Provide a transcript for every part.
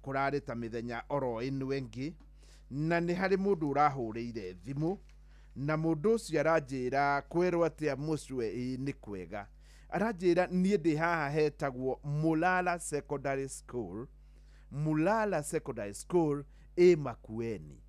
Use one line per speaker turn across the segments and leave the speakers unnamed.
Kũrarĩ ta mĩthenya oro ĩno ĩngĩ, na nĩ harĩ mũndũ ũrahũrĩire thimũ, na mũndũ ũcio aranjĩra kwerwo atĩa mũcwe, ĩĩ nĩ kwega. Aranjĩra niĩ ndĩ haha hetagwo Mulala Secondary School, Mulala Secondary School ĩ Makueni.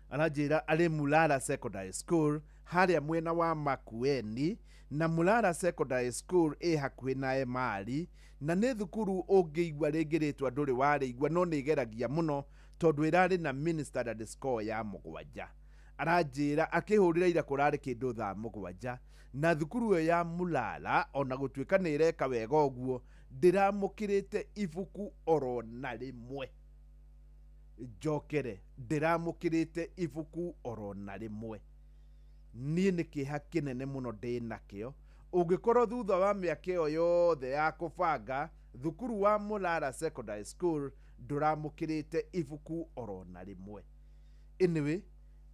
Aranjĩra arĩ Mulala Secondary School harĩa mwena wa Makueni, na Mulala Secondary School ĩ hakuhĩ na Emali, na nĩ thukuru ũngĩigua rĩngĩ rĩtwa ndũrĩ warĩigua, no nĩ ĩgeragia mũno tondũ ĩrarĩ na mini standard score ya 7. Aranjĩra akĩhũrĩra ira kũrarĩ kĩndũ thaa 7, na thukuru ĩyo ya Mulala ona gũtuĩka nĩ ĩreka wega ũguo, ndĩramũkĩrĩte ibuku oro na rĩmwe. Njokere, ndĩramũkĩrĩte ibuku oro na rĩmwe. Niĩ nĩ kĩeha kĩnene mũno ndĩ nakĩo. Ũngĩkorwo thutha wa mĩaka ĩyo yothe ya kũbanga, thukuru wa Mulala Secondary School ndũramũkĩrĩte ibuku oro na rĩmwe. Anyway,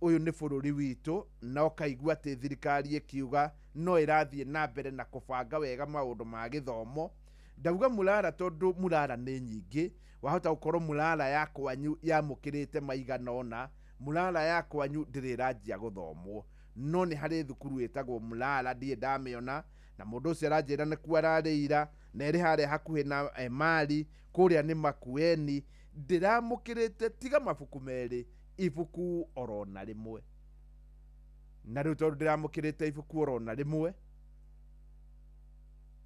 ũyũ nĩ bũrũri witũ, na ũkaigua atĩ thirikari ĩkiuga no ĩrathiĩ na mbere na kũbanga wega maũndũ ma gĩthomo. Ndauga Mulala tondũ Mulala nĩ nyingĩ, wahota gũkorwo Mulala ya kwanyu yamũkĩrĩte maigana ũna, Mulala ya kwanyu ndĩrĩ ĩranjia gũthomwo. No nĩ harĩ thukuru ĩtagwo Mulala, ndirĩ ndamĩona, na mũndũ ũcio aranjĩra nĩkuo ararĩira, na ĩrĩ harĩa hakuhĩ na Emali, kũrĩa nĩ Makueni. Ndĩramũkĩrĩte tiga mabuku merĩ, ibuku oro na rĩmwe. Na rĩu tondũ ndĩramũkĩrĩte ibuku oro na rĩmwe,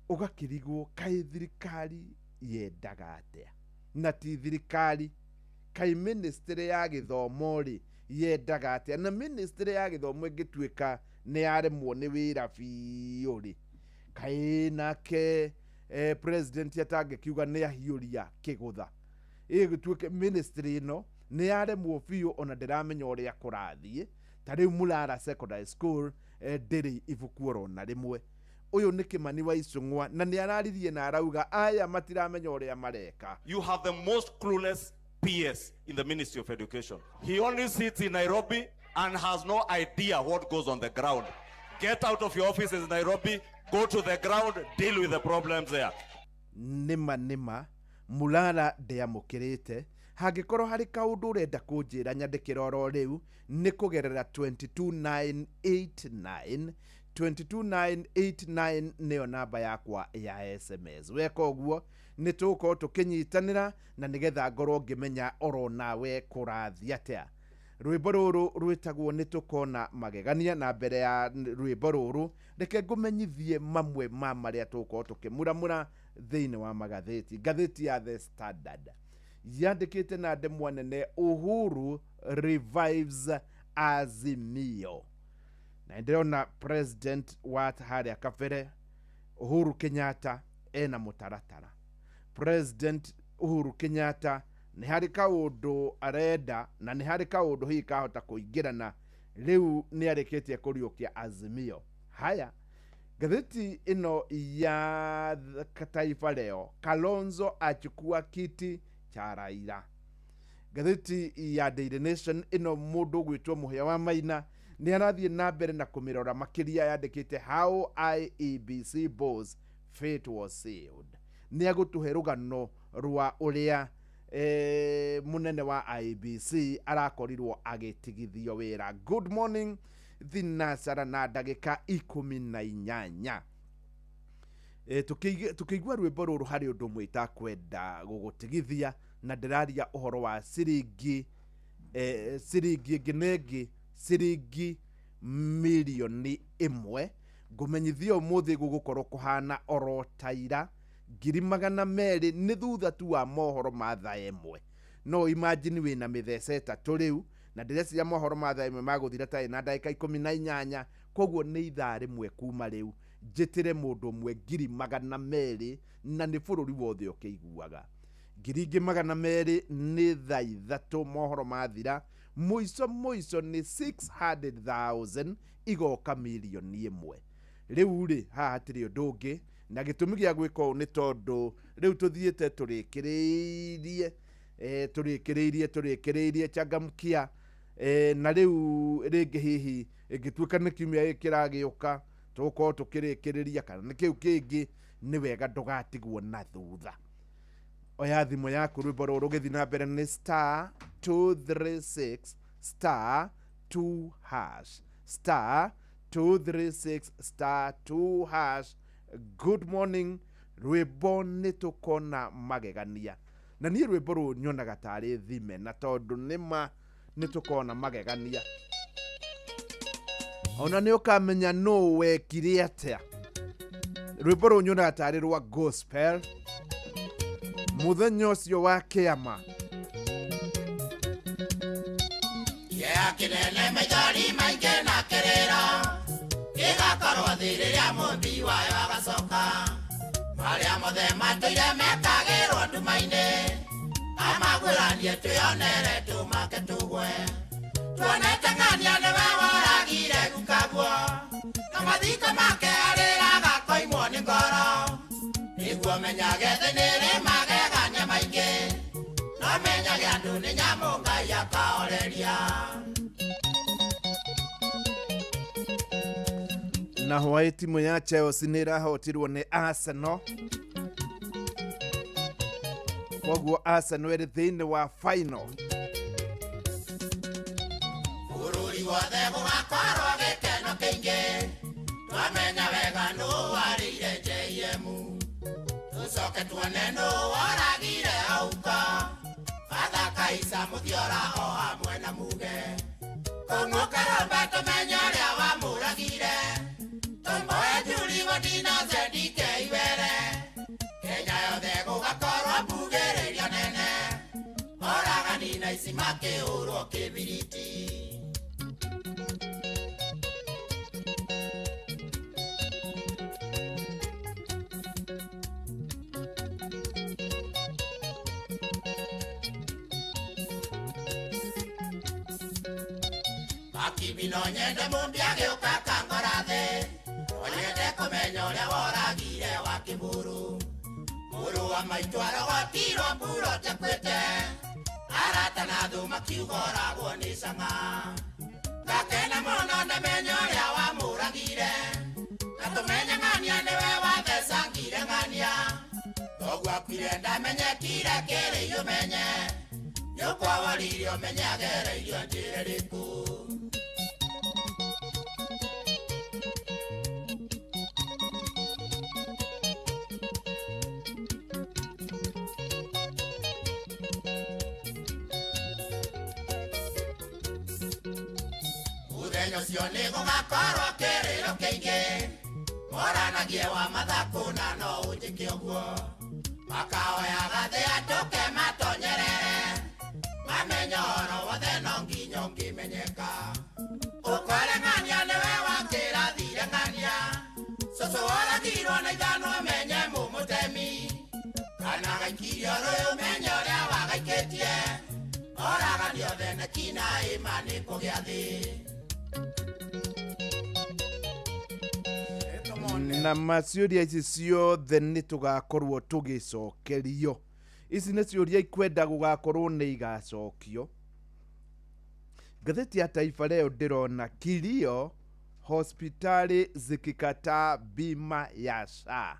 ũgakĩrigwo kaĩ thirikari yendaga atĩa? Na ti thirikari, kaĩ ministry ya gĩthomo rĩ yendaga atĩa? Na ministry ya gĩthomo ĩngĩtuĩka nĩ yaremwo nĩ wĩra biũ rĩ, kaĩ nake president atangĩkiuga nĩ ahiũria kĩgũtha, ĩgĩtuĩke ministry ĩno nĩ yaremwo biũ, ona ndĩramenya ũrĩa kũrathiĩ. Ta rĩu Mulala Secondary School ndĩrĩ ibuku oro na rĩmwe. Ũyũ nĩ Kĩmani wa Icũng'wa, na nĩ araririe na arauga aya matiramenya ũrĩa mareka.
You have the most clueless PS in the Ministry of Education. He only sits in Nairobi and has no idea what goes on the ground. Get out of your offices in Nairobi, go to the ground, deal with the problems there.
Nĩma nĩma Mulala ndĩamũkĩrĩte. Hangĩkorwo harĩ kaũndũ ũrenda kũnjĩra, nyandĩkĩra oro rĩu nĩ kũgerera 22989. 22989 nĩyo namba yakwa ya SMS. Weka ũguo nĩ tũgũkorwo tũkĩnyitanĩra, na nĩgetha ngorwo ngĩmenya oro nawe kũrathiĩ atĩa. Rwĩmbo rũrũ rwĩtagwo Nĩ Tũkona Magegania, na mbere ya rwĩmbo rũrũ reke ngũmenyithie mamwe ma marĩa tũgũkorwo tũkĩmuramura thĩinĩ wa magathĩti. Ngathĩti ya The Standard yandĩkĩte na ndemwa nene, Uhuru revives Azimio. Na ndĩrona president wa harĩa kabere Uhuru Kenyatta ena mũtaratara. President Uhuru Kenyatta nĩ harĩ kaũndũ arenda, na nĩ harĩ kaũndũ hihi kahota kũingĩrana. Rĩu nĩ arĩkĩtie kũriũkia Azimio. Haya, ngathĩti ĩno ya Taifa Leo, Kalonzo achukua kiti cha Raila. Ngathĩti ya Daily Nation ĩno, mũndũ ũgwĩtwo Mũhĩa wa Maina nĩ arathiĩ na mbere na kũmĩrora makĩria, yandĩkĩte how IEBC boss fate was sealed. Nĩ agũtũhe rũgano rwa ũrĩa mũnene wa IEBC arakorirwo agĩtigithio wĩra. Good morning, thinacara na ndagĩka 18. Tukĩigua rwĩmbo rũrũ harĩ ũndũ ũmwe itakwenda gũgũtigithia, na ndĩraria ũhoro wa ciringi ciringi ĩngĩ na ĩngĩ, ciringi mirioni 1. Ngũmenyithia ũmũthĩ gũgũkorwo kũhana oro ta ira, 200,000 nĩ thutha tu wa mohoro ma thaa 1. No imagine wĩna mĩthece 3 rĩu, na ndĩreciria mohoro ma thaa 1 magũthira tarĩ na ndagĩka 18, koguo nĩ ithaa rĩmwe kuma rĩu njĩtĩre mũndũ ũmwe 200,000, na nĩ bũrũri wothe ũkĩiguaga. Ngiri ingĩ 200 nĩ thaa 3 mohoro mathira, mũico mũico nĩ 600,000 igoka mirioni 1. Rĩu rĩ haha hatirĩ ũndũ ũngĩ, na gĩtũmi gĩa gwĩka ũũ nĩ tondũ rĩu tũthiĩte tũrĩkĩrĩirie tũrĩkĩrĩirie tũrĩkĩrĩirie changamkia na rĩu rĩngĩ hihi ĩngĩtuĩka nĩ kiumia gĩkĩ kĩragĩũka tũgũkorwo tũkĩrĩkĩrĩria, kana nĩ kĩu kĩngĩ, nĩ wega ndũgatigwo na thutha. Oya thimũ yaku, rwĩmbo rũrũ rũgĩthiĩ na mbere nĩ star 236 star 2 hash, star 236 star 2 hash. Good morning. Rwĩmbo nĩ tũkona magegania, na niĩ rwĩmbo rũrũ nyonaga tarĩ thime, na tondũ nĩma nĩ tũkona magegania, ona nĩ ũkamenya nũ wekire atĩa. Rwĩmbo rũrũ nyonaga tarĩ rwa gospel mũthenya ũcio wa kĩama.
Kĩeha kĩnene, maithori maingĩ na kĩrĩro gĩgakorwo thĩ rĩrĩa mũmbi wayo agacoka. Marĩa mothe matũire mekagĩrwo nduma-inĩ amaguũranie, twĩonere, tũmake, tũgwe. Tuonete ng'ania nĩwe woragire gukaguo, na mathiko make arĩraga koimwo nĩ ngoro. Nĩguo menyage thĩ nĩrĩ magegania maingĩ, no menyage andũ nĩ nyamũ Ngai akaoreria.
Na hwaĩ timu ya Chelsea nĩ ĩrahotirwo nĩ Arsenal, koguo Arsenal ĩrĩ thĩinĩ wa final.
Bũrũri wothe gũgakorwo gĩkeno kĩingĩ twamenya wega nũ warĩire JM, tũcoke tuone nũ woragire auka Father Kaisa, Mũthiora o hamwe na Muge. Kũng'ũkaromba tũmenye ũrĩa wamũragire Tomboe Juli Dina Zedike Iwere. Kenya yothe gũgakorwo mbugĩrĩrio nene, oragani na ici makĩhũrwo kĩbiriti. Makibi no nyende mũmbi agĩũka kangora thĩ, no nyende kũmenya ũrĩa woragire wa kĩburu. Mũrũ wa maitũ arogotirwo mburo tekwĩte, arata na thũ makiuga oragwo nĩ cang'a. Ngakena mũno ndamenya ũrĩa wamũragire, na tũmenye ng'ania nĩwe wathecangire ng'ania. Thoguo akuire ndamenyekire kĩrĩi ũmenye, nyũkwa woririe ũmenye agereirio njĩra ĩrĩkũ. Mũthenya ũcio nĩ gũgakorwo kĩrĩro kĩingĩ, moranagie wa mathakũ na no ũnjĩke ũguo. Makaoyaga thĩ andũke matonyerere, mamenya ũhoro wothe no nginya ũngĩmenyeka. Ũkore ng'ania nĩwe wakĩrathire ng'ania, cũcũ woragirwo na ithano amenye mũmũtemi, kana gaikirio rũĩ ũmenye ũrĩa wagaikĩtie. Oragani othe na kina ĩma nĩ kũgĩa thĩ.
Na maciũria ici ciothe nĩ tũgakorwo tũgĩcokerio. Ici nĩ ciũria ikwenda gũgakorwo nĩ igacokio. Ngathĩti ya Taifa Leo ndĩrona kilio hospitali zikikataa bima ya SHA,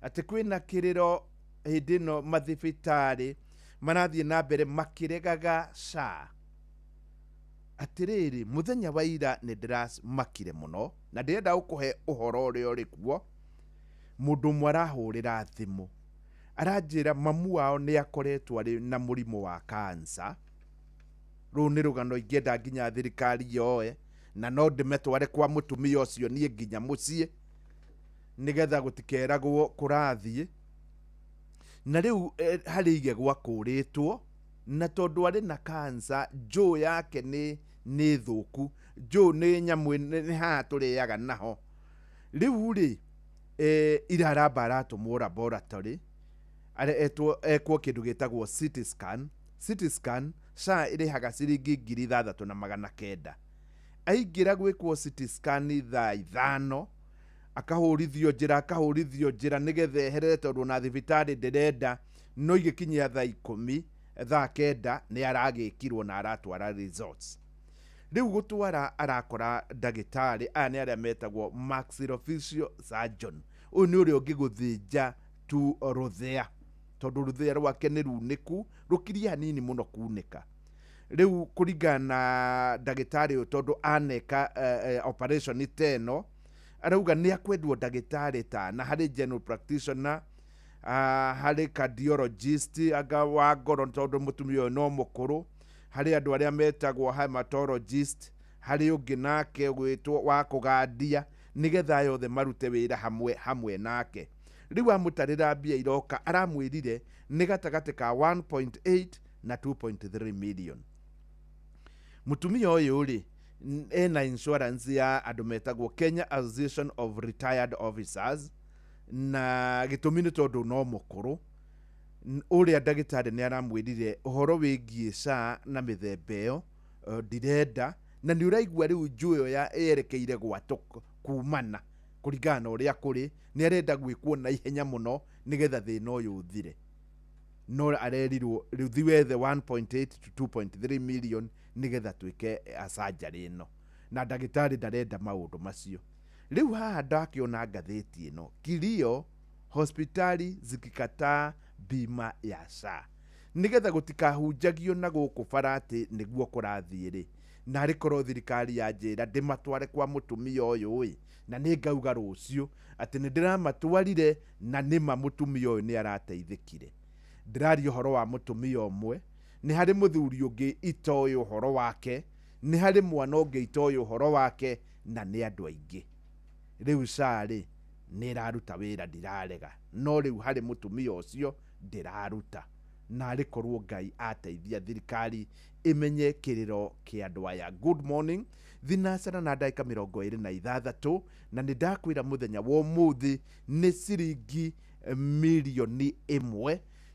atĩ kwĩna kĩrĩro hĩndĩ ĩno mathibitarĩ marathiĩ na mbere makĩregaga SHA. Atĩrĩrĩ, mũthenya wa ira nĩ ndĩramakire mũno na ndĩrenda gũkũhe ũhoro ũrĩa ũrĩ kuo. Mũndũ ũmwe arahũrĩra thimũ aranjĩra mamu wao nĩ akoretwo arĩ na mũrimũ wa kansa. Rũu nĩ rũgano ingĩenda nginya thirikari yoe, na no ndĩmetware kwa mũtumia ũcio niĩ nginya mũciĩ, nĩgetha gũtikeragwo kũrathiĩ. Na rĩu harĩ igegwa kũrĩtwo, na tondũ arĩ na kansa, njũũ yake nĩ thũku. Njũũ nĩ nyamũ nĩ haha tũrĩaga naho. Rĩu rĩ, iraramba aratũmwo laboratory ekwo kĩndũ gĩtagwo CT scan. CT scan SHA ĩrĩhaga ciringi 6,900. Aingĩra gwĩkwo CT scan thaa 5, akahũrithio njĩra, akahũrithio njĩra nĩgetha eherere, tondũ ona thibitarĩ ndĩrenda. No igĩkinyia thaa 10, thaa 9 nĩ aragĩkirwo na aratwara results. Rĩu gũtwara arakora ndagĩtarĩ aya nĩ arĩa metagwo maxillofacial surgeon. Ũyũ nĩ ũrĩa ũngĩgũthĩnja tu rũthĩa. Tondũ rũthĩa rwake nĩ runĩku, rũkirie hanini mũno kunĩka. Rĩu kũringana na ndagĩtarĩ ũyũ, tondũ aneka operation ta ĩno, arauga nĩ akwendwo ndagĩtarĩ ta na harĩ general practitioner, harĩ cardiologist anga wa ngoro, tondũ mũtumia ũyũ no mũkũrũ, harĩ andũ arĩa metagwo hematologist, harĩ ũngĩ nake ũgwĩtwo wa kũgandia, nĩgetha aya othe marute wĩra hamwe hamwe nake. Rĩu amũtarĩra mbia iroka, aramwĩrire nĩ gatagatĩ ka 1.8 na 2.3 million. Mũtumia ũyũ rĩ, ena insurance ya andũ metagwo Kenya Association of Retired Officers, na gĩtũmi nĩ tondũ no mũkũrũ. Ũrĩa ndagĩtarĩ nĩ aramwĩrire ũhoro wĩgiĩ SHA na mĩthemba ĩyo, ndirenda, na nĩ ũraigua rĩu njũĩ ya yerekeire gwatũ kumana kũringana na ũrĩa kũrĩ, nĩ arenda gwĩkwo na ihenya mũno nĩgetha thĩna ũyũ ũthire. No arerirwo rĩu thi wethe 1.8 to 2.3 million nĩgetha twĩke surgery ĩno, na ndagĩtarĩ ndarenda maũndũ macio. Rĩu haha ndakĩona ngathĩti ĩno, kilio hospitali zikikataa bima ya SHA, nĩgetha gũtikahunjagio na gũkũ bara atĩ nĩguo kũrathiĩ rĩ, narĩ korwo thirikari yanjĩra ndĩmatware kwa mũtumia ũyũ ĩ, na nĩ ngauga rũciũ atĩ nĩ ndĩramatwarire, na nĩma mũtumia ũyũ nĩ arateithĩkire. Ndĩraria ũhoro wa mũtumia ũmwe, nĩ harĩ mũthuri ũngĩ itoĩ ũhoro wake, nĩ harĩ mwana ũngĩ itoĩ ũhoro wake, na nĩ andũ aingĩ. Rĩu SHA rĩ, nĩ ĩraruta wĩra, ndirarega, no rĩu harĩ mũtumia ũcio ndĩraruta. Narĩ korwo Ngai ateithia thirikari ĩmenye kĩrĩro kĩa andũ aya. Good morning, thinacara na ndagĩka 26, na nĩ ndakwĩra mũthenya wa ũmũthĩ nĩ ciringi 1 million,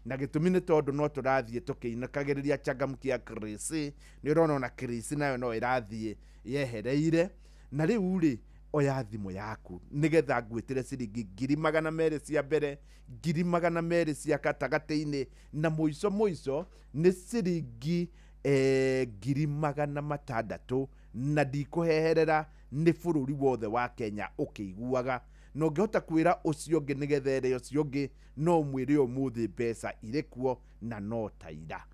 na gĩtũmi nĩ tondũ no tũrathiĩ tũkĩinũkagĩrĩria changamkia Chris. Nĩ ũrona ona Chris nayo no ĩrathiĩ yehereire. Na rĩu rĩ, oya thimũ yaku nĩgetha ngwĩtĩre ciringi 200,000 cia mbere, 200,000 cia gatagatĩ-inĩ, na mũico mũico nĩ ciringi 600,000, na ndikũheherera, nĩ bũrũri wothe wa Kenya ũkĩiguaga. Na ũngĩhota kwĩra ũcio ũngĩ nĩgetha ere ũcio ũngĩ, no ũmwĩre ũmũthĩ mbeca irĩ kuo na no ta ira.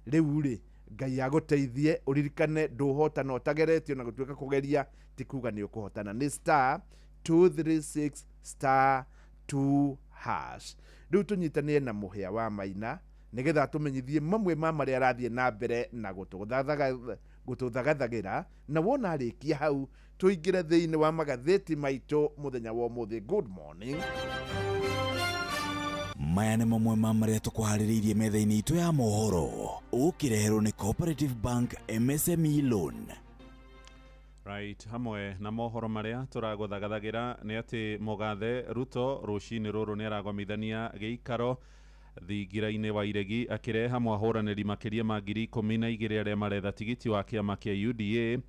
Rĩu rĩ, Ngai agũteithie, ũririkane ndũhotana ũtageretio, na gũtuĩka kũgeria ti kuga nĩ ũkũhotana. Nĩ *236*2#. Rĩu tũnyitanĩre na mũhĩa wa Maina nĩgetha atũmenyithie mamwe ma marĩa arathiĩ na mbere na gũtũthagathagĩra, na wona arĩkia hau tũingĩre thĩinĩ wa magathĩti maitũ mũthenya wa ũmũthĩ. Good morning.
Maya nĩ mamwe ma marĩa tũkũharĩrĩirie metha-inĩ itũ ya mohoro, ũkĩreherwo nĩ Cooperative Bank MSME Loan.
Right, hamwe na mohoro marĩa tũragũthagathagĩra nĩ atĩ mũgathe Ruto rũcinĩ rũrũ nĩ aragomithania gĩikaro thingira-inĩ wa iregi, akĩrehe mwahũranĩri makĩria ma 12,000 arĩa maretha tigiti wa kĩama kĩa UDA.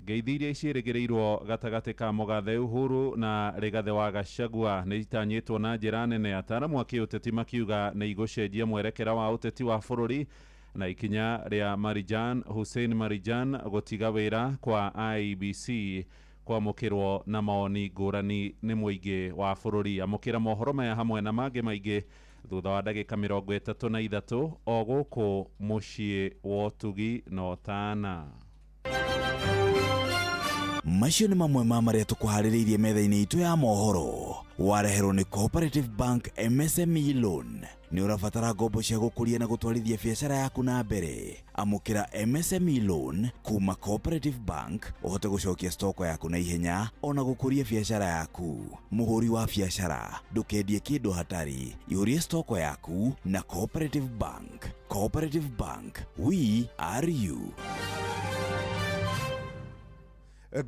Ngeithi iria ciĩrĩgĩrĩirwo gatagatĩ ka mũgathe Uhuru na Rigathĩ wa Gachagua nĩ itanyĩtwo na njĩra nene, ataaramu a kĩũteti makiuga nĩ igũcenjia mwerekera wa ũteti wa bũrũri. Na ikinya rĩa Marijan Hussein Marijan gũtiga wĩra kwa IEBC kwamũkĩrwo na mawoni ngũrani nĩ mũingĩ wa bũrũri. Amũkĩra mohoro maya hamwe na mangĩ maingĩ thutha wa ndagĩka 33, o gũkũ mũciĩ wa ũtugi na ũtana.
Macio nĩ mamwe ma marĩa tũkũharĩrĩirie metha-inĩ itũ ya mohoro, wareherwo nĩ Cooperative Bank MSME Loan. Nĩ ũrabatara ngombo cia gũkũria na gũtwarithia biacara yaku na mbere? Amũkĩra MSME Loan kuma Cooperative Bank, ũhote gũcokia stoko yaku na ihenya ona gũkũria biacara yaku. Mũhũri wa biacara, ndũkendie kĩndũ hatarĩ, ihũrie stoko yaku na Cooperative Bank. Cooperative Bank, we are you.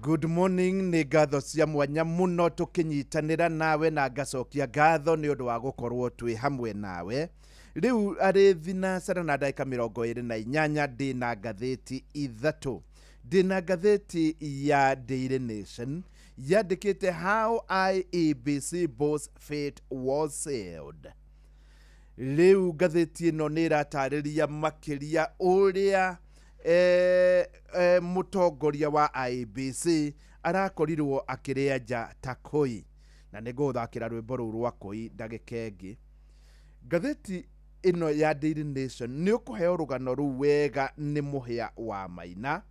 Good morning, nĩ ngatho cia mwanya mũno tũkĩnyitanĩra nawe, na ngacokia ngatho nĩ ũndũ wa gũkorwo twĩ hamwe nawe. Rĩu arĩ thinacara na ndagĩka 28, ndĩna ngathĩti ithatũ. Ndĩna ngathĩti ya Daily Nation, yandĩkĩte "How IEBC Boss Fate Was Sealed". Rĩu ngathĩti ĩno nĩ ĩratarĩria makĩria ũrĩa mũtongoria wa IEBC arakorirwo akĩrĩa nja ta koi, na nĩ ngũgũthakĩra rwĩmbo rũu rwa koi ndagĩka ĩngĩ. Ngathĩti ĩno ya Daily Nation nĩ ũkũheo rũgano rũu wega nĩ Mũhĩa wa Maina.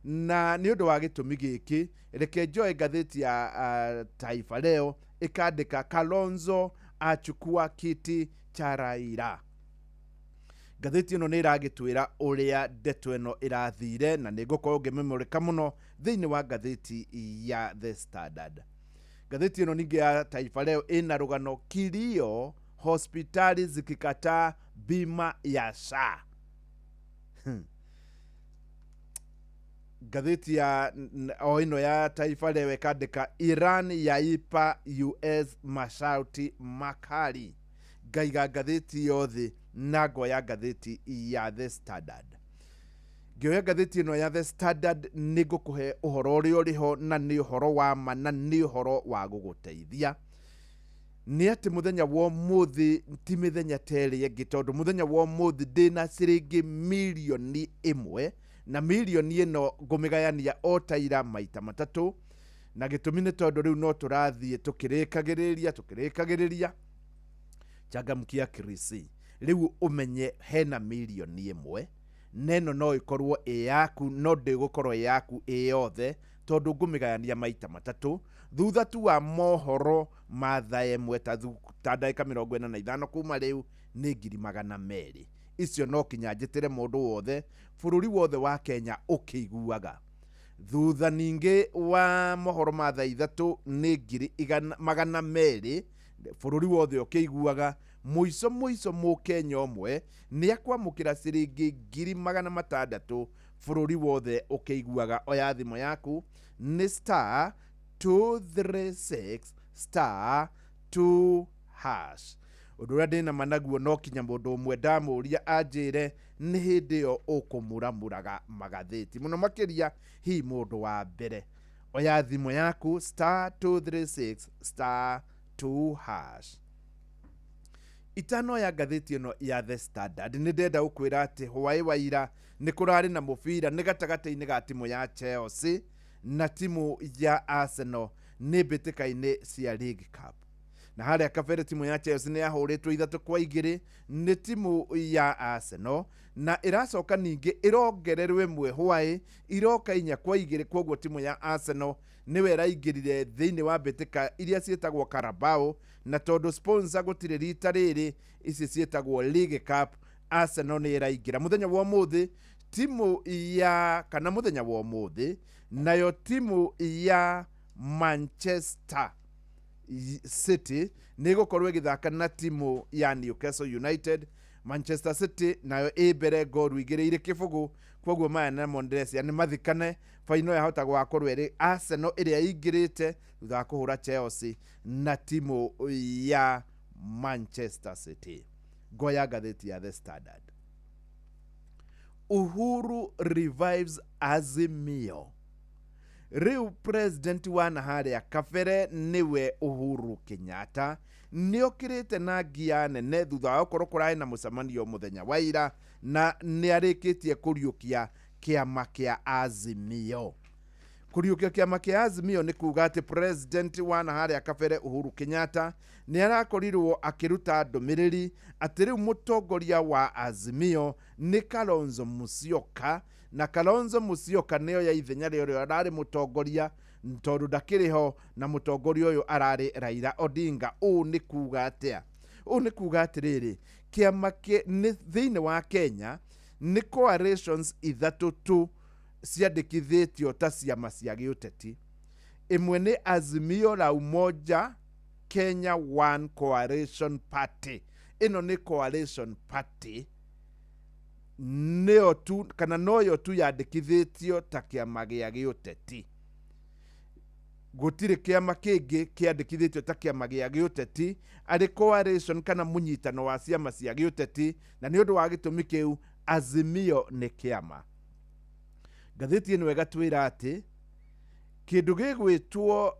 Na nĩ ũndũ wa gĩtũmi gĩkĩ, reke njoe ngathĩti ya Taifa Leo ĩkandĩka Kalonzo achukua kiti cha Raila. Ngathĩti ĩno nĩ ĩragĩtwĩra ũrĩa ndeto ĩno ĩrathire, na nĩ ngũkorwo ngĩmĩmũrĩka mũno thĩinĩ wa ngathĩti ya The Standard. Ngathĩti ĩno ningĩ ya Taifa Leo ĩna rũgano kilio hospitali zikikataa bima ya SHA. Ngathĩti ya o ĩno ya Taifa Leo ĩkandĩka Iran yaipa US masharti makali. Ngaiga ngathĩti yothe na ngoya ngathĩti ya The Standard. Ngĩoya ngathĩti ĩno ya The Standard nĩ ngũkũhe ũhoro ũrĩa ũrĩho, na nĩ ũhoro wa ma, na nĩ ũhoro wa gũgũteithia. Nĩ atĩ mũthenya wa ũmũthĩ ti mĩthenya ta ĩrĩa ĩngĩ, tondũ mũthenya wa ũmũthĩ ndĩna ciringi 1,000,000, na mirioni ĩno ngũmĩgayania o ta ira maita matatũ. Na gĩtũmi nĩ tondũ rĩu no tũrathiĩ tũkĩrĩkagĩrĩria changamkia Kirisi. Rĩu ũmenye hena 1,000,000, na ĩno no ĩkorwo ĩ yaku, no ndĩgũkorwo ĩ yaku ĩ yothe, tondũ ngũmĩgayania maita matatũ thutha tu wa mohoro ma thaa ĩmwe ta ndagĩka 45 kuma rĩu nĩ 200,000. Icio no kinya njĩtĩre mũndũ wothe bũrũri wothe wa Kenya ũkĩiguaga. Thutha ningĩ wa mohoro ma thaa 3 nĩ 200,000 bũrũri wothe ũkĩiguaga. Mũico mũico mũkenya ũmwe nĩ akwamũkĩra ciringi 600,000 bũrũri wothe ũkĩiguaga. Oya thimũ yaku nĩ star 236 star 2 hash. Ũndũ ũrĩa ndĩna ma naguo no kinya mũndũ ũmwe ndamũria anjĩre nĩ hĩndĩ ĩyo ũkũmũramũraga magathĩti mũno makĩria hihi mũndũ wa mbere. Oya thimũ yaku star 236 star 2 hash. Itano ya ngathĩti ĩno ya The Standard nĩ ndenda gũkwĩra atĩ hwaĩ wa ira nĩ kũrarĩ na mũbira nĩ gatagatĩ-inĩ ga timu ya Chelsea na timu ya Arsenal nĩ mbĩtĩka-inĩ cia League Cup. Na harĩa kabere timu ya Chelsea nĩ yahũrĩtwo 3-2 nĩ timu ya Arsenal, na ĩracoka ningĩ ĩrongererwo ĩmwe hwaĩ iroka 4-2. Kwoguo timu ya Arsenal nĩwe ĩraingĩrire thĩinĩ wa mbĩtĩka iria ciĩtagwo Carabao, na tondũ sponsor gũtirĩ rita rĩrĩ, ici ciĩtagwo League Cup, Arsenal nĩ ĩraingĩra mũthenya wa ũmũthĩ. Timu ya kana mũthenya wa ũmũthĩ nayo timu ya Manchester City nĩ ĩgũkorwo ĩgĩthaka na timu ya Newcastle United. Manchester City nayo ĩ mbere ngoru 2-0, kwoguo maya namo ndĩrecia nĩ mathikane. Baino yahota gũgakorwo ĩrĩ Arsenal ĩrĩa ĩingĩrĩte thutha wa kũhũra Chelsea na timu ya Manchester City. Ngoya ngathĩti ya The Standard. Uhuru revives Azimio. Rĩu president wa na harĩa kabere nĩwe Uhuru Kenyatta nĩokĩrĩte na ngia nene thutha wa gũkorwo kũrarĩ na mũcemanio mũthenya wa ira, na nĩarĩkĩtie kũriũkia kĩama kĩa Azimio. Kũriũkia kĩama kĩa Azimio nĩ kuga atĩ president wa na harĩa kabere Uhuru Kenyatta nĩ arakorirwo akĩruta ndũmĩrĩri atĩ rĩu mũtongoria wa Azimio nĩ Kalonzo Musyoka, na Kalonzo Musyoka nĩo ya ithenya rĩa ũrĩa ararĩ mũtongoria tondũ ndakĩrĩ ho, na mũtongoria ũyũ ararĩ Raila Odinga. Ũũ nĩ kuga atĩa? Ũũ nĩ kuga atĩrĩrĩ, kĩama nĩ thĩinĩ wa Kenya nĩ coalitions 3 tu ciandĩkithĩtio ta ciama cia gĩũteti. Ĩmwe nĩ Azimio la Umoja Kenya One Coalition Party. Ĩno nĩ coalition party nĩyo tu kana noyo tu yandĩkithĩtio ta kĩama gĩa gĩũteti. Gũtirĩ kĩama kĩngĩ kĩandĩkithĩtio ta kĩama gĩa gĩũteti arĩ coalition kana mũnyitano wa ciama cia gĩũteti, na nĩ ũndũ wa gĩtũmi kĩu Azimio nĩ kĩama. Ngathĩti ĩno ĩgatwĩra atĩ kĩndũ gĩgwĩtwo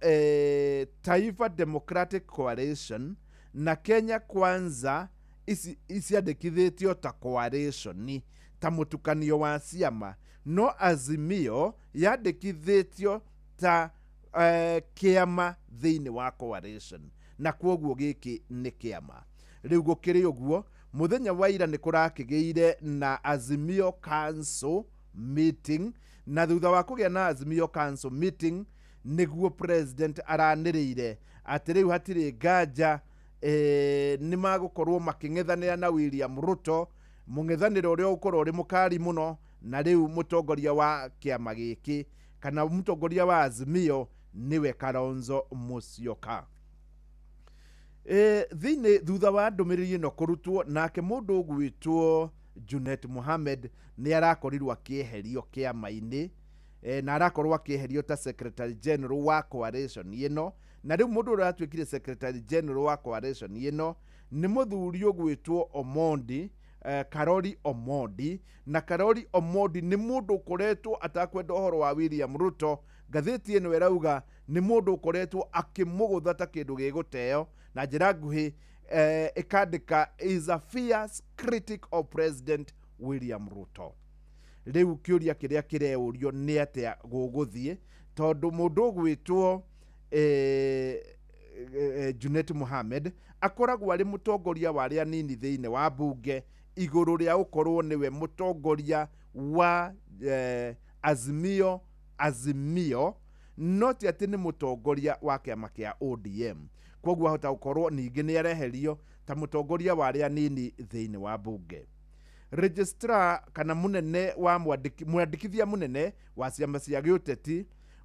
Taifa Democratic Coalition na Kenya Kwanza ici ciandĩkithĩtio ta coalition, ta mũtukanio wa ciama, no Azimio yandĩkithĩtio ta kĩama thĩinĩ wa coalition, na kwoguo gĩkĩ nĩ kĩama. Rĩu gũkĩrĩ ũguo, Mũthenya wa ira nĩ kũrakĩgĩire na Azimio Council meeting, na thutha wa kũgĩa na Azimio Council meeting nĩguo president aranĩrĩire atĩ rĩu hatirĩ nganja nĩ magũkorwo makĩng'ethanĩra na William Ruto, mũng'ethanĩro ũrĩa ũgũkorwo ũrĩ mũkari mũno. Na rĩu mũtongoria wa kĩama gĩkĩ kana mũtongoria wa Azimio nĩwe Kalonzo Musyoka. Thĩinĩ thutha wa ndũmĩrĩri ĩno kũrutwo, nake mũndũ ũgwĩtwo Junet Mohamed nĩ arakorirwo akĩeherio kĩama-inĩ, na arakorwo akĩeherio ta secretary general wa coalition ĩno. Na rĩu mũndũ ũrĩa atuĩkire secretary general wa coalition ĩno nĩ mũthuri ũgwĩtwo Omondi, Karori Omondi. Na Karori Omondi nĩ mũndũ ũkoretwo atakwenda ũhoro wa William Ruto. Ngathĩti ĩno ĩrauga nĩ mũndũ ũkoretwo akĩmũgũtha ta kĩndũ gĩgũteo. Na njĩra nguhĩ ĩkandĩka is a fierce critic of President William Ruto. Rĩu kĩũria kĩrĩa kĩreũrio nĩ atĩa gũgũthiĩ, tondũ mũndũ ũgwĩtwo Junet Mohamed akoragwo arĩ mũtongoria wa arĩa anini thĩinĩ wa mbunge, igũrũ rĩa gũkorwo nĩwe mũtongoria wa Azimio, no ti atĩ nĩ mũtongoria wa kĩama kĩa ODM. Koguo ahota gũkorwo ningĩ nĩ areherio ta mũtongoria wa arĩa anini thĩinĩ wa mbunge. Registrar kana mũnene wa mwandĩkithia mũnene wa ciama cia gĩũteti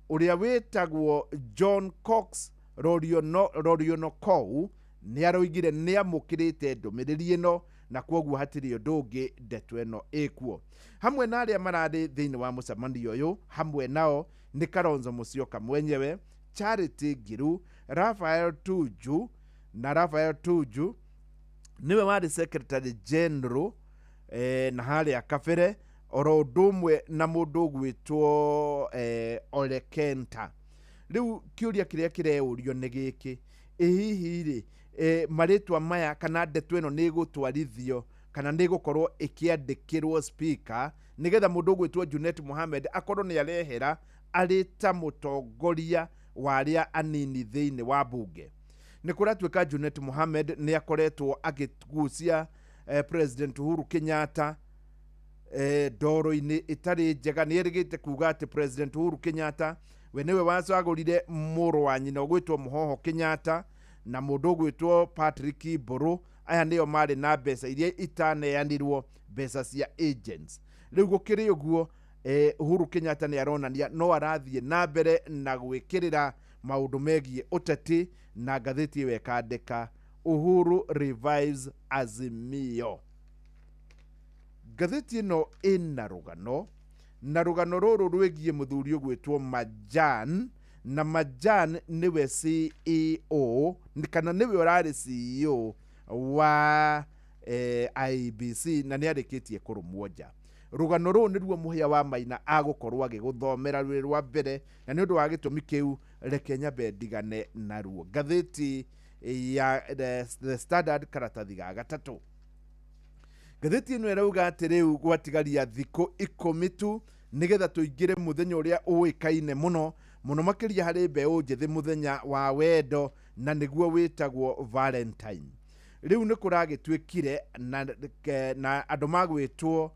ũrĩa wĩtagwo John Cox Rorionokou nĩ aroigire nĩ amũkĩrĩte ndũmĩrĩri ĩno, na kwoguo hatirĩ ũndũ ũngĩ, ndeto ĩno ĩkuo. Hamwe na arĩa mararĩ thĩinĩ wa mũcemanio ũyũ, hamwe nao nĩ Kalonzo Musyoka mwenyewe, Charity Ngiru, Raphael Tuju. Na Raphael Tuju nĩwe warĩ secretary general na harĩa kabere, oro ũndũ ũmwe na mũndũ ũgwĩtwo Ole Kenta. Rĩu kĩũria kĩrĩa kĩreũrio nĩ gĩkĩ, ĩ hihi rĩ, marĩtwa maya kana ndeto ĩno nĩ ĩgũtwarithio kana nĩ ĩgũkorwo ĩkĩandĩkĩrwo speaker, nĩgetha mũndũ ũgwĩtwo Junet Mohamed akorwo nĩ arehera arĩ ta mũtongoria wa arĩa anini thĩinĩ wa mbunge? Nĩ kũratuĩka Junet Mohamed nĩ akoretwo akĩgucia President Uhuru Kenyatta ndoro-inĩ ĩtarĩ njega. Nĩ erĩgĩte kuga atĩ President Uhuru Kenyatta we nĩwe wacagũrire mũrũ wa nyina ũgwĩtwo Mũhoho Kenyatta na mũndũ ũgwĩtwo Patrick Mbũrũ. Aya nĩo marĩ na mbeca iria itaneanirwo, mbeca cia agents. Rĩu gũkĩrĩ ũguo, Uhuru Kenyatta nĩ aronania no arathiĩ na mbere na gwĩkĩrĩra maũndũ megiĩ ũteti, na ngathĩti ĩyo ĩkandĩka Uhuru revives Azimio. Ngathĩti ĩno ĩna rũgano, na rũgano rũrũ rwĩgiĩ mũthuri ũgwĩtwo Majan. Na Majan nĩwe CEO kana nĩwe ũrarĩ CEO wa IEBC, na nĩ arĩkĩtie kũrũmwo nja. Rũgano rũũ nĩruo Mũhĩa wa Maina agũkorwo agĩgũthomera rwĩ rwa mbere, na nĩ ũndũ wa gĩtũmi kĩu reke nyambe ndigane naruo. Ngathĩti ya The Standard, karatathi ga gatatũ, ngathĩti ĩno ĩrauga atĩ rĩu gwatigaria thikũ 10 tu nĩgetha tũingĩre mũthenya ũrĩa ũĩkaine mũno mũno makĩria harĩ mbeũ njĩthĩ, mũthenya wa wendo, na nĩguo wĩtagwo Valentine. Rĩu nĩ kũragĩtuĩkire na andũ magwĩtwo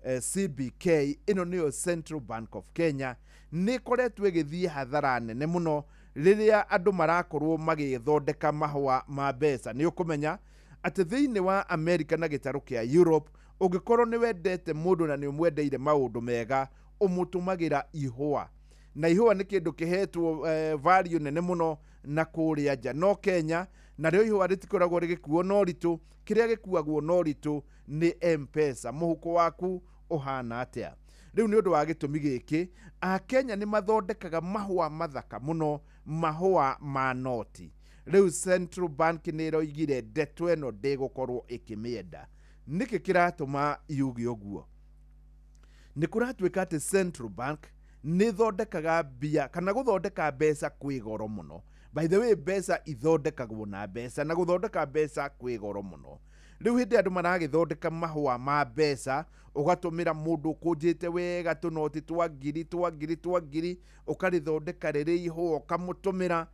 CBK, ĩno nĩyo Central Bank of Kenya, nĩ ĩkoretwo ĩgĩthiĩ hathara nene mũno rĩrĩa andũ marakorwo magĩthondeka mahũa ma mbeca. Nĩ ũkũmenya atĩ thĩinĩ wa America na gĩtarũ kĩa Europe, ũngĩkorwo nĩ wendete mũndũ na nĩ ũmwendeire maũndũ mega, ũmũtũmagĩra ihũa, na ihũa nĩ kĩndũ kĩhetwo value nene mũno na kũrĩa nja. No Kenya narĩo ihũa rĩtikoragwo rĩgĩkuo na ũritũ, kĩrĩa gĩkuagwo na ũritũ nĩ M-Pesa. Mũhuko waku ũhana atĩa? Rĩu nĩ ũndũ wa gĩtũmi gĩkĩ, Akenya nĩ mathondekaga mahũa mathaka mũno, mahũa ma noti. Rĩu Central Bank nĩ ĩroigire ndeto ĩno ndĩgũkorwo ĩkĩmĩenda. Nĩkĩ kĩratũma yuge ũguo? Nĩ kũratuĩka atĩ Central Bank nĩ ĩthondekaga mbia, kana gũthondeka mbeca kwĩ goro mũno. By the way, mbeca ithondekagwo na mbeca, na gũthondeka mbeca kwĩ goro mũno. Rĩu hĩndĩ andũ maragĩthondeka mahũa ma mbeca, ũgatũmĩra mũndũ ũkũnjĩte wega tũnoti twa ngiri twa ngiri twa ngiri, ũkarĩthondeka rĩrĩ ihũa ũkamũtũmĩra,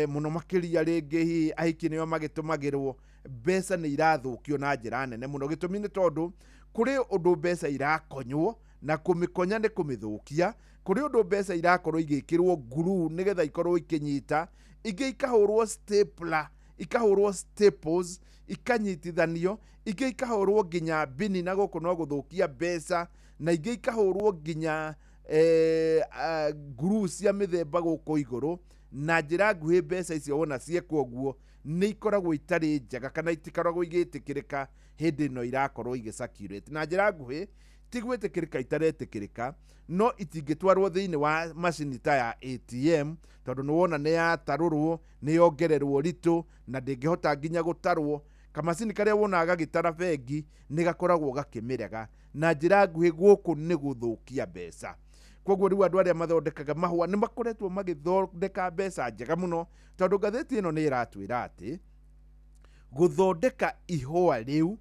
mũno makĩria rĩngĩ hihi ahiki nĩo magĩtũmagĩrwo. Mbeca nĩ irathũkio na njĩra nene mũno. Gĩtũmi nĩ tondũ kũrĩ ũndũ mbeca irakonywo, na kũmĩkonya nĩ kũmĩthũkia. Kũrĩ ũndũ mbeca irakorwo igĩkĩrwo nguruu nĩgetha ikorwo ikĩnyita, ingĩ ikahũrwo stapler, ikahũrwo staples, ikanyitithanio, ingĩ ikahũrwo nginya mbini, na gũkũ no gũthũkia mbeca, na ingĩ ikahũrwo nginya nguruu cia mĩthemba gũkũ igũrũ. Na njĩra nguhĩ, mbeca icio wona ciekwo ũguo nĩ ikoragwo itarĩ njega kana itikoragwo igĩtĩkĩrĩka hĩndĩ ĩno irakorwo igĩ circulate. Na njĩra nguhĩ, ti gwĩtĩkĩrĩka itaretĩkĩrĩka, no itingĩtwarwo thĩinĩ wa macini ta ya ATM, tondũ nĩ wona nĩ yatarũrwo, nĩ yongererwo ritũ, na ndĩngĩhota nginya gũtarwo. Kamacini karĩa wonaga gagĩtara bengi nĩ gakoragwo gakĩmĩrega. Na njĩra nguhĩ, gũkũ nĩ gũthũkia mbeca. Koguo rĩu andũ arĩa mathondekaga mahũa nĩ makoretwo magĩthondeka mbeca njega mũno, tondũ ngathĩti ĩno nĩ ĩratwĩra atĩ gũthondeka ihũa rĩu,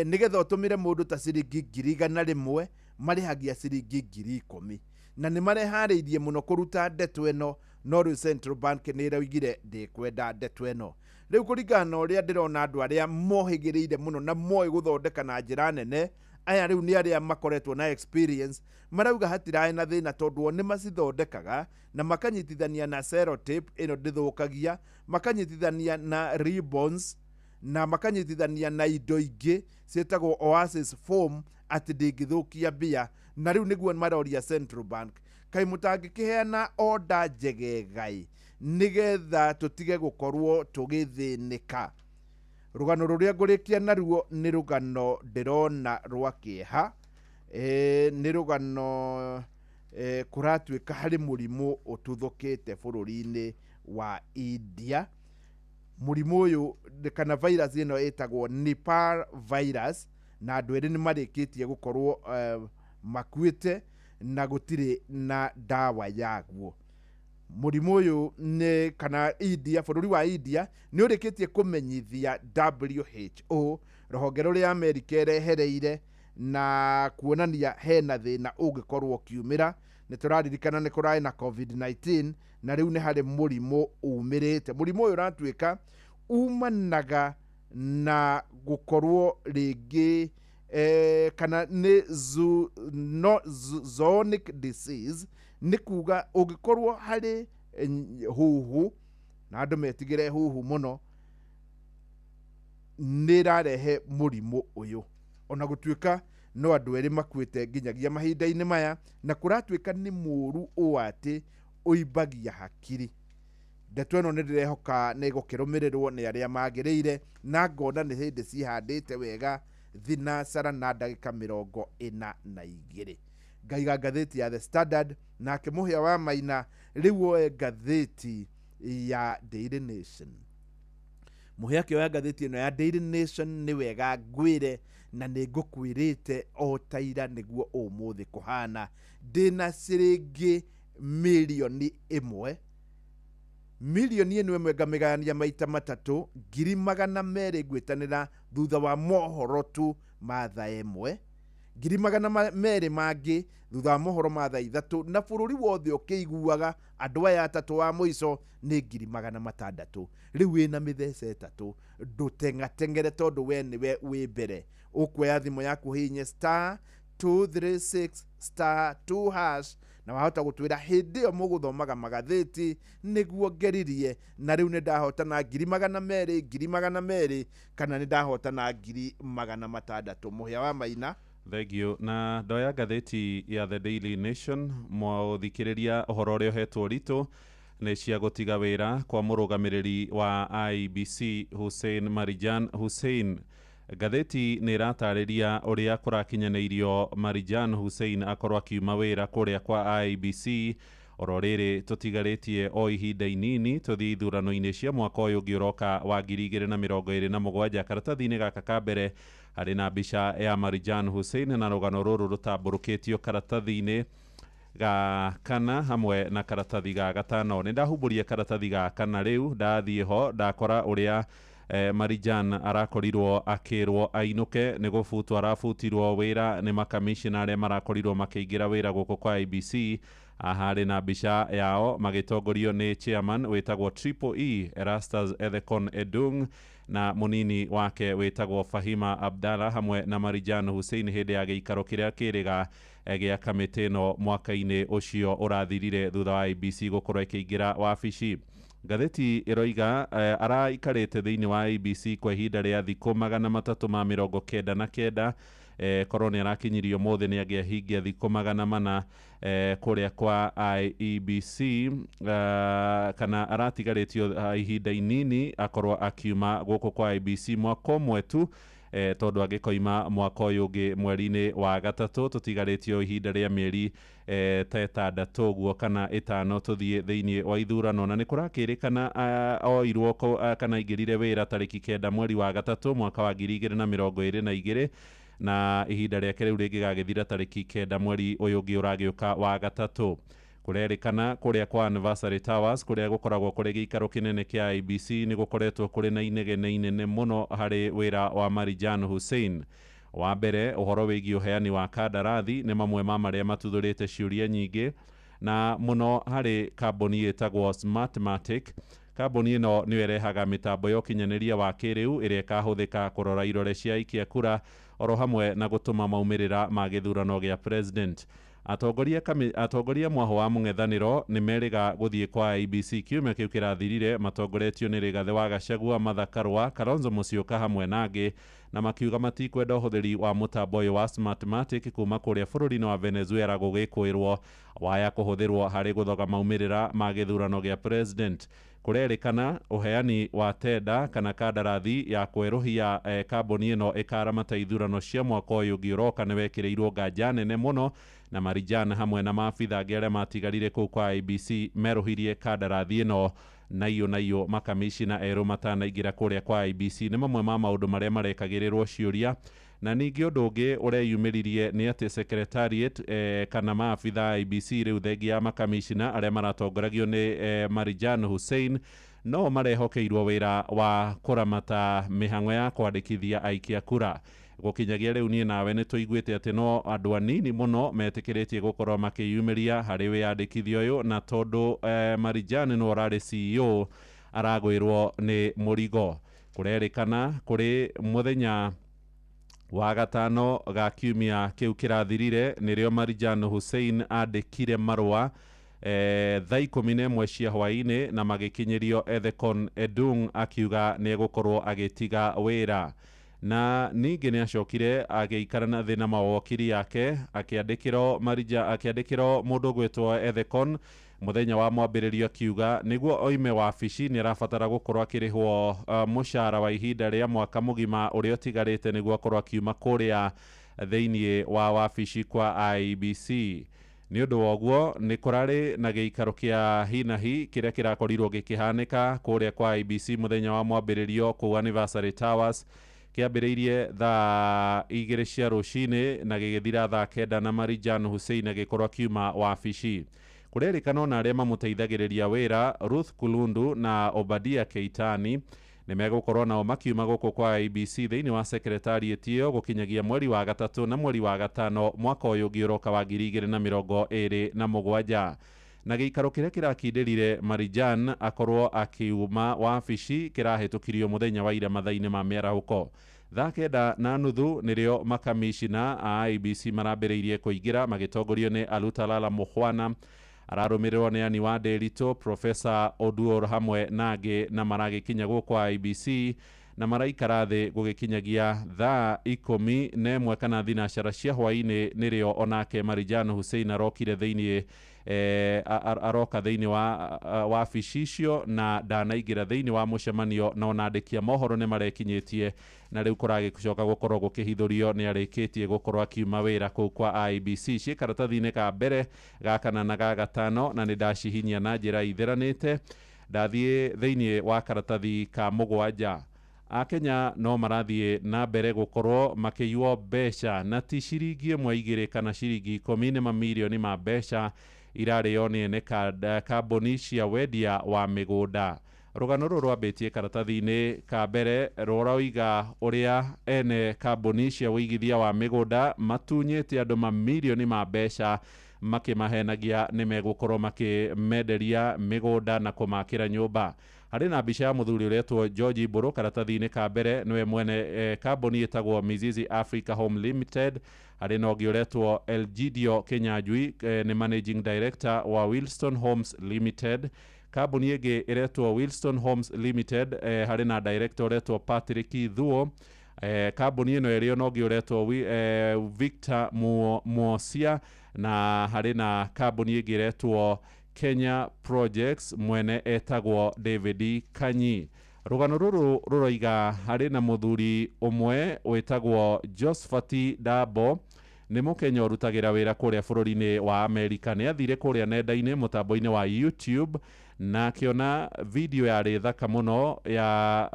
nĩgetha ũtũmĩre mũndũ ta ciringi 100,000, marĩhagia ciringi 10,000, na nĩ mareharĩirie mũno kũruta ndeto ĩno. No rĩu Central Bank nĩ ĩroigire ndĩkwenda ndeto ĩno. Rĩu kũringana na ũrĩa ndĩrona, andũ arĩa mohĩgĩrĩire mũno na moĩ gũthondeka na njĩra nene, aya rĩu nĩ arĩa makoretwo na experience, marauga hatirarĩ na thĩna, tondũ o nĩ macithondekaga na makanyitithania na sellotape ĩno ndĩthũkagia, makanyitithania na ribbons, na makanyitithania na indo ingĩ ciĩtagwo oasis foam, atĩ ndĩngĩthũkia mbia. Na rĩu nĩguo maroria Central Bank, kaĩ mũtangĩkĩheana order njegegai nĩgetha tũtige gũkorwo tũgĩthĩnĩka? Rũgano rũrĩa ngũrĩkia naruo nĩ rũgano ndĩrona rwa kĩeha. Nĩ rũgano kũratuĩka harĩ mũrimũ ũtuthũkĩte bũrũri-inĩ wa India. Mũrimũ ũyũ kana virus ĩno ĩtagwo Nipah virus, na andũ erĩ nĩ marĩkĩtie gũkorwo makuĩte, na gũtirĩ na ndawa yaguo. Mũrimũ ũyũ nĩ kana India, bũrũri wa India nĩ ũrĩkĩtie kũmenyithia WHO, rũhonge rũrĩa Amerika ĩrehereire, na kuonania hena thĩna ũngĩkorwo ũkiumĩra. Nĩ tũraririkana nĩ kũrarĩ na COVID-19, na rĩu nĩ harĩ mũrimũ umĩrĩte. Mũrimũ ũyũ ũratuĩka umanaga na gũkorwo rĩngĩ kana nĩ no, zoonotic disease, nĩ kuga ũngĩkorwo harĩ huhu, na andũ metigĩre huhu mũno, nĩ ĩrarehe mũrimũ ũyũ. Ona gũtuĩka no andũ erĩ makuĩte nginyagia mahinda-inĩ maya, na kũratuĩka nĩ mũũru ũũ atĩ ũimbagia hakiri. Ndeto ĩno nĩ ndĩrehoka nĩ ĩgũkĩrũmĩrĩrwo nĩ arĩa magĩrĩire, na ngona nĩ hĩndĩ cihandĩte wega thinacara na ndagĩka 42. Ngaiga ngathĩti ya The Standard, nake Mũhĩa wa Maina rĩu oe ngathĩti ya Daily Nation. Mũhĩa akĩoya ngathĩti ĩno ya Daily Nation, nĩ wega ngwĩre, na nĩ ngũkwĩrĩte o ta ira nĩguo ũmũthĩ kũhana, ndĩna ciringi 1,000,000. 1,100,000 ngamĩgayania maita matatũ, 200,000 ngwĩtanĩra thutha wa mohoro tu ma thaa 1, 200,000 mangĩ thutha wa mohoro ma thaa 3, na bũrũri wothe ũkĩiguaga andũ aya atatũ wa mũico nĩ 600,000. Rĩu wĩna mĩthece ĩtatũ, ndũteng'ateng'ere tondũ we nĩwe wĩ mbere. Ũkuoya thimũ yaku, hihinye *236*2#, na wahota gũtwĩra hĩndĩ ĩyo mũgũthomaga magathĩti nĩguo ngeririe, na rĩu nĩ ndahotana 200,000, 200,000, kana nĩ ndahotana 600,000. Mũhĩa wa Maina.
Thank you. Na ndoya ngathĩti ya The Daily Nation, mũthikĩrĩria, ũhoro ũrĩa ũhetwo ritũ nĩ cia gũtiga wĩra kwa mũrũgamĩrĩri wa IEBC Hussein Marijan Hussein. Ngathĩti nĩ ĩratarĩria ũrĩa kũrakinyanĩirio Marijan Hussein akorwo akiuma wĩra kũrĩa kwa IEBC, oro rĩrĩ tũtigarĩtie o ihinda inini tũthiĩ ithurano-inĩ cia mwaka ũyũ ũngĩ ũroka wa 2027. Karatathi-inĩ gaka ka mbere harĩ na mbica ya Marijan Hussein, na rũgano rũrũ rũtambũrũkĩtio karatathi-inĩ ga kana hamwe na karatathi ga gatano. Nĩ ndahumbũria karatathi ga kana, rĩu ndathiĩ ho ndakora ũrĩa Marijan arakorirwo akĩrwo ainũke nĩ gũbutwo arabutirwo wĩra nĩ makamishina arĩa marakorirwo makĩingĩra wĩra gũkũ kwa IEBC. Haha harĩ na mbica yao magĩtongorio nĩ chairman wĩtagwo Triple E Erastus Ethekon Edung na mũnini wake wĩtagwo Fahima Abdalla hamwe na Marijan Hussein hĩndĩ ya gĩikaro kĩrĩa kĩrĩga gĩa kamĩtĩ ĩno mwaka-inĩ ũcio ũrathirire thutha wa IEBC gũkorwo ĩkĩingĩra wabici. Ngathĩti ĩroiga araikarĩte thĩinĩ wa IEBC kwa ihinda rĩa thikũ 399. Korwo nĩ arakinyirio mũthĩ nĩ angĩahingia thikũ 400 kũrĩa kwa IEBC, kana aratigarĩtio ihinda inini akorwo akiuma gũkũ kwa IEBC, mwaka ũmwe tu, tondũ angĩkoima mwaka ũyũ ũngĩ mweri-inĩ wa gatatũ tũtigarĩtio ihinda rĩa mĩeri ta 6 ũguo kana 5 tũthiĩ thĩinĩ wa ithurano. Na nĩ kũrakĩrĩkana oirwo kana aingĩrire wĩra tarĩki 9 mweri wa gatatũ mwaka wa 2022, na ihinda rĩake rĩu rĩngĩgagĩthira tarĩki 9 mweri ũyũ ũngĩ ũragĩũka wa gatatũ. Kũrerĩkana kũrĩa kwa Anniversary Towers, kũrĩa gũkoragwo kũrĩ gĩikaro kĩnene kĩa IEBC, nĩ gũkoretwo kũrĩ na inegene inene mũno harĩ wĩra wa Marijan Hussein. Wa mbere, ũhoro wĩgiĩ ũheani wa kandarathi nĩ mamwe ma marĩa matuthũrĩte ciũria nyingĩ na mũno harĩ kambuni ĩtagwo Smartmatic. Kambuni ĩno nĩyo ĩrehaga mĩtambo ya ũkinyanĩria wa kĩrĩu ĩrĩa ĩkahũthĩka kũrora irore cia aikia kura oro hamwe na gũtũma maumĩrĩra ma gĩthurano gĩa president. Atongoria mwaho wa mũng'ethanĩro nĩ merĩga gũthiĩ kwa IEBC kiumia kĩu kĩrathirire, matongoretio nĩ Rigathĩ wa Gachagua, Martha Karua, Kalonzo Musyoka hamwe na angĩ, na makiuga matikwenda ũhũthĩri wa mũtambo ũyũ wa Smartmatic kuma kũrĩa bũrũri-inĩ wa Venezuela gũgĩkwĩrwo waya kũhũthĩrwo harĩ gũthoga maumĩrĩra ma gĩthurano gĩa president. Kũrerĩkana ũheani wa tenda kana kandarathi ya kwerũhia kambuni ĩno ĩkaramata ithurano cia mwaka ũyũ ũngĩ ũroka nĩ wekĩrĩirwo nganja nene mũno, na Marijan hamwe na maabitha angĩ arĩa matigarire kũu kwa IEBC merũhirie kandarathi ĩno naiyũ naiyũ makamishina erũ matanaingĩra kũrĩa kwa IEBC. Nĩ mamwe ma maũndũ marĩa marekagĩrĩrwo ciũria. Na ningĩ ũndũ ũngĩ ũreyumĩririe nĩ atĩ secretariat kana maabitha a IEBC rĩu thengia ya makamishina arĩa maratongoragio nĩ Marijan Hussein no marehokeirwo wĩra wa kũramata mĩhang'o ya kwandĩkithia aikia kura. Gũkinyagia rĩu niĩ nawe nĩ tũiguĩte atĩ no andũ anini mũno metĩkĩrĩtie gũkorwo makĩyumĩria harĩ wĩyandĩkithia ũyũ, na tondũ Marijan nĩwe ũrarĩ CEO aragwĩrwo nĩ mũrigo. Kũrerĩkana kũrĩ mũthenya wa gatano ga kiumia kĩu kĩrathirire nĩrĩo Marijan Hussein andĩkire marũa thaa 11 cia hwaĩ-inĩ na magĩkinyĩrio Ethekon Edung akiuga nĩ egũkorwo agĩtiga wĩra. Na ningĩ nĩ acokire agĩikara na thĩ na mawokiri yake akĩandĩkĩrwo Marija akĩandĩkĩrwo mũndũ ũgwĩtwo Ethekon mũthenya wa mwambĩrĩrio akiuga nĩguo oime wabici nĩ arabatara gũkorwo akĩrĩhwo mũcara wa ihinda rĩa mwaka mũgima ũrĩa ũtigarĩte nĩguo akorwo akiuma kũrĩa thĩinĩ wa wabici kwa IEBC. Nĩ ũndũ wa ũguo nĩ kũrarĩ na gĩikaro kĩa hinahi kĩrĩa kĩrakorirwo gĩkĩhanĩka kũrĩa kwa IEBC mũthenya wa mwambĩrĩrio kũu Anniversary Towers, kĩambĩrĩirie thaa 2 cia rũcinĩ na gĩgĩthira thaa 9 na Marijan Hussein agĩkorwo akiuma wabici. Kũrerĩkana ona arĩa mamũteithagĩrĩria wĩra Ruth Kulundu na Obadia Keitani nĩ megũkorwo nao makiuma gũkũ kwa IEBC thĩinĩ wa secretariat ĩyo gũkinyagia mweri wa gatatũ na mweri wa gatano mwaka ũyũ ũngĩ ũroka wa 2027. Na gĩikaro kĩrĩa kĩrakindĩrire Marijan akorwo akiuma wabici kĩrahĩtũkirio mũthenya wa ira mathaa-inĩ ma mĩarahũko. Thaa 9:30 nĩrĩo makamishina a IEBC marambĩrĩirie kũingĩra magĩtongorio nĩ Alutalala Mukhwana, ararũmĩrĩrwo nĩ Anne Waiguru, Professor Oduor hamwe na angĩ, na maragĩkinya gũkũ IEBC na maraikara thĩ gũgĩkinyagia thaa 11 kana thinacara cia hwaĩ-inĩ nĩrĩo onake Marijan Hussein arokire thĩinĩ aroka thĩinĩ wa wabici icio na ndanaingĩra thĩinĩ wa mũcemanio, na ona andĩki a mohoro nĩ marekinyĩtie na rĩu kũragĩcoka gũkorwo gũkĩhithũrio nĩ arĩkĩtie gũkorwo akiuma wĩra kũu kwa IEBC. Ciĩ karatathi-inĩ ka mbere ga kana na ga gatano na nĩ ndacihinyia na njĩra itheranĩte. Ndathiĩ thĩinĩ wa karatathi ka mũgwanja. Akenya no marathiĩ na mbere gũkorwo makĩiywo mbeca, na ti ciringi 1, 2 kana ciringi 10, nĩ mamirioni ma mbeca irarĩo nĩ ene kambuni cia wendia wa mĩgũnda. Rũgano rũrũ rwambĩtie karatathi-inĩ ka mbere rũroiga ũrĩa ene kambuni cia ũigithia wa mĩgũnda matunyĩte andũ mamirioni ma mbeca makĩmahenagia nĩ megũkorwo makĩmenderia mĩgũnda na kũmakĩra nyũmba. Harĩ na mbica ya mũthuri ũretwo George Mbũrũ karatathi-inĩ ka mbere, nĩwe mwene kambuni ĩtagwo Mizizi Africa Home Limited. Harĩ na ũngĩ ũretwo Elgidio Kinyanjui, nĩ managing director wa Wilston Homes Limited. Kambuni ĩngĩ ĩretwo Wilston Homes Limited, harĩ na director ũretwo Patrick Thuo. Kambuni ĩno ĩrĩ ona ũngĩ ũretwo Victor Muosia, na harĩ na kambuni ĩngĩ ĩretwo Kenya Projects, mwene etagwo David Kanyi. Rũgano rũrũ rũroiga harĩ na mũthuri ũmwe wĩtagwo Josphat Dabo, nĩ mũkenya ũrutagĩra wĩra kũrĩa bũrũri-inĩ wa Amerika. Nĩ athire kũrĩa nenda-inĩ mũtambo-inĩ wa YouTube na akĩona video yarĩ thaka mũno ya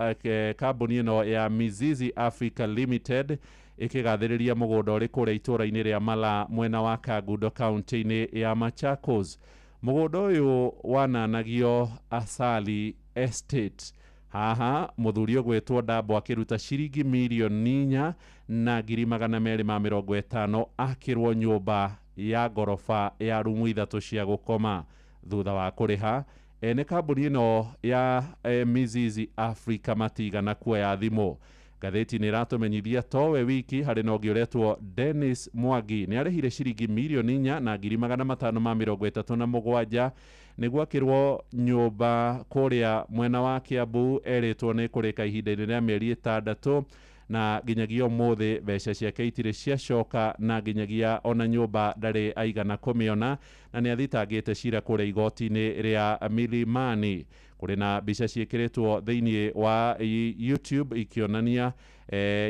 kambuni ĩno ya Mizizi Africa Limited ĩkĩgathĩrĩria mũgũnda ũrĩ kũrĩa itũũra-inĩ rĩa Mala mwena wa Kangundo kaunti-inĩ ya Machakos. Mũgũnda ũyũ wananagio Asali Estate. Haha mũthuri ũgwĩtwo Ndambo akĩruta ciringi 4,250,000 akĩrwo nyũmba ya ngoroba ya rumu 3 cia gũkoma. Thutha wa kũrĩha, ene kambuni ĩno ya Mizizi Africa matigana kuoya thimũ. Ngathĩti nĩ ĩratũmenyithia towe wiki harĩ na ũngĩ ũretwo Dennis Mwangi nĩ arĩhire ciringi 4,537,000 nĩguo akĩrwo nyũmba kũrĩa mwena wa Kiambu, erĩtwo nĩ kũrĩka ihinda-inĩ rĩa mĩeri 6, na nginyagia ũmũthĩ mbeca ciake itirĩ ciacoka, na nginyagia ona nyũmba ndarĩ aigana kũmĩona, na nĩ athitangĩte cira kũrĩa igoti-inĩ rĩa Milimani. Kũrĩ na mbica ciĩkĩrĩtwo thĩinĩ wa YouTube ikĩonania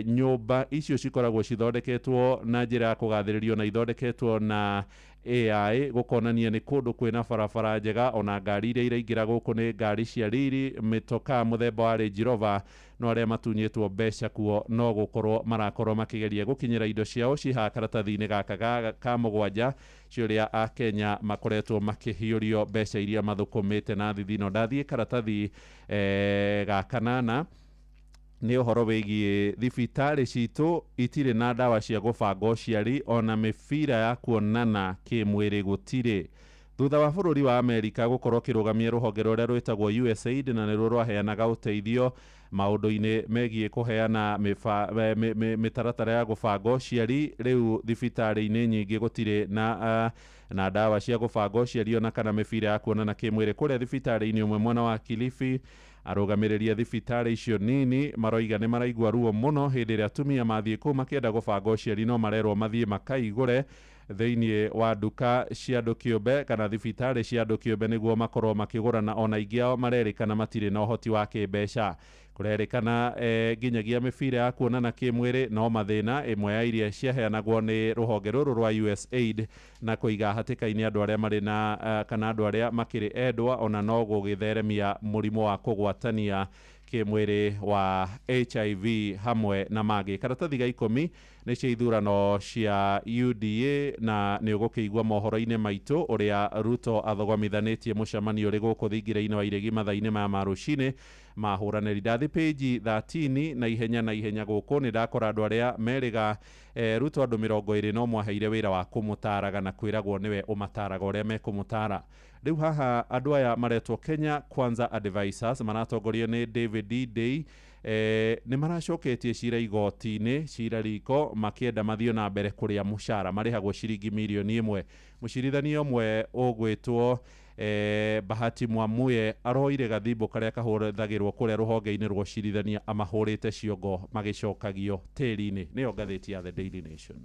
nyũmba icio cikoragwo cithondeketwo na njĩra ya kũgathĩrĩrio na ithondeketwo na AI, gũkonania nĩ kũndũ kwĩna barabara njega, ona ngari iria iraingĩra gũkũ nĩ ngari cia riri, mĩtokaa mũthemba wa Range Rover, no arĩa matunyĩtwo mbeca kuo no gũkorwo marakorwo makĩgeria gũkinyĩra indo ciao cihaha karatathi-inĩ gaka ka 7 cia ũrĩa Akenya makoretwo makĩhiũrio mbeca iria mathũkũmĩte na thithino. Ndathiĩ karatathi ga 8 nĩ ũhoro wĩgiĩ thibitarĩ citũ itirĩ na ndawa cia gũbanga ũciari, ona mĩbira ya kuonana kĩmwĩrĩ gũtirĩ. Thutha wa bũrũri wa Amerika gũkorwo kĩrũgamia rũhonge rũrĩa rwĩtagwo USAID, na nĩruo rwaheanaga ũteithio maũndũ-inĩ megiĩ kũheana mĩtaratara ya gũbanga ũciari, rĩu thibitarĩ-inĩ nyingĩ gũtirĩ na ndawa cia gũbanga ũciari ona kana mĩbira ya kuonana kĩmwĩrĩ. Kũrĩa thibitarĩ-inĩ ũmwe mwena wa Kilifi, arũgamĩrĩri a thibitarĩ icio nini maroiga nĩ maraigua ruo mũno hĩndĩ ĩrĩa atumia mathiĩ kũu makĩenda gũbanga ũciari, no marerwo mathiĩ makaigũre thĩinĩ wa nduka cia andũ kĩũmbe kana thibitarĩ cia andũ kĩũmbe nĩguo makorwo makĩgũrana, ona aingĩ ao marerĩkana matirĩ na ũhoti wa kĩmbeca. Kũrerĩkana nginyagia mĩbira ya kuonana kĩmwĩrĩ no mathĩna, ĩmwe ya iria ciaheanagwo nĩ rũhonge rũrũ rwa USAID na kũiga hatĩka-inĩ andũ arĩa marĩ na kana andũ arĩa makĩrĩ endwa, ona no gũgĩtheremia mũrimũ wa kũgwatania kĩmwĩrĩ wa HIV hamwe na mangĩ. Karatathi ga 10 nĩ cia ithurano cia UDA, na nĩ ũgũkĩigua mohoro-inĩ maitũ ũrĩa Ruto athogomithanĩtie mũcemanio ũrĩ gũkũ thingira-inĩ wa Iregi mathaa-inĩ maya ma rũcinĩ mahũranĩri. Ndathi page 13 na ihenya gũkũ nĩ ndakora andũ arĩa merĩga Ruto andũ 20 no mwaheire wĩra wa kũmũtaraga na kwĩragwo nĩwe ũmataraga ũrĩa mekũmũtara. Rĩu haha andũ aya maretwo Kenya Kwanza Advisors maratongorio nĩ David D. Day, nĩ maracoketie cira igoti-inĩ, cira riko, makĩenda mathiĩ na mbere kũrĩa mũcara marĩhagwo ciringi 1 mirioni. Mũcirithania ũmwe ũgwĩtwo Bahati Mwamuye aroire gathimbo karĩa kahũthagĩrwo kũrĩa rũhonge-inĩ rwa ũcirithania amahũrĩte ciongo magĩcokagio tĩri-inĩ. Nĩyo ngathĩti ya The Daily Nation.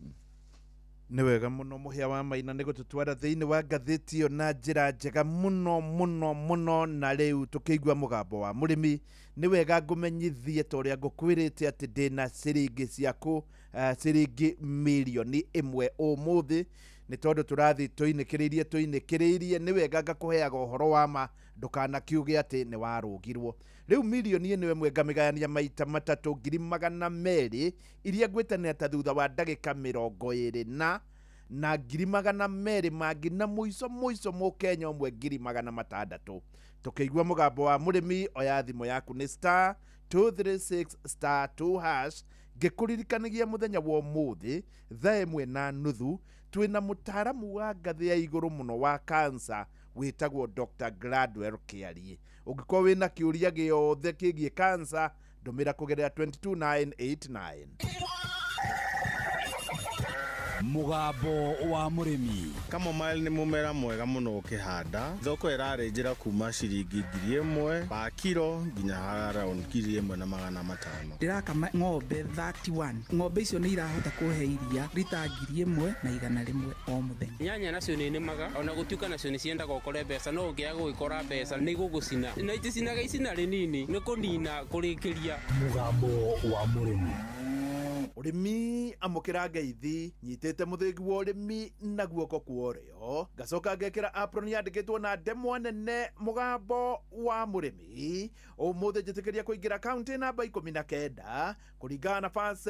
Nĩ wega mũno mũhĩa wa maina nĩ gũtũtwara thĩinĩ wa ngathĩti ĩyo na njĩra njega mũno mũno mũno. Na rĩu tũkĩigua mũgambo wa mũrĩmi, nĩ wega ngũmenyithie ta ũrĩa ngũkwĩrĩte atĩ ndĩna ciringi ciaku, ciringi 1 mirioni ũmũthĩ, nĩ tondũ tũrathiĩ tũinĩkĩrĩirie. Nĩ wega ngakũheaga ũhoro wa ma, ndũkanakiuge atĩ nĩ warũgirwo. Rĩu 1 mirioni ngamĩgayania maita matatũ, 200,000 iria ngwĩtanĩra ta thutha wa ndagĩka 20 na Na 200,000 mangĩ na mũico mũico mũkenya ũmwe 600,000. Tũkĩigua mũgambo wa mũrĩmi, oya thimũ yaku nĩ star 236 star 2 hash. Ngĩkũririkanagia mũthenya wa ũmũthĩ 1:30 twĩna mũtaaramu wa ngathĩ ya igũrũ mũno wa cancer wĩtagwo Dr. Gladwell Kĩarie. Ũngĩkorwo wĩna kĩũria gĩothe kĩgiĩ cancer, ndũmĩra kũgerera 22989.
Mũgambo wa mũrĩmi.
Chamomile nĩ mũmera mwega mũno ũkĩhanda. Thoko ĩrarĩ njĩra kuma ciringi 1000 pa kiro nginya around 1500.
Ndĩrakama ng'ombe 31. Ng'ombe icio nĩ irahota kũhe iria rita 1100 o mũthenya.
Nyanya nacio nĩ nĩmaga ona gũtuĩka nacio nĩ ciendaga ũkore mbeca, no ũngĩaga gũgĩkora mbeca nĩ igũgũcina na iticinaga icina rĩnini nĩ kũnina kũrĩkĩria.
Mũgambo wa mũrĩmi.
Ũrĩmi, amũkĩra ngeithi. Nyitĩte mũthĩgi wa ũrĩmi na guoko kwa ũrĩo, ngacoka ngekĩra apron yandĩkĩtwo na ndemwa nene mũgambo wa mũrĩmi. Ũmũthĩ njĩtĩkĩria kũingĩra kaunti namba 19 kũringana na First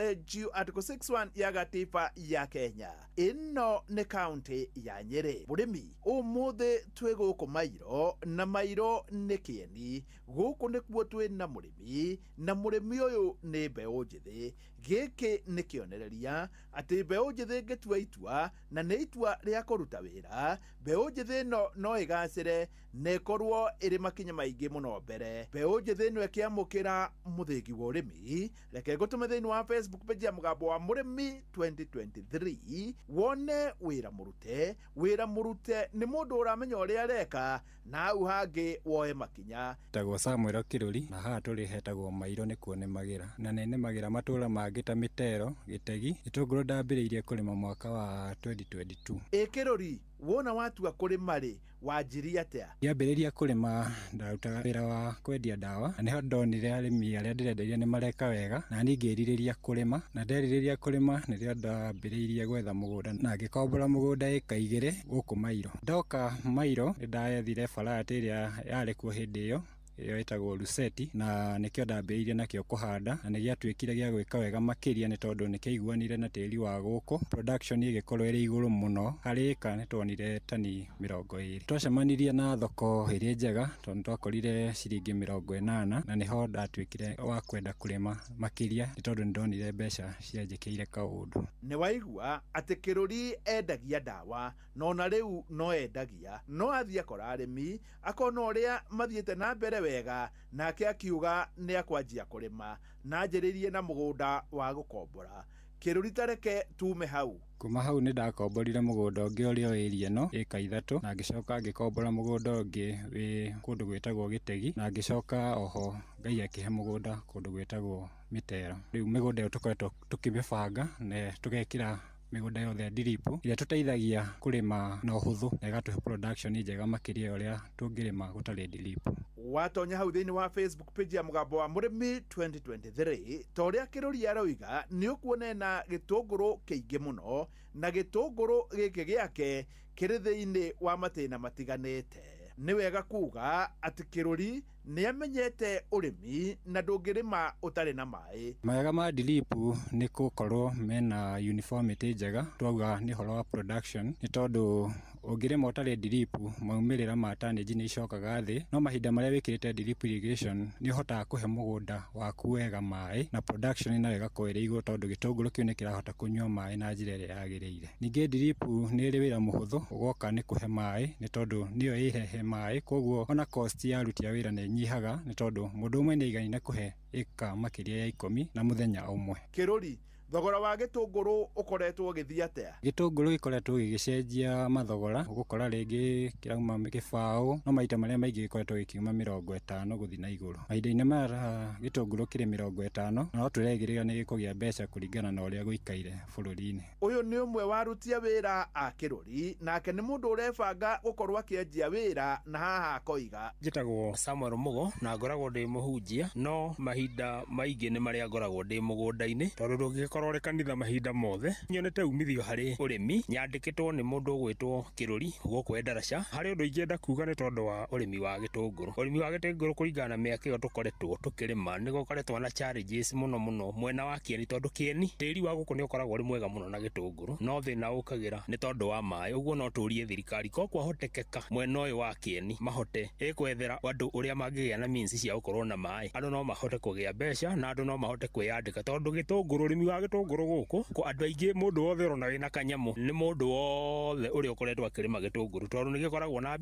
Article 61 ya gatiba ya Kenya. Ĩno nĩ kaunti ya Nyĩrĩ. Mũrĩmi, ũmũthĩ twĩ gũkũ Mairo, na Mairo nĩ kĩeni. Gũkũ nĩkuo twĩ na mũrĩmi, na mũrĩmi ũyũ nĩ mbeũ njĩthĩ. Gĩkĩ nĩ kĩonereria atĩ mbeũ njĩthĩ ĩngĩtua itua, na nĩ itua rĩa kũruta wĩra, mbeũ njĩthĩ ĩno no ĩgacĩre na ĩkorwo ĩrĩ makinya maingĩ mũno mbere. Mbeũ njĩthĩ ĩno ĩkĩamũkĩra mũthĩgi wa ũrĩmi, reke ngũtũme thĩinĩ wa Facebook page ya mũgambo wa mũrĩmi 2023 wone wĩra mũrute. Wĩra mũrute nĩ mũndũ ũramenya ũrĩa areka, na hau hangĩ woe makinya.
Tagwo Samuel Kiruri, na haha tũrĩ hetagwo Mairo nĩkuo nĩmagĩra, na nĩ nĩmagĩra matũra mangĩ ta Mĩtero, Gĩtegi. Gĩtũngũrũ ndambĩrĩirie kũrĩma mwaka wa 2022.
Ĩ Kĩrũri, wona watua kũrĩma rĩ, wanjirie atĩa?
Ngĩambĩrĩria kũrĩma ndarutaga wĩra wa kwendia ndawa, na nĩho ndonire arĩmi arĩa ndĩrenderia nĩ mareka wega, na niĩ ngĩrirĩria kũrĩma, na nderirĩria kũrĩma nĩrĩo ndambĩrĩirie gwetha mũgũnda na ngĩkombora mũgũnda ĩka 2 gũkũ Mairo. Ndoka Mairo nĩ ndethire variety ĩrĩa yarĩ kuo hĩndĩ ĩyo, ĩyo ĩtagwo Ruseti, na nĩkĩo ndambĩrĩirie nakĩo kũhanda, na nĩgĩatuĩkire gĩa gwĩka wega makĩria nĩ tondũ nĩkĩaiguanire na tĩri wa gũkũ. Production ĩgĩkorwo ĩrĩ igũrũ mũno, harĩ ĩka nĩtuonire tani 20. Twacemanirie na thoko ĩrĩ njega tondũ nĩtwakorire ciringi 80, na nĩho ndatuĩkire wa kwenda kũrĩma makĩria nĩ tondũ nĩndonire mbeca cianjĩkĩire kaũndũ.
Nĩ waigua atĩ Kĩrũri endagia ndawa, no na rĩu no endagia, no athiĩ akora arĩmi akona ũrĩa mathiĩte na mbere wega, nake akiuga nĩ akwanjia kũrĩma, na anjĩrĩrie na mũgũnda wa gũkombora. Kĩrũri, tareke tume hau.
Kuma hau nĩ ndakomborire mũgũnda ũngĩ ũrĩa wĩ area ĩno ĩka 3, na ngĩcoka ngĩkombora mũgũnda ũngĩ wĩ kũndũ gwĩtagwo Gĩtegi, na ngĩcoka oho Ngai akĩhe mũgũnda kũndũ gwĩtagwo Mĩtero. Rĩu mĩgũnda ĩyo tũkoretwo tũkĩmĩbanga na tũgekĩra mĩgũnda yothe drip ĩrĩa tũteithagia kũrĩma na ũhũthũ na ĩgatũhe production njega makĩria ya ũrĩa tũngĩrĩma gũtarĩ drip.
Watonya hau thĩinĩ wa Facebook page ya mũgambo wa mũrĩmi 2023, ta ũrĩa Kĩrũri aroiga, nĩ ũkuona ena gĩtũngũrũ kĩingĩ mũno, na gĩtũngũrũ gĩkĩ gĩake kĩrĩ thĩinĩ wa matĩna matiganĩte. Nĩ wega kuga atĩ Kĩrũri nĩ amenyete ũrĩmi na ndũngĩrĩma ũtarĩ na maĩ.
Mawega ma drip nĩ gũkorwo mena uniformity njega, twauga nĩ ũhoro wa production, nĩ tondũ ũngĩrĩma ũtarĩ drip maumĩrĩra ma tonnage nĩ icokaga thĩ, no mahinda marĩa wĩkĩrĩte drip irrigation nĩ ũhotaga kũhe mũgũnda waku wega maĩ na production nayo ĩgakorwo ĩrĩ igũrũ tondũ gĩtũngũrũ kĩu nĩ kĩrahota kũnyua maĩ na njĩra ĩrĩa yagĩrĩire. Ningĩ drip nĩ ĩrĩ wĩra mũhũthũ ũgoka nĩ kũhe maĩ nĩ tondũ nĩyo ĩrehe maĩ, koguo ona cost ya aruti a wĩra nĩ ĩnyihaga nĩ tondũ mũndũ ũmwe nĩ aiganĩire kũhe ĩka makĩria ya 10 na mũthenya ũmwe.
Kĩrũri, thogora wa gĩtũngũrũ ũkoretwo ũgĩthiĩ atĩa?
Gĩtũngũrũ gĩkoretwo gĩgĩcenjia mathogora, ũgũkora rĩngĩ kĩrauma gĩbaũ, no maita marĩa maingĩ gĩkoretwo gĩkiuma 50 gũthiĩ na igũrũ. Mahinda-inĩ maya gĩtũngũrũ kĩrĩ 50, na no tũrerĩgĩrĩra nĩ gĩkũgĩa mbeca kũringana na ũrĩa gũikaire bũrũri-inĩ.
Ũyũ nĩ ũmwe wa aruti a wĩra a Kĩrũri, nake nĩ mũndũ ũrebanga gũkorwo akĩanjia wĩra, na haha akoiga.
Njĩtagwo Samuel Mugo na ngoragwo ndĩ mũhunjia, no mahinda maingĩ nĩ marĩa ngoragwo ndĩ mũgũnda-inĩ, tondũ ndũngĩkorwo
Ũkorwo ũrĩ kanitha mahinda mothe. Nyonete umithio harĩ ũrĩmi, nyandĩkĩtwo nĩ mũndũ ũgwĩtwo Kĩrũri gũkũ Endarasha. Harĩ ũndũ ingĩenda kuga nĩ tondũ wa ũrĩmi wa gĩtũngũrũ. Ũrĩmi wa gĩtũngũrũ kũringana na mĩaka ĩyo tũkoretwo tũkĩrĩma nĩ gũkoretwo na challenges mũno mũno mwena wa Kĩeni, tondũ Kĩeni tĩri wa gũkũ nĩ ũkoragwo ũrĩ mwega mũno na gĩtũngũrũ, no thĩna ũkagĩra nĩ tondũ wa maĩ. Ũguo no tũrie thirikari ko kwahotekeka mwena ũyũ wa Kĩeni mahote gwethera andũ ũrĩa mangĩgĩa na means cia gũkorwo na maĩ. Andũ no mahote kũgĩa mbeca na andũ no mahote kwĩyandĩka, tondũ gĩtũngũrũ, ũrĩmi wa gĩtũngũrũ gũkũ kwa andũ aingĩ, mũndũ wothe ũrona wĩna kanyamũ nĩ mũndũ wothe ũrĩa ũkoretwo akĩrĩma gĩtũngũrũ, tondũ nĩ gĩkoragwo na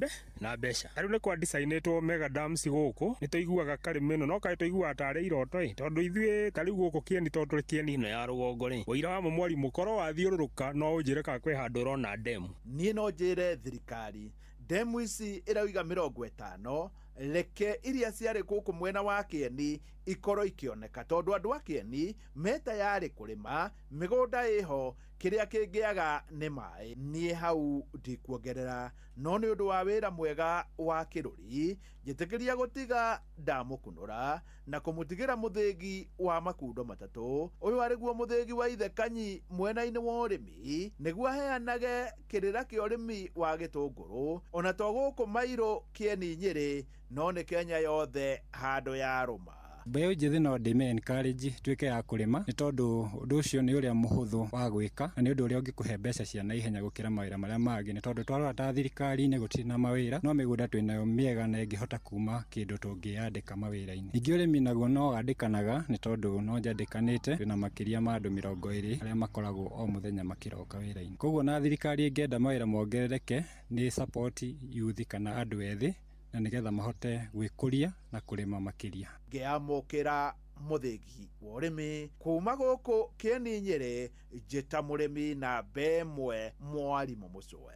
mbeca. Rĩu nĩ kwa designĩtwo mega dams gũkũ, nĩ tũiguaga karĩma ĩno no kaĩ tũiguaga tarĩ iroto ĩ, tondũ ithuĩ ta rĩu gũkũ Kĩeni, tondũ tũrĩ Kĩeni ĩno ya rũgongo rĩ, ũira wa mwarimũ korwo wathiũrũrũka no ũnjĩre kana kwĩ handũ ũrona demu.
Niĩ no njĩre thirikari demu ici ĩrauga 50, reke iria ciarĩ gũkũ mwena wa Kĩeni ikorwo ikĩoneka, tondũ andũ a Kĩeni me tayarĩ kũrĩma, mĩgũnda ĩho, kĩrĩa kĩngĩaga nĩ maĩ. Niĩ hau ndikuongerera, no nĩ ũndũ wa wĩra mwega wa Kĩrũri njĩtĩkĩria gũtiga ndamũkunũra na kũmũtigĩra mũthĩgi wa makundo matatũ. Ũyũ arĩ guo mũthĩgi wa ithe Kanyi mwena-inĩ wa ũrĩmi, nĩguo aheanage kĩrĩra kĩa ũrĩmi wa gĩtũngũrũ, ona to gũkũ Mairũ Kĩeni Nyĩrĩ, no nĩ Kenya yothe handũ ya rũma.
Mbeũ njĩthĩ no ndĩme encourage tuĩke ya kũrĩma, nĩ tondũ ũndũ ũcio nĩ ũrĩa mũhũthũ wa gwĩka na nĩ ũndũ ũrĩa ũngĩkũhe mbeca cia naihenya gũkĩra mawĩra marĩa mangĩ, nĩ tondũ twarora ta thirikari-inĩ gũtirĩ na mawĩra, no mĩgũnda twĩnayo mĩega na ĩngĩhota kuma kĩndũ tũngĩyandĩka mawĩra-inĩ. Ningĩ ũrĩmi naguo no wandĩkanaga, nĩ tondũ no njandĩkanĩte, twĩna makĩria ma andũ 20 arĩa makoragwo o mũthenya makĩroka wĩra-inĩ. Koguo na thirikari ĩngĩenda mawĩra mongerereke nĩ support youth kana andũ ethĩ, na nĩgetha mahote gwĩkũria na kũrĩma makĩria.
Ngĩamũkĩra mũthĩgi wa ũrĩmi kuma gũkũ Kĩeni Nyĩrĩ, njĩta mũrĩmi na ĩmwe mwarimũ Mũcwe.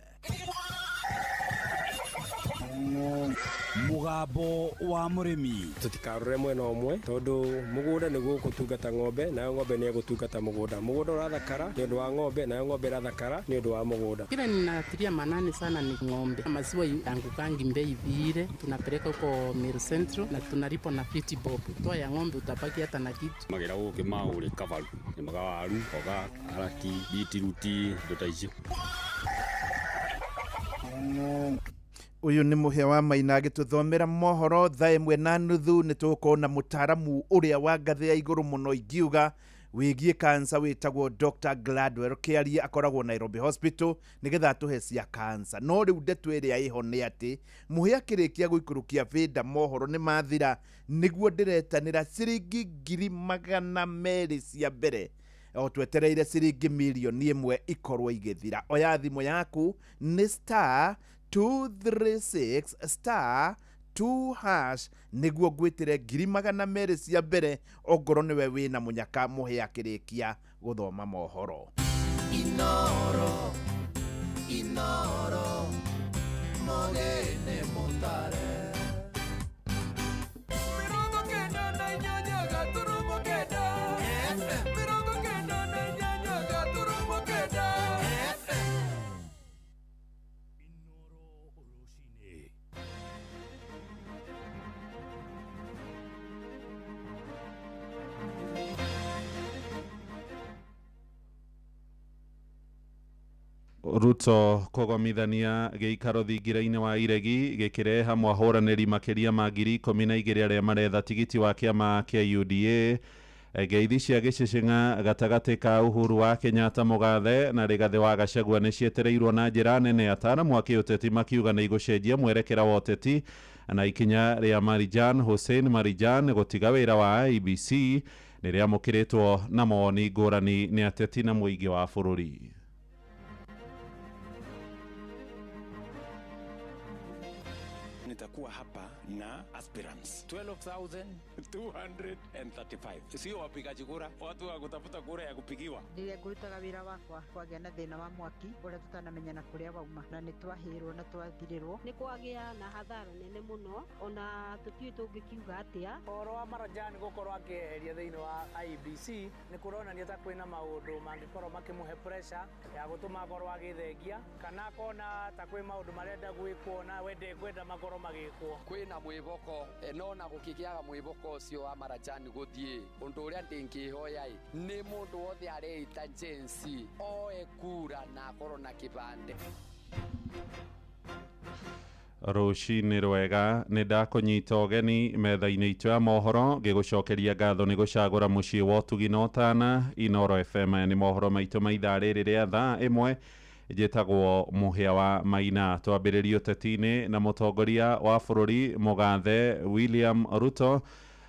Mũgambo wa mũrĩmi.
Tũtikarore mwena ũmwe, tondũ mũgũnda nĩguo ũgũtungata ng'ombe, nayo ng'ombe nĩ ĩgũtungata mũgũnda. Mũgũnda ũrathakara nĩ ũndũ wa ng'ombe, nayo ng'ombe ĩrathakara nĩ ũndũ wa mũgũnda.
Kile ninatilia manani sana ni ng'ombe. Maziwa yangukangi mbei vile, tunapeleka huko Meru Central na tunalipa na 50 bob. Toa ya ng'ombe utabaki hata na kitu.
Magera gũkĩ maũrĩ kabaru, nĩmaga waru, mboga, karati, bitiruti, indo ta icio.
Ũyũ nĩ mũhĩa wa Maina agĩtũthomera mohoro thaa 1:30. Nĩ tũgũkorwo na mũtaaramu ũrĩa wa ngathĩ ya igũrũ mũno ingiuga wĩgiĩ kansa wĩtagwo Dr. Gladwell Kĩarie, akoragwo Nairobi Hospital, nĩgetha atũhe cia kansa. No rĩu ndeto ĩrĩa ĩho nĩ atĩ mũhĩa akĩrĩkia gũikũrũkia bĩnda mohoro nĩ mathira, nĩguo ndĩretanĩra ciringi 200,000 cia mbere, o twetereire ciringi 1,000,000 ikorwo igĩthira. Oya thimũ yaku nĩ star 236 star 2 hash nĩguo ngwĩtĩre 200,000 cia mbere, ongorwo nĩwe wĩna mũnyaka mũhĩa akĩrĩkia gũthoma mohoro.
Inoro, Inoro, mũgĩne mũtare. 98.9 FM. 98.9 FM.
Ruto kũgomithania gĩikaro thingira-inĩ wa Iregi gĩkĩreha mwahũranĩri makĩria ma 12,000 arĩa maretha tigiti wa kĩama kĩa UDA. Ngeithi cia gĩcĩcĩng'a gatagatĩ ka Uhuru wa Kenyatta Mũgathe na Rigathĩ wa Gachagua nĩ cietereirwo na njĩra nene, ataaramu a kĩũteti makiuga nĩ igũcenjia mwerekera wa ũteti, na ikinya rĩa Marijan Hussein Marijan gũtiga wĩra wa IEBC nĩ rĩamũkĩrĩtwo na mawoni ngũrani nĩ ateti na mũingĩ wa bũrũri.
Nitakuwa hapa na aspirants 12,235, sio wapigaji kura, watu wa kutafuta kura ya kupigiwa.
Rĩrĩa ngũrutaga wĩra wakwa kwagĩa na thĩna wa mwaki ũrĩa tũtanamenyana kũrĩa wauma, na nĩ twahĩrwo na twathirĩrwo.
Nĩ kwagĩa na hathara nene mũno, ona tũtiũĩ tũngĩkiuga atĩa.
Ũhoro wa Marajani gũkorwo akĩeheria thĩinĩ wa IEBC nĩ kũronania ta kwĩna maũndũ mangĩkorwo makĩmũhe pressure ya gũtũma akorwo agĩthengia, kana akona ta kwĩ maũndũ marenda gwĩkwo na we ndekwenda makorwo magĩkwo.
Kwĩna mwĩboko no na gũkĩgĩaga mwĩboko Mwaka ũcio wa Marajani gũthiĩ ũndũ ũrĩa ndĩngĩhoya nĩ mũndũ wothe areita Gen Z oe kura na akorwo na kĩbandĩ.
Rũcinĩ rwega, nĩ ndakũnyita ũgeni metha-inĩ itũ ya mohoro, ngĩgũcokeria ngatho nĩ gũcagũra mũciĩ wa ũtugi na ũtana Inoro FM. Nĩ mohoro maitũ ma ithaa rĩrĩ rĩa thaa 1. Njĩtagwo Mũhĩa wa Maina. Twambĩrĩrie ũteti-inĩ na mũtongoria wa bũrũri Mũgathe William Ruto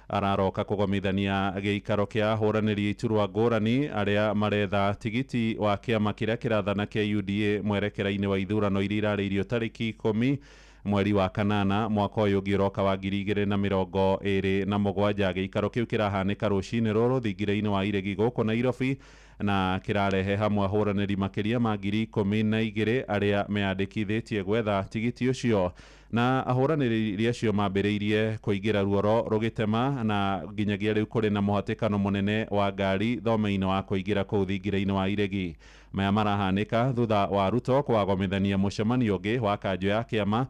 araroka kũgomithania gĩikaro kĩa ahũranĩri iturwa ngũrani arĩa maretha tigiti wa kĩama kĩrĩa kĩrathana kĩa UDA mwerekera-inĩ wa ithurano iria irarĩirio tarĩki 10 mweri wa 8 mwaka ũyũ ũngĩ ũroka wa 2027. Gĩikaro kĩu kĩrahanĩka rũcinĩ rũrũ thingira-inĩ wa Iregi gũkũ Nairobi, na kĩrarehe hamwe ahũranĩri makĩria ma 12,000 arĩa meyandĩkithĩtie gwetha tigiti ũcio, na ahũranĩri acio mambĩrĩirie kũingĩra ruoro rũgĩtema, na nginyagia rĩu kũrĩ na mũhatĩkano mũnene wa ngari thome-inĩ wa kũingĩra kũu thingira-inĩ wa Iregi. Maya marahanĩka thutha wa Ruto kwagomithania mũcemanio ũngĩ wa kanjũ ya kĩama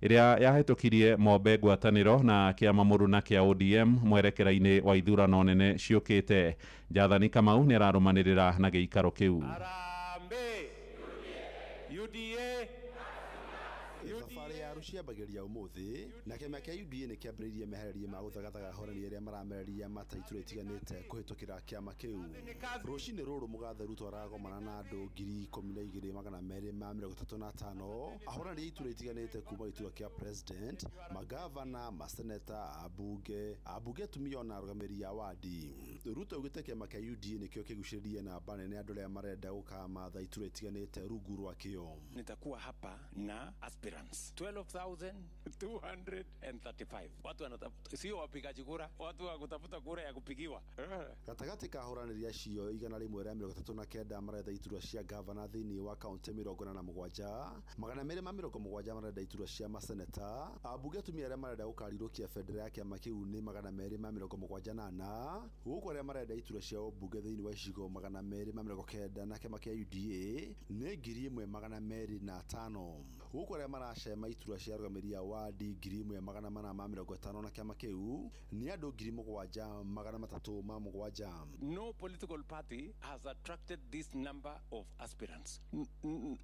ĩrĩa yahĩtũkirie mombe ngwatanĩro na kĩama mũruna kĩa ODM mwerekera-inĩ wa ithurano nene ciũkĩte. Jathani Kamau nĩ ararũmanĩrĩra na gĩikaro kĩu.
Harambee UDA.
Thabarĩ ya rũciambagĩria ũmũthĩ na kĩama kĩa UDA nĩ kĩambĩrĩirie meharĩria ma gũthagathaga ahũrani arĩa maramereria mata iturwa itiganĩte kũhĩtũkĩra kĩama kĩu. Rũcinĩ rũrũ Mũgathe Ruto aragomana na andũ 12,235 ahũrani a iturwa itiganĩte kuma gĩturwa kĩa president, magavana, maseneta, ambunge atumia ona arũgamĩrĩri a wadi. Ruto augĩte kĩama kĩa UDA nĩkĩo kĩgucĩrĩrie namba nene andũ arĩa marenda gũkamatha iturwa itiganĩte rungu rwakĩo.
Nitakuwa hapa na aspirants 12,235. Watu wanatafuta, sio wapigaji kura, watu wa kutafuta kura ya kupigiwa.
Gatagatĩ ka ahũranĩri acio 139 maretha iturwa cia gavana thĩinĩ wa kaunti 47, 270 marenda iturwa cia maseneta, ambunge atumia arĩa marenda gũkarirũkia bendera ya kĩama kĩu nĩ 274, gũkũ arĩa marenda iturwa cia ũmbunge thĩinĩ wa icigo 290 na kĩama kĩa UDA nĩ 1,205, gũkũ arĩa maracema iturwa cia arũgamĩrĩri a wadi 1,450 na kĩama kĩu nĩ andũ 7,307.
No political party has attracted this number of aspirants.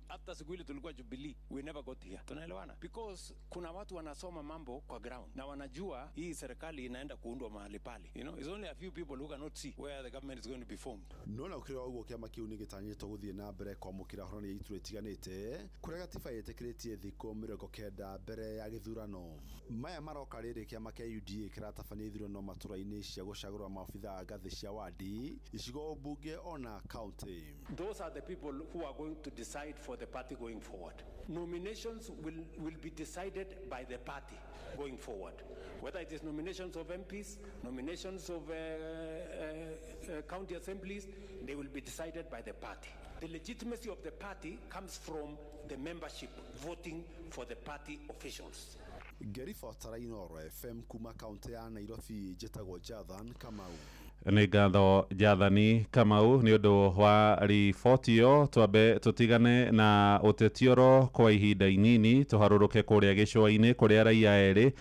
Hata siku ile tulikuwa Jubilee, we never got here. Tunaelewana? Because kuna watu wanasoma mambo kwa ground na wanajua hii serikali inaenda kuundwa mahali pale. You know, it's only a few people who cannot see where the government is going to be formed.
No na ukira ũguo kĩama kĩu nĩ gĩtanyĩtwo gũthiĩ na mbere kwamũkĩra ahũrani a iturwa itiganĩte kũrĩa gatiba yetĩkĩrĩtie thikũ 90 mbere ya gĩthurano. Maya maroka rĩrĩ kĩama kĩa UDA kĩratabania ithurano matũra-inĩ cia gũcagũra maobitha a ngathĩ cia wadi, icigo mbunge ona county.
Those are the people who are going to decide for the party going forward. Nominations will be decided by the party going forward. Whether it is nominations of MPs, nominations of county assemblies, they will be decided by the party. The legitimacy of the party comes from the membership voting for the party officials.
Ngĩribotera Inoro FM kuma kaunti ya Nairobi, njĩtagwo Jathan Kamau.
Nĩ ngatho Jathani Kamau nĩ ũndũ wa riboti ĩyo. Twambe tũtigane na ũteti oro kwa ihinda inini, tũharũrũke kũrĩa gĩcũa-inĩ kũrĩa raia erĩ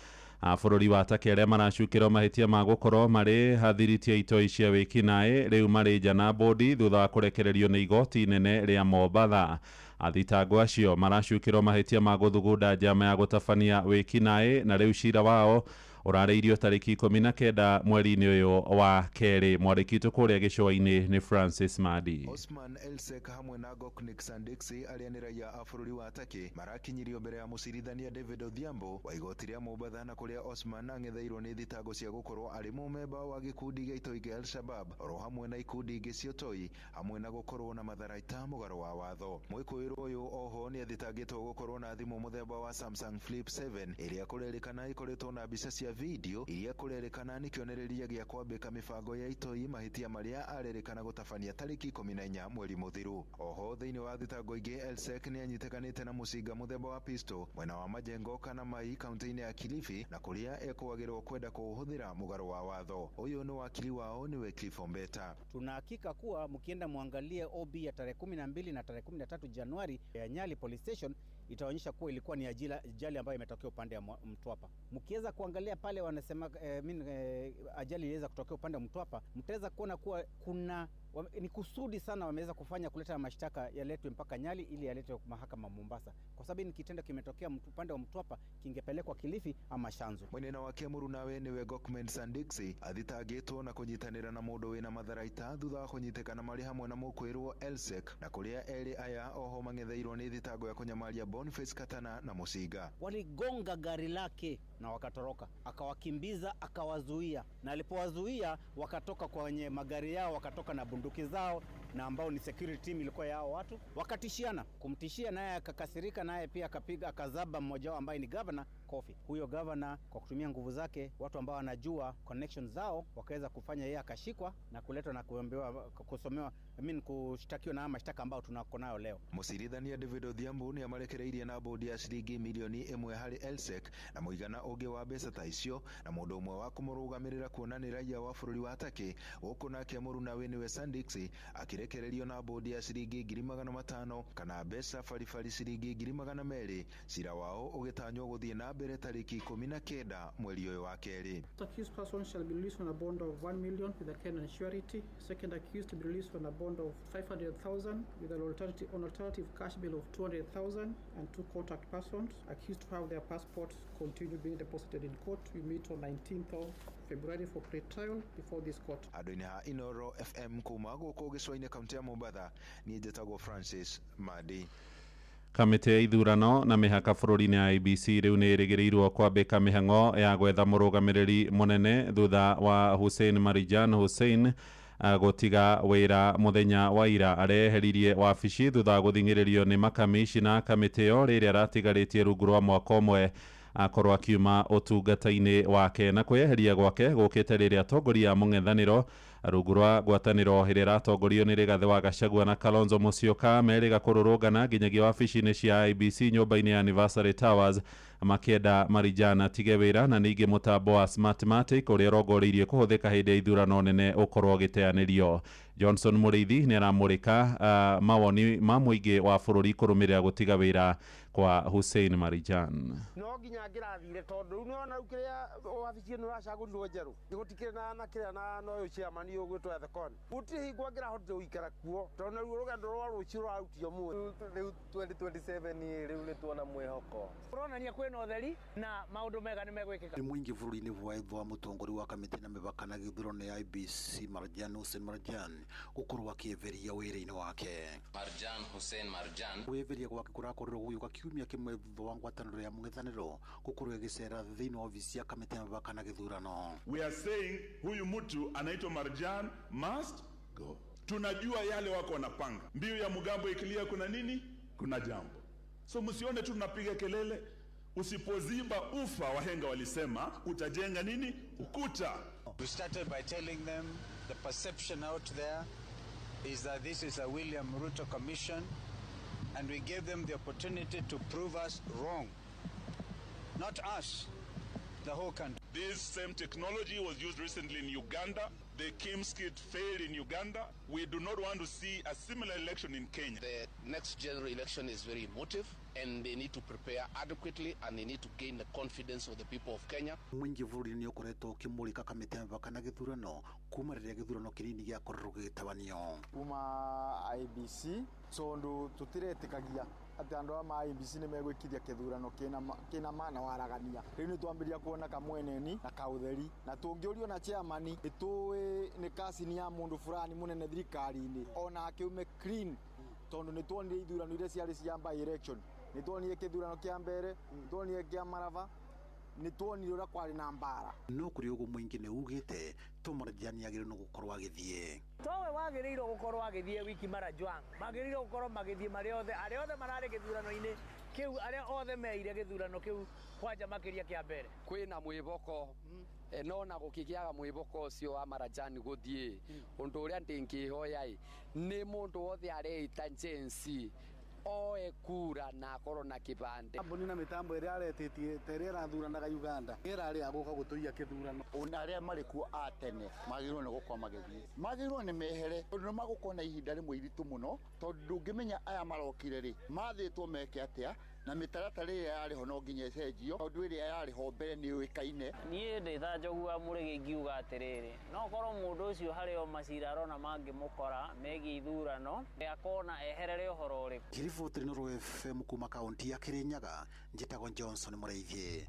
a bũrũri wa Turkey arĩa maracukĩrwo mahĩtia ma gũkorwo marĩ hathiritie itoi cia wĩkinaĩ rĩu marĩ nja na bodi thutha wa kũrekererio nĩ igoti inene rĩa Mombatha. Athitangwo acio maracukĩrwo mahĩtia ma gũthugunda njama ya gũtabania wĩkinaĩ na rĩu cira wao ũrarĩirio tarĩki 19 mweri-inĩ ũyũ wa kerĩ. Mwandĩki witũ kũrĩa gĩcũa-inĩ nĩ Francis Madi.
Osman Elsek hamwe na Goknik Sandiksi arĩa nĩ raia a bũrũri wa Turkey marakinyirio mbere ya mũcirithania David Odhiambo wa igoti rĩa Mombatha, na kũrĩa Osman ang'etheirwo nĩ thitango cia gũkorwo arĩ mũmemba wa gĩkundi gĩa itoi kĩa Al-Shabab oro hamwe na ikundi ingĩ cia ũtoi hamwe na gũkorwo na matharaita mũgarũ wa watho. Mwĩkũĩrwo ũyũ oho nĩ athitangĩtwo gũkorwo na thimũ mũthemba wa Samsung Flip 7 ĩrĩa kũrerĩkana ĩkoretwo na mbica cia video iria kũrerĩkana nĩ kĩonereria gĩa kwambĩka mĩbango ya itoi mahĩtia marĩa arerĩkana gũtabania tarĩki 14 mweri mũthiru. Oho thĩinĩ wa thitango ingĩ, Elsek nĩ anyitĩkanĩte na mũcinga mũthemba wa pistol mwena wa Majengo kana Mai kaunti-inĩ ya Kilifi, na kũrĩa ekũagĩrwo kwenda kũũhũthĩra mũgarũ wa watho. Ũyũ nĩ wakili wao nĩwe Cliff Ombeta.
Tuna hakika kuwa mkienda muangalie OB ya tarehe 12 na tarehe 13 Januari ya Nyali Police police station itaonyesha kuwa ilikuwa ni ajali ambayo imetokea upande wa Mtwapa. Mkiweza kuangalia pale wanasema ajali iliweza kutokea upande wa Mtwapa, mtaweza kuona kuwa kuna ni kusudi sana wameweza kufanya kuleta mashtaka yaletwe mpaka Nyali ili yaletwe mahakama Mombasa, kwa sababu ni kitendo kimetokea upande wa Mtwapa, kingepelekwa Kilifi ama Shanzu.
Mwenena wake murunawe niwe Gokmen Sandiksi athitangĩtwo na kũnyitanĩra na mũndũ wĩna matharaita thutha wa kũnyitĩkana marĩ hamwe na mũkwĩrwo Elsek, na kũrĩa erĩ aya oho mang'etheirwo nĩ thitango ya kũnyamaria Boniface Katana na Mũcinga.
Waligonga gari lake na wakatoroka, akawakimbiza, akawazuia, na alipowazuia wakatoka kwenye magari yao, wakatoka na bunduki zao, na ambao ni security team ilikuwa yao watu, wakatishiana, kumtishia, naye akakasirika, naye pia akapiga, akazaba mmoja wao ambaye ni governor kofi. Huyo governor kwa kutumia nguvu zake, watu ambao wanajua connections zao, wakaweza kufanya yeye akashikwa na kuletwa na kuambiwa, kusomewa, kushtakiwa na mashtaka ambao tunako nayo leo.
Mũcirithania David Odhiambo nĩ amarekereirie na bodi ya ciringi milioni 1 harĩ Elsek na mũigana ũngĩ wa mbeca ta icio na mũndũ ũmwe wa kũmũrũgamĩrĩra kuona nĩ raia wa bũrũri wa Turkey, gũkũ nake mũrunawe nĩwe Sandiksi akirekererio na bodi ya ciringi 500,000 kana mbeca baribari ciringi 200,000. Cira wao ũgĩtanywo gũthiĩ na mbere tarĩki 19 mweri ũyũ wa kerĩ.
Accused person shall be released on a bond of 1 million with a Kenyan surety. Second accused to be released on a bond of 500,000 with an alternative cash bail of 200,000 and 2 contact persons accused to have their passports continue being deposited in court. We meet on 19th of February for pre-trial before this court.
Andũ-inĩ ha Inoro FM kuma gũkũ gĩcũa-inĩ kaunti ya Mombatha, niĩ njĩtagwo Francis Madi.
Kamĩtĩ ya ithurano na mĩhaka bũrũri-inĩ ya IEBC rĩu nĩ ĩrĩgĩrĩirwo kwambĩka mĩhang'o ya gwetha mũrũgamĩrĩri mũnene thutha wa Hussein Marijan Hussein gũtiga wĩra mũthenya wa ira. Areheririe wabici thutha wa gũthing'ĩrĩrio nĩ makamishina kamĩtĩ ĩyo rĩrĩa aratigarĩtie rungu rwa mwaka ũmwe akorwo akiuma ũtungata-inĩ wake. Na kwĩyeheria gwake gũkĩte rĩrĩa atongoria a mũng'ethanĩro rungu rwa ngwatanĩro ĩrĩa ĩratongorio nĩ Rigathĩ wa Gachagua na Kalonzo Musyoka merĩga kũrũrũngana nginyagia wabici-inĩ cia IEBC nyũmba-inĩ ya Anniversary Towers makĩenda Marijan atige wĩra, na ningĩ mũtambo wa Smartmatic ũrĩa ũrongoreirie kũhũthĩka hĩndĩ ya ithurano nene ũkorwo ũgĩteanĩrio. Johnson Mũrĩithi nĩ aramũrĩka mawoni ma mũingĩ wa bũrũri kũrũmĩrĩra gũtiga wĩra kwa Hussein Marijan.
No nginya ngĩrathire tondũ rĩu nĩwona rĩu kĩrĩa wabici ĩno ĩracagũrirwo njerũ gũtikĩrĩ na kĩrĩa na ũyũ chairman ũgwĩtwo Ethekon, gũtirĩ hingo angĩrahotire gũikara kuo tondũ naruo rũgendo rwa rũciũ rũrarutio mũthĩ.
Rĩu 2027 rĩu nĩ tuona mwĩhoko
ũronania kwĩna ũtheri na maũndũ mega nĩ megwĩkĩka.
Nĩ mũingĩ bũrũri-inĩ wa mũtongoria wa kamĩtĩ na mĩhaka na gĩthurano ya IEBC Marjan Hussein Marjan gũkorwo akĩeheria wĩra-inĩ wake.
Marjan Hussein Marjan
kwĩeheria gwake kũrakorirwo gũgĩũka kiumia kĩmwe thutha wa ngwatanĩro ya mũng'ethanĩro gũkorwo ĩgĩcera thĩinĩ wa ofisi ya kamĩtĩ ya mĩhaka na gĩthurano.
We are saying huyu mtu anaitwa Marjan must go. Tunajua yale wako wanapanga. Mbiu ya mgambo ikilia kuna nini? Kuna jambo. So msione tu tunapiga kelele. Usipoziba ufa, wahenga walisema, utajenga nini? Ukuta.
We started by telling them the perception out there is that this is a William Ruto commission, and we gave them the opportunity to prove us wrong. Not us, the whole country.
This same technology was used recently in Uganda. The Kimskit failed in Uganda. We do not want to see a similar election in Kenya.
The next general election is very emotive, and they need to prepare adequately, and they need to gain the confidence of the people of Kenya.
Mũingĩ bũrũri-inĩ ũkoretwo ũkĩmũrĩka kamĩtĩ ya mĩhaka na gĩthurano kuma rĩrĩa gĩthurano kĩnini gĩakorirwo gĩgĩtabanio
kuma IEBC tondu tutiretĩkagia atĩ andũ a ma IEBC nĩ megwĩkithia kĩthurano kĩna ma na waragania. Rĩu nĩ twambĩrĩria kuona kamweneni na kaũtheri, na tũngĩũrio na chairman nĩ tũĩ nĩ kasini ya mũndũ fulani mũnene thirikari-inĩ, ona akĩume clean, tondũ nĩ tuonire ithurano iria ciarĩ cia by election, nĩ tuonire kĩthurano kĩa mbere, nĩ tuonire kĩa Marava, nĩ tuonire ũrĩa kwarĩ na mbara.
No kũrĩ ũguo mũingĩ nĩ ugĩte to Marjan agĩrĩirwo nĩ gũkorwo agĩthiĩ.
Towe wagĩrĩirwo gũkorwo agĩthiĩ wiki Marajwang, magĩrĩirwo gũkorwo magĩthiĩ marĩ othe, arĩa othe mararĩ gĩthurano-inĩ kĩu, arĩa othe meire gĩthurano kĩu kwanja makĩria kĩa mbere.
Kwĩna mwĩboko no na gũkĩgĩaga mwĩboko ũcio wa Marjan gũthiĩ, ũndũ ũrĩa ndĩngĩhoya nĩ mũndũ wothe areita Gen Z Oe kura na akorwo na kĩbandĩ.
Kambuni na mitambo ĩrĩa aretĩtie ta ĩrĩa ĩrathuranaga Uganda ĩrarĩ ya gũka gũtũiya kĩthurano.
Ona arĩa marĩ kuo a tene magĩrĩirwo nĩ gũkorwo magĩthiĩ, magĩrĩirwo nĩ mehere tondũ nĩ magũkorwo na ihinda rĩmwe iritũ mũno, tondũ ndũngĩmenya aya marokire rĩ mathĩtwo meke atĩa, na mĩtaratara ĩrĩa yarĩ ho no nginya ĩcenjio tondũ ĩrĩa yarĩ ho mbere nĩ yũĩkaine.
Niĩ ndĩ ta Njogu wa Mũrĩgĩ ingiuga atĩrĩrĩ, no korwo mũndũ ũcio harĩ o macira arona mangĩmũkora megiĩ ithurano, akona eherere ũhoro ũrĩkũ.
Ngiriboti Inooro FM kuma kaunti ya Kirinyaga, njĩtagwo Johnson Mũrĩithi.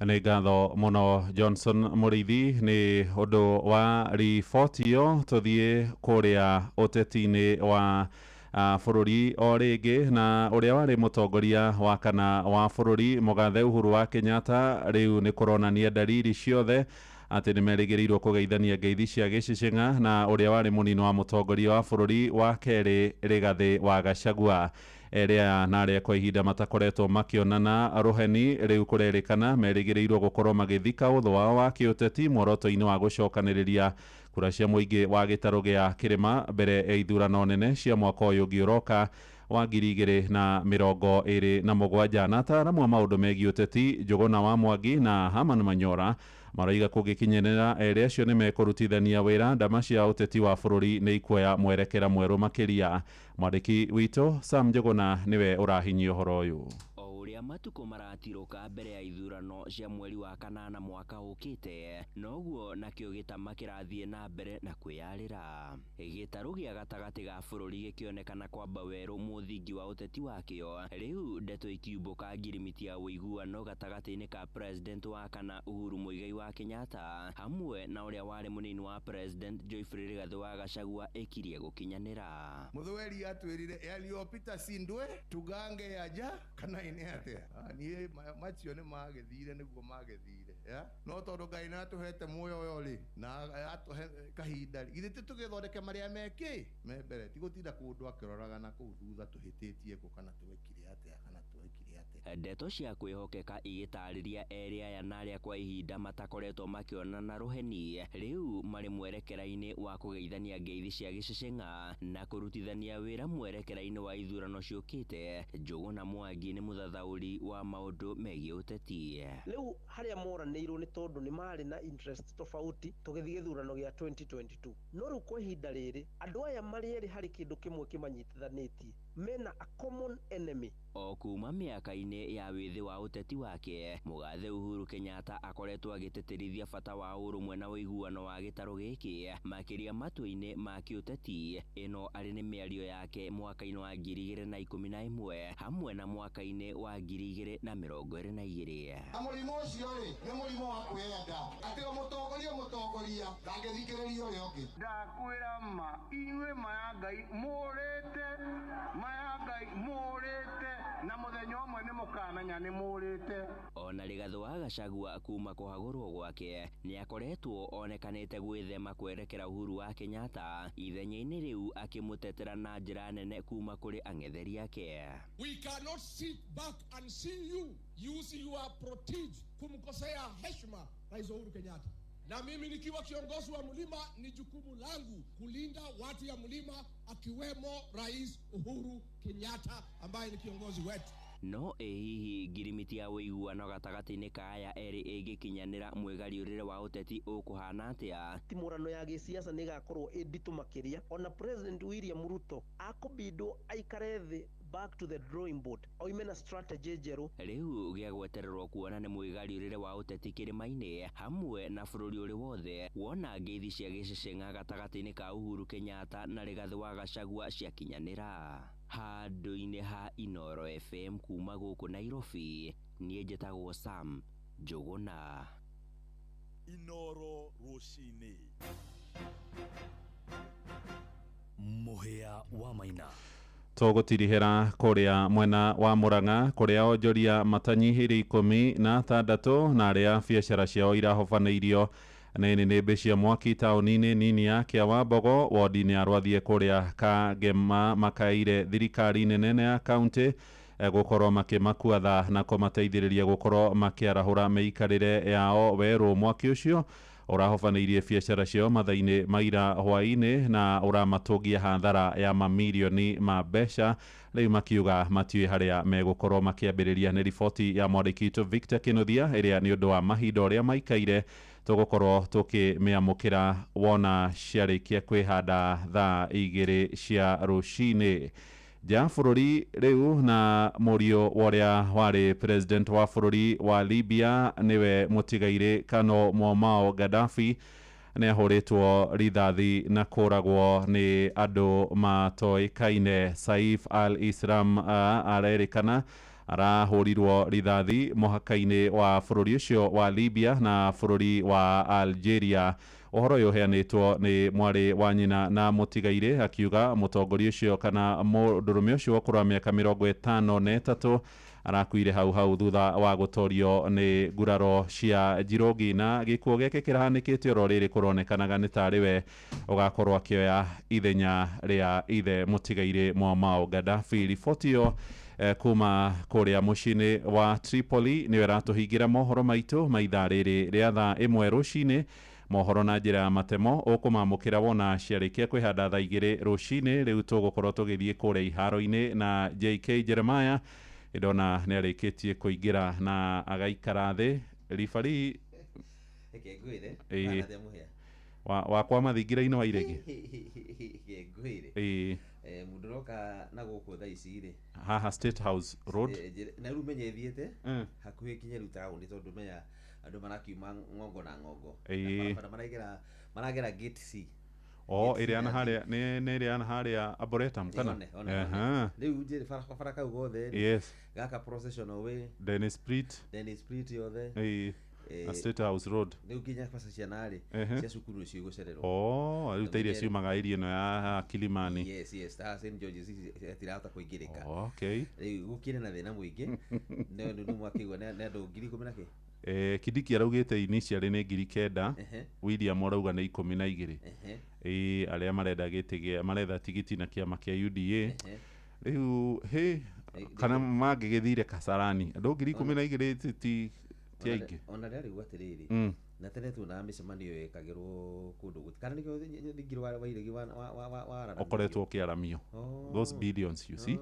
Nĩ ngatho mũno Johnson Mũrĩithi nĩ ũndũ wa riboti ĩyo. Tũthiĩ kũrĩa ũteti-inĩ wa bũrũri o rĩngĩ, na ũrĩa warĩ mũtongoria wa kana wa bũrũri mũgathe Uhuru wa Kenyatta rĩu nĩ kũronania dalili ciothe atĩ nĩ merĩgĩrĩirwo kũgeithania ngeithi cia gĩcicing'a na ũrĩa warĩ mũnini wa mũtongoria wa bũrũri wa kerĩ Rigathĩ wa Gachagua. Erĩ aya na arĩa kwa ihinda matakoretwo makĩonana rũheni, rĩu kũrerĩkana merĩgĩrĩirwo gũkorwo magĩthika ũthũ wao wa kĩũteti muoroto-inĩ wa gũcokanĩrĩria kura cia mũingĩ wa gĩtarũ gĩa kĩrĩma mbere ya ithurano nene cia mwaka ũyũ ũngĩ ũroka wa 2027. Na ataaramu a maũndũ megiĩ ũteti Njũgũna wa Mwangi na Herman Manyora maroiga kũngĩkinyanĩra erĩ acio nĩ mekũrutithania wĩra, ndama cia ũteti wa bũrũri nĩ ikuoya mwerekera mwerũ makĩria. Mwandĩki witũ Sam Njũgũna nĩwe ũrahinyia ũhoro ũyũ.
O ũrĩa matukũ maratirũka mbere ya ithurano cia mweri wa kanana mwaka ũkĩte, noguo nakĩo gĩtama kĩrathiĩ na mbere na kwĩyarĩra. Gĩtarũ gĩa gatagatĩ ga bũrũri gĩkĩonekana kwamba werũ mũthingi wa ũteti wakĩo, rĩu ndeto ikiumbũka ngirimiti ya ũiguano gatagatĩ-inĩ ka president wa kana Uhuru Muigai wa Kenyatta hamwe na ũrĩa warĩ mũnini wa president Geoffrey Rigathĩ wa Gachagua ĩkirie gũkinyanĩra.
Mũthweri atwĩrire yaliyopita si ndwe tugange yaja kana ine atĩa. Niĩ macio nĩ magĩthire nĩguo magĩthire, no tondũ Ngai nĩ atũhete muoyo ũyũ rĩ na atũhe kahinda rĩ, githĩ ti tũgĩthondeke marĩa mekĩ me mbere, ti gũtinda kũndũ akĩroraga na kũu thutha tũhĩtĩtie kũ kana twekire atĩa kana twekire atĩa.
Ndeto cia kwĩhokeka igĩtarĩria erĩ aya na arĩa kwa ihinda matakoretwo makĩonana rũheni, rĩu marĩ mwerekera-inĩ wa kũgeithania ngeithi cia gĩcicing'a na kũrutithania wĩra mwerekera-inĩ wa ithurano ciũkĩte. Njũgũna Mwangi nĩ mũthathaũri wa maũndũ megiĩ ũteti.
Rĩu harĩa moranĩirwo nĩ tondũ nĩ marĩ na interest tofauti tũgĩthiĩ gĩthurano gĩa 2022, no rĩu kwa ihinda rĩrĩ andũ aya marĩ erĩ harĩ kĩndũ kĩmwe kĩmanyitithanĩtie, mena a common enemy.
O kuma mĩaka-inĩ ya wĩthĩ wa ũteti wake, mũgathe Uhuru Kenyatta akoretwo agĩtĩtĩrithia bata wa ũrũmwe na ũiguano wa gĩtarũ gĩkĩ makĩria matua-inĩ ma kĩũteti. Ĩno arĩ nĩ mĩario yake mwaka-inĩ wa 2011 hamwe na mwaka-inĩ wa 2022.
Na mũrimũ ũcio rĩ nĩ mũrimũ wa kwĩyenda, atĩ o mũtongoria ndangĩthikĩrĩria ũrĩa ũngĩ.
Ndakwĩra ma inyuĩ ma ya Ngai mũrĩte, ma ya Ngai mũrĩte, na mũthenya ũmwe nĩ mũkamenya nĩ mũrĩte.
Ona Rigathĩ wa Gachagua kuma kũhagũrwo gwake nĩ akoretwo onekanĩte gwĩthema kwerekera Uhuru wa Kenyatta, ithenya-inĩ rĩu akĩmũtetera na njĩra nene kuma kũrĩ ang'etheri ake.
We cannot sit back and see you use your protege kumkosea heshima Rais Uhuru Kenyatta. Na mimi nikiwa kiongozi wa mlima ni jukumu langu kulinda watu ya mlima akiwemo Rais Uhuru Kenyatta ambaye ni kiongozi wetu.
No ĩ hihi ngirimiti ya ũiguano gatagatĩ-inĩ ka aya erĩ ĩngĩkinyanĩra mwĩgariũrĩre wa ũteti ũkũhana atĩa?
Timũrano ya gĩsiasa nĩ ĩgakorwo ĩ nditũ makĩria, ona President William Ruto akũbindwo aikare thĩ back to the drawing board oime na strategy njerũ.
Rĩu gĩa gwetererwo kuona nĩ mwĩgariũrĩre wa ũteti kĩrĩma-inĩ hamwe na bũrũri ũrĩ wothe wona ngeithi cia gĩceceng'a gatagatĩ-inĩ ka Uhuru Kenyatta na Rigathĩ wa Gachagua ciakinyanĩra. Handũ-inĩ ha Inooro FM kuma gũkũ Nairobi, niĩ njĩtagwo Sam Njũgũna.
Inooro rũcinĩ.
Mũhĩa wa Maina.
Tũgũtirihĩra kũrĩa mwena wa Murang'a kũrĩa onjoria matanyihĩire 16 na arĩa biacara ciao irahobanĩirio nĩ nĩnĩmbĩ cia mwaki taũni-inĩ nini ya Kĩawambogo wodi-inĩ ya Rwathie kũrĩa Kangema makaire thirikari nene ya kaunti gũkorwo makĩmakua tha na kũmateithĩrĩria gũkorwo makĩarahũra mĩikarĩre yao werũ. Mwaki ũcio Ũrahobanĩirie biacara ciao mathaa-inĩ maira hwaĩ-inĩ na ũramatũngia hathara ya mamirioni ma mbeca. Rĩu makiuga matiũĩ harĩa megũkorwo makĩambĩrĩria. Nĩ riboti ya mwandĩki witũ Victor Kinuthia ĩrĩa nĩ ũndũ wa mahinda ũrĩa maikaire tũgũkorwo tũkĩmĩamũkĩra wona ciarĩkia kwĩhanda thaa 2 cia rũcinĩ. Nja bũrũri rĩu na mũriũ wa ũrĩa warĩ president wa bũrũri wa Libya nĩwe mũtigairĩ Colonel Muammar Gaddafi nĩ ahũrĩtwo rithathi na kũragwo nĩ andũ matoĩkaine. Saif al-Islam arerĩkana arahũrirwo rithathi mũhaka-inĩ wa bũrũri ũcio wa Libya na bũrũri wa Algeria. Ũhoro ũyũ ũheanĩtwo nĩ mwarĩ wa nyina na mũtigairĩ akiuga mũtongoria ũcio kana mũndũrũme ũcio wa ũkũrũ wa mĩaka 53 arakuire hau hau thutha wa gũtorio nĩ nguraro cia njirũngi. Na gĩkuũ gĩake kĩrahanĩkĩte oro rĩrĩ kũronekanaga nĩ tarĩ we ũgakorwo akĩoya ithenya rĩa ithe mũtigairĩ Muammar Gaddafi. Riboti ĩyo kuma kũrĩa mũciĩ-inĩ wa Tripoli nĩyo ĩratũhingĩra mohoro maitũ ma ithaa rĩrĩ rĩa thaa 1 rũcinĩ. Mohoro na njĩra ya matemo ũkũmamũkĩra wona ciarĩkia kwĩhanda thaa 2 rũcinĩ. Rĩu tũgũkorwo tũgĩthiĩ kũrĩa iharo-inĩ na JK Jeremiah ndona nĩ arĩkĩtie kũingĩra na agaikara thĩ. Ribari
Reke ngwĩre, kana atĩa mũhĩa?
Wakwa mathingira-inĩ wa iregi.
Reke ngwĩre. Mũndũ ũroka na gũkũ thaa ici rĩ.
Haha State House Road.
Na rĩu menye thiĩte hakuhĩ kinya rĩu taũni tondũ menya andũ marakiuma ng'ongo na ng'ongo. Na barabara maragera gate C.
O
Gate C
ĩrĩa na
na D.
harĩa nĩ ĩrĩa na harĩa Arboretum kana?
One, one, one. Rĩu njĩre barabara kau gothe rĩ.
Yes.
Gaka processional way.
Dennis Pritt.
Dennis Pritt yothe.
Na State House Road.
Rĩu nginya mbeca ciana rĩ, cia cukuru nĩcio igũcererwo.
Oh, rĩu ta iria
Tondũ
ciumaga area ĩno ya Kilimani.
Yes, yes, ta St George's ici citirahota kũingĩrĩka.
Okay.
Rĩu gũkĩrĩ na thĩna mũingĩ. No nĩ mwakĩigua nĩ andũ ngiri ikũmi na kĩ?
Kindiki araugĩte initially nĩ 9,000. William arauga nĩ 12. Arĩa marenda gĩtĩ gĩa maretha tigiti na kĩama kĩa UDA. Rĩu hĩ kana mangĩgĩthire Kasarani andũ 12,000 ti aingĩ.
Ona rĩrĩa rĩu atĩrĩrĩ, na tene tuonaga mĩcemanio ĩkagĩrwo kũndũ kana nĩkĩo thingira wa iregi wa
ũkoretwo ũkĩaramio. Those billions you see.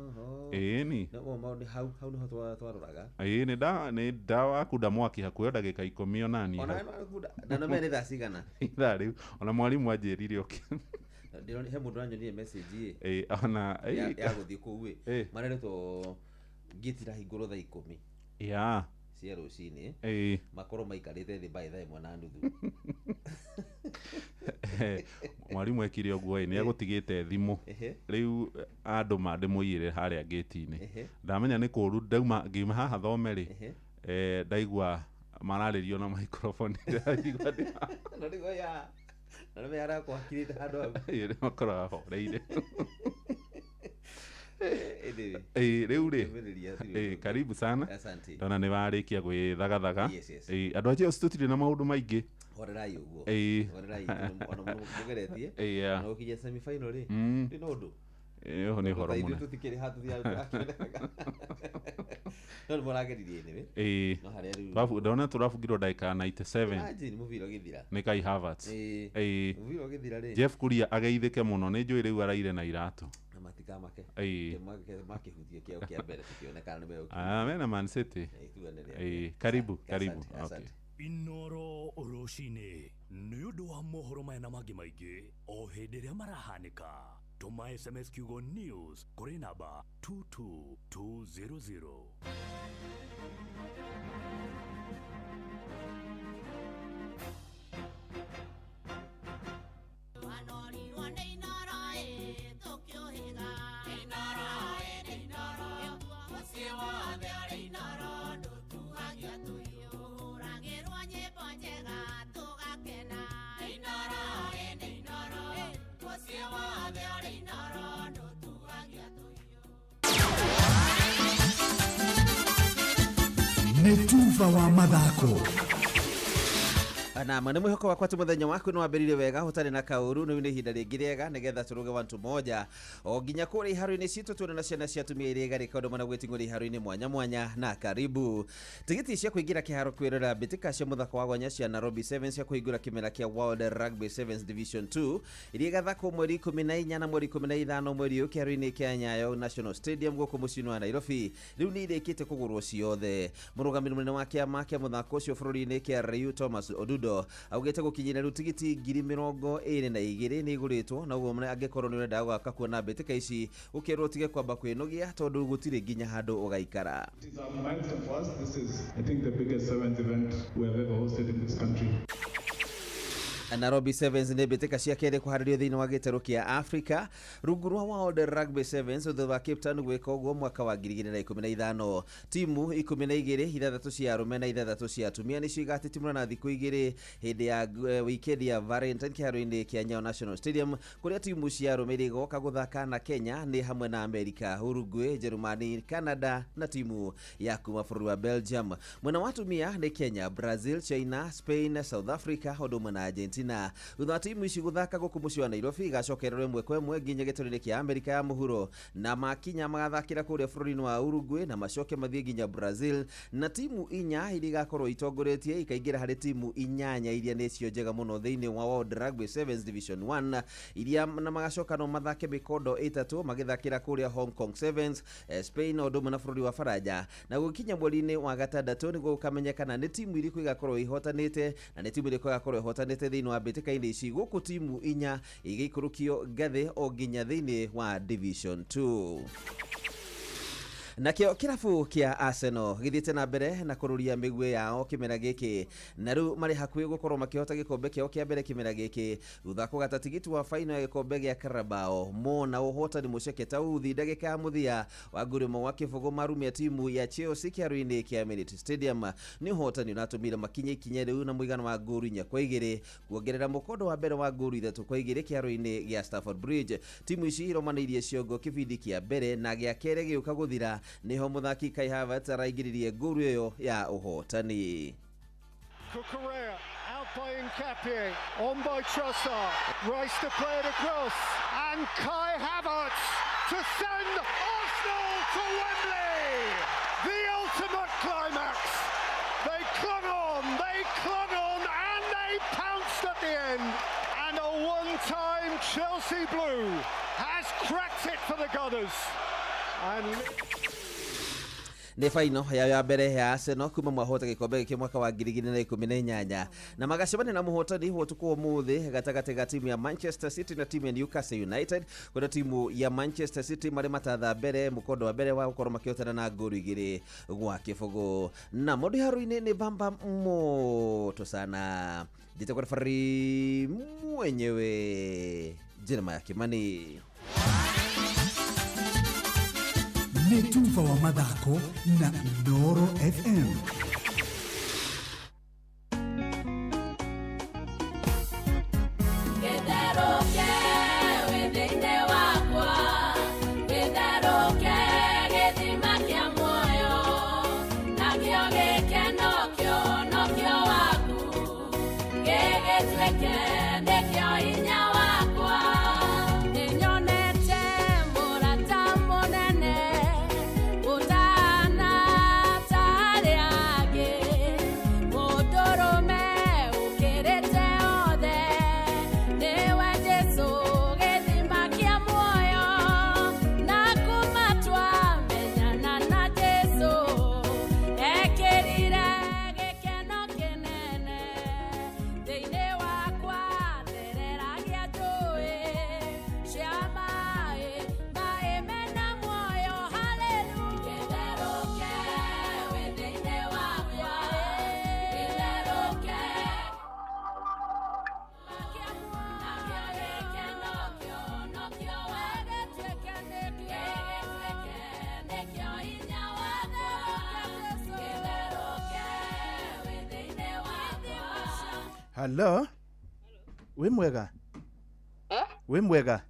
Ĩni.
No hau hau nĩho twaroraga.
Ĩĩ nĩ ndawakunda mwaki hakuhĩ ndagĩka 18.
Ona na no mene thaa cigana?
Ithaa rĩu ona mwarimũ anjĩrire ũke.
Ndĩronire he mũndũ ũranyonirie message
ĩ. Ona
ya gũthiĩ kũu ĩ. Mareretwo gate irahingũrwo thaa 10.
Yeah.
Cia rũcinĩ makorwo maikarĩte thĩ by thaa 1:30.
Mwarimũ ekire ũguo ĩ nĩ agũtigĩte thimũ. Rĩu andũma ndĩmũiyĩre harĩa gate-inĩ. Ndamenya nĩ kũũru ndauma ngiuma haha thome rĩ. Ndaigua mararĩrio na microphone. Ndaigua
Na rĩu ya na nĩ arakwakirĩte handũ hau.
Ĩ makoragwo ahoreire. Rĩu rĩ karibu sana. Ndona nĩ warĩkia gwĩthagathaga. Andũ a Chelsea tũtirĩ na maũndũ maingĩ.
Horerai ũguo. Horerai ona mũgeretie. Na gũkinya semi final rĩ. Nĩ ũndũ.
Ĩyo nĩ ũhoro mũnene.
Tũtikĩrĩ handũ tũrakĩonekaga. No nĩ mũrageririe anyway. No harĩa rĩu.
Ndona tũrabungirwo ndagĩka 97.
Imagine mũbira ũgĩthira.
Nĩ Kai Havertz.
Mũbira ũgĩthira rĩ.
Jeff Kuria ageithĩke mũno nĩ njũĩ rĩu araire na iratũ.
Na matikamake. Makĩhutie kĩao kĩa mbere tũkĩonekana nĩ megũkinya.
Mena Man City. Karibu, karibu. Okay.
Inoro rũcinĩ nĩ ũndũ wa mohoro maya na mangĩ maingĩ o hĩndĩ ĩrĩa marahanĩka. Tũma SMS kiugo news kũrĩ namba 22200.
Nĩ tuba wa mathako.
Na nĩ mwĩhoko wakwa atĩ mũthenya waku nĩ wambĩrĩirie wega ũtarĩ na kaũru. Rĩu nĩ ihinda rĩngĩ rĩega nĩgetha tũrũge wantu moja o nginya kũrĩa iharo-inĩ citũ tuone na ciana cia atumia iria igarĩka ũndũ mana gwĩting'ũria iharo-inĩ mwanya mwanya. Na karibu tigiti cia kũingĩra kĩharo kwĩrora mbĩtĩka cia mũthako wa gonya cia Nairobi Sevens cia kũhingũra kĩmera kĩa World Rugby Sevens Division 2 iria igathakwo mweri 14 na mweri 15 mweri ũyũ kĩharo-inĩ kĩa Nyayo National Stadium gũkũ mũciĩ-inĩ wa Nairobi rĩu nĩ irĩkĩte kũgũrwo ciothe. Mũrũgamĩrĩri mũnene wa kĩama kĩa mũthako ũcio bũrũri-inĩ kĩa RU Thomas Odudo augĩte gũkinyĩra rĩu tigiti 22,000 nĩ igũrĩtwo, na ũguo angĩkorwo nĩ ũrenda gũgaka kuona mbĩtĩka ici ũkerwo ũtige kwamba kwĩnogia tondũ gũtirĩ nginya handũ ũgaikara.
It is a milestone for us. This is, I think, the biggest sevens event we have ever hosted in this country.
Nairobi Sevens nĩ mbĩtĩka cia kerĩ kũharĩrio thĩinĩ wa gĩtarũ kĩa Africa rungu rwa World Rugby Sevens thutha wa Cape Town gwĩka ũguo mwaka wa 2015. Timu 12, 6 cia arũme na 6 cia atumia nĩcio igatitimũra na thikũ 2 hĩndĩ ya weekend ya Valentine kĩharo-inĩ kĩa Nyayo National Stadium kũrĩa timu cia arũme iria igoka gũthaka na Kenya nĩ hamwe na Amerika, Uruguay, Jerumani, Canada na timu ya kuma bũrũri wa Belgium. Mwena wa atumia nĩ Kenya, Brazil, China, Spain, South Africa ũndũ ũmwe na Argentina. Thutha wa timu ici gũthaka gũkũ mũciĩ wa Nairobi igacokererwo ĩmwe kwa ĩmwe nginya gĩtarũ-inĩ kĩa Amerika ya mũhuro na makinya magathakĩra kũrĩa bũrũri-inĩ wa Uruguay na macoke mathiĩ nginya Brazil, na timu 4 iria igakorwo itongoretie ikaingĩra harĩ timu 8 iria nĩcio njega mũno thĩinĩ wa World Rugby Sevens Division 1 iria na magacoka no mathake mĩkondo 3 magĩthakĩra kũrĩa Hong Kong Sevens, Spain ũndũ ũmwe na bũrũri wa Faranja. Na gũkinya mweri-inĩ wa gatandatũ nĩguo gũkamenyekana nĩ timu irĩkũ igakorwo ihotanĩte na nĩ timu irĩkũ igakorwo ihotanĩte thĩinĩ wa mbĩtĩka-inĩ ici, gũkũ timu 4 igĩikũrũkio ngathĩ o nginya thĩinĩ wa Division 2. Nakĩo kĩrabu kĩa Arsenal gĩthiĩte na mbere na kũrũria mĩguĩ yao kĩmera gĩkĩ na rĩu marĩ hakuhĩ gũkorwo makĩhota gĩkombe kĩao kĩa mbere kĩmera gĩkĩ thutha kũgata tigiti wa final ya gĩkombe gĩa Carabao mona ũhotani mũceke ta uthi ndagĩka ya mũthia wa ngũrũ ĩmwe wa kĩbũgũ marumia timu ya Chelsea kĩharo-inĩ kĩa Emirates Stadium. Nĩ ũhotani ũratũmire makinye ikinya rĩu na mũigana wa ngũru 4-2 kuongerera mũkondo wa mbere wa ngũru 3-2 kĩharo-inĩ gĩa Stamford Bridge. Timu ici iromanĩirie ciongo kĩbindi kĩa mbere na gĩa kerĩ gĩũka gũthira niho mũthaki Kai Havertz araingĩririe ngũru ĩyo ya ũhotani.
Cucurella out by Hincapié, on by Trossard, Rice to play it across, and Kai Havertz to send Arsenal to Wembley! The ultimate climax! They clung on, and they pounced at the end, and a one-time Chelsea blue has cracked it for the Gunners. And
nĩ faino yao ya mbere ya Arsenal kuma mwahota gĩkombe gĩkĩ mwaka wa 2018 na magacemania na mũhotani wa ũtukũ wa ũmũthĩ gatagatĩ ga timu ya Manchester City na timu ya Newcastle United, kũrĩa timu ya Manchester City marĩ matatha mbere mũkondo wa mbere wa gũkorwo makĩhotana na ngũru 2-0. Na mũndũ iharo-inĩ nĩ bamba moto sana, njĩtagwo referee mwenyewe Jeremiah Kimani.
Nĩ tuba wa mathako na Inooro FM.
Gĩtherũke wĩ thĩinĩ wakwa, gĩtherũke gĩthima kĩa muoyo, nakĩo gĩkeno kĩonokio waku, gĩgĩtuĩke nĩkĩo hinya wakwa. Nĩnyonete mũrata mũnene ũtana ta arĩa angĩ, mũndũrũme ũkĩrĩte othe, nĩwe Jesũ gĩthima kĩa muoyo, na kuma twamenyana na Jesũ ekĩrire gĩkeno kĩnene thĩinĩ wakwa, thereragia njũĩ cia maĩ, maĩ mena muoyo. Haleluya. Gĩtherũke wĩ thĩinĩ wakwa, gĩtherũke nakĩo gĩkeno kĩonokio gĩgĩtuĩke nĩkĩo hinya wakwa, gĩtherũke wĩ thĩinĩ wakwa.
Halo, wĩ mwega? Wĩ mwega?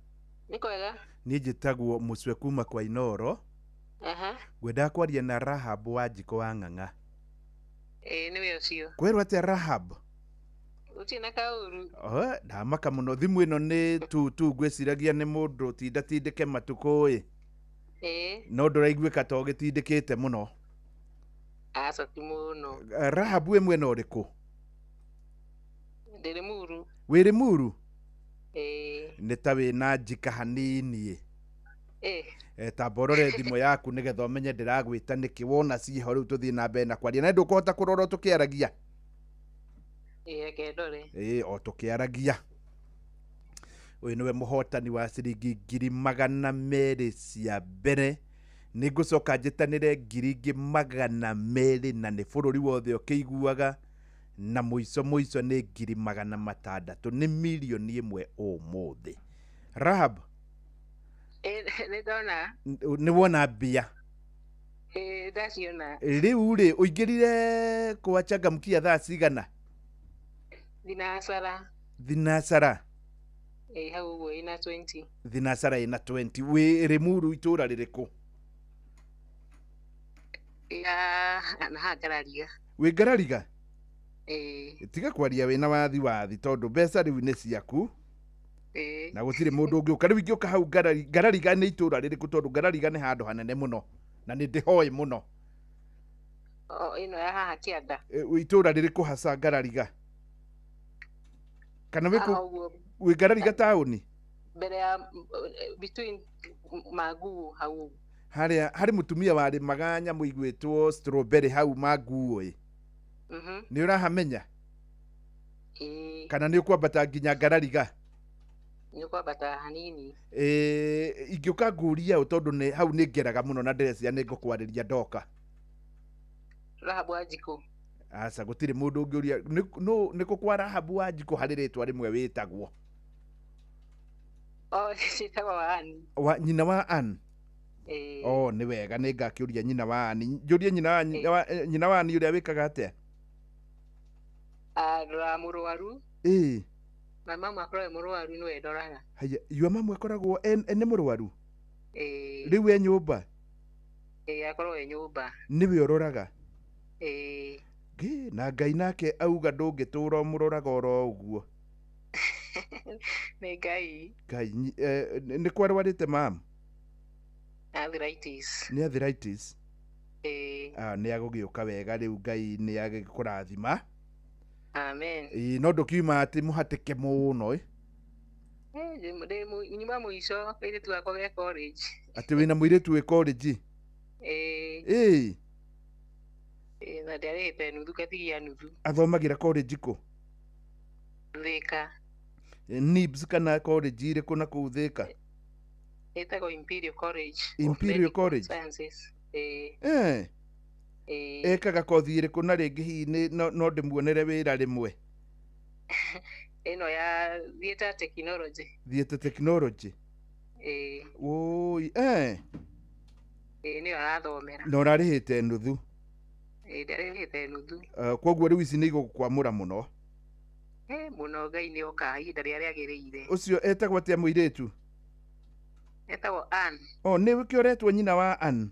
Nĩ kwega.
Niĩ njĩtagwo Mũcwe kuma kwa Inooro.
Aha.
Ngwendaga kwaria na Rahab wa Njiko wa Ng'ang'a.
Ĩĩ nĩwe ũcio.
Kwĩrwo atĩa Rahab?
Gũtirĩ na kaũru.
Ohe, ndamaka mũno thimũ ĩno nĩ tu tu ngwĩciragia nĩ mũndũ tindatindĩke matukũ ĩ.
Ĩĩ.
No ndũraiguĩka ta ũgĩtindĩkĩte mũno.
Aca ti mũno.
Rahabu wĩ mwena ũrĩkũ?
Ndĩ Limuru.
Wĩ Limuru?
Ĩĩ.
Nĩ ta wĩna njika hanini.
Ĩĩ.
Tamba ũrore thimũ yaku nĩgetha ũmenye ndĩragwĩta nĩkĩ wona ciho rĩu tũthiĩ na mbere na kwaria. Na ndũkũhota kũrora tũkĩaragia?
Ĩĩ reke ndore.
Ĩĩ o tũkĩaragia. Ũyũ nĩwe mũhotani wa ciringi 200,000 cia mbere. Nĩngũcoka njĩtanĩre 200,000 na nĩ bũrũri wothe ũkĩiguaga, na mũico mũico nĩ 600,000, nĩ 1,000,000 ũmũthĩ. Rahab.
Ĩĩ nĩ ndona.
Nĩ wona mbia?
Ĩĩ ndaciona.
Rĩu rĩ ũingĩrire kwa Changamkia thaa cigana?
Thinacara.
Thinacara?
Ĩĩ hau ũguo ĩna 20.
Thinacara ĩna 20. Wĩ Limuru itũra rĩrĩkũ?
Ya na haha Ngarariga.
Wĩ Ngarariga?
Ĩĩ.
Tiga kwaria wĩna wathi wathi tondũ mbeca rĩu nĩ ciaku.
Ĩĩ.
Na gũtirĩ mũndũ ũngĩũka. Rĩu ingĩũka hau Ngarariga nĩ itũra rĩrĩkũ tondũ Ngarariga nĩ handũ hanene mũno na nĩ ndĩhoĩ mũno.
O ĩno ya haha kĩanda.
Itũra rĩrĩkũ haca Ngarariga? Kana wĩ
Haha ũguo.
wĩ Ngarariga taũni?
Mbere ya between Manguũ hau ũguo.
Harĩa harĩ mũtumia warĩmaga nyamũ igwĩtwo strawberry hau Manguũ ĩ. Nĩ ũrahamenya?
Ĩĩ.
Kana nĩ ũkwambata nginya Ngarariga?
Nĩ ũkwambata hanini.
Ĩĩ ingĩũka ngũrie ũ tondũ nĩ hau nĩ ngeraga mũno na ndĩreciria nĩ ngũkwarĩria ndoka.
Rahabu Wanjikũ.
Aca gũtirĩ mũndũ ũngĩũria nĩ kũ kwa Rahabu Wanjikũ harĩ rĩtwa rĩmwe wĩtagwo?
O ciĩtagwo Ann.
Wa nyina wa Ann?
Ĩĩ.
Oh nĩ wega nĩ ngakĩũria nyina wa Ann. Njũrie nyina wa nyina wa Ann ũrĩa wĩkaga atĩa?
Ndoraga mũrwaru.
Ĩĩ.
Na mama akoragwo e mũrwaru nĩwe ndoraga.
Haya, yua mamu akoragwo nĩ mũrwaru?
Ĩĩ.
Rĩu e nyũmba?
Ĩĩ akoragwo e nyũmba.
Nĩwe ũroraga?
Ĩĩ.
Ngĩ, na Ngai nake auga ndũngĩtũra ũmũroraga oro ũguo.
Nĩ Ngai.
Ngai nĩ kwarwarĩte mam?
Arthritis.
Nĩ arthritis?
Ĩĩ.
Nĩ agũgĩũka wega rĩu Ngai nĩ agĩkũrathima.
Amen.
Ĩĩ no ndũkiuma atĩ mũhatĩke mũno ĩ.
Ndĩ nyuma mũico kairĩtu gakwa ge college.
Atĩ wĩna mũirĩtu wĩ college?
Ĩĩ.
Ĩĩ.
Ĩĩ na ndiarĩhĩte nuthu ngatigia nuthu.
Athomagĩra college kũ?
Thĩka.
NIBS kana college irĩkũ na kũu Thĩka?
Ĩtagwo Imperial College.
Imperial College?
Sciences. Ĩĩ.
Eh.
Ĩĩ.
Ekaga kothi ĩrĩkũ na rĩngĩ hihi no ndĩmuonere wĩra rĩmwe?
Ĩno ya theatre technology.
Theatre technology?
Ĩĩ.
Woi, eh.
Ĩĩ nĩyo arathomera.
Na ũrarĩhĩte nuthu?
Ĩĩ ndarĩhĩte nuthu.
Koguo rĩu ici nĩ igũgũkwamũra mũno.
Mũno Ngai nĩ oka ihinda rĩrĩa rĩagĩrĩire.
Ũcio etagwo atĩa mũirĩtu?
Etagwo Ann.
Oh, nĩ ũkĩo ũretwo nyina wa Ann?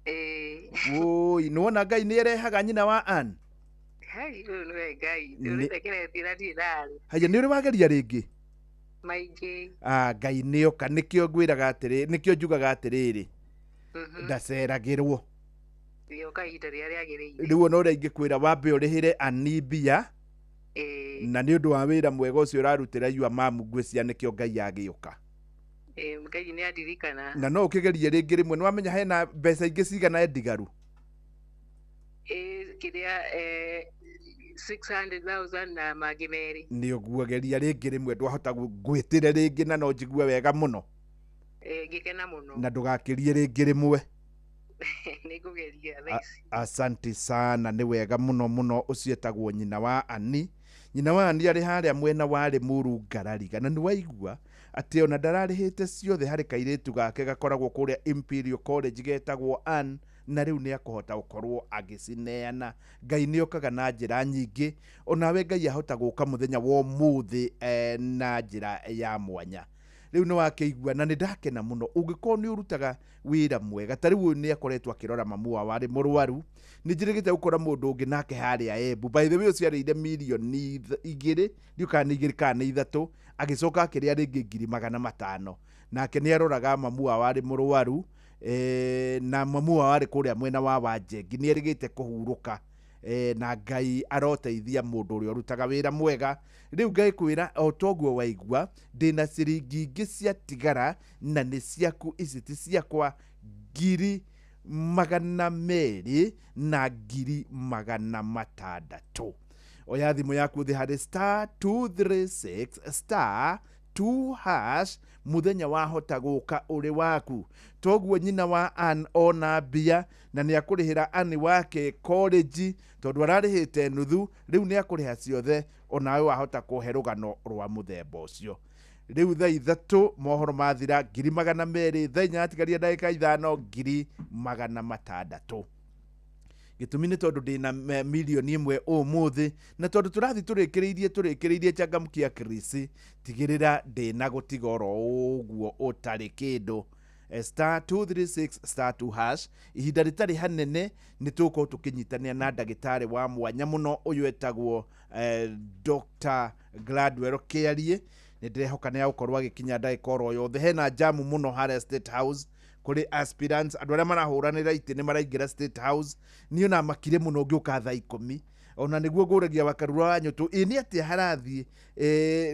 Ĩĩ.
Woi, nĩwona Ngai nĩ arehaga nyina wa Ann?
Hai, ũyũ nĩwe Ngai. Ndũrĩte kĩreti na ndirĩ ndarĩ.
Haya, nĩ ũrĩ wageria rĩngĩ?
Maingĩ.
Ngai nĩ oka, nĩkĩo ngwĩraga atĩrĩ, nĩkĩo njugaga atĩrĩrĩ. Ndaceragĩrwo.
Rĩoka ihinda rĩrĩa rĩagĩrĩire.
Rĩu ona ũrĩa ingĩkwĩra wambe ũrĩhĩre Ann mbia.
Ĩĩ.
Na nĩ ũndũ wa wĩra mwega ũcio ũrarutĩra yua mamu ngwĩciria nĩkĩo Ngai agĩũka.
Ĩĩ Ngai nĩ andirikana.
Na no ũkĩgerie rĩngĩ rĩmwe, nĩ wamenya hena mbeca ingĩ cigana ndigaru?
Ĩĩ kĩrĩa 600,000 na mangĩ merĩ.
Nĩ ũguo geria rĩngĩ rĩmwe ndwahota ngwĩtĩre rĩngĩ na no njigue wega mũno.
Ĩĩ ngĩkena mũno.
Na ndũgakĩrie rĩngĩ rĩmwe.
Nĩ ngũgeria thaa ici.
Asante sana, nĩ wega mũno mũno. Ũcio etagwo nyina wa Ann. Nyina wa Ann arĩ harĩa mwena wa Limuru Ngarariga. Na nĩ waigua atĩ ona ndararĩhĩte ciothe harĩ kairĩtu gake gakoragwo kũrĩa Imperial College getagwo Ann, na rĩu nĩ akũhota gũkorwo agĩcineana. Ngai nĩ okaga na njĩra nyingĩ, onawe Ngai ahota gũka mũthenya wa ũmũthĩ na njĩra ya mwanya. Rĩu nĩ wakĩigua na nĩ ndakena mũno ũngĩkorwo nĩ ũrutaga wĩra mwega. Ta rĩu ũyũ nĩ akoretwo akĩrora mamu wao arĩ mũrwaru. Nĩ njĩrĩgĩte gũkora mũndũ ũngĩ nake harĩa Embu, by the way, ũcio arĩire mirioni 2, ndiũ kana nĩ 2 kana nĩ 3, agĩcoka akĩrĩa rĩngĩ 500,000. Nake nĩ aroraga mamu wao arĩ mũrwaru, na mamu wao arĩ kũrĩa mwena wa Wanjengi, nĩ erĩgĩte kũhurũka, na Ngai aroteithia mũndũ ũrĩa ũrutaga wĩra mwega. Rĩu ngaikwĩra o toguo waigua, ndĩna ciringi ingĩ ciatigara na nĩ ciaku, ici ti ciakwa, 200,000 na 600,000. Oya thimũ yaku thĩ harĩ *236 *2#. Mũthenya wahota gũka ũrĩ waku. Toguo nyina wa Ann ona mbia na nĩ akũrĩhĩra Ann wake college, tondũ ararĩhĩte nuthu, rĩu nĩ akũrĩha ciothe. Onawe wahota kũhe rũgano rwa mũthemba ũcio. Rĩu thaa 3 mohoro mathira, 200,000. Thaa 4 atigaria ndagĩka 5, 600,000. Gĩtũmi nĩ tondũ ndĩna 1 million ũmũthĩ, na tondũ tũrathiĩ tũrĩkĩrĩirie changamkia Chris, tigĩrĩra ndĩna gũtiga oro ũguo ũtarĩ kĩndũ. *236 *2#. Ihinda rĩtarĩ hanene nĩ tũgũkorwo tũkĩnyitanĩra na ndagĩtarĩ wa mwanya mũno, ũyũ etagwo Dr. Gladwell Kĩarie. Nĩ ndĩrehoka nĩ agũkorwo agĩkinya ndagĩka oro yothe. Hena jamu mũno harĩa State House kũrĩ aspirants, andũ arĩa marahũranĩra itĩ nĩ maraingĩra State House. Niĩ ona makire mũno ngĩũka thaa 10, ona nĩguo ngũragia wakarura wa nyũtũ ĩ nĩ atĩa harathiĩ,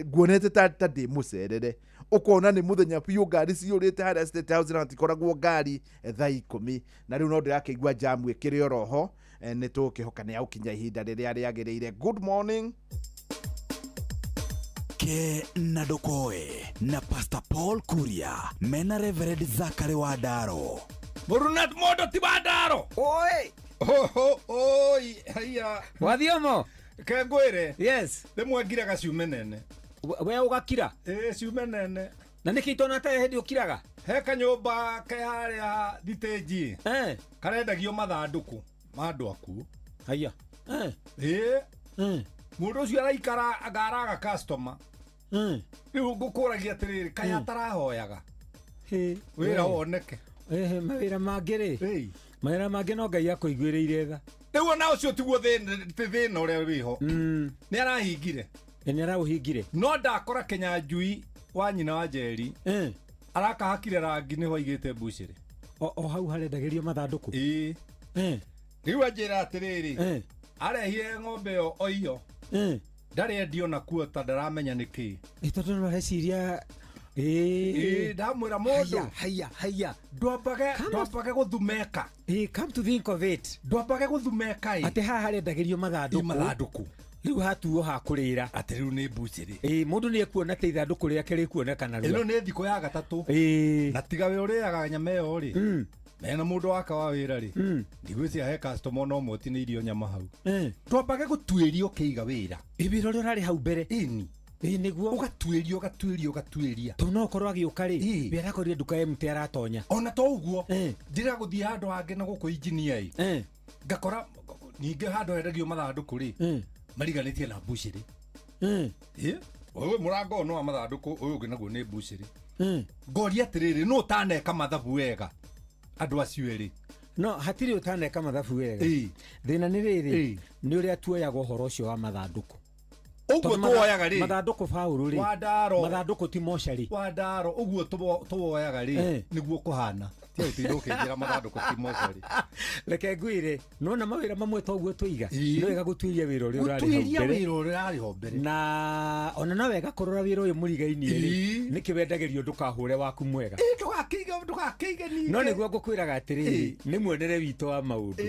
nguonete ta ndĩ mũcerere, ũkona nĩ mũthenya biũ, ngari ciyũrĩte harĩa State House na hatikoragwo ngari thaa 10, na rĩu no ndĩrakĩigua jamu ĩkĩrĩ oroho. Nĩ tũkĩhoka nĩ agũkinya ihinda rĩrĩa rĩagĩrĩire. Good morning.
Ke na Ndokoe na Pastor Paul Kuria mena Reverend Zakari wa Ndaro.
Mũrunat mondo ti wa Ndaro.
Oi.
Oi haiya.
Wathiomo.
Ke ngwĩre.
Yes.
Rĩmwe ngiraga ciume nene.
We ũgakira?
Ĩĩ, ciume nene.
Na nĩkĩ itona ta hĩndĩ ũkiraga?
He kanyũmba ke harĩa thitĩnji.
Eh.
Karendagio mathandũkũ ma andũ akuũ.
Haiya. Eh.
Ĩĩ. Mũndũ ũcio araikara anga araga customer. Rĩu ngũkũragia atĩrĩrĩ, kaĩ atarahoyaga wĩra woneke?
Ehe, mawĩra mangĩ rĩ, mawĩra mangĩ no Ngai akũiguĩrĩire tha.
Rĩu ona ũcio tiguo thĩna ũrĩa wĩho, nĩ arahingire.
Nĩ araũhingire.
No ndakora Kĩnyanjui wa nyina wa Njeri arakahakire rangi, nĩho aigĩte mbucĩrĩ.
O hau harendagĩrio mathandũkũ.
Ĩĩ. Rĩu anjĩra atĩrĩrĩ, arehire ng'ombe ĩyo oiyo, ndarĩ endio na kuota, ndaramenya nĩkĩ.
Ĩ tondũ no areciria.
Ĩĩ, ndamwĩra mũndũ
haya haya
ndwambage gũthumeka.
Ĩĩ, come to think of it,
ndwambage gũthumeka ĩ.
Atĩ haha harendagĩrio mathandũkũ.
Mathandũkũ.
Rĩu hatuo ha kũrĩra.
Atĩ rĩu nĩ mbucĩrĩ.
Ĩĩ, mũndũ nĩ ekuona ta ithandũkũ rĩake rĩkuonekana
rua. Ĩno nĩ thikũ ya gatatũ.
Ĩĩ.
Na tiga we ũrĩaga nyama ĩyo rĩ, mena mũndũ waka wa wĩra rĩ, ndigwĩciria he customer no ũmwe ũtinĩirio nyama hau. Twambage gũtuĩria ũkĩiga wĩra.
Ĩ wĩra ũrĩa ũrarĩ hau mbere.
Ĩni.
Ĩĩ nĩguo.
Ũgatuĩria ũgatuĩria ũgatuĩria.
Tondũ no ũkorwo agĩũka rĩ, wĩra akorire nduka MT aratonya.
Ona to ũguo, njĩra gũthiĩ handũ hangĩ na gũkũ injinia ĩ, ngakora ningĩ handũ hendagio mathandũkũ rĩ, mariganĩtie na mbucĩrĩ. Ĩ ũyũ mũrango ũyũ nĩ wa mathandũkũ, ũyũ ũngĩ naguo nĩ mbucĩrĩ. Ngoria atĩrĩrĩ, nũ ũtaneka mathabu wega andũ acio erĩ?
No hatirĩ ũtaneka mathabu wega. Thĩna nĩ rĩrĩ, nĩ ũrĩa tuoyaga ũhoro ũcio wa mathandũkũ.
Ũguo tuoyaga rĩ,
mathandũkũ Paũlũ rĩ,
wa Ndaro,
mathandũkũ ti mocarĩ.
Wa Ndaro, ũguo tuoyaga rĩ, nĩguo kũhana. Tia ũtinde ũkĩnjĩra mathandũkũ ti mocarĩ.
Reke ngwĩre, nona mawĩra mamwe to ũguo tũiga, nĩ wega gũtuĩria wĩra ũrĩa ũrarĩ hau mbere.
Gũtuĩria wĩra ũrĩa ũrarĩ ho mbere.
Na ona no wega kũrora wĩra ũyũ mũrigainie rĩ, nĩkĩ wendagĩrio ndũkahũre waku mwega.
Ndũgakĩige ningĩ.
No nĩguo ngũkwĩraga atĩrĩrĩ, nĩ muonere witũ wa maũndũ.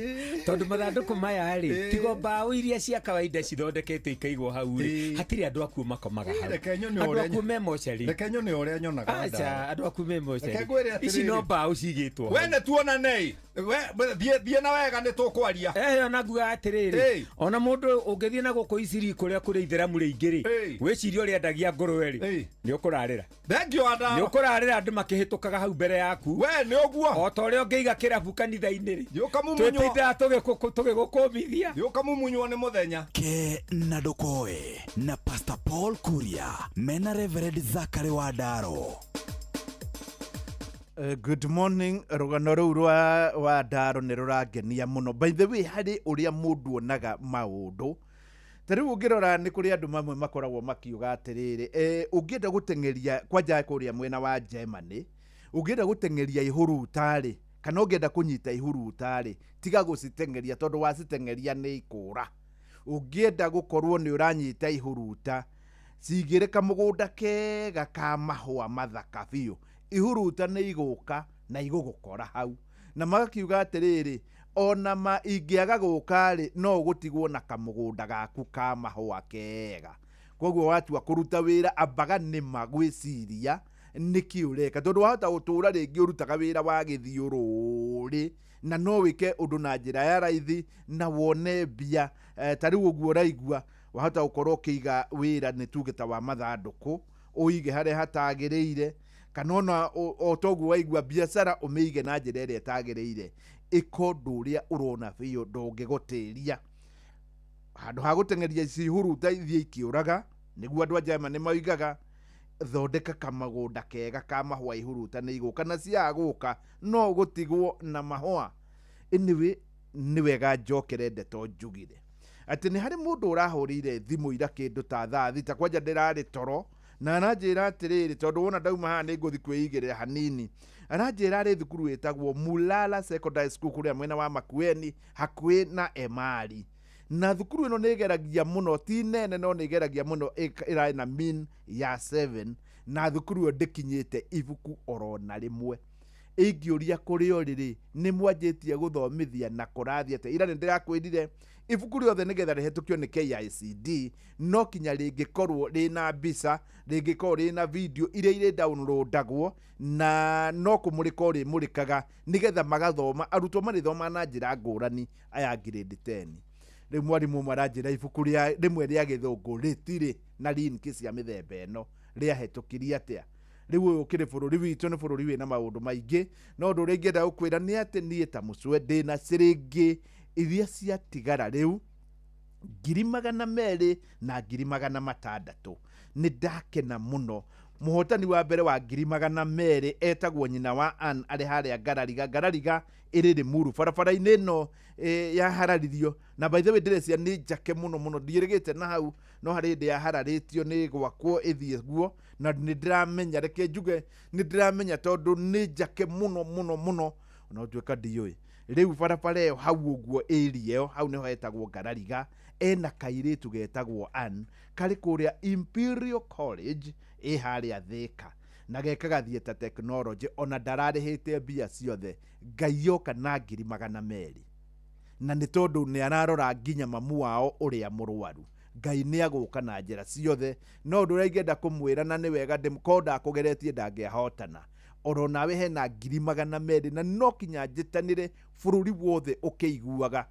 Tondũ mathandũkũ maya rĩ, tigo mbaũ iria cia kawaida cithondeketwo ikaigwo hau rĩ, hatirĩ andũ akuũ makomaga hau. Andũ akuũ me mocarĩ.
Reke nyone ũrĩa nyonaga.
Aca, andũ akuũ me mocarĩ. Ici no mbaũ cigĩtwo. ĩigĩtwo
We nĩ tuonane we thiĩ na wega nĩ tũkwaria.
Ehe, ona nguga atĩrĩrĩ, ona mũndũ ũngĩthiĩ na gũkũ Iciri kũrĩa kũrĩ itheramu rĩingĩ rĩ, wĩcirie ũrĩa endagia ngũrwe rĩ, nĩ ũkũrarĩra.
Thengiũ Andaro.
Nĩ ũkũrarĩra andũ makĩhĩtũkaga hau mbere yaku.
We nĩ ũguo.
O ta ũrĩa ũngĩiga kĩrabu kanitha-inĩ rĩ,
Ũkamumunywo.
twĩtindaga tũgĩgũkũmithia.
Ũkamumunywo nĩ mũthenya.
Ke na Ndokoe na Pastor Paul Kuria mena Reverend Zachary Wandaro.
Good morning. Rũgano rũu rwa wa Ndaro nĩ rũrangenia mũno. By the way, harĩ ũrĩa mũndũ onaga maũndũ, ta rĩu ũngĩrora nĩ kũrĩ andũ mamwe makoragwo makiuga atĩrĩrĩ, ũngĩenda gũteng'eria kwanja kũrĩa mwena wa Germany, ũngĩenda gũteng'eria ihuruta-rĩ, kana ũngĩenda kũnyita ihuruta-rĩ, tiga gũciteng'eria tondũ waciteng'eria nĩ ikũra. Ũngĩenda gũkorwo nĩ ũranyita ihuruta, cigĩre kamũgũnda kega ka mahũa mathaka biũ, ihuruta nĩ igũka na igũgũkora hau. Na magakiuga atĩrĩrĩ, ona ma ingĩaga gũka-rĩ, no ũgũtigwo na kamũgũnda gaku ka mahũa kega. Koguo watua kũruta wĩra, ambaga nĩma gwĩciria nĩkĩ ũreka, tondũ wahota gũtũra rĩngĩ ũrutaga wĩra wa gĩthiũrũrĩ na no wĩke ũndũ na njĩra ya raithi na wone mbia. Ta rĩu ũguo ũraigua, wahota gũkorwo ũkĩiga wĩra nĩ tuge ta wa mathandũkũ, ũige harĩa hatagĩrĩire, kana ona o toguo waigua biacara ũmĩige na njĩra ĩrĩa ĩtagĩrĩire, ĩka ũndũ ũrĩa ũrona biũ ndũngĩgũtĩria. Handũ ha gũteng'eria cihuruta ithiĩ ikĩũraga, nĩguo andũ a Germany moigaga, thondeka kamũgũnda kega ka mahũa, ihuruta nĩ igũka, na ciaga gũka no ũgũtigwo na mahũa. Anyway, nĩ wega njokere ndeto njugire atĩ nĩ harĩ mũndũ ũrahũrĩire thimũ ira kĩndũ ta thaa 6, kwanja ndĩrarĩ toro, na aranjĩra atĩrĩrĩ, tondũ wona ndauma haha nĩ ngũthiĩ kwĩigĩrĩra hanini. Aranjĩra arĩ thukuru ĩtagwo Mulala Secondary School kũrĩa mwena wa Makueni hakuhĩ na Emali, na thukuru ĩno nĩ ĩgeragia mũno, ti nene no nĩ ĩgeragia mũno, ĩrarĩ na mean ya 7, na thukuru ĩyo ndĩkinyĩte ibuku oro na rĩmwe. Ingĩũria kũrĩ o rĩrĩ, nĩ mwanjĩtie gũthomithia na kũrathiĩ atĩa? Ira nĩ ndĩrakwĩrire ibuku rĩothe nĩgetha rĩhetũkio nĩ KICD no kinya rĩngĩkorwo rĩna mbica, rĩngĩkorwo rĩna video iria irĩ downloadagwo, na no kũmũrĩka ũrĩmũrĩkaga nĩgetha magathoma, arutwo marĩthoma na njĩra ngũrani aya grade 10. Rĩu mwarimũ ũmwe aranjĩra ibuku rĩmwe rĩa gĩthũngũ rĩtirĩ na link cia mĩthemba ĩno, rĩahetũkirie atĩa? Rĩu ũyũ ũkĩrĩ bũrũri witũ, nĩ bũrũri wĩna maũndũ maingĩ, no ũndũ ũrĩa ingĩenda gũkwĩra nĩ atĩ niĩ ta mũcwe ndĩna ciringi iria ciatigara rĩu 200,000 na 600,000. Nĩ ndakena mũno. Mũhotani wa mbere wa 200,000 etagwo nyina wa Ann, arĩ harĩa Ngarariga. Ngarariga ĩrĩ Rĩmuru barabara-inĩ ĩno yahararirio, na by the way ndĩrecia nĩ njake mũno mũno, ndiĩrĩgĩte na hau, no harĩ hĩndĩ yahararĩtio nĩ gwakwo ĩthiĩ guo, na nĩ ndĩramenya, reke njuge nĩ ndĩramenya tondũ nĩ njake mũno mũno mũno, ona gũtuĩka ndiũĩ. Rĩu barabara ĩyo hau ũguo area ĩyo hau nĩho hetagwo Ngarariga, ena kairĩtu getagwo Ann karĩ kũrĩa Imperial College ĩ harĩa Thĩka, na gekaga theatre technology, ona ndararĩhĩte mbia ciothe. Ngai yoka na 200,000, na nĩ tondũ nĩ ararora nginya mamu wao ũrĩa mũrwaru. Ngai nĩ agũka na njĩra ciothe. No ũndũ ũrĩa ingĩenda kũmwĩra, na nĩ wega korwo ndakũgeretie ndangĩahotana, oro nawe hena 200,000, na no kinya njĩtanĩre bũrũri wothe ũkĩiguaga,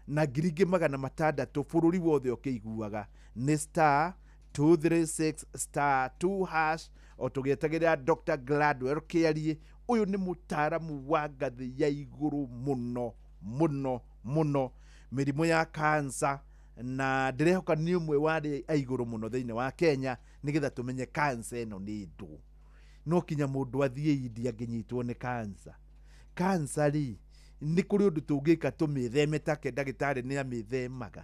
na 600,000 bũrũri wothe ũkĩiguaga, nĩ star 236 star 2 hash. O tũgĩetagĩrĩra Dr. Gladwell Kĩarie, ũyũ nĩ mũtaaramu wa ngathĩ ya igũrũ mũno mũno mũno mĩrimũ ya cancer, na ndĩrehoka nĩ ũmwe wa arĩa a igũrũ mũno thĩinĩ wa Kenya, nĩgetha tũmenye cancer ĩno nĩ ndũ. No kinya mũndũ athiĩ India angĩnyitwo nĩ cancer. Cancer rĩ, nĩ kũrĩ ũndũ tũngĩka tũmĩtheme take ndagĩtarĩ nĩ amĩthemaga.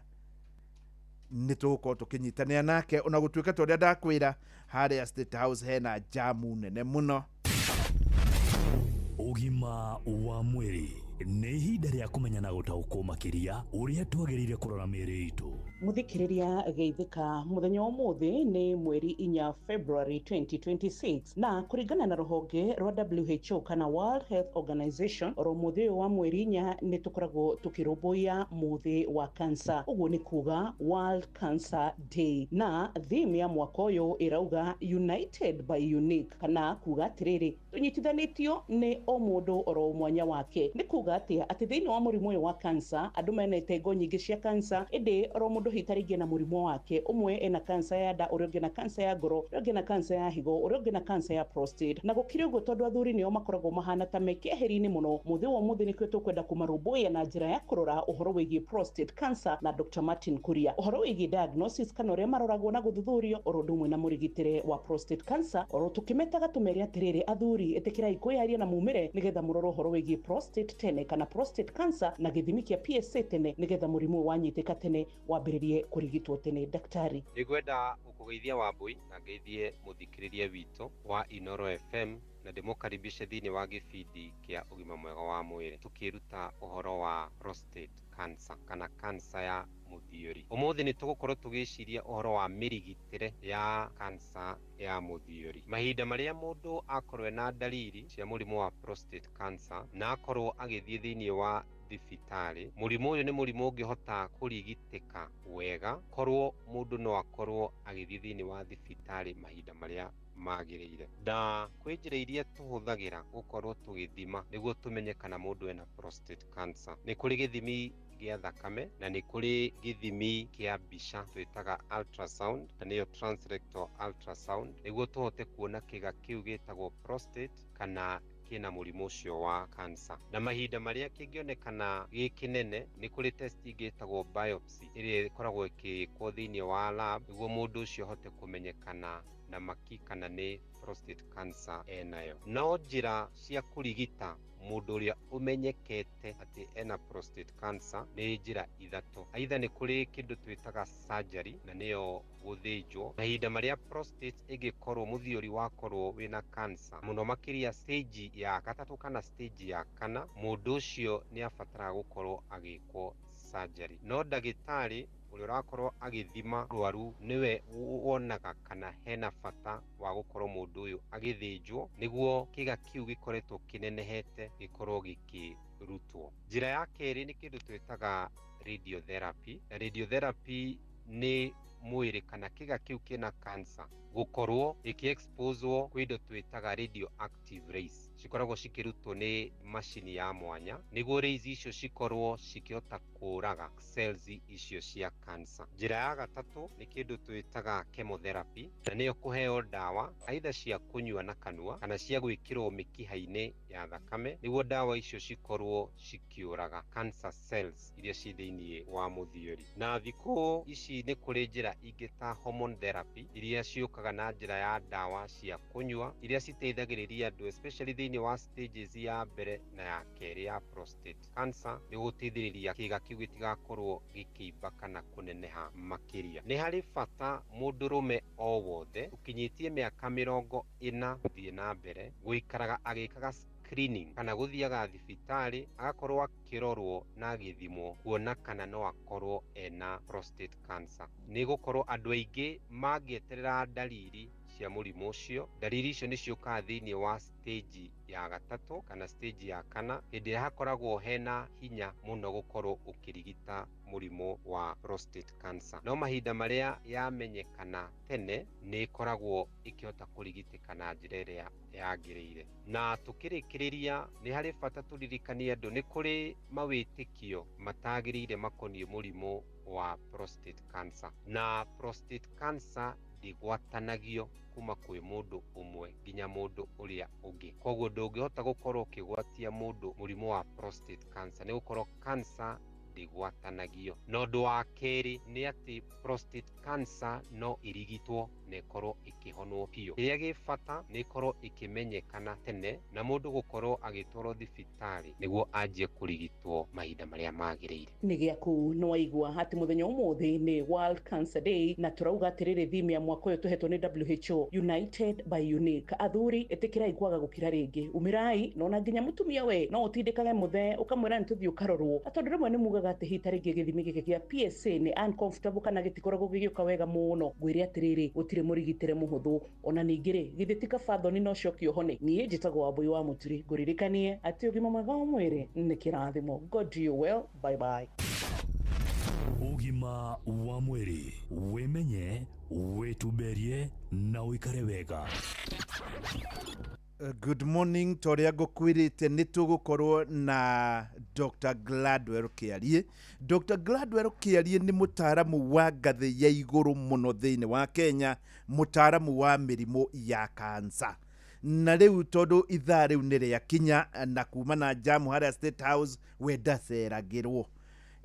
Nĩ tũgũkorwo tũkĩnyitanĩra nake, ona gũtuĩka ta ũrĩa ndakwĩra harĩa State House hena jamu nene mũno.
Ũgima wa mwĩrĩ. Nĩ ihinda rĩa kũmenya na gũtaũkwo makĩria ũrĩa twagĩrĩire kũrora mĩĩrĩ itũ.
Muthikiriria geithĩka muthenya wa umuthi ni mweri 4 February 2026 na kuringana na ruhonge rwa WHO kana World Health Organization oro muthi uyu wa mweri 4 ni tukoragwo tukirumbuiya muthi wa cancer, uguo ni kuga World Cancer Day, na theme ya mwaka uyu irauga United by Unique, kana kuga atiriri tunyitithanitio ni o mundu oro mwanya wake. Ni kuga atia ati thiini wa murimu uyu wa cancer andu mena itengo nyingi cia cancer, indi oro mundu hitarĩngie na mũrimũ wake. Ũmwe ena cancer ya nda, ũrĩa ũngĩ na cancer ya ngoro, ũrĩa ũngĩ na cancer ya higo, ũrĩa ũngĩ na cancer ya prostate. Na gũkĩrĩ ũguo, tondũ athuri nĩo makoragwo mahana ta me keheri-inĩ mũno, mũthĩ wa ũmũthĩ nĩkĩo tũkwenda kũmarũmbũiya na njĩra ya kũrora ũhoro wĩgiĩ prostate cancer na Dr. Martin Kuria, ũhoro wĩgiĩ diagnosis kana ũrĩa maroragwo na gũthuthurio, oro ũndũ ũmwe na mũrigitĩre wa prostate cancer. Oro tũkĩmetaga tũmere atĩrĩrĩ, athuri ĩtĩkĩrai kwĩyaria na mumĩre nĩgetha mũrore ũhoro wĩgiĩ prostate tene kana prostate cancer na gĩthimi kĩa PSA tene nĩgetha mũrimũ wanyitĩka tene wambĩrĩrie kũrigitwo tene. Daktari,
nĩngwenda gũkũgeithia Wambui na ngeithie mũthikĩrĩria witũ wa Inoro FM na ndĩmũkaribishe thĩinĩ wa gĩbindi kĩa ũgima mwega wa mwĩrĩ tũkĩruta ũhoro wa prostate cancer kana cancer ya mũthiori. Ũmũthĩ nĩ tũgũkorwo tũgĩciria ũhoro wa mĩrigitĩre ya cancer ya mũthiori. Mahinda marĩa mũndũ akorwo ena ndariri cia mũrimũ wa prostate cancer na akorwo agĩthiĩ thĩinĩ wa thibitarĩ, mũrimũ ũyũ nĩ mũrimũ ũngĩhota kũrigitĩka wega korwo mũndũ no akorwo agĩthiĩ thĩinĩ wa thibitarĩ mahinda marĩa magĩrĩire. Na kwĩ njĩra iria tũhũthagĩra gũkorwo tũgĩthima nĩguo tũmenye kana mũndũ ena prostate cancer. Nĩ kũrĩ gĩthimi gĩa thakame na nĩ kũrĩ gĩthimi kĩa mbica twĩtaga ultrasound, na nĩyo transrectal ultrasound, nĩguo tũhote kuona kĩga kĩu gĩtagwo prostate kana kĩna mũrimũ ũcio wa cancer. Na mahinda marĩa kĩngĩonekana gĩ kĩnene, nĩ kũrĩ test ĩngĩ ĩtagwo biopsy ĩrĩa ĩkoragwo ĩkĩkwo thĩinĩ wa lab nĩguo mũndũ ũcio ahote kũmenyekana na maki kana nĩ prostate cancer enayo. No njĩra cia kũrigita mũndũ ũrĩa ũmenyekete atĩ ena prostate cancer nĩ njĩra ithatũ. Aitha nĩ kũrĩ kĩndũ twĩtaga surgery, na nĩyo gũthĩnjwo. Mahinda marĩa prostate ĩngĩkorwo mũthiori wakorwo wĩna cancer mũno makĩria stage ya gatatũ kana stage ya kana, mũndũ ũcio nĩ abataraga gũkorwo agĩkwo surgery. No ndagĩtarĩ ũrĩa ũrakorwo agĩthima rwaru nĩwe wonaga kana hena bata wa gũkorwo mũndũ ũyũ agĩthĩnjwo nĩguo kĩga kĩu gĩkoretwo kĩnenehete gĩkorwo gĩkĩrutwo. Njĩra ya kerĩ nĩ kĩndũ twĩtaga radiotherapy, na radiotherapy nĩ mwĩrĩ kana kĩga kĩu kĩna cancer gũkorwo ĩkĩ-exposewo kwĩ indo twĩtaga radioactive rays, cikoragwo cikĩrutwo nĩ macini ya mwanya nĩguo rays icio cikorwo cikĩhota kũraga cells icio cia cancer. Njĩra ya gatatũ nĩ kĩndũ twĩtaga chemotherapy, na nĩyo kũheo ndawa aitha cia kũnyua na kanua kana cia gwĩkĩrwo mĩkiha-inĩ ya thakame nĩguo ndawa icio cikorwo cikĩũraga cancer cells iria ci thĩinĩ wa mũthiori. Na thikũ ici nĩ kũrĩ njĩra ingĩ ta hormone therapy iria ciũkaga na njĩra ya ndawa cia kũnyua iria citeithagĩrĩria andũ especially thĩinĩ wa stages ya mbere na ya kerĩ ya prostate cancer, nĩ gũteithĩrĩria kĩga kĩu gĩtigakorwo gĩkĩimba kana kũneneha makĩria. Nĩ harĩ bata mũndũrũme o wothe ũkinyĩtie mĩaka 40 gũthiĩ na mbere gũikaraga agĩkaga screening kana gũthiaga thibitarĩ agakorwo akĩrorwo na agĩthimwo kuona kana no akorwo ena prostate cancer. Nĩ gũkorwo andũ aingĩ mangĩeterera ndariri cia mũrimũ ũcio, ndariri icio nĩ ciũkaga thĩinĩ wa stage ya gatatũ kana stage ya kana, hĩndĩ ĩrĩa hakoragwo hena hinya mũno gũkorwo ũkĩrigita mũrimũ wa prostate cancer. No mahinda marĩa yamenyekana tene nĩ ĩkoragwo ĩkĩhota kũrigitĩka na njĩra ĩrĩa yagĩrĩire. Na tũkĩrĩkĩrĩria, nĩ harĩ bata tũririkanie andũ nĩ kũrĩ mawĩtĩkio matagĩrĩire makoniĩ mũrimũ wa prostate cancer. Na prostate cancer ndĩgwatanagio kuma kwĩ mũndũ ũmwe nginya mũndũ ũrĩa ũngĩ. Koguo ndũngĩhota gũkorwo ũkĩgwatia mũndũ mũrimũ wa prostate cancer, nĩ gũkorwo cancer Ndĩgwatanagio. Na ũndũ wa kerĩ nĩ atĩ prostate cancer no ĩrigitwo na ĩkorwo ĩkĩhonwo biũ. Kĩrĩa gĩ bata nĩ ĩkorwo ĩkĩmenyekana tene na mũndũ gũkorwo agĩtwarwo thibitarĩ nĩguo anjie kũrigitwo mahinda marĩa magĩrĩire.
Nĩ gĩaku nĩ waigua atĩ mũthenya ũmũthĩ nĩ World Cancer Day, na tũrauga atĩrĩrĩ, theme ya mwaka ũyũ tũhetwo nĩ WHO, United by Unique. Athuri, ĩtĩkĩrai kwaga gũkira rĩngĩ, umĩrai, na ona nginya mũtumia we no ũtindĩkage mũthee ũkamwĩra nĩ tũthiĩ ũkarorwo, na tondũ rĩmwe nĩ mugaga atĩ hihi ta rĩngĩ gĩthimi gĩkĩ gĩa PSA nĩ uncomfortable kana gĩtikoragwo gĩgĩũka wega mũno. Ngwĩre atĩrĩrĩ, gũtirĩ mũrigitĩre mũhũthũ. Ona ningĩ rĩ, githĩ ti kaba thoni no coke ũhone? Niĩ njĩtagwo Wambui wa Mũturi, ngũririkanie atĩ ũgima mwega wa mwĩrĩ nĩ kĩrathimo. God do you well. Bye bye.
Ũgima wa mwĩrĩ: wĩmenye, wĩtumberie na ũikare wega.
Good morning. Toria ngũkwĩrĩte nĩ tũgũkorwo na Dr. Gladwell Kĩarie. Dr. Gladwell Kĩarie nĩ mũtaaramu wa ngathĩ ya igũrũ mũno thĩinĩ wa Kenya, mũtaaramu wa mĩrimũ ya kansa. Na rĩu tondũ ithaa rĩu nĩ rĩakinya na kuma na jamu harĩa State House we ndaceragĩrwo,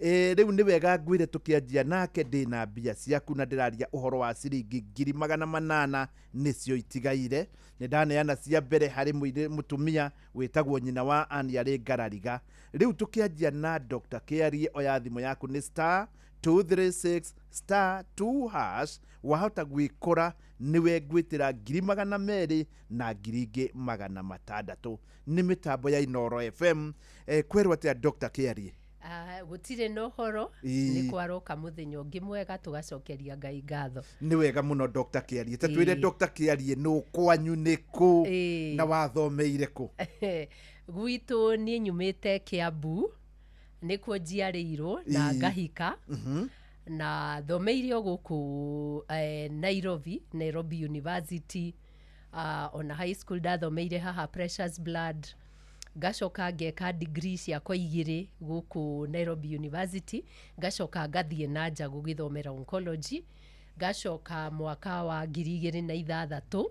rĩu nĩ wega ngwĩre tũkĩanjia nake ndĩna mbia ciaku, na ndĩraria ũhoro wa ciringi 800,000 nĩcio itigaire. Nĩ ndaneana cia mbere harĩ mũtumia wĩtagwo nyina wa Ani arĩ Ngarariga. Rĩu tũkĩanjia na Dr. Kĩarie, oya thimũ yaku, nĩ star 236 star 2 hash. Wahota gwĩkora nĩwe ngwĩtĩra 200,000 na 600,000. Nĩ mĩtambo ya Inoro FM. Kwerwo atĩa, Dr. Kĩarie?
Ah, gũtirĩ na ũhoro. Nĩ kwaroka mũthenya ũngĩ mwega, tũgacokeria Ngai ngatho.
Nĩ wega mũno, Dr. Kĩarie. Ta twĩre, Dr. Kĩarie, nũ kwanyu nĩ kũ na wathomeire kũ?
Gwitũ niĩ nyumĩte Kĩambu, nĩkuo njiarĩirwo na ngahika, na thomeire o gũkũ Nairobi, Nairobi University. Ona high school ndathomeire haha Precious Blood. Ngacoka ngeka degree ciakwa igĩrĩ gũkũ Nairobi University, ngacoka ngathiĩ na nja gũgĩthomera oncology. Ngacoka mwaka wa 2006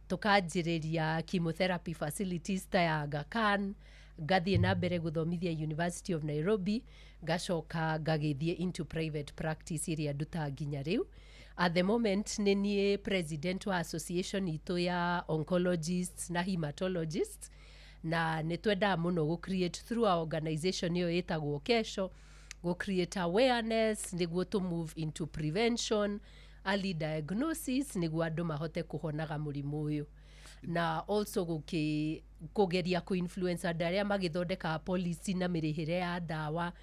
tũkanjĩrĩria chemotherapy facilities ta ya Aga Khan, ngathiĩ na mbere gũthomithia University of Nairobi, ngacoka ngagĩthiĩ into private practice ĩrĩa ndutaga nginya rĩu. At the moment nĩ niĩ president wa association itũ ya oncologists na hematologists, na nĩ twendaga mũno gũ create through our organization ĩyo ĩtagwo Kesho, gũ create awareness nĩguo to move into prevention, early diagnosis, nĩguo andũ mahote kũhonaga mũrimũ ũyũ, na also kũgeria kũ-influence andũ arĩa magĩthondekaga policy na mĩrĩhĩre ya ndawa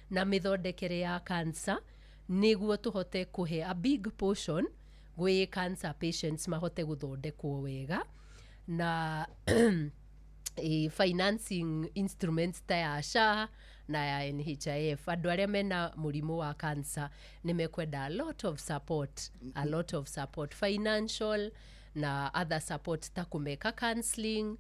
na mĩthondekere ya cancer, nĩguo tũhote kũhe a big portion gwĩ cancer patients mahote gũthondekwo wega, na financing instruments ta ya SHA na ya NHIF. Andũ arĩa mena mũrimũ wa cancer nĩ mekwenda a lot of support, a lot of support, financial na other support, ta kũmeka counseling,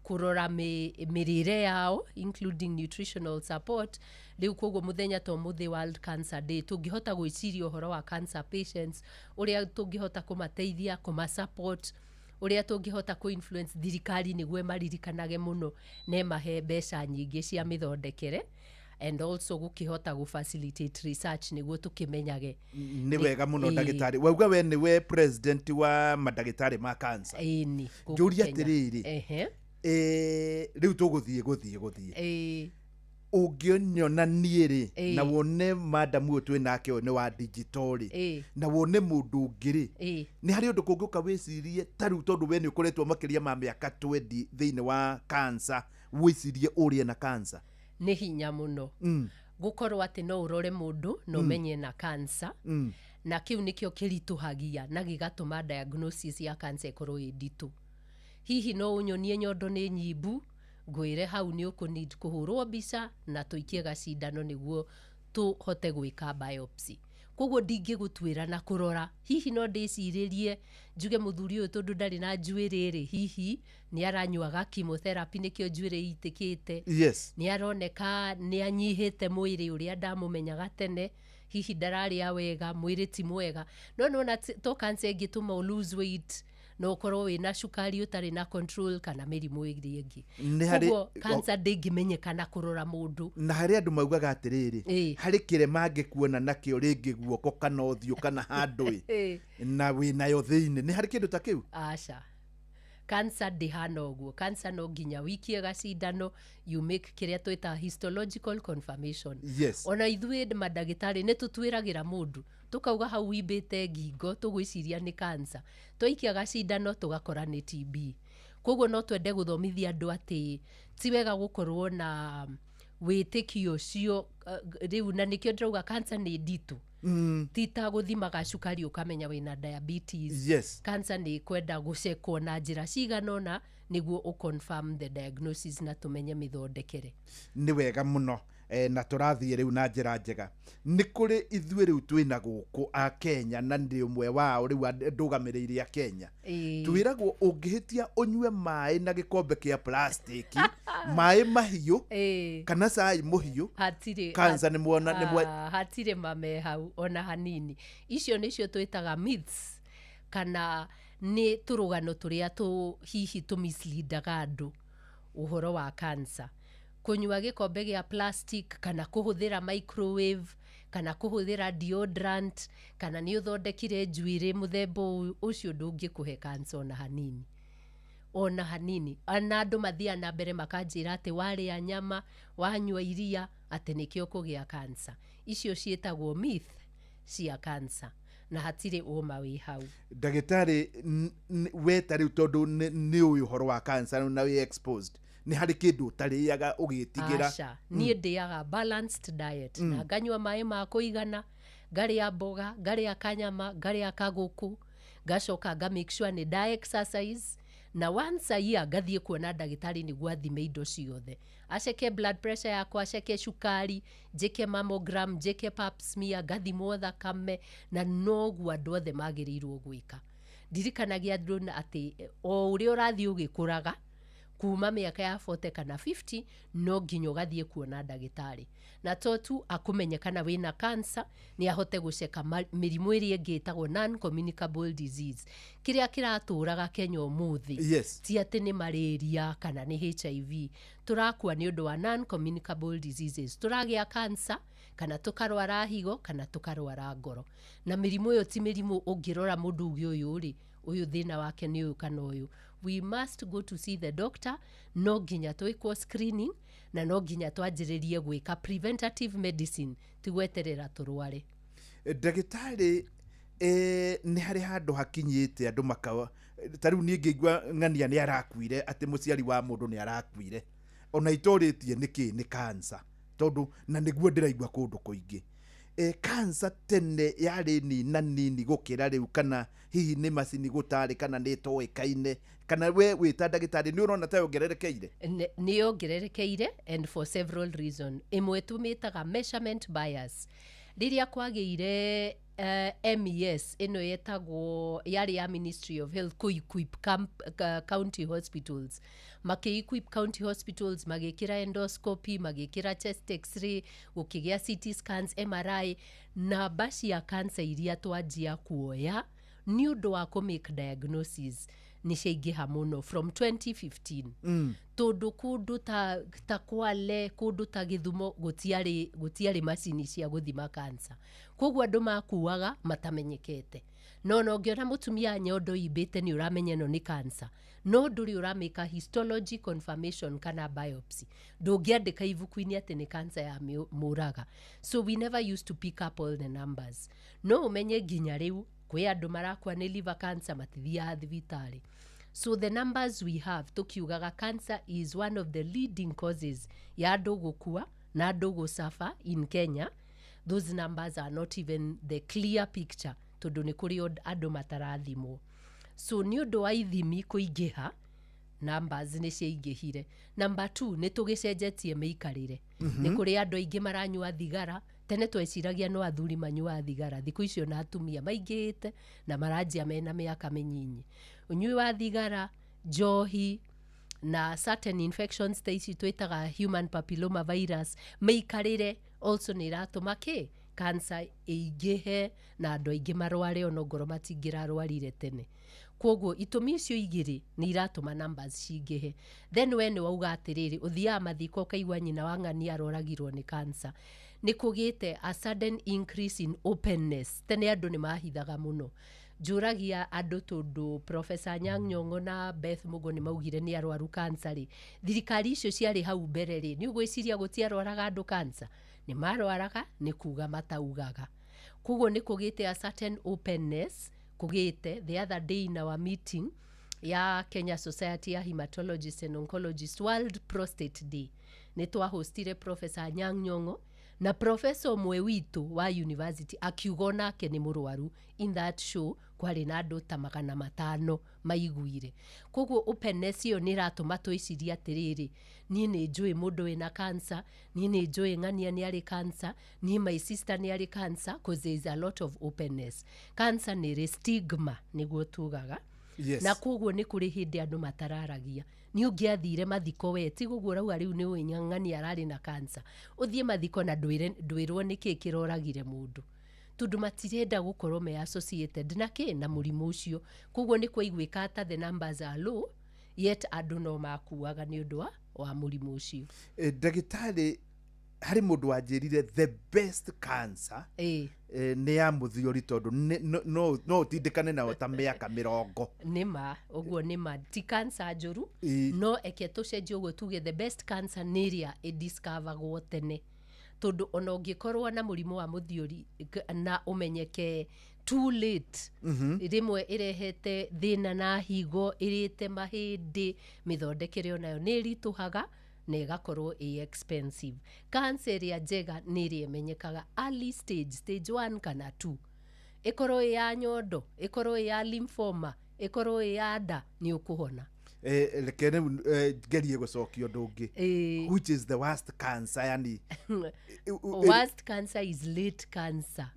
kũrora mĩrĩre yao, including nutritional support. Rĩu koguo mũthenya ta ũmũthĩ, World Cancer Day, tũngĩhota gwĩciria ũhoro wa cancer patients, ũrĩa tũngĩhota kũmateithia, kũmasupport, ũrĩa tũngĩhota kũ-influence thirikari nĩguo ĩmaririkanage mũno na ĩmahe mbeca nyingĩ cia mĩthondekere, and also gũkĩhota gũ-facilitate research nĩguo tũkĩmenyage.
Nĩ wega mũno. Ndagĩtarĩ, wauga we nĩwe president wa mandagĩtarĩ ma cancer?
Ĩni, gũkũ
Njũrie
Kenya.
atĩrĩrĩ, rĩu tũgũthiĩ gũthiĩ gũthiĩ, ũngĩnyona niĩ rĩ, na wone madamu ũyũ twĩ nake ũyũ nĩ wa digital rĩ, na wone mũndũ ũngĩ rĩ, nĩ harĩ ũndũ kũngĩũka wĩcirie ta rĩu, tondũ we nĩ ũkoretwo makĩria ma mĩaka 20 thĩinĩ wa cancer, wĩcirie ũrĩe na cancer?
Nĩ hinya mũno gũkorwo atĩ no ũrore mũndũ na ũmenye na cancer, na kĩu nĩkĩo kĩritũhagia na gĩgatũma diagnosis ya cancer ĩkorwo ĩ nditũ. Hihi no ũnyonie nyondo nĩ nyimbu, ngwĩre hau nĩ ũkũ need kũhũrwo mbica na tũikie gacindano nĩguo tũhote gwĩka biopsy. Koguo ndingĩgũtuĩra na kũrora. Hihi no ndĩcirĩrie njuge mũthuri ũyũ tondũ ndarĩ na njuĩrĩ rĩ, hihi nĩ aranyuaga chemotherapy nĩkĩo njuĩrĩ itĩkĩte. Nĩ aroneka nĩ anyihĩte mwĩrĩ ũrĩa ndamũmenyaga tene, hihi ndararĩa wega, mwĩrĩ ti mwega. No nĩwona to cancer ĩngĩtũma ũ lose weight, No ũkorwo wĩna cukari ũtarĩ na control kana mĩrimũ ĩrĩa ĩngĩ.
Nĩ harĩ-
Koguo cancer ndĩngĩmenyekana kũrora mũndũ.
Na harĩ andũ maugaga atĩrĩrĩ,
Ĩĩ.
harĩ kĩrema angĩkuona nakĩo rĩngĩ guoko kana ũthiũ kana handũ ĩ, na wĩnayo thĩinĩ, nĩ harĩ kĩndũ ta kĩu?
Aca, cancer ndĩhana ũguo. Cancer no nginya wikie gacindano, you make kĩrĩa twĩtaga histological confirmation. Ona ithuĩ mandagĩtarĩ nĩ tũtuĩragĩra mũndũ, tũkauga hau wimbĩte ngingo, tũgwĩciria nĩ cancer, twaikia gacindano tũgakora nĩ TB. Koguo no twende gũthomithia andũ atĩ ti wega gũkorwo na wĩtĩkio ũcio rĩu, na nĩkĩo ndĩrauga cancer nĩ nditũ. Ti ta gũthimaga cukari ũkamenya wĩna diabetes. Cancer nĩ kwenda gũcekwo na njĩra cigana ũna nĩguo ũ-confirm the diagnosis na tũmenye mĩthondekere.
Nĩ wega mũno, na tũrathiĩ rĩu na njĩra njega. Nĩ kũrĩ ithuĩ rĩu twĩna gũkũ a Kenya, na ndĩ ũmwe wao rĩu ndũgamĩrĩire a Kenya. Twĩragwo ũngĩhĩtia ũnyue maĩ na gĩkombe kĩa plastic, maĩ mahiũ kana cai mũhiũ,
hatirĩ
cancer nĩ mwona nĩ mwe.
Ah, hatirĩ mame hau ona hanini. Icio nĩcio twĩtaga myths kana nĩ tũrũgano tũrĩa tũ hihi tũ misleadaga andũ ũhoro wa cancer. Kũnyua gĩkombe gĩa plastic kana kũhũthĩra microwave kana kũhũthĩra deodorant kana nĩ ũthondekire njuĩrĩ mũthemba ũyũ, ũcio ndũngĩkũhe cancer ona hanini, ona hanini. Na andũ mathiaga na mbere makanjĩra atĩ warĩa nyama, wanyua iria, atĩ nĩkĩo kũgĩa cancer. Icio ciĩtagwo myth cia cancer na hatirĩ ũma wĩ hau.
Ndagĩtarĩ, we ta rĩu tondũ nĩ ũĩ ũhoro wa cancer na wĩ exposed, nĩ harĩ kĩndũ ũtarĩaga ũgĩtigĩra?
Aca, niĩ ndĩaga balanced diet na nganyua maĩ ma kũigana, ngarĩa mboga, ngarĩa kanyama, ngarĩa kagũkũ, ngacoka nga make sure nĩ nda exercise, na once a year ngathiĩ kuona ndagĩtarĩ nĩguo athime indo ciothe, aceke blood pressure yakwa, aceke cukari, njĩke mammogram, njĩke pap smear, ngathimwo thakame, na noguo andũ othe magĩrĩirwo gwĩka. Ndirikanagia andũ na atĩ o ũrĩa ũrathiĩ ũgĩkũraga, kuma mĩaka ya 40 kana 50, no nginya ũgathiĩ kuona ndagĩtarĩ, na to tu akũmenye kana wĩna cancer, nĩ ahote gũceka mĩrimũ ĩrĩa ĩngĩ ĩtagwo non communicable disease, kĩrĩa kĩratũraga Kenya ũmũthĩ. Ti atĩ nĩ malaria kana nĩ HIV. Tũrakua nĩ ũndũ wa non communicable diseases. Tũragĩa cancer kana tũkarwara higo kana tũkarwara ngoro, na mĩrimũ ĩyo ti mĩrimũ ũngĩrora mũndũ uge ũyũ rĩ, ũyũ thĩna wake nĩ ũyũ kana ũyũ. We must go to see the doctor. No nginya twĩkwo screening na no nginya twanjĩrĩrie gwĩka preventative medicine, ti gweterera tũrware.
Ndagĩtarĩ, nĩ harĩ handũ hakinyĩte andũ makawa ta rĩu niĩ ngĩigua ng'ania nĩ arakuire, atĩ mũciari wa mũndũ nĩ arakuire, ona itorĩtie nĩkĩ nĩ cancer, tondũ na nĩguo ndĩraigua kũndũ kũingĩ. Cancer tene yarĩ nina nini gũkĩra rĩu, kana hihi nĩ macini gũtarĩ, kana nĩ ĩtoĩkaine, kana we wĩ ta ndagĩtarĩ nĩ ũrona ta yongererekeire?
Nĩ yongererekeire, and for several reason. Ĩmwe tũmĩtaga measurement bias. Rĩrĩa kwagĩire MES ĩno yetagwo, yarĩ ya Ministry of Health kũ-equip county hospitals, makĩ-equip county hospitals, magĩkĩra endoscopy, magĩkĩra chest x-ray, gũkĩgĩa CT scans, MRI, namba cia cancer iria twanjia kuoya nĩ ũndũ wa kũ make diagnosis nĩ ciaingĩha mũno from 2015. Tondũ kũndũ ta Kwale, kũndũ ta Gĩthumo, gũtiarĩ macini cia gũthima cancer, koguo andũ makuaga matamenyekete. No ũngĩona mũtumia nyondo imbĩte, nĩ ũramenya ĩno nĩ cancer, no ndũrĩ ũramĩka histology confirmation kana biopsy, ndũngĩandĩka ibuku-inĩ atĩ nĩ cancer ya mũraga. So we never used to pick up all the numbers. No ũmenye nginya rĩu kwĩ andũ marakua nĩ liver cancer matithiaga thibitarĩ. So the numbers we have, tukiugaga cancer is one of the leading causes ya andũ gũkua na andũ gũsuffer in Kenya, those numbers are not even the clear picture, tondũ nĩ kũrĩ andũ matarathimwo. So nĩ ũndũ wa ithimi kũingĩha, numbers nĩ ciaingĩhire. Number two, nĩ tũgĩcenjetie mĩikarĩre. Nĩ kũrĩ andũ aingĩ maranyua thigara. Tene tweciragia no athuri manyuaga thigara, thikũ icio na atumia maingĩhĩte na maranjia mena mĩaka mĩnyinyi. Ũnyui wa thigara, njohi na certain infections ta ici twĩtaga human papilloma virus, mĩikarĩre also nĩ ĩratũma kĩ cancer ĩingĩhe na andũ aingĩ marware ona ngoro matingĩrarwarire tene. Koguo itũmi icio igĩrĩ nĩ iratũma numbers cingĩhe. Then we nĩ wauga atĩrĩrĩ, ũthiaga mathiko ũkaigua nyina wa ng'ania aroragirwo nĩ cancer. Nĩ kũgĩte a sudden increase in openness. Tene andũ nĩ mahithaga mũno. Njũragia andũ tondũ Professor Anyang' Nyong'o na Beth Mugo nĩ maugire nĩ arwaru cancer rĩ, thirikari icio ciarĩ hau mbere rĩ, nĩ ũgwĩciria gũtiarwaraga andũ cancer? Nĩ marwaraga, nĩ kuga mataugaga. Koguo nĩ kũgĩte a certain openness kũgĩte. The other day in our meeting ya Kenya Society ya Hematologists and Oncologists World Prostate Day, nĩ twahostire Professor Anyang' Nyong'o na professor ũmwe witũ wa university akiuga onake nĩ mũrwaru. In that show kwarĩ na andũ ta 500 maiguire. Koguo openness ĩyo nĩ ĩratũma twĩcirie atĩrĩrĩ, niĩ nĩ njũĩ mũndũ wĩna cancer, niĩ nĩ njũĩ ng'ania nĩ arĩ cancer, niĩ my sister nĩ arĩ cancer, cause there is a lot of openness. Cancer nĩ ĩrĩ stigma nĩguo tugaga.
Yes.
Na koguo nĩ kũrĩ hĩndĩ andũ matararagia. Nĩ ũngĩathire mathiko, we ti ũguo ũrauga rĩu nĩ ũĩ ng'ania ararĩ na cancer, ũthiĩ mathiko na ndwĩrwo nĩkĩ kĩroragire mũndũ, tondũ matirenda gũkorwo me associated na kĩ, na mũrimũ ũcio. Koguo nĩ kwaiguĩka ta the numbers are low, yet andũ no makuaga nĩ ũndũ wa mũrimũ ũcio.
Ndagĩtarĩ, harĩ mũndũ wanjĩrire the best cancer nĩ ya mũthiori, tondũ no ũtindĩkane nayo ta mĩaka 40.
Nĩ ma ũguo, nĩ ma ti cancer njũru. No eke tũcenjie ũguo tuge the best cancer nĩ ĩrĩa ĩdiscoveragwo tene, tondũ ona ũngĩkorwo na mũrimũ wa mũthiori na ũmenyeke too late, rĩmwe ĩrehete thĩna na higo, ĩrĩte mahĩndĩ, mĩthondekere onayo nĩ ĩritũhaga na ĩgakorwo ĩ expensive. Cancer ĩrĩa njega nĩ ĩrĩa ĩmenyekaga early stage, stage 1 kana 2, ĩkorwo ĩ ya nyondo, ĩkorwo ĩ ya lymphoma, ĩkorwo ĩ ya nda, nĩ ũkũhona.
Reke rĩu ngerie gũcokia ũndũ ũngĩ. Which is the worst cancer, yani
Worst cancer is late cancer.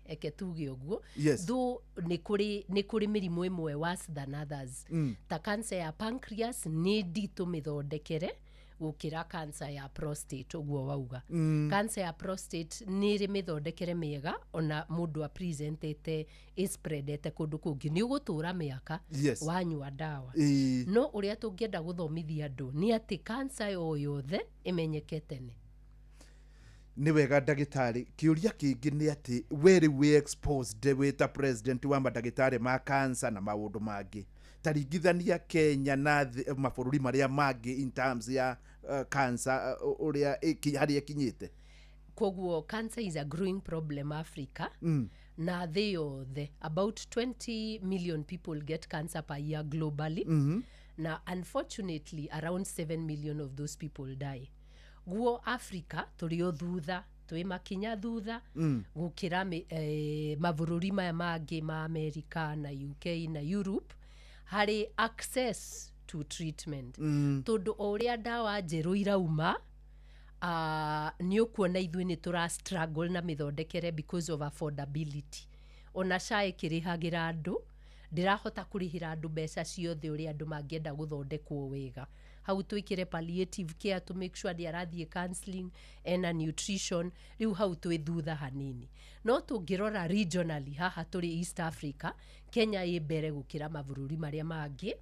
Eke tuge ũguo. Though nĩ kũrĩ mĩrimũ ĩmwe worse than others, ta cancer ya pancreas nĩ nditũ mĩthondekere gũkĩra cancer ya prostate ũguo wauga. Cancer ya prostate nĩ ĩrĩ mĩthondekere mĩega, ona mũndũ apresentete ĩspreadete kũndũ kũngĩ nĩ ũgũtũra mĩaka wanyua ndawa. No ũrĩa tũngĩenda gũthomithia andũ nĩ atĩ cancer o yothe ĩmenyeke tene.
Nĩ wega, ndagĩtarĩ. Kĩũria kĩngĩ nĩ atĩ we rĩu wĩ exposed wĩ ta president wa mandagĩtarĩ ma cancer na maũndũ mangĩ, ta ringithania Kenya na mabũrũri marĩa mangĩ in terms ya cancer, ũrĩa harĩa ĩkinyĩte.
Koguo cancer is a growing problem Africa na thĩ yothe. About 20 million people get cancer per year globally, na unfortunately around 7 million of those people die. Guo Africa tũrĩ o thutha, twĩ makinya thutha gũkĩra mabũrũri maya mangĩ ma America na UK na Europe harĩ access to treatment, tondũ o ũrĩa ndawa njerũ irauma, nĩ ũkuona ithuĩ nĩ tũra struggle na mĩthondekere because of affordability. Ona SHA ĩkĩrĩhagĩra andũ, ndĩrahota kũrĩhĩra andũ mbeca ciothe ũrĩa andũ mangĩenda gũthondekwo wega. Hau twĩkĩre palliative care to make sure nĩ arathiĩ counseling, ena nutrition. Rĩu hau twĩ thutha hanini. No tũngĩrora regionally, haha tũrĩ East Africa, Kenya ĩ mbere gũkĩra mabũrũri marĩa mangĩ,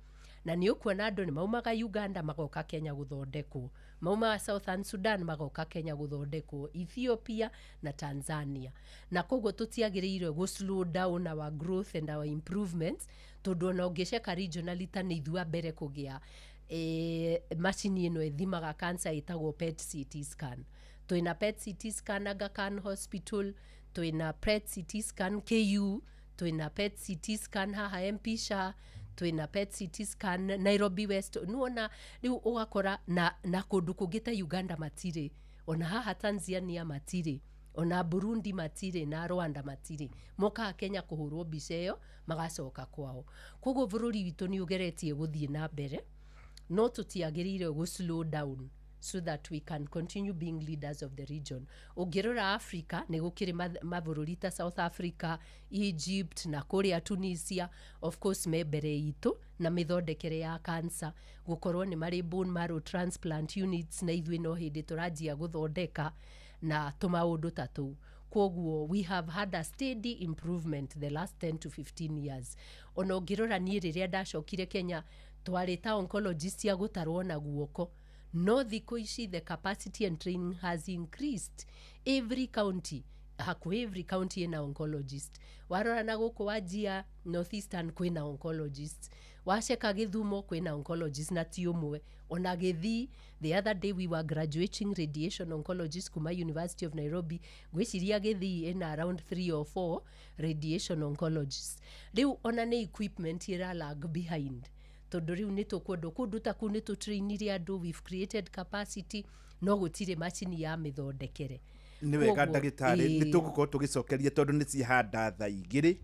na nĩ ũkuona andũ nĩ maumaga Uganda magoka Kenya gũthondekwo, maumaga Southern Sudan magoka Kenya gũthondekwo, Ethiopia na Tanzania. Na koguo tũtiagĩrĩirwo gũ slow down our growth and our improvements, tondũ ona ũngĩceka regionally, ta nĩ ithuĩ a mbere kũgĩa macini ĩno ĩthimaga cancer ĩtagwo PET CT scan. Twĩna PET CT scan Aga Khan Hospital, twĩna PET CT scan KU, twĩna PET CT scan haha MP Shah, twĩna PET CT scan Nairobi West. Nĩwona rĩu ũgakora na kũndũ kũngĩ ta Uganda matirĩ, ona haha Tanzania matirĩ, ona Burundi matirĩ, na Rwanda matirĩ. Mokaga Kenya kũhũrwo mbica ĩyo magacoka kwao. Koguo bũrũri witũ nĩ ũgeretie gũthiĩ na mbere, no tũtiagĩrĩire gũ slow down so that we can continue being leaders of the region. Ũngĩrora Africa, nĩ gũkĩrĩ mabũrũri ta South Africa, Egypt na kũrĩa Tunisia, of course me mbere itũ na mĩthondekere ya cancer, gũkorwo nĩ marĩ bone marrow transplant units, na ithuĩ no hĩndĩ tũranjia gũthondeka na tũmaũndũ ta tũu. Kwoguo we have had a steady improvement the last 10 to 15 years. Ona ũngĩrora niĩ rĩrĩa ndacokire Kenya twarĩ ta oncologist ya gũtarwo na guoko, no thikũ ici the capacity and training has increased. Every county, hakuhĩ every county ĩna oncologist. Warora na gũkũ Wajir Northeastern kwĩna oncologist, waceka Gĩthumo kwĩna oncologist na ti ũmwe, ona Gĩthii. The other day we were graduating radiation oncologist kuma University of Nairobi. Ngwĩciria Gĩthii ĩna around 3 or 4 radiation oncologists. Rĩu ona nĩ equipment ĩra lag behind, tondũ rĩu nĩ tũkwendwo kũndũ ta kũu, nĩ tũtrainire andũ, we've created capacity, no gũtirĩ macini ya mĩthondekere.
Nĩ wega.
Koguo,
Ndagĩtarĩ, nĩ tũgũkorwo tũgĩcokeria tondũ nĩ ciahanda thaa 2.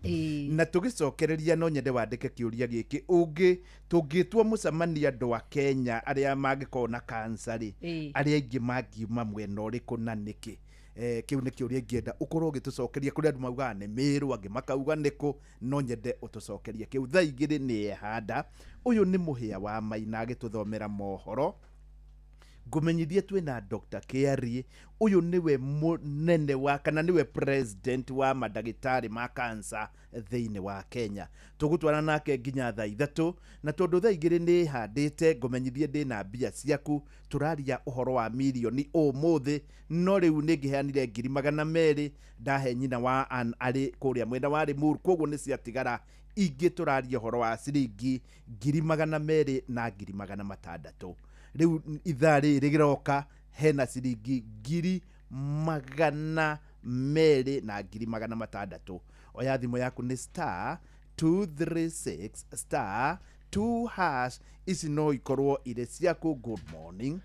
Na tũgĩcokereria no nyende wandĩke kĩũria gĩkĩ: ũngĩ tũngĩtwo mũcemanio andũ a Kenya arĩa mangĩkorwo na kansa rĩ, arĩa aingĩ mangiuma mwena ũrĩkũ na nĩkĩ? Kĩu nĩ kĩũria ingĩenda ũkorwo ũgĩtũcokeria. Kũrĩ andũ maugaga nĩ Mĩrũ, angĩ makauga nĩkũ. No nyende ũtũcokerie kĩu. Thaa 2 nĩ ehanda. Ũyũ nĩ Mũhĩa wa Maina agĩtũthomera mohoro. Ngũmenyithie twĩna Dr. Kiarie. Ũyũ nĩwe mũnene wa, kana nĩwe president wa mandagĩtarĩ ma kansa thĩinĩ wa Kenya. Tũgũtwara nake nginya thaa 3, na tondũ thaa 2 nĩ handĩte, ngũmenyithie ndĩna mbia ciaku. Tũraria ũhoro wa mirioni ũmũthĩ, no rĩu nĩ ngĩheanire 200,000 ndahe nyina wa Ann arĩ kũrĩa mwena wa Limuru, koguo nĩ ciatigara ingĩ. Tũraria ũhoro wa ciringi 200,000 na 600,000. Rĩu ithaa rĩrĩ rĩroka hena ciringi 200,000 na 600,000. Oya thimũ yaku, nĩ star 236 star 2 hash. Ici no ikorwo irĩ ciaku. Good morning.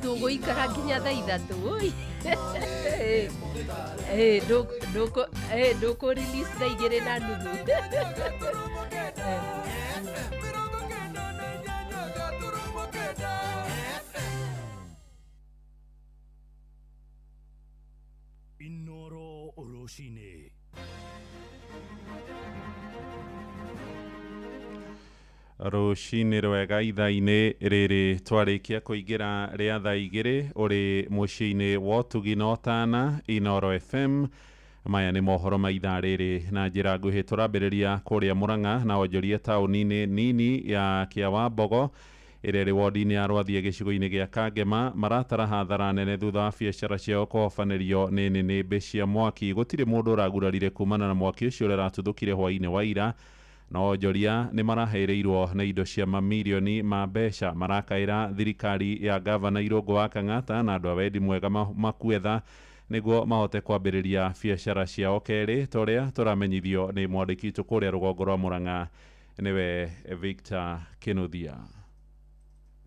Tũgũikara nginya thaa 3. Ui. Ndũkũ release thaa 2:30.
Inoro Rũcinĩ.
Rũcinĩ rwega. Ithaa-inĩ rĩrĩ twarĩkia kũingĩra rĩa thaa 2, ũrĩ mũciĩ-inĩ wa ũtugi na ũtana Inoro FM. Maya nĩ mohoro ma ithaa rĩrĩ na njĩra nguhĩ. Tũrambĩrĩria kũrĩa Mũrang'a na onjoria taũni-inĩ nini ya Kĩawambogo ĩrĩa ĩrĩ wodi-inĩ ya Rwathia gĩcigo-inĩ gĩa Kangema. Maratara hathara nene thutha wa biacara ciao kũhobanĩrio nĩ nĩnĩmbĩ cia mwaki. Gũtirĩ mũndũ ũragurarire kumana na mwaki ũcio ũrĩa ũratuthũkire hwaĩ-inĩ wa ira, no onjoria nĩ marahereirwo nĩ indo cia mamirioni ma mbeca. Marakaĩra thirikari ya gavana Irũngũ wa Kang'ata na andũ a wendi mwega makuetha nĩguo mahote kwambĩrĩria biacara ciao kerĩ, ta ũrĩa tũramenyithio nĩ mwandĩki witũ kũrĩa rũgongo rwa Mũrang'a, nĩwe Victor Kĩnuthia.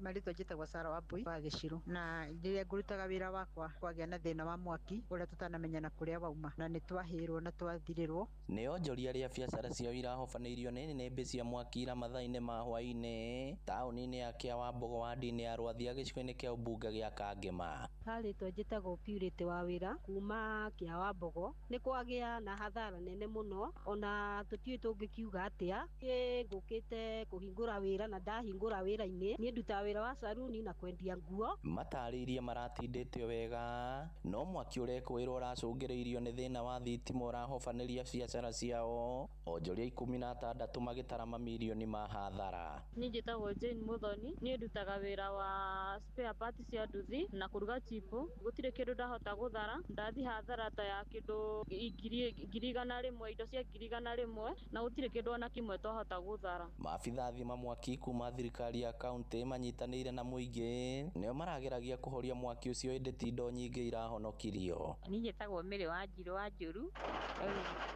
Marĩtwa njĩtagwo Sara Wambui wa Gĩcirũ, na rĩrĩa ngũrutaga wĩra wakwa kwagĩa na thĩna wa mwaki ũrĩa tũtanamenya na kũrĩa wauma, na nĩ twahĩrwo na twathirĩrwo.
Nĩ onjoria arĩa biacara ciao irahobanĩirio nĩ nĩnĩmbĩ cia mwaki ira mathaa-inĩ ma hwaĩ-inĩ taũni-inĩ ya Kĩawambogo, wadi-inĩ ya Rwathia, gĩcigo-inĩ kĩa ũmbunge gĩa Kangema.
Harĩtwa njĩtagwo Purity wa wĩra kuma Kĩawambogo. Nĩ kwagĩa na hathara nene mũno, ona tũtiũĩ tũngĩkiuga atĩa. Niĩ ngũkĩte kũhingũra wĩra na ndahingũra wĩra-inĩ, niĩ ndutaga wĩra wa saruni na kwendia nguo.
Matarĩirie maratindĩtio wega, no mwaki ũrekũĩrwo ũracũngĩrĩirio nĩ thĩna wa thitima ũrahobanĩria biacara ciao. Onjoria 16 magĩtara mamirioni ma hathara.
Niĩ njĩtagwo Jane Muthoni, niĩ ndutaga wĩra wa spare parts cia nduthi na kũruga chipo. Gũtirĩ kĩndũ ndahota gũthara, ndathi hathara ta ya kĩndũ 100,000, indo cia 100,000, na gũtirĩ kĩndũ ona kĩmwe twahota gũthara.
Maabitha thima mwaki kuma thirikari ya kaunti manyitanĩire na mũingĩ nĩo marageragia kũhoria mwaki ũcio, ĩndĩ ti indo nyingĩ irahonokirio.
Niĩ njĩtagwo Mary Wanjirũ wa Njũru.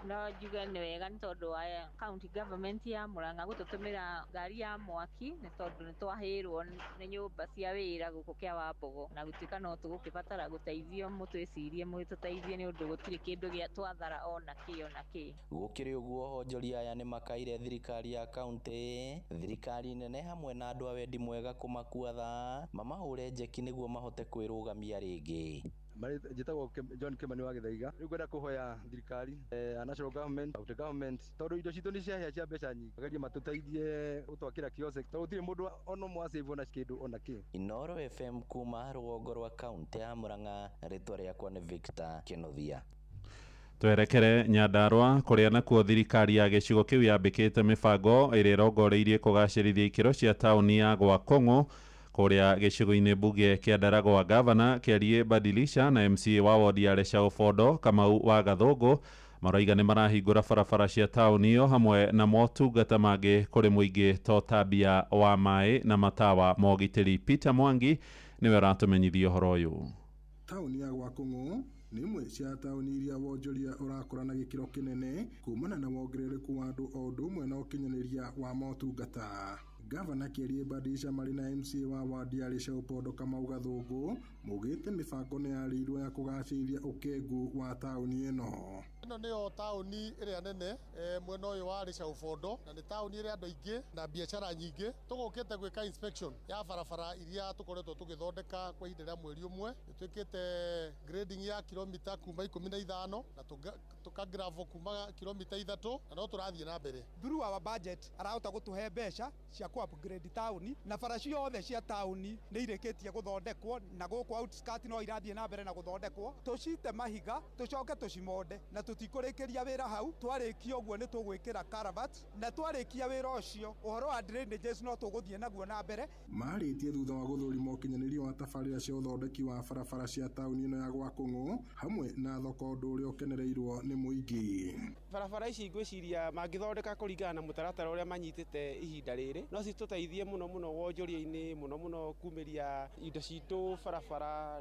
No njuge nĩ wega nĩ tondũ wa county government ya Murang'a gũtũtũmĩra ngari ya mwaki, nĩ tondũ nĩ twahĩrwo nĩ nyũmba cia wĩra gũkũ Kĩawambogo, na gũtuĩka no tũgũkĩbatara gũteithio, mũtwĩcirie mũtũteithie, nĩ ũndũ gũtirĩ kĩndũ gĩa twathara ona kĩ ona kĩ.
Gũkĩrĩ ũguo, onjoria aya nĩ makaire thirikari ya kaunti, thirikari nene hamwe na andũ a wendi mwega kũmakuatha mamahũre njeki nĩguo mahote kwĩrũgamia rĩngĩ.
Njĩtagwo John Kimani wa Gĩthaiga. Rĩu ngwenda kũhoya thirikari, national government, county government, tondũ indo citũ nĩ ciahĩa cia mbeca nyingĩ, magerie matũteithie gũtwakĩra kiosk, tondũ gũtirĩ mũndũ ona ũmwe acĩvwo na kĩndũ ona kĩ.
Inoro FM kuma rũgongo rwa kaunti ya Murang'a, rĩtwa rĩakwa nĩ Victor Kĩnuthia.
Twerekere Nyandarua kũrĩa nakuo thirikari ya gĩcigo kĩu yambĩkĩte mĩbango ĩrĩa ĩrongoreirie kũgacĩrithia ikĩro cia taũni ya Gwakong'o kũrĩa gĩcigo-inĩ mbunge kĩa Ndaragwa. Gavana Kĩarie Badilisha na MCA wa wodi ya Leshau Bondo Kamau wa Gathũngũ maraiga nĩ marahingũra barabara cia taũni ĩyo hamwe na motungata mangĩ kũrĩ mũingĩ ta ũtambia wa maĩ na matawa ma ũgitĩri. Peter Mwangi nĩwe ũratũmenyithia ũhoro ũyũ.
Taũni ya Gwakong'o nĩ imwe cia taũni iria wonjoria ũrakũra na gĩkĩro kĩnene kumana na wongerereku wa andũ o ũndũ ũmwe na ũkinyanĩria wa motungata. Gavana Kĩarie Badilisha marĩ na MCA wa wadi ya Leshau Bondo Kamau Gathũngũ maugĩte mĩbango nĩ yarĩirwo ya kũgacĩrithia ũkengu wa taũni ĩno.
Ĩno nĩyo taũni ĩrĩa nene mwena ũyũ wa Leshau Bondo, na nĩ taũni ĩrĩ andũ aingĩ na biacara nyingĩ. Tũgũkĩte gwĩka inspection ya barabara iria tũkoretwo tũgĩthondeka kwa ihinda rĩa mweri ũmwe. Nĩtwĩkĩte grading ya kilomita kuma 15 na tũka gravel kuma kilomita 3, na no tũrathiĩ na mbere.
Through our budget arahota gũtũhe mbeca cia kũ upgrade taũni, na bara ciothe cia taũni nĩ irĩkĩtie gũthondekwo, na gũkũ outskirt no irathiĩ na mbere na gũthondekwo. Tũcite mahiga tũcoke tũcimonde, na tũtikũrĩkĩria wĩra hau. Twarĩkia ũguo nĩ tũgwĩkĩra culvert, na twarĩkia wĩra ũcio ũhoro wa drainages no tũgũthiĩ naguo na mbere.
Marĩtie thutha wa gũthũrima ũkinyanĩria wa tabarĩra cia ũthondeki wa barabara cia taũni ĩno ya Gwakong'o hamwe na thoko, ũndũ ũrĩa ũkenereirwo nĩ mũingĩ.
Barabara ici ngwĩciria mangĩthondeka kũringana na mũtaratara ũrĩa manyitĩte ihinda rĩrĩ, no citũteithie mũno mũno wonjoria-inĩ, mũno mũno kumĩria indo citũ barabara,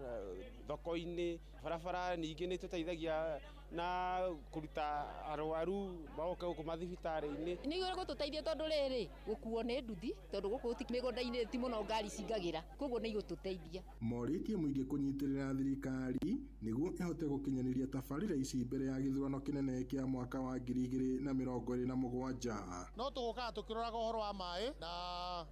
thoko-inĩ. Barabara ningĩ nĩ tũteithagia na kũruta arwaru magoka gũkũ mathibitarĩ-inĩ.
Nĩ igũtũteithia tondũ rĩrĩ gũkuo nĩ nduthi, tondũ gũkũ mĩgũnda-inĩ ti mũno ngari cingagĩra, koguo nĩ igũtũteithia.
Morĩtie mũingĩ kũnyitĩrĩra thirikari nĩguo ĩhote gũkinyanĩria tabarĩra ici mbere ya gĩthurano kĩnene kĩa mwaka wa 2027.
No tũgũkaga tũkĩroraga ũhoro wa maĩ na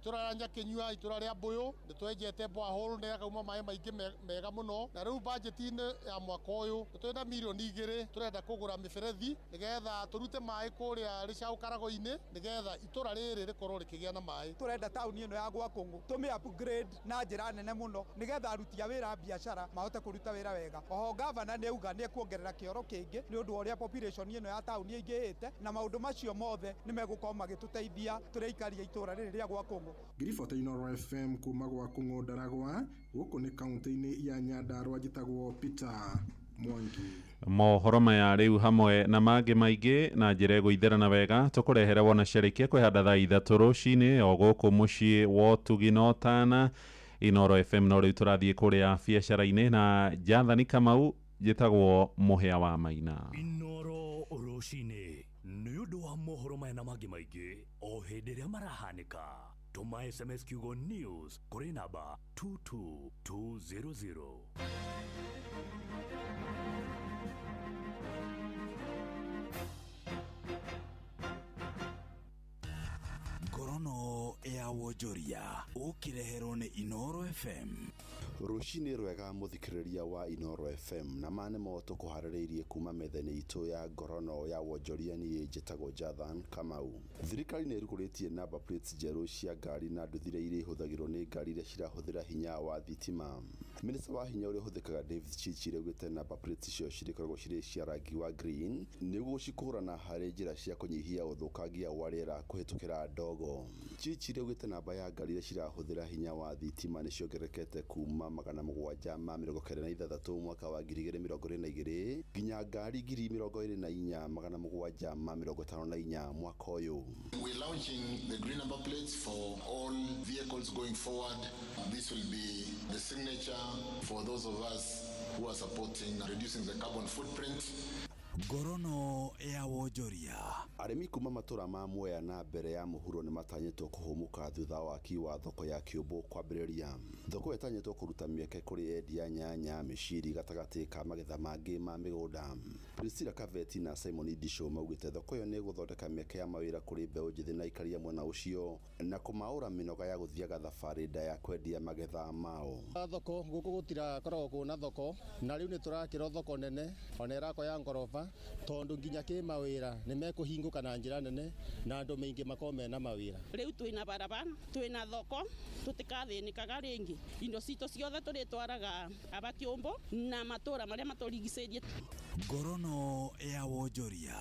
itũra rĩa Nyakinyua, itũra rĩa Mbũyũ nĩ twenjete borehole nĩ yakauma maĩ maingĩ mega mũno, na rĩu budget-inĩ ya mwaka ũyũ nĩ twĩna mirioni 2 tũrenda kũgũra mĩberethi nĩgetha tũrute maĩ kũrĩa Leshau Karago-inĩ nĩgetha itũra rĩrĩ rĩkorwo rĩkĩgĩa na maĩ.
Tũrenda taũni ĩno ya Gwakong'o tũmĩ upgrade na njĩra nene mũno nĩgetha aruti a wĩra a biacara mahote kũruta wĩra wega. Oho gavana nĩ auga nĩ ekuongerera kĩoro kĩngĩ nĩ ũndũ wa ũrĩa population ĩno ya taũni ĩingĩhĩte, na maũndũ macio mothe nĩ megũkorwo magĩtũteithia tũrĩ aikari a itũra rĩrĩ rĩa Gwakong'o.
Ngiribota Inoro FM kuma Gwakong'o Ndaragwa, gũkũ nĩ kaunti-inĩ ya Nyandarua, njĩtagwo Peter Mwangi.
Mohoro maya rĩu hamwe na mangĩ maingĩ na njĩra ĩgũitherana wega tũkũrehere wona ciarĩkia kwĩhanda thaa 3 rũcinĩ o gũkũ mũciĩ wa ũtugi na ũtana Inoro FM. No rĩu tũrathiĩ kũrĩa biacara-inĩ na Jathani Kamau, njĩtagwo Mũhĩa wa Maina.
Inoro rũcinĩ nĩ ũndũ wa mohoro maya na mangĩ maingĩ o hĩndĩ ĩrĩa marahanĩka. Tũma SMS kiugo news kũrĩ namba 22200.
Ngorono ya wonjoria ũkĩreherwo nĩ Inoro FM.
Rũcinĩ rwega mũthikĩrĩria wa Inoro FM, na ma nĩmo tũkũharĩrĩirie kuma metha-inĩ itũ ya ngorono ya wonjoria. Niĩ njĩtagwo Jathan Kamau. Thirikari nĩ ĩrugũrĩtie number plates njerũ cia ngari na nduthi iria irĩhũthagĩrwo nĩ ngari iria cirahũthĩra hinya wa thitima. Minista wa hinya ũrĩa ũhũthĩkaga David Chirchir augĩte number plates icio cirĩkoragwo cirĩ cia rangi wa green nĩguo cikũrana harĩ njĩra cia kũnyihia ũthũkangia wa rĩera kũhĩtũkĩra ndogo. Chirchir augĩte namba ya ngari iria cirahũthĩra hinya wa thitima nĩ ciongererekete kuma 796 mwaka wa 2022 nginya ngari 24,754 mwaka ũyũ.
We're launching the green number plates for all vehicles going forward. This will be the signature for those of us who are supporting reducing the carbon footprint.
Ngorono ya wonjoria.
Arĩmi kuma matũra ma Mwea na mbere ya mũhuro nĩ matanyĩtwo kũhũmũka thutha wa waki wa thoko ya Kĩũmbũ kwambĩrĩria. Thoko ĩyo ĩtanyĩtwo kũruta mĩeke kũrĩ endia nyanya, mĩciri gatagatĩ ka magetha mangĩ ma mĩgũnda. Priscilla Kaveti na Simon Idisho maugĩte thoko ĩyo nĩ ĩgũthondeka mĩeke ya mawĩra kũrĩ mbeũ njĩthĩ na aikari a mwena ũcio na kũmaũra mĩnoga ya gũthiaga thabarĩ ndaya kwendia magetha mao.
Thoko gũkũ gũtirakoragwo kwĩna thoko na rĩu nĩ tũrakĩrwo thoko nene ona ĩrakwo ya ngoroba tondũ nginya kĩ mawĩra nĩ mekũhingũka na njĩra nene na andũ maingĩ makorwo mena mawĩra.
Rĩu twĩna barabara, twĩna thoko, tũtikathĩnĩkaga rĩngĩ. Indo citũ ciothe tũrĩtwaraga aba Kĩũmbũ na matũra marĩa matũrigicĩirie.
Ngorono ya wonjoria.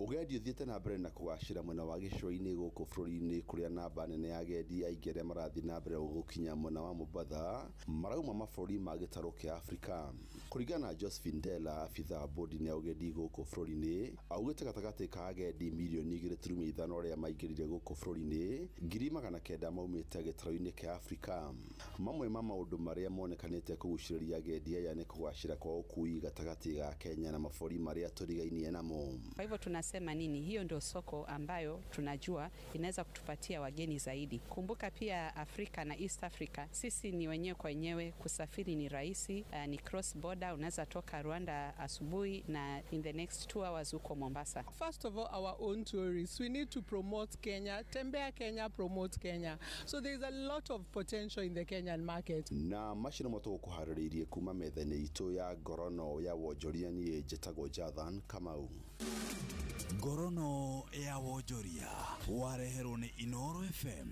Ũgendi ũthiĩte na mbere na kũgacĩra mwena wa gĩcũa-inĩ gũkũ bũrũri-inĩ kũrĩa namba nene ya agendi aingĩ arĩa marathiĩ na mbere gũkinya mwena wa Mombatha marauma mabũrũri ma gĩtarũ kĩa Afrika. Kũringana na Josephine Dela, abithaa wa bodi ya ũgendi gũkũ bũrũri-inĩ, augĩte gatagatĩ ka agendi mirioni 2.5 arĩa maingĩrire gũkũ bũrũri-inĩ, 900,000 maumĩte gĩtarũ-inĩ kĩa Afrika. Mamwe ma maũndũ marĩa monekanĩte kũgucĩrĩria agendi aya nĩ kũgacĩra kwa ũkui gatagatĩ ga Kenya na mabũrũri marĩa tũrigainie namo.
Kwa hivyo tunasema nini? Hiyo ndio soko ambayo tunajua inaweza kutupatia wageni zaidi. Kumbuka pia Afrika na East Africa, sisi ni wenyewe kwa wenyewe, kusafiri ni rahisi, ni cross border, unaweza toka Rwanda asubuhi na in the next 2 hours uko Mombasa.
First of all, our own tourists. We need to promote Kenya. Tembea Kenya, promote Kenya. So there's a lot of potential in the Kenyan market.
Na macio nĩmo tũgũkũharĩrĩirie kuma metha-inĩ itũ ya ngorono ya wonjoria. Niĩ njĩtagwo Jathan Kamau.
Ngorono ya wonjoria wareherwo nĩ Inoro FM.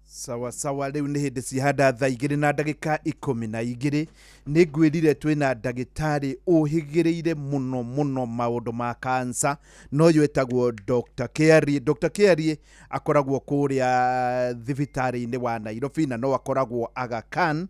Sawa sawa, rĩu nĩ hĩndĩ cihanda thaa 2 na ndagĩka 12. Nĩ ngwĩrire twĩna ndagĩtarĩ ũhĩgĩrĩire mũno mũno maũndũ ma kansa, no ũyũ etagwo Dr. Kiarie. Dr. Kiarie akoragwo kũrĩa thibitarĩ-inĩ wa Nairobi na no akoragwo Aga Khan.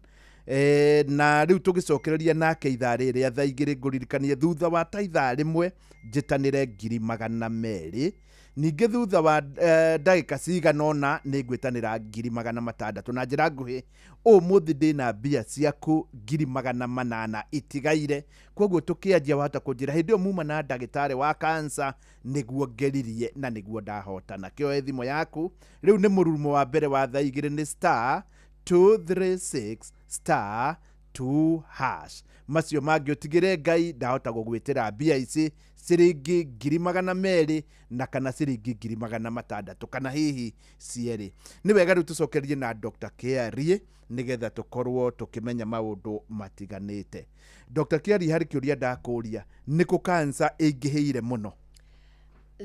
Na rĩu tũgĩcokereria nake ithaa rĩrĩa thaa 2 ngũririkanie thutha wa ta ithaa rĩmwe njĩtanĩre 200,000. Ningĩ thutha wa ndagĩka cigana ũna nĩ ngwĩtanĩra 600,000. Na njĩra nguhĩ ũmũthĩ ndĩna mbia ciaku 800,000 itigaire, koguo tũkĩanjia wahota kũnjĩra hĩndĩ ĩyo muma na ndagĩtarĩ wa kansa nĩguo ngeririe na nĩguo ndahotana. Kĩoe thimũ yaku rĩu nĩ mũrurumo wa mbere wa thaa 2 nĩ star 236 star 2 hash. Macio mangĩ ũtigĩre Ngai ndahota gũgwĩtĩra mbia ici ciringi 200,000 na kana ciringi 600,000 kana hihi cierĩ. Nĩ wega rĩu tũcokerie na Dr. Kiarie nĩgetha tũkorwo tũkĩmenya maũndũ matiganĩte. Dr. Kiarie, harĩ kĩũria ndakũria, nĩ kũ kansa ĩingĩhĩire mũno?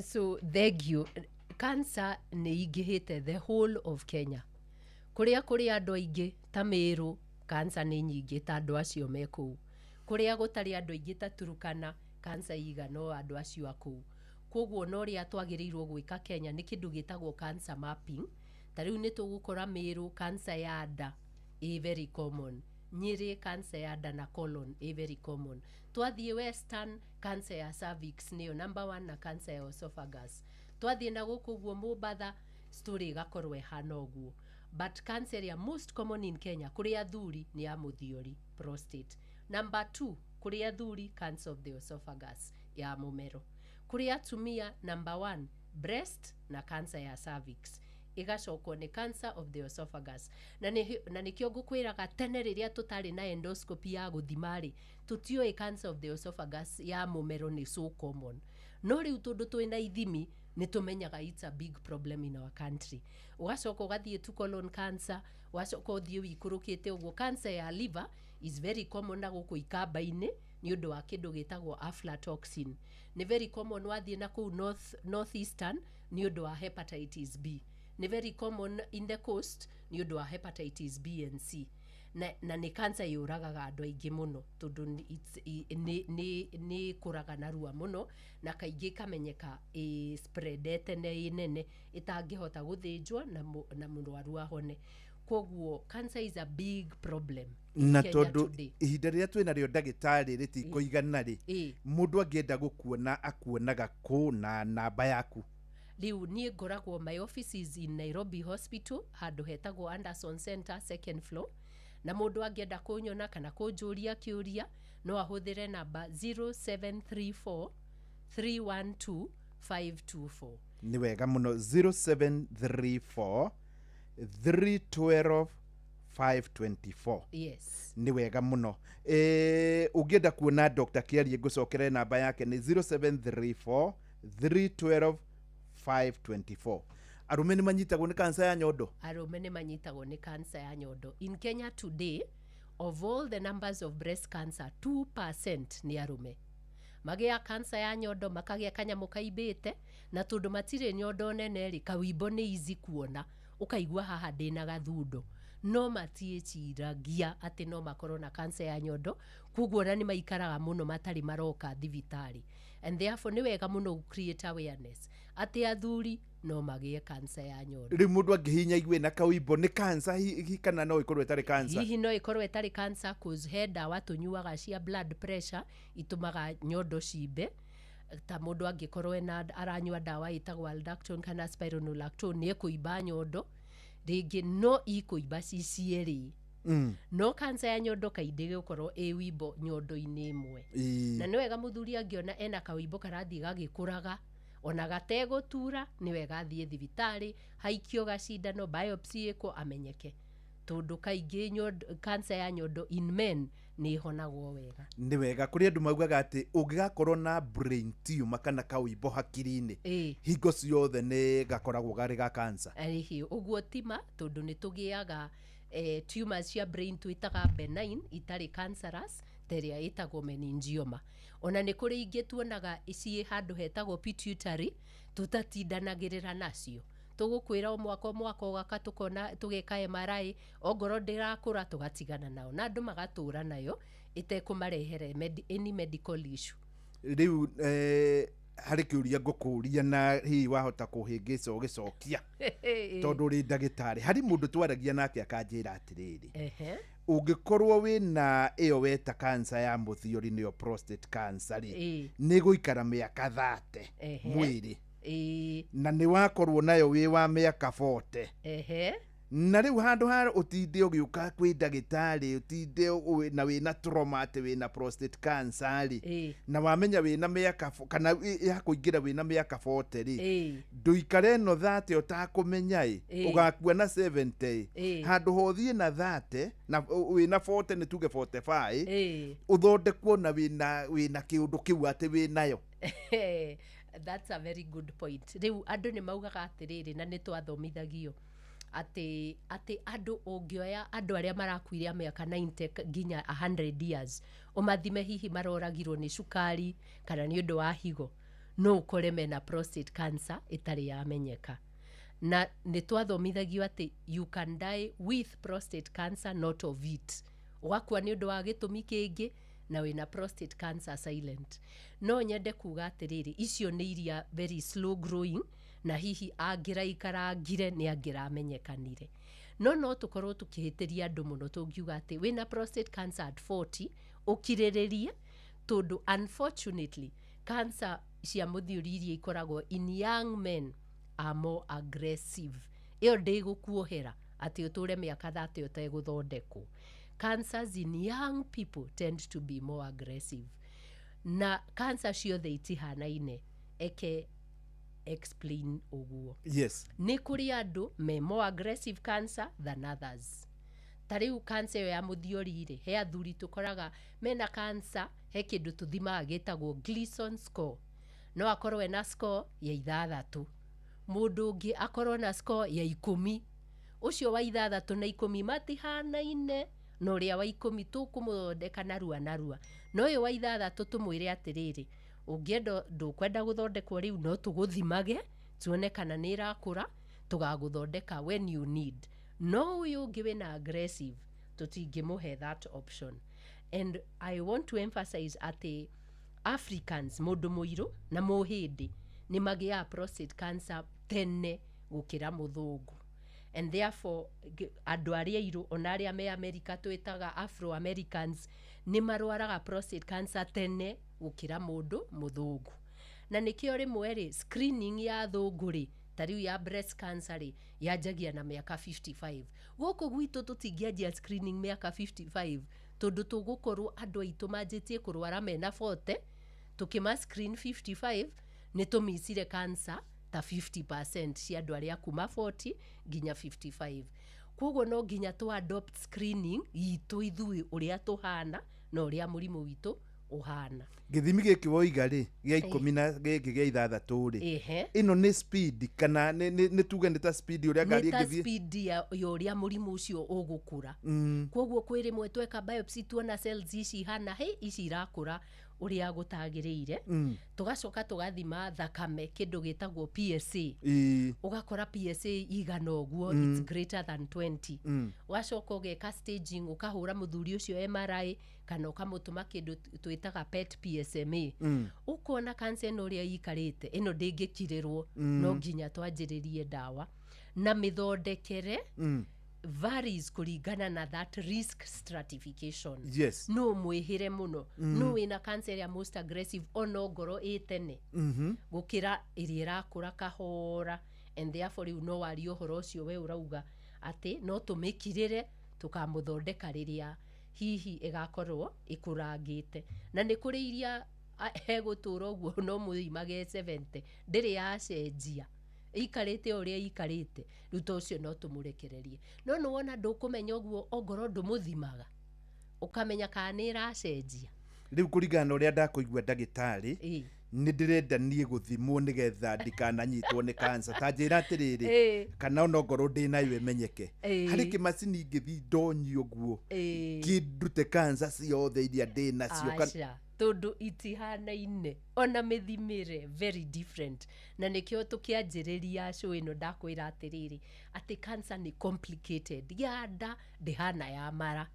So thank you. Cancer nĩ ingĩhĩte the whole of Kenya. Kũrĩa kũrĩ andũ aingĩ ta Meru, cancer nĩ nyingĩ ta andũ acio me kũu. Kũrĩa gũtarĩ andũ aingĩ ta Turkana, cancer igana o andũ acio a kũu. Koguo no ũrĩa twagĩrĩirwo gwĩka Kenya nĩ kĩndũ gĩtagwo cancer mapping. Ta rĩu nĩ tũgũkora Meru cancer ya nda ĩ very common, Nyĩrĩ cancer ya nda na colon ĩ very common. Twathiĩ Western, cancer ya cervix nĩyo number 1 na cancer ya esophagus. Twathiĩ na gũkũ ũguo Mombatha, story ĩgakorwo ĩhana ũguo. But cancer ya most common in Kenya kũrĩ athuri nĩ ya mũthiori, prostate. Number 2 kũrĩ athuri, cancer of the esophagus ya mũmero. Kũrĩ atumia number 1 breast na cancer ya cervix, ĩgacokwo nĩ cancer of the esophagus. Na nĩkĩo ngũkwĩraga tene rĩrĩa tũtarĩ na endoscopy ya gũthima rĩ, tũtiũĩ cancer of the esophagus ya mũmero nĩ so common. No rĩu tondũ twĩna ithimi nĩ tũmenyaga it's a big problem in our country. Ũgacoka ũgathiĩ to colon cancer, ũgacoka ũthiĩ wĩikũrũkĩte ũguo. Cancer ya liver is very common na gũkũ ikamba-inĩ nĩ ũndũ wa kĩndũ gĩtagwo aflatoxin. Nĩ very common wathiĩ na kũu north eastern nĩ ũndũ wa hepatitis B. Nĩ very common in the coast nĩ ũndũ wa hepatitis B and C. Na nĩ cancer yũragaga andũ aingĩ mũno tondũ nĩ ĩkũraga narua mũno na kaingĩ ĩkamenyeka ĩ spreadete na ĩ nene ĩtangĩhota gũthĩnjwo na mũrwaru ahone. Koguo cancer is a big problem
na tondu ihinda rĩrĩa twĩna rĩo ndagĩtarĩ rĩtikũigana rĩ, mũndũ angĩenda gũkuona akuonaga kũ na namba yaku?
Rĩu niĩ ngoragwo, my office is in Nairobi Hospital, handũ hetagwo Anderson Center, second floor. Na mũndũ angĩenda kũnyona kana kũnjũria kĩũria, no ahũthĩre namba 0734 312 524.
Nĩ wega mũno, 0734 312 524.
Yes.
Nĩ wega mũno. Ũngĩenda kuona Dr. Kĩarie, ngũcokere namba yake nĩ 0734 312 524. Arũme nĩ manyitagwo nĩ kansa ya nyondo?
Arũme nĩ manyitagwo nĩ cancer ya nyondo. In Kenya today, of all the numbers of breast cancer, 2% nĩ arũme magĩa cancer ya nyondo, makagĩa kanyamũ kaimbĩte, na tondũ matirĩ nyondo nene rĩ, kawimbo nĩ easy kuona, ũkaigua haha ndĩna gathundo, no matiĩciragia atĩ no makorwo na cancer ya nyondo. Koguo ona nĩ maikaraga mũno matarĩ maroka thibitarĩ, and therefore nĩ wega mũno create awareness atĩ athuri no magĩe cancer ya nyondo.
Rĩu mũndũ angĩhinya igue na kawimbo nĩ kansa hihi, kana no ĩkorwo ĩtarĩ kansa?
Hihi no ĩkorwo ĩtarĩ cancer, cause he ndawa tũnyuaga cia blood pressure itũmaga nyondo cimbe. Ta mũndũ angĩkorwo ena aranyua ndawa ĩtagwo Aldactone kana spironolactone, nĩ ĩkũimba nyondo rĩngĩ, no ikũimba ci cierĩ. No cancer ya nyondo kaingĩ gũkorwo ĩ wimbo nyondo-inĩ ĩmwe. Na nĩ wega mũthuri angĩona ena kawimbo karathiĩ gagĩkũraga ona gategũtura, nĩ wega athiĩ thibitarĩ, haikio gacindano, biopsy ĩkwo, amenyeke, tondũ kaingĩ cancer ya nyondo in men nĩ ĩhonagwo wega.
Nĩ wega. Kũrĩ andũ maugaga atĩ ũngĩgakorwo na brain tumor kana kawimbo hakiri-inĩ, hingo ciothe nĩ gakoragwo garĩ ga kansa.
Ĩhĩ, ũguo tima, tondũ nĩ tũgĩaga tumors cia brain twĩtaga benign, itarĩ cancerous, ta ĩrĩa ĩtagwo meningioma. Ona nĩ kũrĩ ingĩ tuonaga ciĩ handũ hetagwo pituitary, tũtatindanagĩrĩra nacio. Tũgũkwĩra o mwaka o mwaka ũgaka tũkona tũgeka MRI, ongorwo ndĩrakũra tũgatigana nao, na andũ magatũra nayo ĩtekũmarehere any medical issue.
Rĩu harĩ kĩũria ngũkũria, na hihi wahota kũhĩngĩca ũgĩcokia, tondũ ũrĩ ndagĩtarĩ. Harĩ mũndũ twaragia nake akanjĩra atĩrĩrĩ, ũngĩkorwo wĩna ĩyo weta kansa ya mũthiori, nĩyo prostate cancer rĩ, nĩ gũikara mĩaka 30 mwĩrĩ, na nĩ wakorwo nayo wĩ wa mĩaka 40. Na rĩu handũ ha ũtinde ũgĩũka kwĩ ndagĩtarĩ, ũtinde na wĩna trauma atĩ wĩna prostate cancer rĩ, na wamenya wĩna mĩaka kana ya kũingĩra wĩna mĩaka 40 rĩ, ndũikare ĩno 30 ũtakũmenya ĩ, ũgakua na 70 ĩ. Handũ ha ũthiĩ na 30 na wĩna 40, nĩ tuge 45, ũthondekwo na wĩna kĩũndũ kĩu atĩ wĩnayo.
That's a very good point. Rĩu andũ nĩ maugaga atĩrĩrĩ, na nĩ twathomithagio atĩ andũ, ũngĩoya andũ arĩa marakuire a mĩaka 90 nginya 100 years, ũmathime hihi maroragirwo nĩ cukari kana nĩ ũndũ wa higo, no ũkore mena prostate cancer ĩtarĩ yamenyeka. Na nĩ twathomithagio atĩ you can die with prostate cancer, not of it. Ũgakua nĩ ũndũ wa gĩtũmi kĩngĩ na wĩna prostate cancer silent. No nyende kuga atĩrĩrĩ, icio nĩ iria very slow growing, na hihi angĩraikarangire nĩ angĩramenyekanire. No tũkorwo tũkĩhĩtĩria andũ mũno tũngiuga atĩ wĩna prostate cancer at 40 ũkirĩrĩrie, tondũ unfortunately cancer cia mũthiũri iria ikoragwo in young men are more aggressive. Ĩyo ndĩgũkuohera atĩ ũtũre mĩaka 30 ũtegũthondekwo. Cancers in young people tend to be more aggressive, na cancer ciothe itihanaine. Eke explain ũguo. Nĩ kũrĩ andũ me more aggressive cancer than others. Ta rĩu cancer ĩyo ya mũthiori rĩ, he athuri tũkoraga mena cancer, he kĩndũ tũthimaga gĩtagwo Gleason score. No akorwo ena score ya 6, mũndũ ũngĩ akorwo na score ya 10. Ũcio wa 6 na 10 matihanaine, na ũrĩa wa 10 tũkũmũthondeka narua narua, no ũyũ wa 6 tũmwĩre atĩrĩrĩ, ũngĩenda ndũkwenda gũthondekwo rĩu, no tũgũthimage tuone kana nĩ ĩrakũra, tũgagũthondeka when you need. No ũyũ ũngĩ wĩna aggressive, tũtingĩmũhe that option. And I want to emphasize atĩ Africans, mũndũ mũirũ na mũhĩndĩ, nĩ magĩaga prostate cancer tene gũkĩra mũthũngũ, and therefore andũ arĩa airũ, ona arĩa me America twĩtaga Afro Americans, nĩ marwaraga prostate cancer tene gũkĩra mũndũ mũthũngũ. Na nĩkĩo rĩmwe rĩ, screening ya thũngũ rĩ, ta rĩu ya breast cancer rĩ, yanjagia na mĩaka 55. Gũkũ gwitũ tũtingĩanjia screening mĩaka 55, tondũ tũgũkorwo andũ aitũ manjĩtie kũrwara mena 40. Tũkĩma screen 55, nĩ tũmicire cancer ta 50% cia andũ arĩa kuma 40 nginya 55. Koguo no nginya tũ adopt screening itũ ithuĩ, ũrĩa tũhana na ũrĩa mũrimũ witũ ũhana.
Gĩthimi gĩkĩ woiga rĩ, gĩa 16 rĩ, ĩno nĩ speed kana nĩ tuge nĩ ta speed ũrĩa ngari
Nĩ ta
ĩngĩthiĩ?
Speed ya ũrĩa mũrimũ ũcio ũgũkũra. Koguo kwĩ rĩmwe tweka biopsy, tuona cells ici ihana hĩ, ici irakũra ũrĩa gũtagĩrĩire. Tũgacoka tũgathima thakame, kĩndũ gĩtagwo PSA. Ũgakora PSA igana ũguo, it's greater than 20. Ũgacoka ũgeka staging, ũkahũra mũthuri ũcio MRI kana ũkamũtũma kĩndũ twĩtaga PET PSMA. Ũkona cancer ĩno ũrĩa ĩikarĩte, ĩno ndĩngĩkirĩrwo. No nginya twanjĩrĩrie ndawa na mĩthondekere varies kũringana na that risk stratification. No mwĩhĩre mũno, no wĩna cancer ĩrĩa most aggressive, ona ngoro ĩ tene gũkĩra ĩrĩa ĩrakũra kahora, and therefore rĩu no warie ũhoro ũcio we ũrauga atĩ no tũmĩkirĩre, tũkamũthondeka rĩrĩa hihi ĩgakorwo ĩkũrangĩte. Na nĩ kũrĩ iria hegũtũra ũguo, no mũthimage 70, ndĩrĩ yacenjia, ĩikarĩte o ũrĩa ĩikarĩte. Rĩu ta ũcio no tũmũrekererie, no nĩ wona ndũkũmenya ũguo ongorwo ndũmũthimaga ũkamenya kana nĩ ĩracenjia.
Rĩu kũringana na ũrĩa ndakũigua, ndagĩtarĩ, nĩ ndĩrenda niĩ gũthimwo nĩgetha ndikananyitwo nĩ cancer. Ta njĩra atĩrĩrĩ, kana ona ongorwo ndĩ nayo ĩmenyeke, harĩ kĩmacini ingĩthiĩ ndonyi ũguo kĩndute cancer ciothe iria ndĩ nacio?
Aca, tondũ itihanaine ona mĩthimĩre, very different. Na nĩkĩo tũkĩanjĩrĩria show ĩno ndakwĩra atĩrĩrĩ, atĩ cancer nĩ complicated. Ya nda ndĩhana ya mara,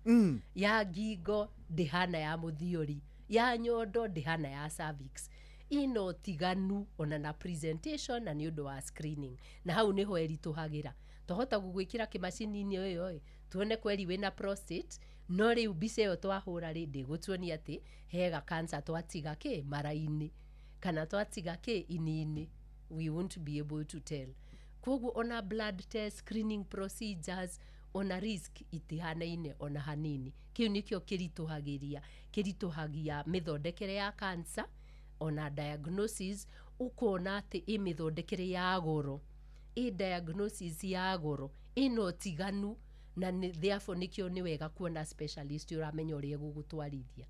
ya ngingo ndĩhana ya mũthiori, ya nyondo ndĩhana ya cervix. Ina ũtiganu ona na presentation, na nĩ ũndũ wa screening, na hau nĩho ĩritũhagĩra. Twahota gũgwĩkĩra kĩmacini-inĩ ĩyo ĩ, tuone kweri wĩna prostate, no rĩu mbica ĩyo twahũra rĩ, ndĩgũtuonia atĩ hega cancer twatiga kĩ mara-inĩ kana twatiga kĩ ini-inĩ. We won't be able to tell. Koguo ona blood test, screening procedures, ona risk itihanaine ona hanini. Kĩu nĩkĩo kĩritũhagĩria, kĩritũhagia mĩthondekere ya cancer ona diagnosis. Ũkona atĩ ĩ mĩthondekere ya goro, ĩ diagnosis ya goro, ĩna ũtiganu, na therefore nĩkĩo nĩ wega kuona specialist ũramenya ũrĩa ĩgũgũtwarithia.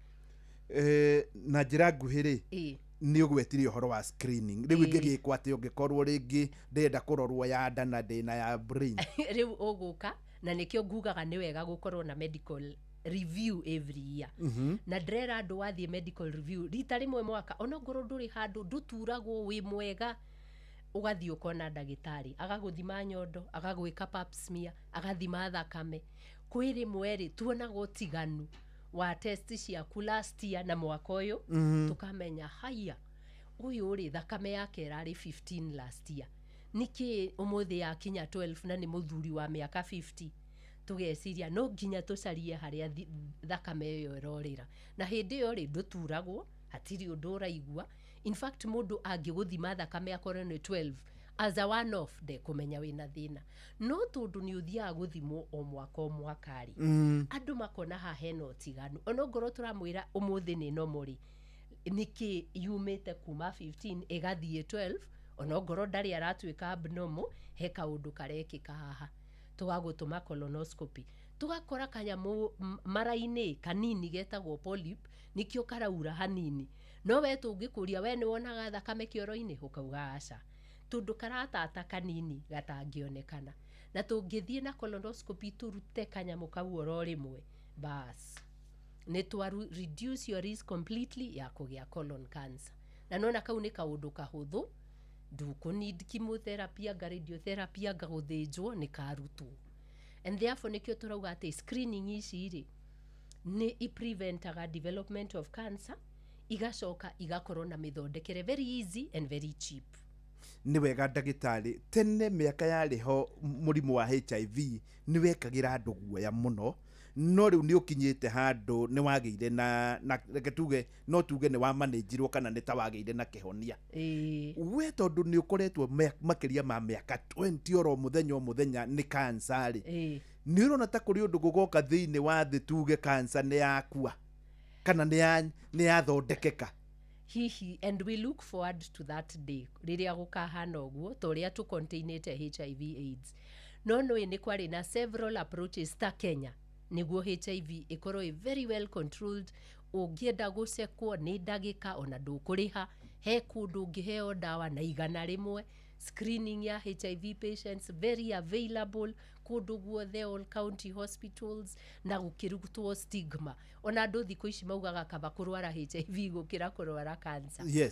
Na njĩra nguhĩ rĩ, nĩ ũgwetire ũhoro wa screening. Rĩu ĩngĩgĩkwo atĩ ũngĩkorwo rĩngĩ ndĩrenda kũrorwo ya nda na ndĩna ya brain?
Rĩu ũgũka, na nĩkĩo ngugaga nĩ wega gũkorwo na medical review every year. Na ndĩrera andũ, wathiĩ medical review rita rĩmwe mwaka, onongorwo ndũrĩ handũ ndũturagwo, wĩ mwega, ũgathiĩ ũkona ndagĩtarĩ, agagũthima nyondo, agagwĩka pap smear, agathima thakame. Kwĩ rĩmwe rĩ, tuonaga ũtiganu wa test ciaku last year na mwaka ũyũ. Tũkamenya haya, ũyũ rĩ, thakame yake ĩrarĩ 15 last year, nĩkĩ ũmũthĩ yakinya 12 na nĩ mũthuri wa mĩaka 50? Tũgeciria no nginya tũcarie harĩa thakame ĩyo ĩrorĩra. Na hĩndĩ ĩyo rĩ, ndũturagwo, hatirĩ ũndũ ũraigua. In fact, mũndũ angĩgũthima thakame akorwo nĩ 12 as a one off, ndekũmenya wĩna thĩna. No tondũ nĩ ũthiaga gũthimwo o mwaka o mwaka rĩ, andũ makona haha hena ũtiganu, onongorwo tũramwĩra ũmũthĩ nĩ normal rĩ, nĩkĩ yumĩte kuma 15 ĩgathiĩ 12? Onongorwo ndarĩ aratuĩka abnormal, he kaũndũ karekĩka haha. Tũgagũtũma colonoscopy, tũgakora kanyamũ mara-inĩ kanini getagwo polyp, nĩkĩo karaura hanini. No we tũngĩkũria, we nĩ wonaga thakame kĩoro-inĩ? Ũkauga aca, tondũ karatata kanini gatangĩonekana. Na tũngĩthiĩ na colonoscopy tũrute kanyamũ kau oro rĩmwe, bas, nĩ twa reduce your risk completely ya kũgĩa colon cancer. Na nona kau nĩ kaũndũ kahũthũ, ndũkũ need chemotherapy, anga radiotherapy, anga gũthĩnjwo, nĩ karutwo. And therefore nĩkĩo tũrauga atĩ screening ici rĩ, nĩ ipreventaga development of cancer, igacoka igakorwo na mĩthondekere very easy and very cheap.
Nĩ wega, ndagĩtarĩ. Tene mĩaka yarĩ ho, mũrimũ wa HIV nĩ wekagĩra andũ guoya mũno. No rĩu nĩ ũkinyĩte handũ nĩ wagĩire na reke tuge, no tuge nĩ wamanĩnjirwo kana nĩ ta wagĩire na kĩhonia. We tondũ nĩ ũkoretwo makĩria ma mĩaka 20 oro mũthenya o mũthenya nĩ cancer rĩ, nĩ ũrona ta kũrĩ ũndũ gũgoka thĩinĩ wa thĩ tuge cancer nĩ yakua kana nĩ yathondekeka?
Hihi, and we look forward to that day rĩrĩa gũkahana ũguo ta ũrĩa tũcontainĩte HIV AIDS. No nĩũĩ nĩ kwarĩ na several approaches ta Kenya nĩguo HIV ĩkorwo ĩ very well controlled. Ũngĩenda gũcekwo nĩ ndagĩka, ona ndũkũrĩha, he kũndũ ũngĩheo ndawa na 100. Screening ya HIV patients very available kũndũ guothe, all county hospitals, na gũkĩrutwo stigma. Ona andũ thikũ ici maugaga kaba kũrwara HIV gũkĩra kũrwara cancer.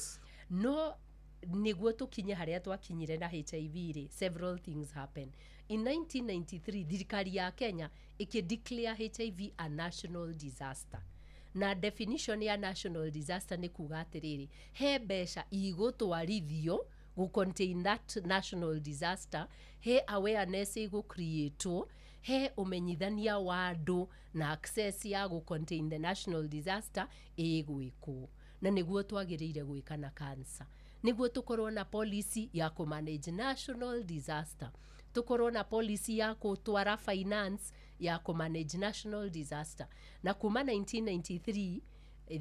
No nĩguo tũkinye harĩa twakinyire na HIV rĩ, several things happen. In 1993 thirikari ya Kenya ĩkĩdeclare HIV a national disaster, na definition ya national disaster nĩ kuga atĩrĩrĩ, he mbeca igũtwarithio gũ contain that national disaster, he awareness ĩgũ-creatwo, he ũmenyithania wa andũ na access ya gũ contain the national disaster ĩgwĩkwo. Na nĩguo twagĩrĩire gwĩka na cancer, nĩguo tũkorwo na policy ya kũ-manage national disaster, tũkorwo na policy ya gũtwara finance ya kũ-manage national disaster. Na kuma 1993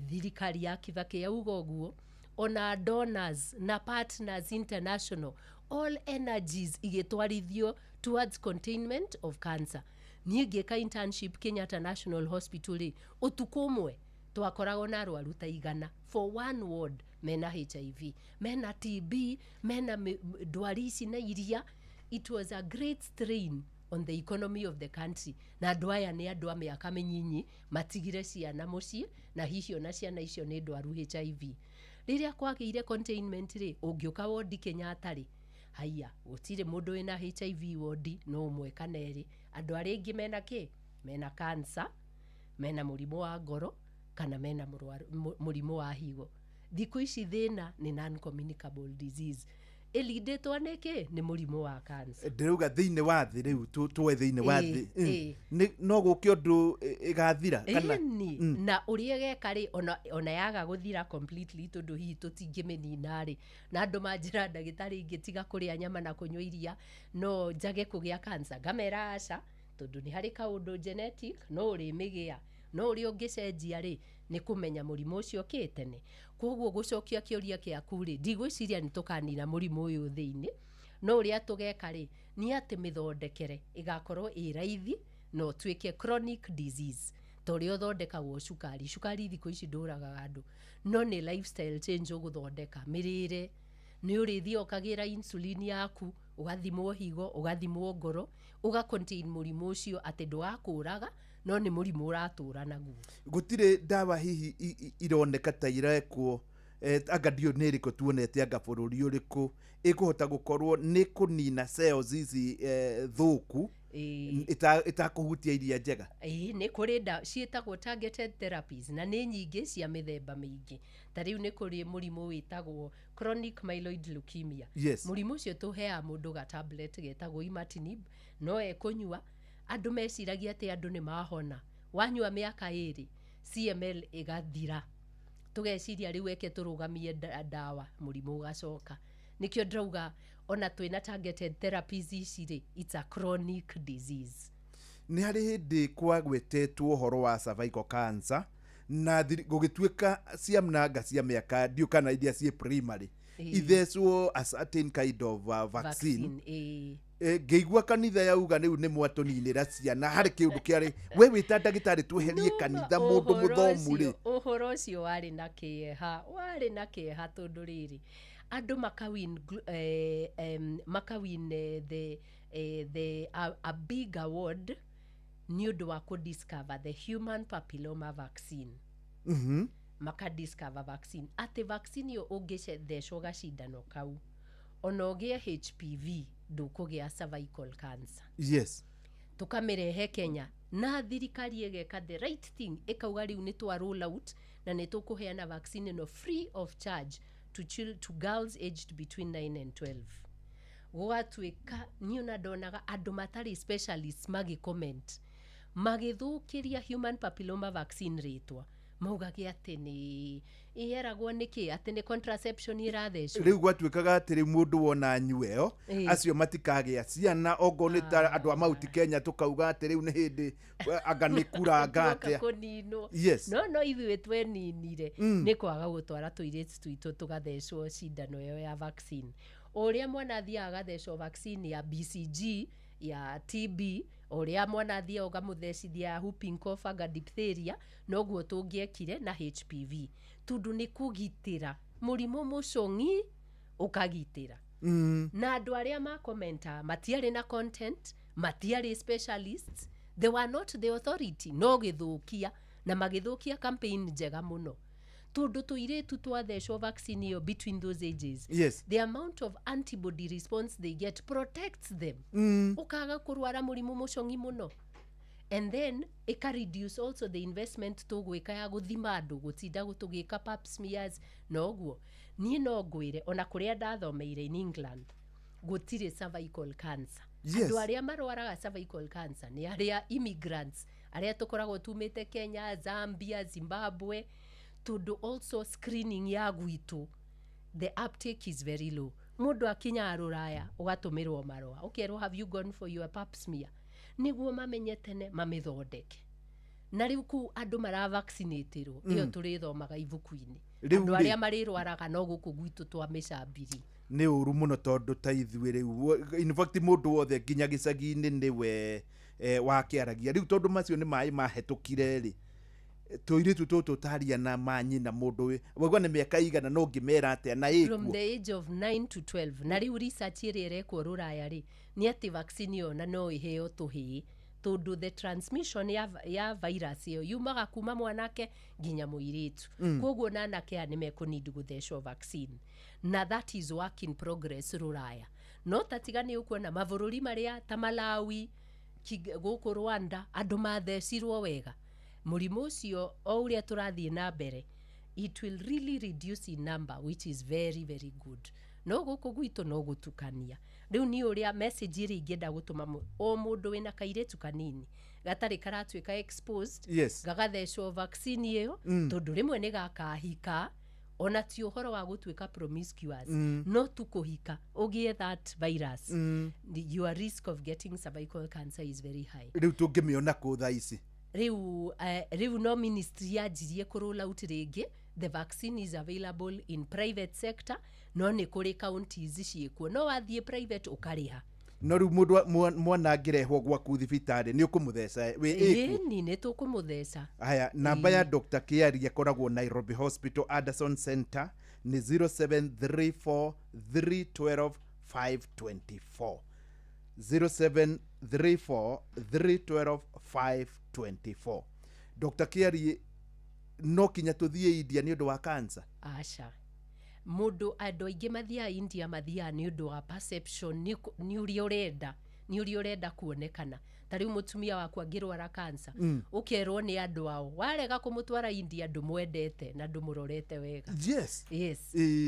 thirikari ya Kibaki yauga ũguo, ona donors na partners international, all energies igĩtwarithio towards containment of cancer. Niĩ ngĩka internship Kenyatta National Hospital rĩ, ũtukũ ũmwe twakoragwo na arwaru ta 100 for one ward, mena HIV, mena TB, mena ndwari ici na iria. It was a great strain on the economy of the country, na andũ aya nĩ andũ a mĩaka mĩnyinyi, matigire ciana mũciĩ, na hihi ona ciana icio nĩ ndwaru HIV. Rĩrĩa kwagĩire containment rĩ, ũngĩũka wondi Kenyatta rĩ, haiya, gũtirĩ mũndũ wĩna HIV wondi, no ũmwe kana erĩ. Andũ arĩa aingĩ mena kĩ? Mena cancer, mena mũrimũ wa ngoro, kana mena mũrimũ wa higo. Thikũ ici thĩna nĩ non communicable disease ĩlindĩtwo nĩ kĩ? Nĩ mũrimũ wa cancer.
Ndĩrauga thĩinĩ wa thĩ rĩu, tuoe thĩinĩ wa thĩ, no gũke ũndũ ĩgathira kana?
Ĩni. Na ũrĩa ĩgeka rĩ, ona yaga gũthira completely, tondũ hihi tũtingĩmĩnina rĩ, na andũ manjĩra, "Ndagĩtarĩ, ingĩtiga kũrĩa nyama na kũnyua iria no njage kũgĩa cancer?" Ngamera aca, tondũ nĩ harĩ kaũndũ genetic no ũrĩmĩgĩa, no ũrĩa ũngĩcenjia rĩ, nĩ kũmenya mũrimũ ũcio kĩ tene. Koguo gũcokia kĩũria kĩaku rĩ, ndigwĩciria nĩ tũkanina mũrimũ ũyũ thĩinĩ, no ũrĩa tũgeka rĩ, nĩ atĩ mĩthondekere ĩgakorwo ĩ raithi na ũtuĩke chronic disease ta ũrĩa ũthondekagwo cukari. Cukari thikũ ici ndũragaga andũ, no nĩ lifestyle change ũgũthondeka, mĩrĩre, nĩ ũrĩthiĩ ũkagĩra insulin yaku, ũgathimwo higo, ũgathimwo ngoro, ũga contain mũrimũ ũcio atĩ ndũgakũraga, no nĩ mũrimũ ũratũra naguo.
Gũtirĩ ndawa hihi ironeka ta irekwo, anga ndiũ nĩ ĩrĩkũ tuonete, anga bũrũri ũrĩkũ ĩkũhota gũkorwo nĩ kũnina cells ici thũku ĩtakũhutia iria njega?
Ĩĩ, nĩ kũrĩ ndawa ciĩtagwo targeted therapies, na nĩ nyingĩ cia mĩthemba mĩingĩ. Ta rĩu nĩ kũrĩ mũrimũ wĩtagwo chronic myeloid leukemia. Mũrimũ ũcio tũheaga mũndũ ga tablet getagwo imatinib, no ekũnyua. Andũ meciragia atĩ andũ nĩ mahona, wanyua mĩaka 2 CML ĩgathira. Tũgeciria rĩu eke tũrũgamie ndawa, mũrimũ ũgacoka. Nĩkĩo ndĩrauga ona twĩna targeted therapies ici rĩ, it's a chronic disease.
Nĩ harĩ hĩndĩ kwagwetetwo ũhoro wa cervical cancer na gũgĩtuĩka ciananga cia mĩaka ndiũ kana iria ciĩ primary ithecwo a certain kind of vaccine.
Vaccine.
Ngĩigua kanitha yauga rĩu nĩ mwatũninĩra ciana. Harĩ kĩũndũ kĩarĩ we wĩta ndagĩtarĩ, tweherie kanitha mũndũ
Ũhoro
mũthomu rĩ.
Ũhoro ũcio warĩ na kĩeha, warĩ na kĩeha, tondũ rĩrĩ, andũ makawin makawin the a big award nĩ ũndũ wa kũdiscover the human papilloma vaccine. Makadiscover vaccine, atĩ vaccine ĩyo ũngĩthecwo gacindano kau, ona ũgĩe HPV ndũkũgĩa cervical cancer. Tũkamĩrehe Kenya na thirikari ĩgeka the right thing, ĩkauga rĩu nĩ twa roll out na nĩ tũkũheana vaccine ĩno free of charge to girls aged between 9 and 12. Gũgatuĩka niĩ ona ndonaga andũ matarĩ specialists magĩcomment, Magĩthũkĩria human papilloma vaccine rĩtwa, maugage atĩ nĩ ĩheragwo nĩkĩ, atĩ nĩ contraception ĩrathecwo.
Rĩu gwatuĩkaga atĩ rĩu mũndũ wona nyue ĩyo, acio matikagĩa ciana, ongorwo nĩ ta andũ a Mauti Kenya, tũkauga atĩ rĩu nĩ hĩndĩ anga nĩ kuranga
tuoka
atĩa.
Kũninwo. No ithuĩ tweninire nĩ kwaga gũtwara tũirĩtu twitũ tũgathecwo cindano ĩyo ya vaccine. O ũrĩa mwana athiaga agathecwo vaccine ya BCG, ya TB, o ũrĩa mwana athiaga ũkamũthecithia ya whooping cough anga diphtheria, noguo tũngĩekire na HPV, tondũ nĩ kũgitĩra mũrimũ mũcong'i, ũkagitĩra. Na andũ arĩa makomenta matiarĩ na content, matiarĩ specialists, they were not the authority, no gĩthũkia na magĩthũkia campaign njega mũno, tondũ tũirĩtu twathecwo vaccine ĩyo between those ages, the amount of antibody response they get protects them, ũkaga kũrwara mũrimũ mũcong'i mũno, and then ĩka reduce also the investment tũgwĩka ya gũthima andũ, gũtinda tũgĩka pap smears. Noguo niĩ no ngwĩre, ona kũrĩa ndathomeire in England, gũtirĩ cervical cancer. Andũ arĩa marwaraga cervical cancer nĩ arĩa immigrants, arĩa tũkoragwo tumĩte Kenya, Zambia, Zimbabwe, tondũ also screening ya gwitũ, the uptake is very low. Mũndũ akinyaga rũraya, ũgatũmĩrwo marũa, ũkerwo, "Have you gone for your pap smear?" nĩguo mamenye tene mamĩthondeke. Na rĩu kũu andũ maravaccinatĩrwo ĩyo tũrĩthomaga ibuku-inĩ.
Rĩu
andũ
rĩ-
arĩa marĩrwaraga no gũkũ gwitũ twamĩcambirie.
Nĩ ũru mũno, tondũ ta ithuĩ rĩu, in fact mũndũ wothe nginya gĩcagi-inĩ nĩwe wakĩaragia rĩu, tondũ macio nĩ maĩ mahetũkire rĩ, tũirĩtu tũtũ taria na manyina, mũndũ waigua nĩ mĩaka igana, no ngĩmera atĩa na
from
ĩkuo?
The age of 9 to 12. Na rĩu research ĩrĩa ĩrekwo rũraya rĩ, nĩ atĩ vaccine ĩyo na no ĩheo tũhĩĩ, tondũ the transmission ya virus ĩyo yumaga kuma mwanake nginya mũirĩtu. Koguo na anake aya nĩ mekũnid gũthecwo vaccine, na that is work in progress rũraya. No tatiga nĩ ũkuona mabũrũri marĩa ta Malawi, gũkũ Rwanda, andũ mathecirwo wega, mũrimũ ũcio o ũrĩa tũrathiĩ na mbere, it will really reduce in number, which is very very good. No gũkũ gwitũ no gũtukania. Rĩu niĩ ũrĩa message ĩrĩa ingĩenda gũtũma o mũndũ wĩna kairĩtu kanini gatarĩ karatuĩka exposed, gagathecwo vaccine ĩyo, tondũ rĩmwe nĩ gakahika, ona ti ũhoro wa gũtuĩka promiscuous, no tu kũhika ũgĩe that virus, your risk of getting cervical cancer is very high.
Rĩu tũngĩmĩona kũ thaa ici?
Rĩu no ministry yanjirie kũ roll out rĩngĩ. The vaccine is available in private sector, no nĩ kũrĩ counties ciĩkuo, no wathiĩ private ũkarĩha.
No rĩu mũndũ mwana angĩrehwo gwaku thibitarĩ, nĩ ũkũmũtheca wĩ ĩkuo?
Ĩni, nĩ tũkũmũtheca.
Haya, namba ya Dr. Kiari ĩkoragwo Nairobi Hospital, Anderson Center, nĩ 0734 312 524, 0734 312 524. Dr. Kiari, no kinya tũthiĩ India nĩ ũndũ wa cancer?
Aca, mũndũ, andũ aingĩ mathiaga India, mathiaga nĩ ũndũ wa perception, nĩ ũrĩa ũrenda, nĩ ũrĩa ũrenda kuonekana. Ta rĩu mũtumia waku angĩrwara cancer, ũkerwo nĩ andũ ao, warega kũmũtwara India, ndũmwendete na ndũmũrorete wega. Yes.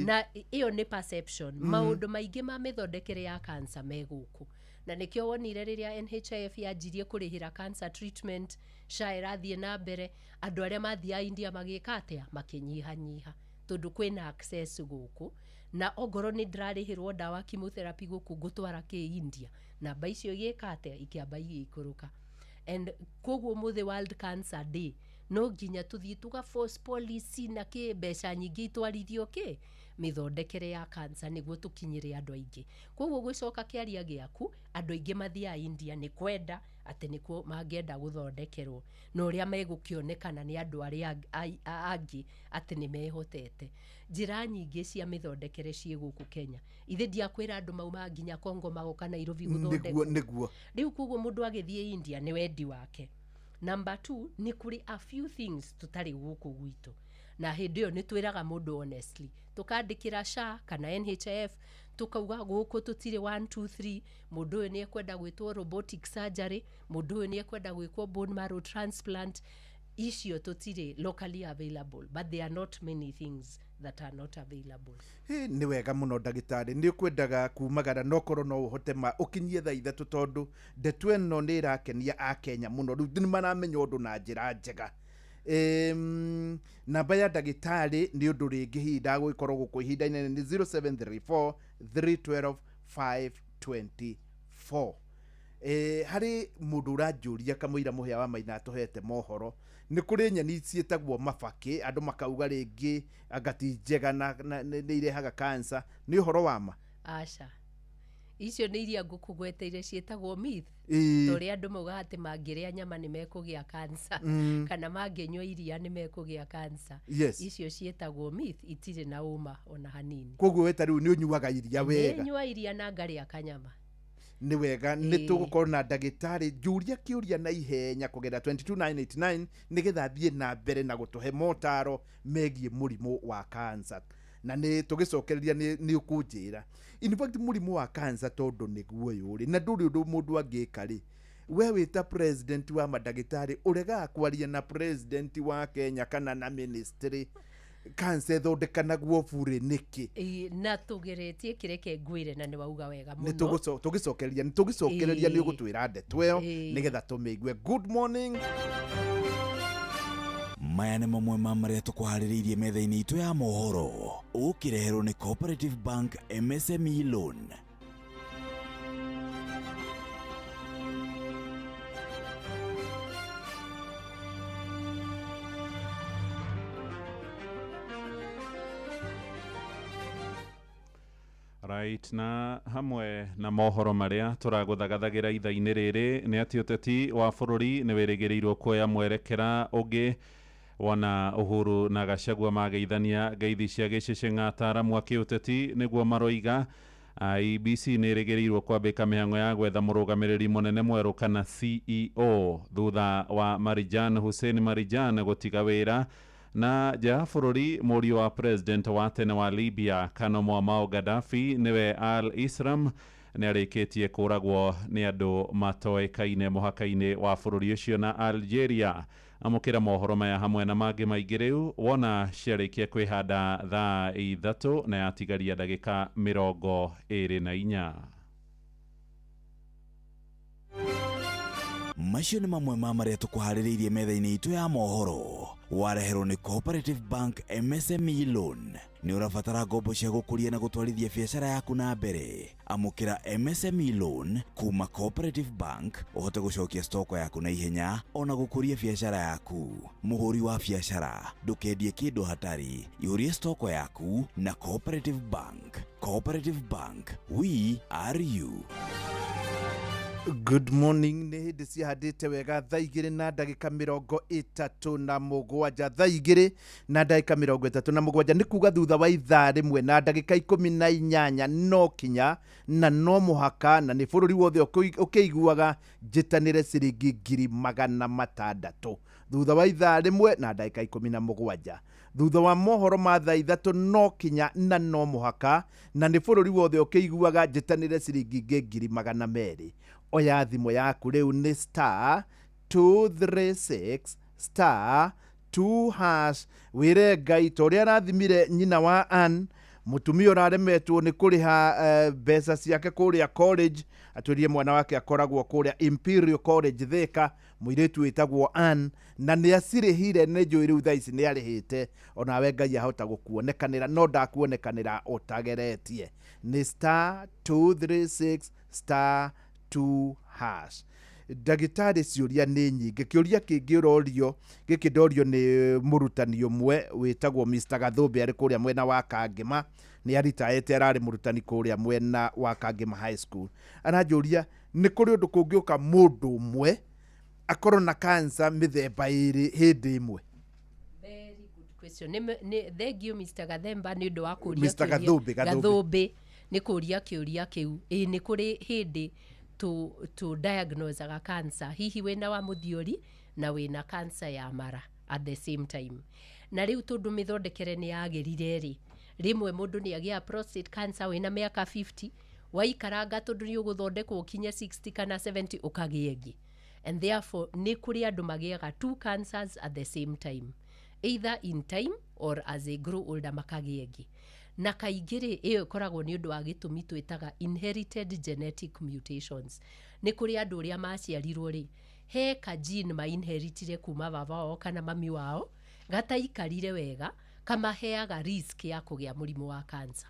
Na ĩyo nĩ perception. Maũndũ maingĩ ma mĩthondekere ya cancer me gũkũ, na nĩkĩo wonire rĩrĩa NHIF yanjirie kũrĩhĩra cancer treatment, SHA ĩrathiĩ na mbere, andũ arĩa mathiaga India magĩka atĩa? Makĩnyihanyiha, tondũ kwĩna access gũkũ, na ongorwo nĩ ndĩrarĩhĩrwo ndawa chemotherapy gũkũ, ngũtwara kĩ India? Namba icio igĩka atĩa? Ikĩamba igĩikũrũka. And koguo mũthĩ World Cancer Day, no nginya tũthiĩ tũga force policy na kĩ, mbeca nyingĩ itwarithio kĩ mĩthondekere ya cancer, nĩguo tũkinyĩre andũ aingĩ. Koguo gũcoka kĩaria gĩaku, andũ aingĩ mathiaga India nĩ kwenda atĩ nĩkuo mangĩenda gũthondekerwo na ũrĩa megũkĩonekana nĩ andũ arĩa angĩ atĩ nĩ mehotete. Njĩra nyingĩ cia mĩthondekere ciĩ gũkũ Kenya. Ithe ndiakwĩra andũ maumaga nginya Congo magoka Nairobi gũthondekwo.
Nĩguo.
Rĩu koguo mũndũ agĩthiĩ India nĩ wendi wake. Number two, nĩ kũrĩ a few things tũtarĩ gũkũ gwitũ, na hĩndĩ ĩyo nĩ twĩraga mũndũ honestly, tũkandĩkĩra SHA kana NHIF, tukauga gũkũ tũtirĩ 1 2 3, mũndũ ũyũ nĩ ekwenda gwĩtwo robotic surgery, mũndũ ũyũ nĩ ekwenda gwĩkwo bone marrow transplant. Icio tũtirĩ locally available, but there are not many things that are not available.
Hĩ, nĩ wega mũno ndagĩtarĩ, nĩ ũkwendaga kumagara no korwo no ũhote ma ũkinyie thaa 3 tondũ ndeto ĩno nĩ ĩrakenia akenya mũno, rĩu nĩ maramenya ũndũ na njĩra njega. Namba ya ndagĩtarĩ nĩ ũndũ rĩngĩ hihi ndagũgĩkorwo gũkũ ihinda inene nĩ 0734 312 524. Harĩ mũndũ ũranjũria kamũira mũhĩa wa maina atũhete mohoro, nĩ kũrĩ nyeni ciĩtagwo mabakĩ, andũ makauga rĩngĩ anga ti njega na nĩ irehaga cancer, nĩ ũhoro wa ma?
Aca, icio nĩ iria ngũkũgweteire ciĩtagwo myth. Ta ũrĩa andũ maugaga atĩ mangĩrĩa nyama nĩ mekũgĩa cancer, kana mangĩnyua iria nĩ mekũgĩa cancer. Icio ciĩtagwo myth, itirĩ na ũma ona hanini.
Koguo we ta rĩu nĩ ũnyuaga iria wega?
Nĩ nyua iria na ngarĩa kanyama.
Nĩ wega, nĩ tũgũkorwo na ndagĩtarĩ njũria kĩũria na ihenya kũgerera 22989 nĩgetha athiĩ na mbere na gũtũhe motaro megiĩ mũrimũ wa cancer, na nĩ tũgĩcokereria nĩ ũkũnjĩra in fact mũrimũ wa cancer tondũ nĩguo ũyũ rĩ, na ndũrĩ ũndũ mũndũ angĩka rĩ, we wĩ ta president wa mandagĩtarĩ ũregaga kwaria na president wa Kenya kana na ministry, cancer ĩthondekanagwo burĩ nĩkĩ?
Ĩĩ, na tũgeretie kĩreke ngwĩre, na nĩ wauga wega
nĩ
mũno.
Tũgĩcokereria nĩ tũgĩcokereria nĩ ũgũtwĩra ndeto ĩyo nĩgetha tũmĩigue. Good morning.
Maya nĩ mamwe ma marĩa tũkũharĩrĩirie metha-inĩ itũ ya mohoro, ũkĩreherwo nĩ Cooperative Bank MSME Loan.
Right, na hamwe na mohoro marĩa tũragũthagathagira ithaa-inĩ rĩrĩ nĩ atĩ ũteti wa bũrũri nĩ wĩrĩgĩrĩirwo kuoya mwerekera ũngĩ wona Uhuru na Gachagua mageithania ngeithi cia gĩcĩcĩng'a. Ataaramu a kĩũteti nĩguo maroiga. IEBC nĩ ĩrĩgĩrĩirwo kwambĩka mĩhang'o ya gwetha mũrũgamĩrĩri mũnene mwerũ kana CEO thutha wa Marijan Hussein Marijan gũtiga wĩra. Na nja ya bũrũri, mũriũ wa president wa tene wa Libya Colonel Muammar Gaddafi nĩwe Al Islam nĩ arĩkĩtie kũragwo nĩ andũ matoĩkaine mũhaka-inĩ wa bũrũri ũcio na Algeria. Amũkĩra mohoro maya hamwe na mangĩ maingĩ rĩu wona ciarĩkia kwĩhanda thaa 3 na yatigaria ndagĩka 24.
Macio nĩ mamwe ma marĩa tũkũharĩrĩirie metha-inĩ itũ ya mohoro, wareherwo nĩ Cooperative Bank MSME Loan. Nĩ ũrabatara ngombo cia gũkũria na gũtwarithia biacara yaku na mbere, amũkĩra MSME Loan kuma Cooperative Bank ũhote gũcokia stoko yaku na ihenya ona gũkũria biacara yaku. Mũhũri wa biacara, ndũkendie kĩndũ hatarĩ, ihũrie stoko yaku na Cooperative Bank. Cooperative Bank, we are you.
Good morning. Nĩ hĩndĩ ciahandĩte wega thaa 2 na ndagĩka 37, thaa 2 na ndagĩka 37, nĩ kuga thutha wa ithaa 1 na ndagĩka 18 no kinya na no mũhaka na nĩ bũrũri wothe ũkĩiguaga njĩtanĩre ciringi 600,000 thutha wa ithaa 1 na ndagĩka 17. Thutha wa mohoro ma thaa 3 no kinya na no mũhaka na nĩ bũrũri wothe ũkĩiguaga njĩtanĩre ciringi ingĩ 200,000. Oya thimũ yaku rĩu nĩ star 236 star 2 hash, wĩre Ngai ta ũrĩa arathimire nyina wa Ann, mũtumia ũraremetwo nĩ kũrĩha mbeca ciake kũrĩa college, atwĩrie mwana wake akoragwo kũrĩa Imperial College Thika, mũirĩtu wĩtagwo Ann, na nĩ acirĩhire, nĩ njũĩ rĩu thaa ici nĩ arĩhĩte, onawe Ngai ahota gũkuonekanĩra no ndakuonekanĩra ũtageretie. Nĩ star 236 star 2 hash. Ndagĩtarĩ, ciũria nĩ nyingĩ. Kĩũria kĩngĩ ũrorio gĩkĩ ndorio nĩ mũrutani ũmwe wĩtagwo Mr. Gathũmbĩ, arĩ kũrĩa mwena wa Kangema, nĩ aritaĩte, ararĩ mũrutani kũrĩa mwena wa Kangema High School. Aranjũria nĩ kũrĩ ũndũ kũngĩũka mũndũ ũmwe akorwo na cancer mĩthemba ĩrĩ hĩndĩ ĩmwe?
Very good question. Nĩ thank you Mr. Gathemba nĩ ũndũ wa kũria
Mr.
kĩũria-
Gathũmbĩ, Gathũmbĩ.
Gathũmbĩ nĩ kũria kĩũria kĩu. Ĩĩ, nĩ kũrĩ hĩndĩ tu diagnosaga cancer, hihi wĩna wa mũthiori na wĩna cancer ya mara at the same time. Na rĩu tondũ mĩthondekere nĩ yagĩrire rĩ, rĩmwe mũndũ nĩ agĩa prostate cancer wĩna mĩaka 50, waikaranga tondũ nĩ ũgũthondekwo ũkinye 60 kana 70 ũkagĩa ĩngĩ. And therefore nĩ kũrĩ andũ magĩaga two cancers at the same time, either in time or as they grow older makagĩa ĩngĩ. Na kaingĩ rĩ, ĩyo ĩkoragwo nĩ ũndũ wa gĩtũmi twĩtaga inherited genetic mutations. Nĩ kũrĩ andũ ũrĩa maciarirwo rĩ, he ka gene mainheritire kuma baba wao kana mami wao gataikarire wega, kamaheaga risk ya kũgĩa mũrimũ wa cancer.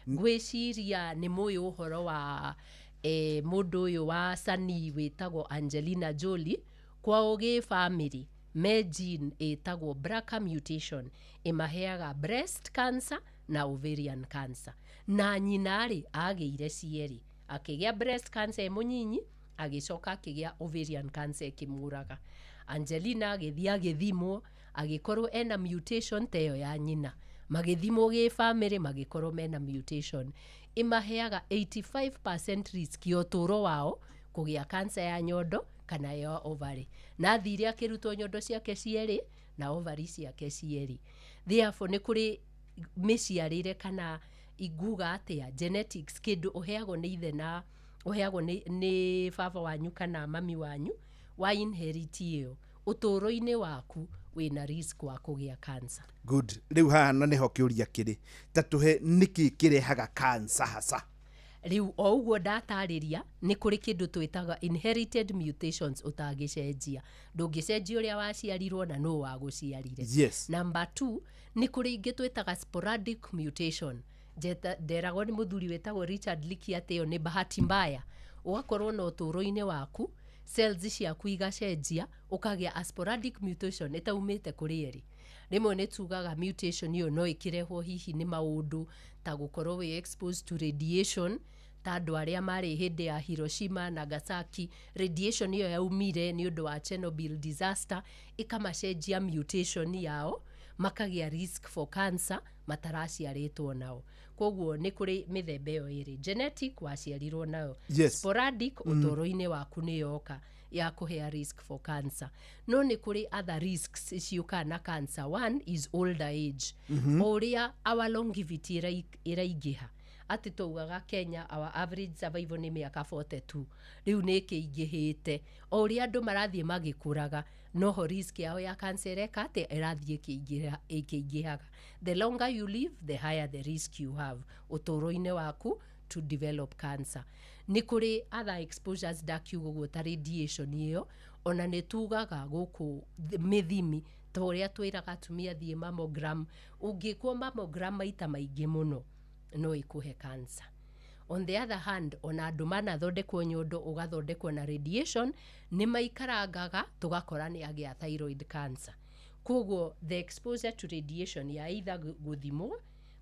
Ngwĩciria nĩ mũĩ ũhoro wa mũndũ ũyũ wa sanii wĩtagwo Angelina Jolie. Kwao gĩ family me gene ĩtagwo BRCA mutation ĩmaheaga breast cancer na ovarian cancer. Na nyina rĩ, agĩire cierĩ, akĩgĩa breast cancer e mũnyinyi, agĩcoka akĩgĩa ovarian cancer ĩkĩmũraga. Angelina agĩthiĩ agĩthimwo, agĩkorwo ena mutation ta ĩyo ya nyina. Magĩthimwo gĩ family, magĩkorwo mena mutation ĩmaheaga 85% risk ya ũtũũro wao kũgĩa cancer ya nyondo kana ya ovary. Na athire akĩrutwo nyondo ciake cierĩ na ovary ciake cierĩ. Therefore nĩ kũrĩ mĩciarĩre kana inguga atĩa, genetics, kĩndũ ũheagwo nĩ ithe na ũheagwo nĩ baba wanyu kana mami wanyu, wa inherit ĩyo ũtũũro-inĩ waku wĩna risk wa kũgĩa cancer.
Good. Rĩu haha na nĩho kĩũria kĩrĩ, ta tũhe nĩkĩ kĩrehaga cancer hasa?
Rĩu o ũguo ndatarĩria, nĩ kũrĩ kĩndũ twĩtaga inherited mutations ũtangĩcenjia. Ndũngĩcenjia ũrĩa waciarirwo na nũ wagũciarire. Number two, nĩ kũrĩ ingĩ twĩtaga sporadic mutation. Nderagwo nĩ mũthuri wĩtagwo Richard Leakey atĩ ĩyo nĩ bahati mbaya, ũgakorwo na ũtũũro-inĩ waku cells ciaku igacenjia, ũkagĩa a sporadic mutation ĩtaumĩte kũrĩ erĩ. Rĩmwe nĩ tugaga mutation ĩyo no ĩkĩrehwo hihi nĩ maũndũ ta gũkorwo wĩ exposed to radiation, ta andũ arĩa marĩ hĩndĩ ya Hiroshima, Nagasaki. Radiation ĩyo yaumire nĩ ũndũ wa Chernobyl disaster, ĩkamacenjia mutation yao, makagĩa risk for cancer mataraciarĩtwo nao. Koguo nĩ kũrĩ mĩthemba ĩyo ĩrĩ: genetic, waciarirwo nayo; sporadic, ũtũũro-inĩ waku nĩ yoka ya kũhea risk for cancer. No nĩ kũrĩ other risks ciũkaga na cancer. One is older age. O ũrĩa our longevity ĩraingĩha, atĩ taugaga Kenya our average survival nĩ mĩaka 42, rĩu nĩ ĩkĩingĩhĩte. O ũrĩa andũ marathiĩ magĩkũraga, noho risk yao ya cancer ĩreka atĩ ĩrathiĩ ĩkĩingĩhaga. The longer you live, the higher the risk you have ũtũũro-inĩ waku to develop cancer. Nĩ kũrĩ other exposures, ndakiuga ũguo, ta radiation ĩyo. Ona nĩ tugaga gũkũ mĩthimi ta ũrĩa twĩraga atumia thiĩ mammogram, ũngĩkwo mammogram maita maingĩ mũno no ĩkũhe cancer. On the other hand, ona andũ manathondekwo nyondo, ũgathondekwo na radiation, nĩ maikarangaga tũgakora nĩ agĩa thyroid cancer. Koguo the exposure to radiation ya either gũthimwo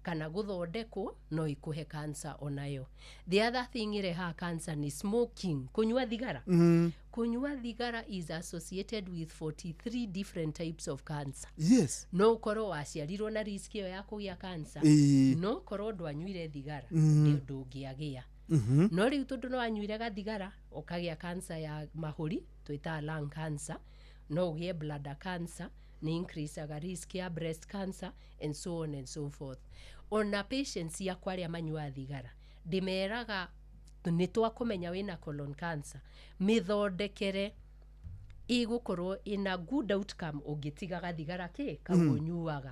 kana gũthondekwo no ĩkũhe cancer onayo. The other thing ĩrehaga cancer nĩ smoking, kũnyua thigara. Kũnyua thigara is associated with 43 different types of cancer. No ũkorwo waciarirwo na risk ĩyo ya kũgĩa cancer, no korwo ndwanyuire thigara, ndũngĩagĩa. No rĩu tondũ no wanyuire gathigara, ũkagĩa cancer ya mahũri, twĩtaga lung cancer, no ũgĩe bladder cancer, nĩ increaseaga risk ya breast cancer and so on and so forth. Ona patients yakwa arĩa manyuaga thigara, ndĩmeraga nĩ twakũmenya wĩna colon cancer, mĩthondekere ĩgũkorwo ĩna good outcome ũngĩtigaga thigara kĩ kau ũnyuaga.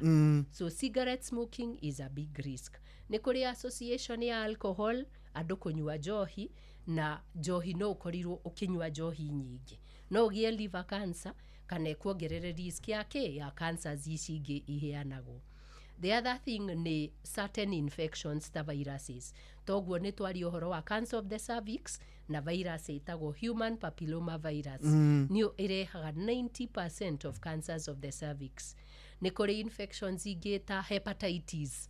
So cigarette smoking is a big risk. Nĩ kũrĩ association ya alcohol, andũ kũnyua njohi, na njohi no ũkorirwo ũkĩnyua njohi nyingĩ no ũgĩe liver cancer kana ĩkuongerere risk ya kĩ ya cancers ici ingĩ iheanagwo. The other thing nĩ certain infections ta viruses. Toguo nĩ twaria ũhoro wa cancer of the cervix na virus ĩtagwo human papilloma virus, nĩyo ĩrehaga 90% of cancers of the cervix. Nĩ kũrĩ infections ingĩ ta hepatitis.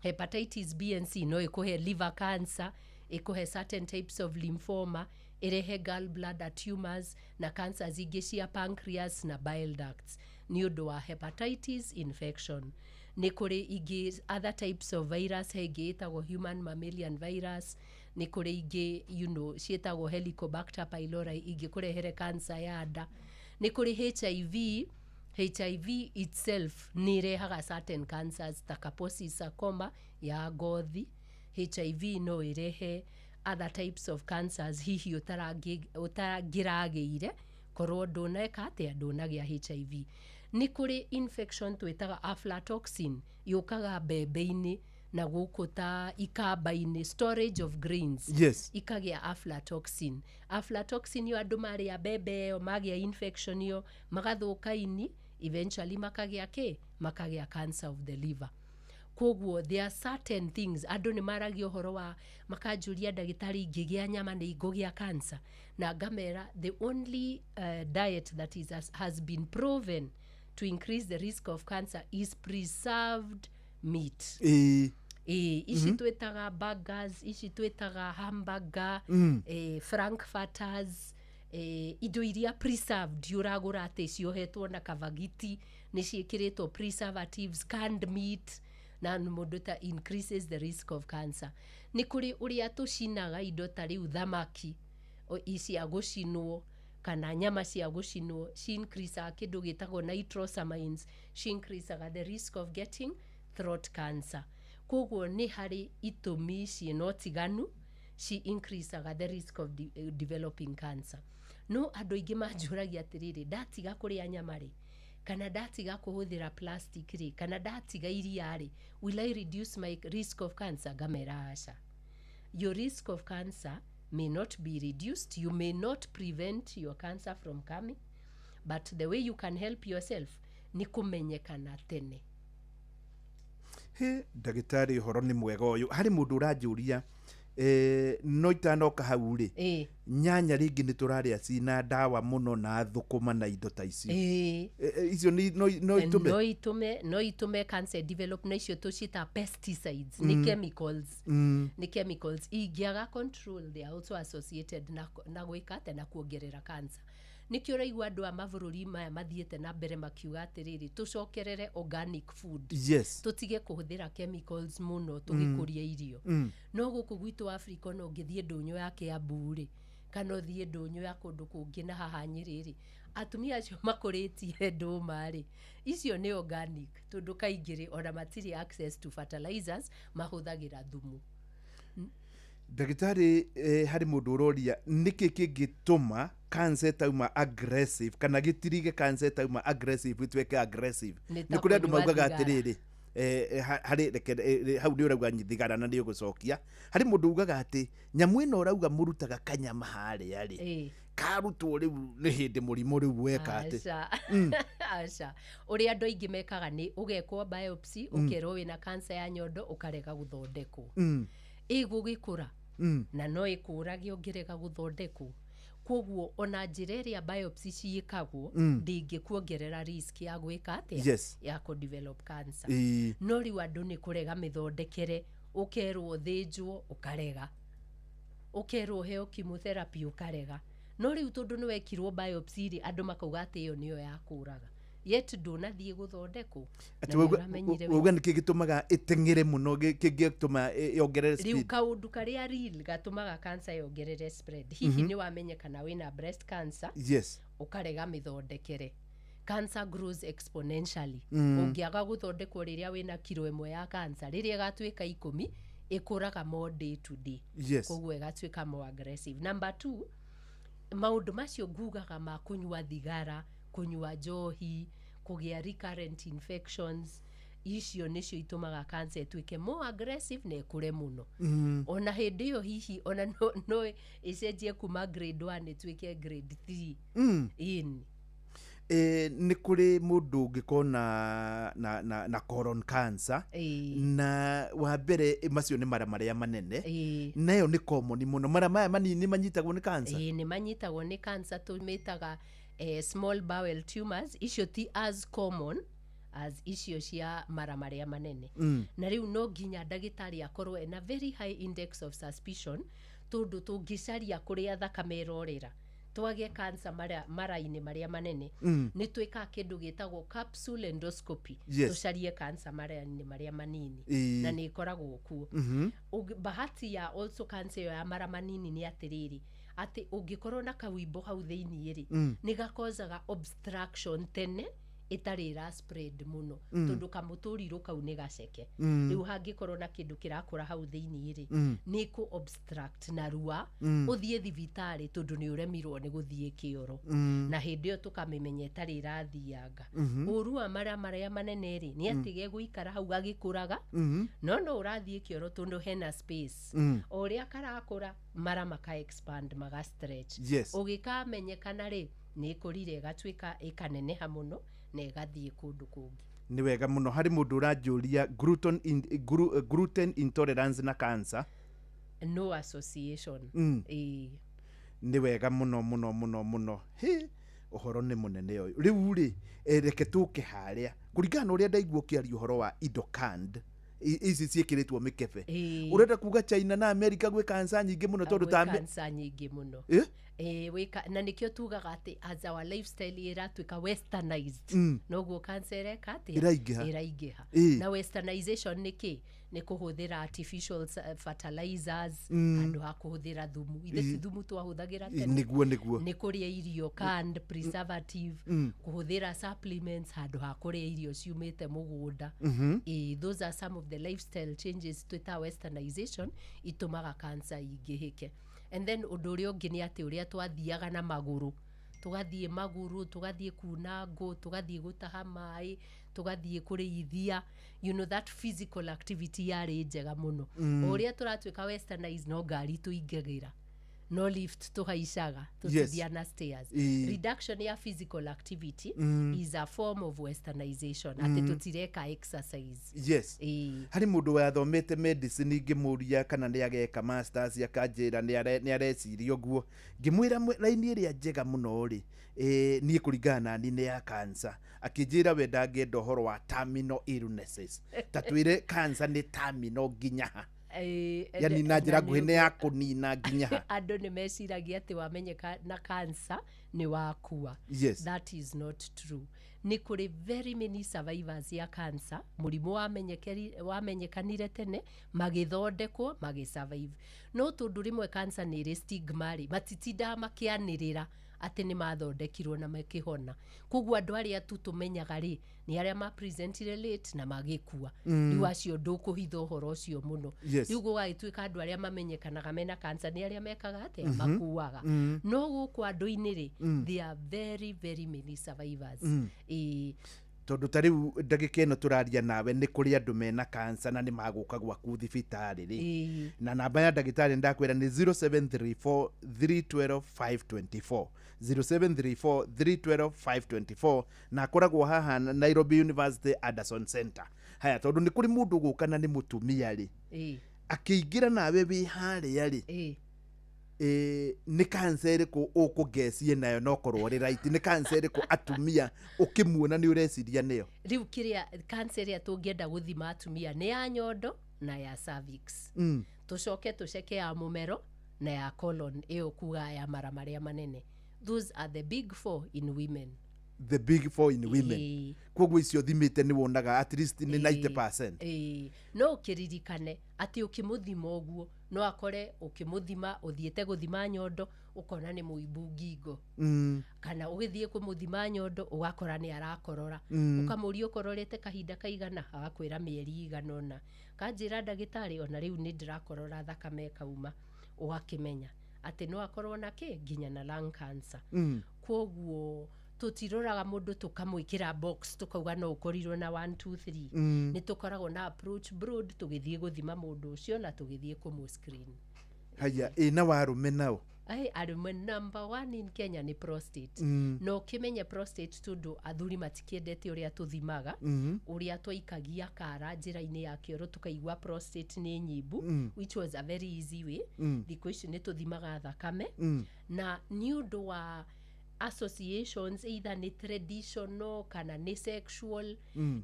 Hepatitis B and C no ĩkũhe liver cancer, ĩkũhe certain types of lymphoma, ĩrehe gallbladder tumors na cancers ingĩ cia pancreas na bile ducts nĩ ũndũ wa hepatitis infection. Nĩ kũrĩ ingĩ, other types of virus, he ĩngĩ ĩtagwo human mammalian virus, nĩ kũrĩ ingĩ ciĩtagwo Helicobacter pylori ingĩkũrehere cancer ya nda. Nĩ kũrĩ HIV. HIV itself nĩ ĩrehaga certain cancers ta Kaposi sarcoma ya ngothi. HIV no ĩrehe other types of cancers hihi ũtarangĩragĩire. Korwo ndũneka atĩa, ndũnagĩa HIV. Nĩ kũrĩ infection twĩtaga aflatoxin, yũkaga mbembe-inĩ na gũkũ ta ikamba-inĩ, storage of grains. Ikagĩa aflatoxin. Aflatoxin yo, andũ marĩa mbembe ĩyo magĩa infection ĩyo, magathũka ini, eventually makagĩa kĩ? Makagĩa cancer of the liver. Koguo there are certain things andũ nĩ maragia ũhoro wa, makanjũria, "Ndagĩtarĩ, ingĩgĩa nyama nĩ ingũgĩa cancer?" Na ngamera the only diet that has been proven to increase the risk of cancer is preserved meat. Ĩĩ, ici twĩtaga burgers, ici twĩtaga hamburger, frankfurters, indo iria preserved ũragũra atĩ ciohetwo na kavagiti, nĩ ciĩkĩrĩtwo preservatives, canned meat, na mũndũ ta increases the risk of cancer. Nĩ kũrĩ ũrĩa tũcinaga indo ta rĩu thamaki cia gũcinwo kana nyama cia gũcinwo, ci increaseaga kĩndũ gĩtagwo nitrosamines, ci increaseaga the risk of getting throat cancer. Koguo nĩ harĩ itũmi ciĩna ũtiganu ci increaseaga the risk of developing cancer. No andũ aingĩ manjũragia atĩrĩrĩ, "Ndatiga kũrĩa nyama rĩ, kana ndatiga kũhũthĩra plastic rĩ, kana ndatiga iria rĩ, will I reduce my risk of cancer?" Ngamera aca, your risk of cancer may not be reduced. You may not prevent your cancer from coming, but the way you can help yourself nĩ kũmenyekana tene.
He ndagĩtarĩ, ũhoro nĩ mwega ũyũ. Harĩ mũndũ ũranjũria, no itanoka hau rĩ, nyanya rĩngĩ nĩ tũrarĩa cina ndawa mũno na thũkũma na indo ta icio. Icio no itũme?
No itũme cancer develop, na icio tũcita pesticides, nĩ chemicals. Nĩ chemicals ingĩaga control, they are also associated na gwĩka atĩa? Na kuongerera cancer. Nĩkĩo ũraigua andũ a mabũrũri maya mathiĩte na mbere makiuga atĩrĩrĩ, tũcokerere organic food, tũtige kũhũthĩra chemicals mũno tũgĩkũria irio. No gũkũ gwitũ Africa, ona ũngĩthiĩ ndũnyũ ya Kiambu rĩ, kana ũthiĩ ndũnyũ ya kũndũ kũngĩ na haha Nyĩrĩ rĩ, atumia acio makũrĩtie ndũma rĩ, icio nĩ organic, tondũ kaingĩ rĩ, ona matirĩ access to fertilizers, mahũthagĩra thumu.
Ndagĩtarĩ, harĩ mũndũ ũroria nĩkĩ kĩngĩtũma cancer ĩtauma aggressive, kana gĩtirige cancer ĩtauma aggressive ĩtuĩke aggressive.
Nĩ ta
Nĩ kũrĩ andũ
kũnyua
maugaga
thigara.
atĩrĩrĩ, harĩ reke, hau nĩ ũrauga thigara na nĩ ũgũcokia. Harĩ mũndũ ugaga atĩ nyamũ ĩno ũrauga mũrutaga kanyama harĩa rĩ, karutwo rĩu nĩ hĩndĩ mũrimũ rĩu weka atĩ?
Aca, aca. Ũrĩa andũ aingĩ mekaga nĩ ũgekwo biopsy, ũkerwo wĩna cancer ya nyondo, ũkarega gũthondekwo. Ĩgũgĩkũra na no ĩkũrage ũngĩrega gũthondekwo. Koguo ona njĩra ĩrĩa biopsy ciĩkagwo ndĩngĩkuongerera risk ya gwĩka atĩa? Ya kũ develop cancer. No rĩu andũ nĩ kũrega mĩthondekere, ũkerwo thĩnjwo ũkarega, ũkerwo ũheo chemotherapy ũkarega. No rĩu tondũ nĩ wekirwo biopsy rĩ, andũ makauga atĩ ĩyo nĩyo ya kũraga, yet ndũnathiĩ gũthondekwo na
Atĩ
nĩ ũramenyire.
wauga nĩkĩ gĩtũmaga ĩteng'ere mũno, kĩngĩtũma yongerere
Rĩu
speed?
kaũndũ karĩa real gatũmaga cancer yongerere spread, hihi nĩ wamenyekana wĩna breast cancer, ũkarega mĩthondekere, cancer grows exponentially. Ũngĩaga gũthondekwo rĩrĩa wĩna kiro 1 ya cancer, rĩrĩa ĩgatuĩka 10, ĩkũraga more day to day. Koguo ĩgatuĩka more aggressive. Number two, maũndũ macio ngugaga ma kũnyua thigara, kũnyua njohi, kũgĩa recurrent infections, icio nĩcio itũmaga cancer ĩtuĩke more aggressive na ĩkũre mũno. Ona hĩndĩ ĩyo hihi ona no ĩcenjie kuma grade 1 ĩtuĩke grade 3. Ĩni.
Nĩ kũrĩ mũndũ ũngĩkorwo na colon cancer, na wa mbere, macio nĩ mara marĩa manene, nayo nĩ common mũno. Mara maya manini manyitagwo nĩ cancer?
Ĩĩ, nĩ manyitagwo nĩ cancer, tũmĩtaga small bowel tumors. Icio ti as common as icio cia mara marĩa manene. Na rĩu no nginya ndagĩtarĩ akorwo ena very high index of suspicion, tondũ tũngĩcaria kũrĩa thakame ĩrorĩra twage cancer mara-inĩ marĩa manene, nĩ twĩkaga kĩndũ gĩtagwo capsule endoscopy, tũcarie cancer mara-inĩ marĩa manini. Na nĩ ĩkoragwo kuo. Bahati ya also cancer ĩyo ya mara manini nĩ atĩrĩrĩ, atĩ ũngĩkorwo na kawimbo hau thĩiniĩ rĩ, nĩ gakozaga obstruction tene. Ĩtarĩ ĩra spread mũno, tondũ kamũtũrirũ kau nĩ gaceke. Rĩu hangĩkorwo na kĩndũ kĩrakũra hau thĩinĩ rĩ, nĩ kũ obstruct narua ũthiĩ thibitarĩ, tondũ nĩ ũremirwo nĩ gũthiĩ kĩoro. Na hĩndĩ ĩyo tũkamĩmenya ĩtarĩ ĩrathianga. Ũru wa mara marĩa manene rĩ, nĩ atĩ gegũikara hau gagĩkũraga, no no ũrathiĩ kĩoro tondũ hena space. O ũrĩa karakũra, mara maka expand, maga stretch. Ũgĩkamenyekana rĩ, nĩ ĩkũrire ĩgatuĩka ĩkaneneha mũno na ĩgathiĩ kũndũ kũngĩ.
Nĩ wega mũno. Harĩ mũndũ ũranjũria gluten intolerance na cancer.
No association. Ĩĩ.
Nĩ wega mũno mũno mũno mũno. Hĩ, ũhoro nĩ mũnene ũyũ. Rĩu rĩ, reke tũke harĩa kũringana na ũrĩa ndaigua ũkĩaria ũhoro wa indo canned, ici ciĩkĩrĩtwo mĩkebe. Ũrenda kuga China na America gwĩ cancer nyingĩ mũno, tondũ
Gwĩ
ta
cancer nyingĩ mũno.
Eh?
Ĩĩ, na nĩkĩo tugaga atĩ as our lifestyle ĩratuĩka westernized, noguo cancer ĩreka atĩa?
Ĩraingĩha.
Ĩraingĩha. Na westernization nĩ kĩ? Nĩ kũhũthĩra artificial fertilizers handũ ha kũhũthĩra thumu. Ithe ti thumu twahũthagĩra tene?
Nĩguo.
Nĩ kũrĩa irio canned, preservative, kũhũthĩra supplements handũ ha kũrĩa irio ciumĩte mũgũnda. Ĩĩ, those are some of the lifestyle changes twĩta westernization itũmaga cancer ingĩhĩke. And then ũndũ ũrĩa ũngĩ nĩ atĩ ũrĩa twathiaga na magũrũ, tũgathiĩ magũrũ, tũgathiĩ kuna ngũ, tũgathiĩ gũtaha maĩ, tũgathiĩ kũrĩithia, that physical activity yarĩ njega mũno. O ũrĩa tũratuĩka westernized, no ngari tũingagĩra, no lift tũhaicaga, tũtithiaga na stairs. Reduction ya physical activity is a form of westernization, atĩ tũtireka exercise. Ĩĩ.
Harĩ mũndũ wathomete medicine ngĩmũria kana nĩ ageka masters, akanjĩra nĩ areciria ũguo. Ngĩmwĩra raini ĩrĩa njega mũno rĩ, niĩ kũringana na niĩ, nĩ ya cancer. Akĩnjĩra we ndangĩenda ũhoro wa terminal illnesses. Ta twĩre, cancer nĩ terminal nginya ha? Yani na njĩra nguhĩ, nĩ ya kũnina nginya ha?
Andũ nĩ meciragia atĩ wamenyeka na cancer nĩ wakua. That is not true. Nĩ kũrĩ very many survivors ya cancer, mũrimũ wamenyekanire tene, magĩthondekwo, magĩsurvive. No tondũ rĩmwe cancer nĩ ĩrĩ stigma rĩ, matitindaga makĩanĩrĩra atĩ nĩ mathondekirwo na makĩhona. Koguo andũ arĩa tu tũmenyaga rĩ, nĩ arĩa mapresentire late na magĩkua. Rĩu acio ndũkũhitha ũhoro ũcio mũno. Rĩu gũgagĩtuĩka andũ arĩa mamenyekanaga mena cancer nĩ arĩa mekaga atĩa? Makuaga. No gũkũ andũ-inĩ rĩ, there are very very many survivors. Ĩĩ.
Tondũ ta rĩu ndagĩka ĩno tũraria nawe, nĩ kũrĩ andũ mena cancer na nĩ magũka gwaku thibitarĩ rĩ. Na namba ya ndagĩtarĩ ndakwĩra nĩ 0734 312 524, 0734 312 524, na akoragwo haha Nairobi University Anderson Center. Haya, tondũ nĩ kũrĩ mũndũ gũka na nĩ mũtumia rĩ, akĩingĩra nawe wĩ harĩa rĩ, nĩ cancer ĩrĩkũ ũkũngecie nayo no korwo rĩ right? Nĩ cancer ĩrĩkũ atumia ũkĩmuona nĩ ũreciria nĩyo?
Rĩu kĩrĩa cancer ĩrĩa tũngĩenda gũthima atumia nĩ ya nyondo na ya cervix. Tũcoke tũceke ya mũmero na ya colon, ĩyo kuga ya mara marĩa manene. Those are the big four in women.
The big four in women.
Ĩĩ.
Koguo icio thimĩte nĩ wonaga at least nĩ 90%.
Ĩĩ. No ũkĩririkane atĩ ũkĩmũthima ũguo, no akore ũkĩmũthima ũthiĩte gũthima nyondo, ũkona nĩ mũimbu ngingo, kana ũgĩthiĩ kũmũthima nyondo ũgakora nĩ arakorora. Ũkamũria ũkororete kahinda kaigana, agakwĩra mĩeri igana ũna. Kanjĩra, "Ndagĩtarĩ, ona rĩu nĩ ndĩrakorora thakame ĩkauma." Ũgakĩmenya atĩ no akorwo na kĩ, nginya na lung cancer. Koguo tũtiroraga mũndũ tũkamwĩkĩra box, tũkauga no ũkorirwo na 1 2 3. Nĩ tũkoragwo na approach broad tũgĩthiĩ gũthima mũndũ ũcio na tũgĩthiĩ kũmũ screen.
Haya, ĩ na warũme nao?
Ai, arũme number one in Kenya nĩ prostate. Na ũkĩmenye prostate, tondũ athuri matikĩendete ũrĩa tũthimaga, ũrĩa twaikagia kara njĩra-inĩ ya kĩoro tũkaigua prostate nĩ nyimbu, which was a very easy way. Thikũ ici nĩ tũthimaga thakame. Na nĩ ũndũ wa associations, either nĩ traditional kana nĩ sexual,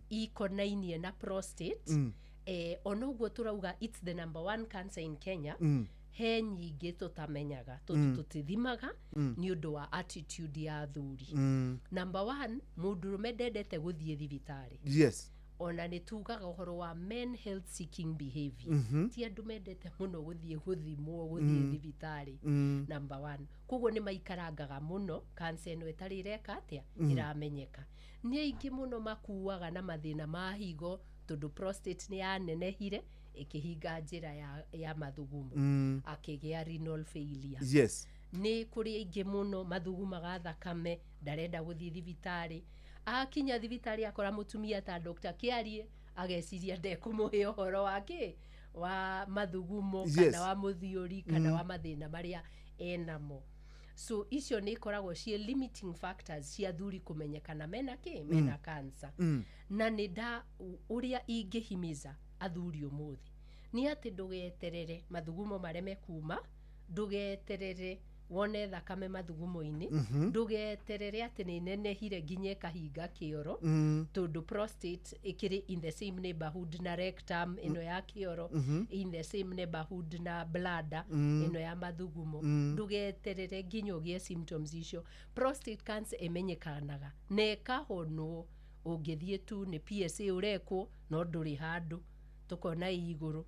ikonainie na prostate. Ona ũguo tũrauga it's the number one cancer in Kenya, he nyingĩ tũtamenyaga tondũ tũtithimaga nĩ ũndũ wa attitude ya athuri. Number one, mũndũrũme ndendete gũthiĩ thibitarĩ. Ona nĩ tugaga ũhoro wa men health seeking behavior. Ti andũ mendete mũno gũthiĩ gũthimwo, gũthiĩ thibitarĩ. Number one, koguo nĩ maikarangaga mũno cancer ĩno ĩtarĩ ĩreka atĩa? Ĩramenyeka. Nĩ aingĩ mũno makuaga na mathĩna ma higo, tondũ prostate nĩ yanenehire ĩkĩhinga njĩra ya mathugumo, akĩgĩa renal failure. Nĩ kũrĩ aingĩ mũno mathugumaga thakame, ndarenda gũthiĩ thibitarĩ. Akinya thibitarĩ akora mũtumia ta Dr. Kĩarie, ageciria ndekũmũhe ũhoro wa kĩ wa mathugumo, kana wa mũthiũri, kana wa mathĩna marĩa enamo. So icio nĩ ikoragwo ciĩ limiting factors cia athuri kũmenyekana mena kĩ, mena cancer. Na nĩ nda ũrĩa ingĩhimiza athuri ũmũthĩ nĩ atĩ ndũgeterere mathugumo mareme kuma, ndũgeterere wone thakame mathugumo-inĩ, ndũgeterere atĩ nĩ nenehire nginya ĩkahinga kĩoro, tondũ prostate ĩkĩrĩ in the same neighborhood na rectum ĩno ya kĩoro, in the same neighborhood na bladder ĩno ya mathugumo. Ndũgeterere nginya ũgĩe symptoms icio. Prostate cancer ĩmenyekanaga na ĩkahonwo ũngĩthiĩ tu nĩ PSA ũrekwo no ndũrĩ handũ, tũkona ĩ igũrũ,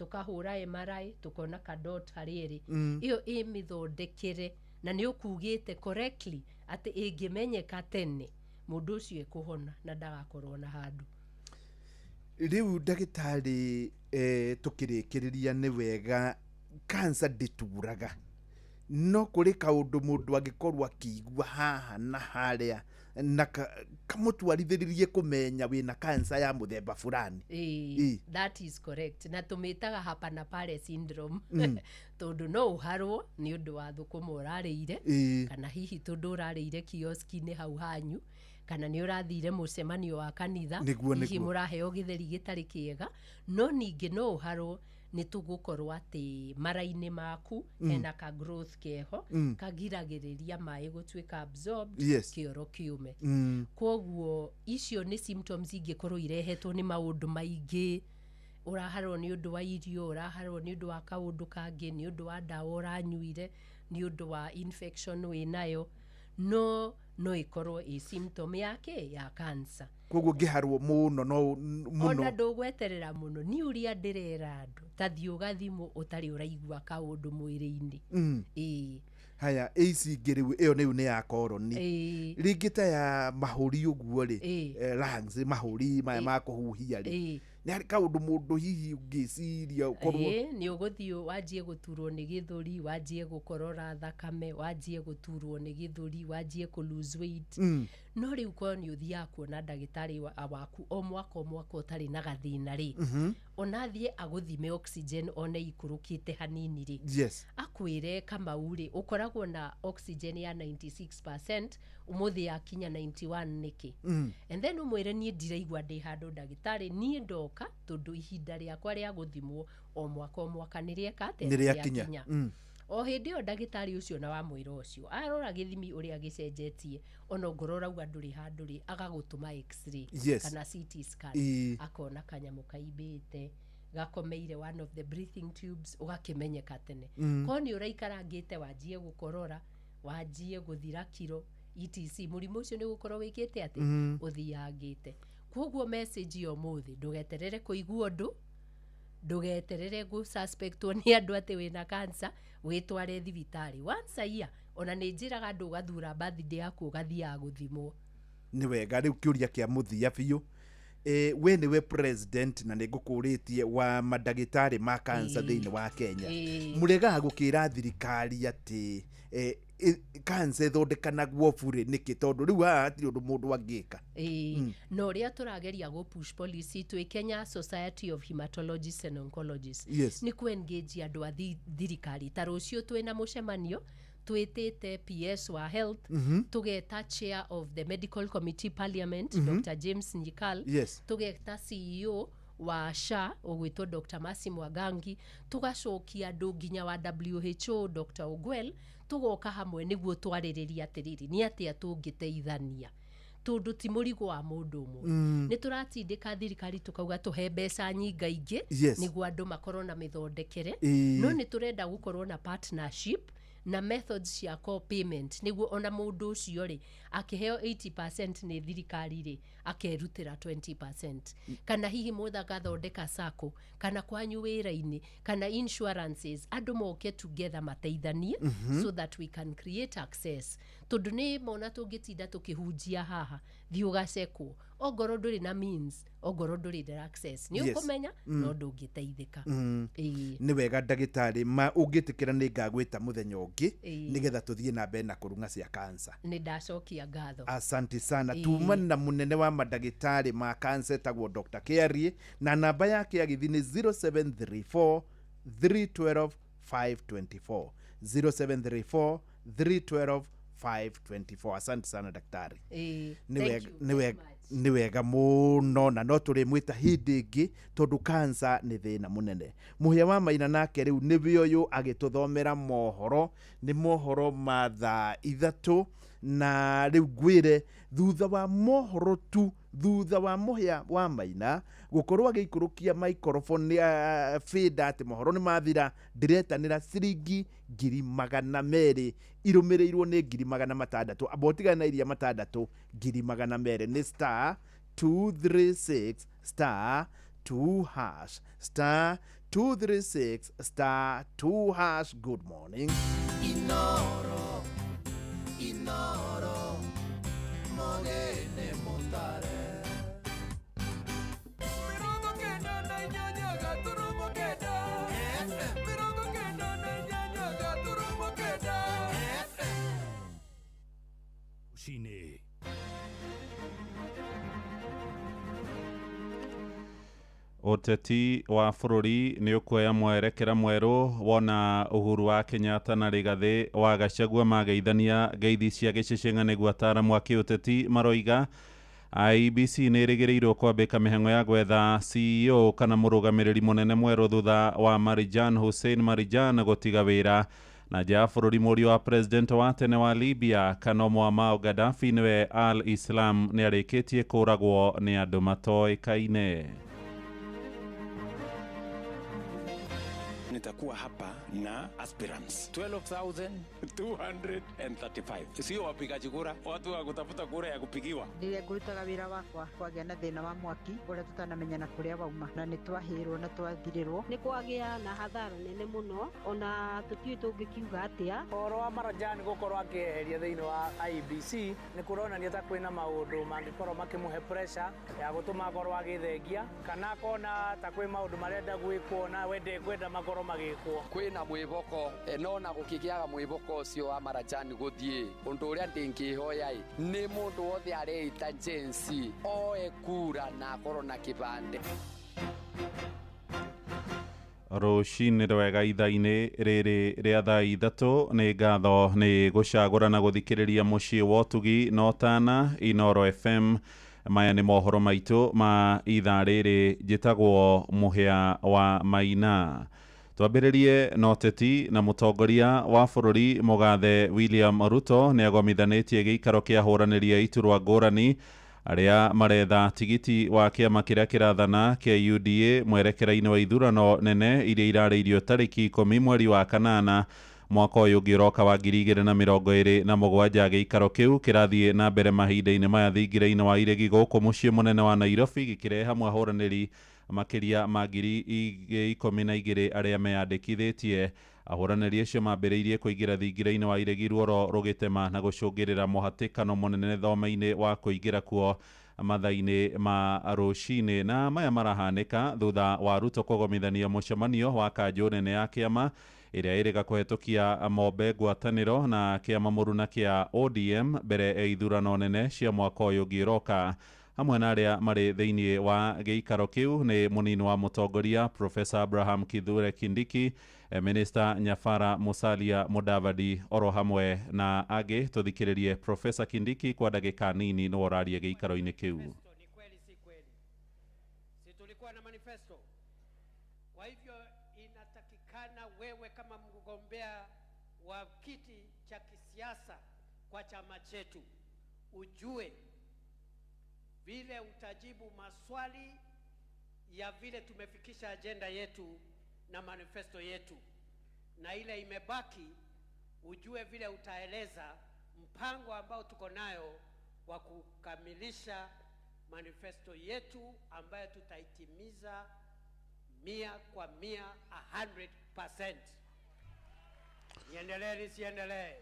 tũkahũra MRI tũkona kadot harĩa ĩrĩ. Ĩyo ĩ mĩthondekere na nĩ ũkugĩte correctly atĩ ĩngĩmenyeka tene, mũndũ ũcio ekũhona na ndagakorwo na handũ.
Rĩu ndagĩtarĩ, tũkĩrĩkĩrĩria, nĩ wega, cancer ndĩturaga, no kũrĩ kaũndũ mũndũ angĩkorwo akĩigua haha na harĩa na kamũtwarithĩrĩrie kũmenya wĩna cancer ya mũthemba fulani.
Ĩĩ, that is correct, na tũmĩtaga hapa na pale syndrome, tondũ no ũharwo nĩ ũndũ wa thũkũma ũrarĩire, kana hihi tondũ ũrarĩire kioski-inĩ hau hanyu, kana nĩ ũrathire mũcemanio wa kanitha, hihi mũraheo gĩtheri gĩtarĩ kĩega. No ningĩ no ũharwo nĩ tũgũkorwo atĩ mara-inĩ maku hena ka growth keho kagiragĩrĩria maĩ gũtuĩka absorbed, kĩoro kĩume. Koguo icio nĩ symptoms ingĩkorwo irehetwo nĩ maũndũ maingĩ: ũraharwo nĩ ũndũ wa irio, ũraharwo nĩ ũndũ wa kaũndũ kangĩ, nĩ ũndũ wa ndawa ũranyuire, nĩ ũndũ wa infection wĩnayo, no ĩkorwo ĩ symptom ya kĩ ya cancer.
Koguo ngĩharwo mũno no mũno.
Ona ndũgweterera mũno. Niĩ ũrĩa ndĩrera andũ, ta thiĩ ũgathimwo ũtarĩ ũraigua kaũndũ mwĩrĩ-inĩ. Ĩĩ.
Haya, ici ingĩ rĩu, ĩyo rĩu nĩ ya koroni. Rĩngĩ ta ya mahũri ũguo rĩ, lungs, mahũri maya ma kũhuhia rĩ, nĩ harĩ kaũndũ mũndũ hihi ũngĩciria ũkorwo?
Ĩĩ, nĩ ũgũthiĩ wanjie gũturwo nĩ gĩthũri, wanjie gũkorora thakame, wanjie gũturwo nĩ gĩthũri, wanjie kũ lose weight. No rĩu korwo nĩ ũthiaga kuona ndagĩtarĩ waku o mwaka o mwaka ũtarĩ na gathĩna rĩ, ona athiĩ agũthime oxygen one ikũrũkĩte hanini rĩ, akwĩre, "Kamau rĩ, ũkoragwo na oxygen ya 96%, ũmũthĩ yakinya 91 nĩkĩ?" And then ũmwĩre, "Niĩ ndiraigua ndĩ handũ, ndagĩtarĩ, niĩ ndoka tondũ ihinda rĩakwa rĩa gũthimwo o mwaka o mwaka nĩ rĩeka atĩa?
Nĩ rĩakinya."
O hĩndĩ ĩyo ndagĩtarĩ ũcio na wamwĩra ũcio arora gĩthimi ũrĩa gĩcenjetie, ona ongorwo ũrauga ndũrĩ handũ rĩ, agagũtũma x-ray kana CT scan. Akona kanyamũ kaimbĩte gakomeire one of the breathing tubes, ũgakĩmenyeka tene. Ko nĩ ũraikarangĩte, wanjie gũkorora, wanjie gũthira kiro, etc, mũrimũ ũcio nĩ ũgũkorwo wĩkĩte atĩ ũthiangĩte. Koguo message ya ũmũthĩ, ndũgeterere kũigua ũndũ, ndũgeterere gũ-suspectwo nĩ andũ atĩ wĩna cancer wĩtware thibitarĩ. Once a year, ona nĩ njĩraga andũ ũgathura birthday yaku ũgathiaga gũthimwo.
Nĩ wega. Rĩu kĩũria kĩa mũthia biũ, we nĩwe president na nĩ ngũkũrĩtie wa mandagĩtarĩ ma cancer thĩinĩ wa Kenya. Mũregaga gũkĩra thirikari atĩ cancer ĩthondekanagwo burĩ nĩkĩ? Tondũ rĩu haha hatirĩ ũndũ mũndũ angĩka.
Ĩĩ. Na ũrĩa tũrageria gũ push policy twĩ Kenya Society of Hematologists and Oncologists nĩ kũ engage andũ a thirikari. Ta rũciũ twĩna mũcemanio twĩtĩte PS wa health, tũgeta chair of the medical committee parliament, Dr. James Nyikal, tũgeta CEO wa SHA ũgwĩtwo Dr. Mercy Mwangangi, tũgacokia andũ nginya wa WHO Dr. Ogwel, tũgoka hamwe nĩguo twarĩrĩria atĩrĩrĩ, nĩ atĩa tũngĩteithania, tondũ ti mũrigo wa mũndũ ũmwe. Nĩ tũratindĩka thirikari tũkauga tũhe mbeca nyingaingĩ nĩguo andũ makorwo na mĩthondekere. No nĩ tũrenda gũkorwo na partnership Na methods cia co-payment nĩguo ona mũndũ ũcio rĩ akĩheo 80% nĩ thirikari rĩ akerutĩra 20%. Kana hihi mũndũ agathondeka sacco kana kwanyu wĩra-inĩ kana insurances, andũ moke together mateithanie so that we can create access. Tondũ nĩ mona tũngĩtinda tũkĩhunjia haha, thiĩ ũgacekwo, ongorwo ndũrĩ na means, ongorwo ndũrĩ na access, nĩ ũkũmenya no ndũngĩteithĩka. Ĩĩ.
Nĩ wega ndagĩtarĩ, ma ũngĩtĩkĩra nĩ ngagwĩta mũthenya ũngĩ nĩgetha tũthiĩ na mbere na kũrung'a cia cancer.
Nĩ ndacokia ngatho.
Asante sana. Tuma na mũnene wa mandagĩtarĩ ma cancer etagwo Dr. Kiarie, na namba yake ya gĩthi nĩ 0734 312 524, 0734 312 524. Asante sana daktari.
Ĩĩ,
Nĩ
thank
wega
you
nĩ
very
wega
much.
Nĩ wega mũno, na no tũrĩmwĩta hĩndĩ ĩngĩ tondũ cancer nĩ thĩna mũnene. Mũhĩa wa Maina nake rĩu nĩwe ũyũ agĩtũthomera mohoro, nĩ mohoro ma thaa 3, na rĩu ngwĩre thutha wa mohoro tu, thutha wa Mũhĩa wa Maina gũkorwo agĩikũrũkia microphone bĩnda atĩ mohoro nĩ mathira, ndĩretanĩra ciringi 200,000 irũmĩrĩirwo nĩ 600,000, amba ũtigane na iria 600, 200,000 nĩ star 236 star 2 hash, star 236 star 2 hash. Good morning.
Inoro, Inoro, mogene motare. Mirongo kenda na inyanya gaturumo kenda. FM. 98 gaturumo kenda. FM.
Rũcinĩ.
Ũteti wa bũrũri nĩ ũkuoya mwerekera mwerũ wona Uhuru wa Kenyatta na Rigathĩ wa Gachagua mageithania ngeithi cia gĩcĩcĩng'a nĩguo ataaramu a kĩũteti maroiga. IEBC nĩ ĩrĩgĩrĩirwo kwambĩka mĩhang'o ya gwetha CEO kana mũrũgamĩrĩri mũnene mwerũ thutha wa Marijan Hussein Marijan gũtiga wĩra. Na nja ya bũrũri, mũriũ wa president wa tene wa Libya Kano Muammar Gaddafi nĩwe Al Islam nĩ arĩkĩtie kũragwo nĩ andũ matoĩkaine.
Nitakuwa hapa na aspirants 12,235, sio wapigaji kura, watu wa kutafuta kura ya kupigiwa.
Rĩrĩa ngũrutaga wĩra wakwa kwagĩa na thĩna wa mwaki ũrĩa tũtanamenya na kũrĩa wauma, na nĩ twahĩrwo na twathirĩrwo.
Nĩ kwagĩa na hathara nene mũno, ona tũtiũĩ tũngĩkiuga atĩa.
Ũhoro wa Marajani gũkorwo akĩeheria thĩinĩ wa IEBC nĩ kũronania ta kwĩna maũndũ mangĩkorwo makĩmũhe pressure ya gũtũma akorwo agĩthengia, kana akona ta kwĩ maũndũ marenda gwĩkwo na we ndekwenda makorwo magĩkwo.
Kwĩna mwĩhoko no na gũkĩgĩaga mwĩhoko ũcio wa Marajani gũthiĩ, ũndũ ũrĩa ndĩngĩhoya ĩ nĩ mũndũ wothe areita Gen Z oe kura na akorwo na kĩbandĩ.
Rũcinĩ rwega ithaa-inĩ rĩrĩ rĩa thaa 3, nĩ ngatho nĩ gũcagũra na gũthikĩrĩria mũciĩ wa ũtugi na ũtana Inoro FM. Maya nĩ mohoro maitũ ma ithaa rĩrĩ, njĩtagwo Mũhĩa wa Maina. Twambĩrĩrie na ũteti na mũtongoria wa bũrũri Mũgathe William Ruto nĩ agomithanĩtie gĩikaro kĩa ahũranĩri a iturwa ngũrani arĩa maretha tigiti wa kĩama kĩrĩa kĩrathana kĩa UDA mwerekera-inĩ wa ithurano nene iria irarĩirio tarĩki 10 mweri wa 8 mwaka ũyũ ũngĩ ũroka wa 2027. Gĩikaro kĩu kĩrathiĩ na mbere mahinda-inĩ maya thingira-inĩ wa iregi gũkũ mũciĩ mũnene wa Nairobi, gĩkĩrehe hamwe ahũranĩri makĩria ma 12,000 arĩa meyandĩkithĩtie. Ahũranĩri acio mambĩrĩirie kũingĩra thingira-inĩ wa iregi ruoro rũgĩtema na gũcũngĩrĩra mũhatĩkano mũnene thome-inĩ wa kũingĩra kuo mathaa-inĩ ma rũcinĩ. Na maya marahanĩka thutha wa Ruto kũgomithania mũcemanio wa kanjũ nene ya kĩama ĩrĩa ĩrĩga kũhetũkia mombe ngwatanĩro na kĩama mũruna kĩa ODM mbere ya ithurano nene cia mwaka ũyũ ũngĩ ũroka. Hamwe na arĩa marĩ thĩinĩ wa gĩikaro kĩu nĩ mũnini wa mũtongoria Professor Abraham Kithure Kindiki, Minister Nyafara Musalia Mudavadi oro hamwe na angĩ. Tũthikĩrĩrie Professor Kindiki kwa ndagĩka nini nĩwe ũraria gĩikaro-inĩ kĩu.
Ni kweli si kweli? Si tulikuwa na manifesto? Kwa hivyo inatakikana wewe kama mgombea wa kiti cha kisiasa kwa chama chetu ujue vile utajibu maswali ya vile tumefikisha agenda yetu na manifesto yetu, na ile imebaki Ujue vile utaeleza mpango ambao tuko nayo wa kukamilisha manifesto yetu ambayo tutaitimiza 100%, 100%. Niendelee nisiendelee?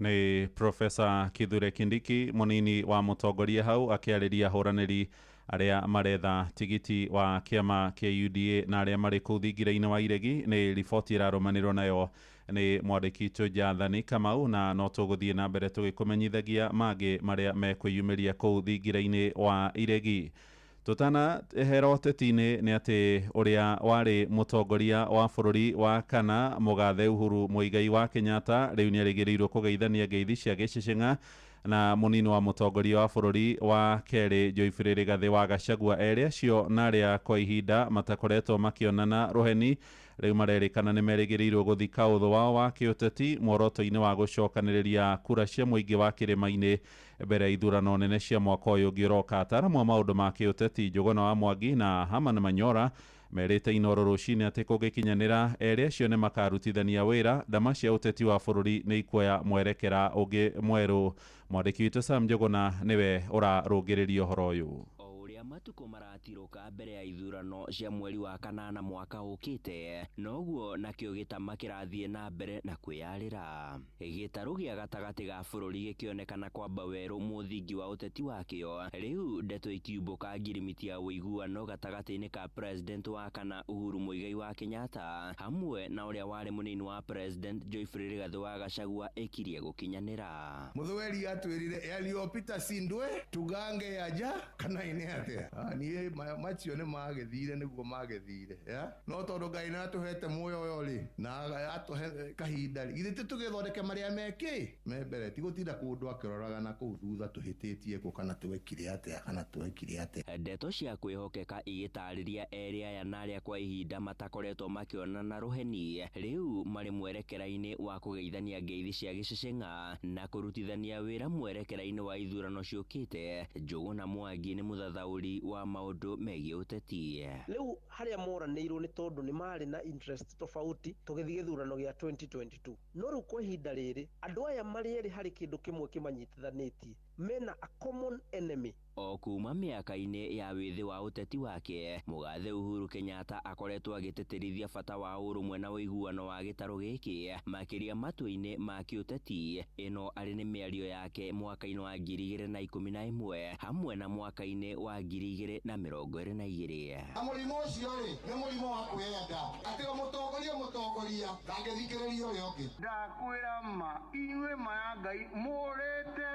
Nĩ Profesa Kithure Kindiki mũnini wa mũtongoria hau akĩarĩria ahũranĩri arĩa maretha tigiti wa kĩama kĩa UDA na arĩa marĩ kũu thingira-inĩ wa iregi. Nĩ riboti ĩrarũmanĩrwo nayo nĩ mwandĩki witũ Jathani Kamau, na no tũgũthiĩ na mbere tũgĩkũmenyithagia mangĩ marĩa mekwĩyumĩria kũu thingira-inĩ wa iregi. Tutana hera ũteti-inĩ nĩ atĩ ũrĩa warĩ mũtongoria wa bũrũri wa kana mũgathe Uhuru Muigai wa Kenyatta rĩu nĩ erĩgĩrĩirwo kũgeithania ngeithi cia gĩcĩcĩng'a na mũnini wa mũtongoria wa bũrũri wa kerĩ Geoffrey Rigathĩ wa Gachagua. Erĩ acio na arĩa kwa ihinda matakoretwo makĩonana rũheni rĩu marerĩkana nĩ merĩgĩrĩirwo gũthika ũthũ wao wa kĩũteti muoroto-inĩ wa gũcokanĩrĩria kura cia mũingĩ wa kĩrĩma-inĩ mbere ya ithurano nene cia mwaka ũyũ ũngĩ ũroka. Ataaramu a maũndũ ma kĩũteti Njũgũna wa Mwangi na Herman Manyora merĩte Inooro rũcinĩ atĩ kũngĩkinyanĩra erĩ acio nĩ makarutithania wĩra, ndama cia ũteti wa bũrũri nĩ ikuoya mwerekera ũngĩ mwerũ. Mwandĩki witũ Sam Njũgũna nĩwe ũrarũngĩrĩria ũhoro ũyũ.
Ũrĩa matukũ maratirũka mbere ya ithurano cia mweri wa kanana mwaka ũkĩte, noguo nakĩo gĩtama kĩrathiĩ na mbere na kwĩyarĩra. Gĩtarũ gĩa gatagatĩ ga bũrũri gĩkĩonekana kwamba werũ mũthingi wa ũteti wakĩo. Rĩu ndeto ikiumbũka ngirimiti ya ũiguano gatagatĩ-inĩ ka president wa kana Uhuru Muigai wa Kenyatta hamwe na ũrĩa warĩ mũnini wa president Geoffrey Rigathĩ wa Gachagua ĩkirie gũkinyanĩra.
Mũthweri atwĩrire yaliyopita si ndwe tugange yaja kana ine atĩa. Niĩ macio nĩ magĩthire nĩguo magĩthire, ya no tondũ Ngai nĩ atũhete muoyo ũyũ rĩ na atũhe kahinda rĩ, githĩ tũgĩthondeke marĩa mekĩ me mbere, ti gũtinda kũndũ akĩroraga na kũu thutha tũhĩtĩtie kũ kana twekire atĩa kana twekire atĩa.
Ndeto cia kwĩhokeka igĩtarĩria erĩ aya na arĩa kwa ihinda matakoretwo makĩonana rũheni rĩu marĩ mwerekera-inĩ wa kũgeithania ngeithi cia gĩcĩcĩng'a na kũrutithania wĩra mwerekera-inĩ wa ithurano ciũkĩte. Njũgũna Mwangi nĩ mũthathaũri wa maũndũ megiĩ ũteti.
Rĩu harĩa moranĩirwo nĩ tondũ nĩ marĩ na interest tofauti tũgĩthiĩ gĩthurano gĩa 2022, no rĩu kwa ihinda rĩrĩ andũ aya marĩ erĩ harĩ kĩndũ kĩmwe kĩmanyitithanĩtie, mena a common enemy.
O kuma mĩaka-inĩ ya wĩthĩ wa ũteti wake, mũgathe Uhuru Kenyatta akoretwo agĩtĩtĩrithia bata wa ũrũmwe na ũiguano wa gĩtarũ gĩkĩ makĩria matua-inĩ ma kĩũteti. Ĩno arĩ nĩ mĩario yake mwaka-inĩ wa 2011 hamwe na mwaka-inĩ wa 2022.
Na mũrimũ ũcio rĩ nĩ mũrimũ wa kwĩyenda, atĩ o mũtongoria ndangĩthikĩrĩria ũrĩa ũngĩ.
Ndakwĩra ma inyuĩ ma ya Ngai mũrĩte,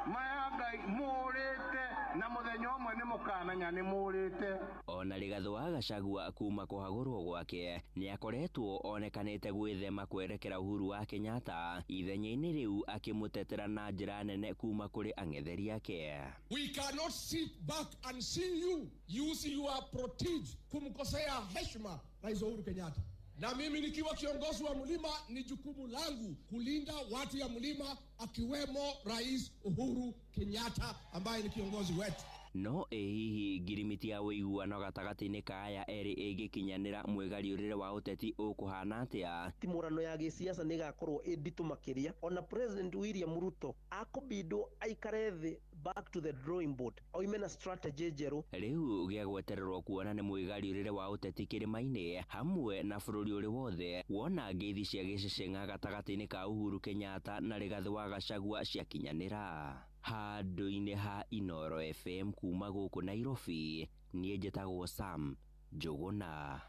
ma ya Ngai mũrĩte, na mũthenya ũmwe nĩ mũkamenya nĩ mũrĩte.
Ona Rigathĩ wa Gachagua kuma kũhagũrwo gwake nĩ akoretwo onekanĩte gwĩthema kwerekera Uhuru wa Kenyatta ithenya-inĩ rĩu akĩmũtetera na njĩra nene kuma kũrĩ ang'etheri ake.
We cannot sit back and see you use your protege kumkosea heshima Rais Uhuru Kenyatta. Na mimi nikiwa kiongozi wa mlima ni jukumu langu kulinda watu ya mlima akiwemo Rais Uhuru Kenyatta ambaye ni kiongozi wetu.
No ĩ hihi ngirimiti ya ũiguano gatagatĩ-inĩ ka aya erĩ ĩngĩkinyanĩra mwĩgariũrĩre wa ũteti ũkũhana atĩa?
Timũrano ya gĩsiasa nĩ ĩgakorwo ĩ nditũ makĩria, ona President William Ruto akũbindwo aikare thĩ back to the drawing board oime na strategy njerũ.
Rĩu gĩa gwetererwo kuona nĩ mwĩgariũrĩre wa ũteti kĩrĩma-inĩ hamwe na bũrũri ũrĩ wothe wona ngeithi cia gĩcĩcĩng'a gatagatĩ-inĩ ka Uhuru Kenyatta na Rigathĩ wa Gachagua ciakinyanĩra. Handũ-inĩ ha Inooro FM kuma gũkũ Nairobi, niĩ njĩtagwo Sam Njũgũna.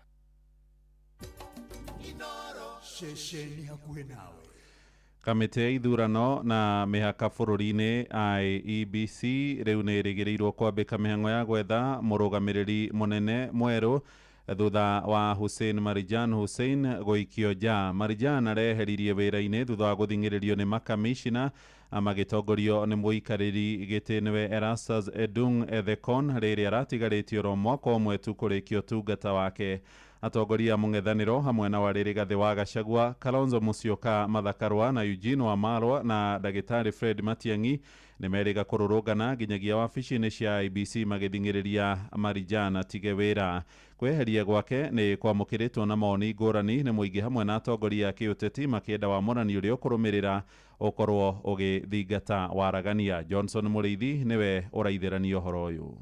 Inooro ceceni hakuhĩ nawe.
Kamĩtĩ ya ithurano na mĩhaka bũrũri-inĩ IEBC rĩu nĩ ĩrĩgĩrĩirwo kwambĩka mĩhang'o ya gwetha mũrũgamĩrĩri mũnene mwerũ thutha wa Hussein Marijan Hussein gũikio nja. Marijan areheririe wĩra-inĩ thutha wa gũthing'ĩrĩrio nĩ makamishina Magĩtongorio nĩ mũikarĩri gĩtĩ nĩwe Erastus Edung Ethekon, rĩrĩa aratigarĩtie oro mwaka ũmwe tu kũrĩkia ũtungata wake. Atongoria a mũng'ethanĩro hamwe na wa Rigathĩ wa Gachagua, Kalonzo Musyoka, Martha Karua na Eugene Wamalwa na ndagĩtarĩ Fred Matiang'i nĩ merĩga kũrũrũngana nginyagia wabici-inĩ cia IEBC magĩthing'ĩrĩria Marjan atige wĩra. Kweheria gwake nĩ kwamũkĩrĩtwo na mawoni ngũrani nĩ mũingĩ hamwe na atongoria a kĩũteti, makĩenda wamũrani ũrĩa ũkũrũmĩrĩra ũkorwo ũgĩthingata waragania. Johnson Mũrĩithi nĩwe ũraithĩrania ũhoro ũyũ.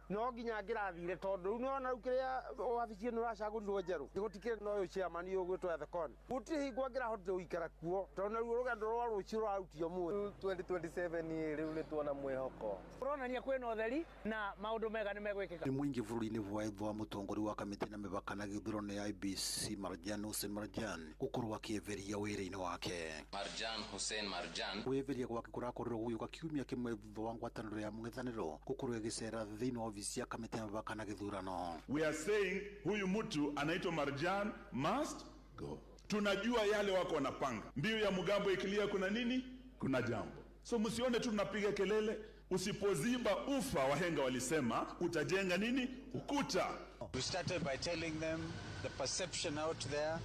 No nginya ngĩrathire tondũ rĩu nĩwona rĩu kĩrĩa wabici ĩno ĩracagũrirwo njerũ, gũtikĩrĩ na ũyũ chairman ũgwĩtwo Ethekon, gũtirĩ hingo angĩrahotire gũikara kuo tondũ naruo rũgendo rwa rũciũ rũrarutio mũthĩ.
2027 rĩu nĩ tuona mwĩhoko.
Ũronania kwĩna ũtheri na maũndũ mega nĩ megwĩkĩka.
Nĩ mũingĩ bũrũri-inĩ bwaethwa mũtongoria wa kamĩtĩ na mĩbaka na gĩthurano ya IEBC Marjan Hussein Marjan gũkorwo akĩetheria wĩra-inĩ wake.
Marjan Hussein Marjan.
Kwĩetheria gwake kũrakorirwo gũgĩũka kiumia kĩmwe thutha wa ngwatanĩro ya mũng'ethanĩro gũkorwo ĩgĩcera thĩinĩ wa ofisi ya kamĩtĩ ya mĩbaka na gĩthurano.
We are saying huyu mtu anaitwa Marjan must go. Tunajua yale wako wanapanga. Mbiu ya mgambo ikilia kuna nini? Kuna jambo. So msione tu tunapiga kelele. Usipoziba ufa, wahenga walisema, utajenga nini? Ukuta.
We started by telling them the perception out there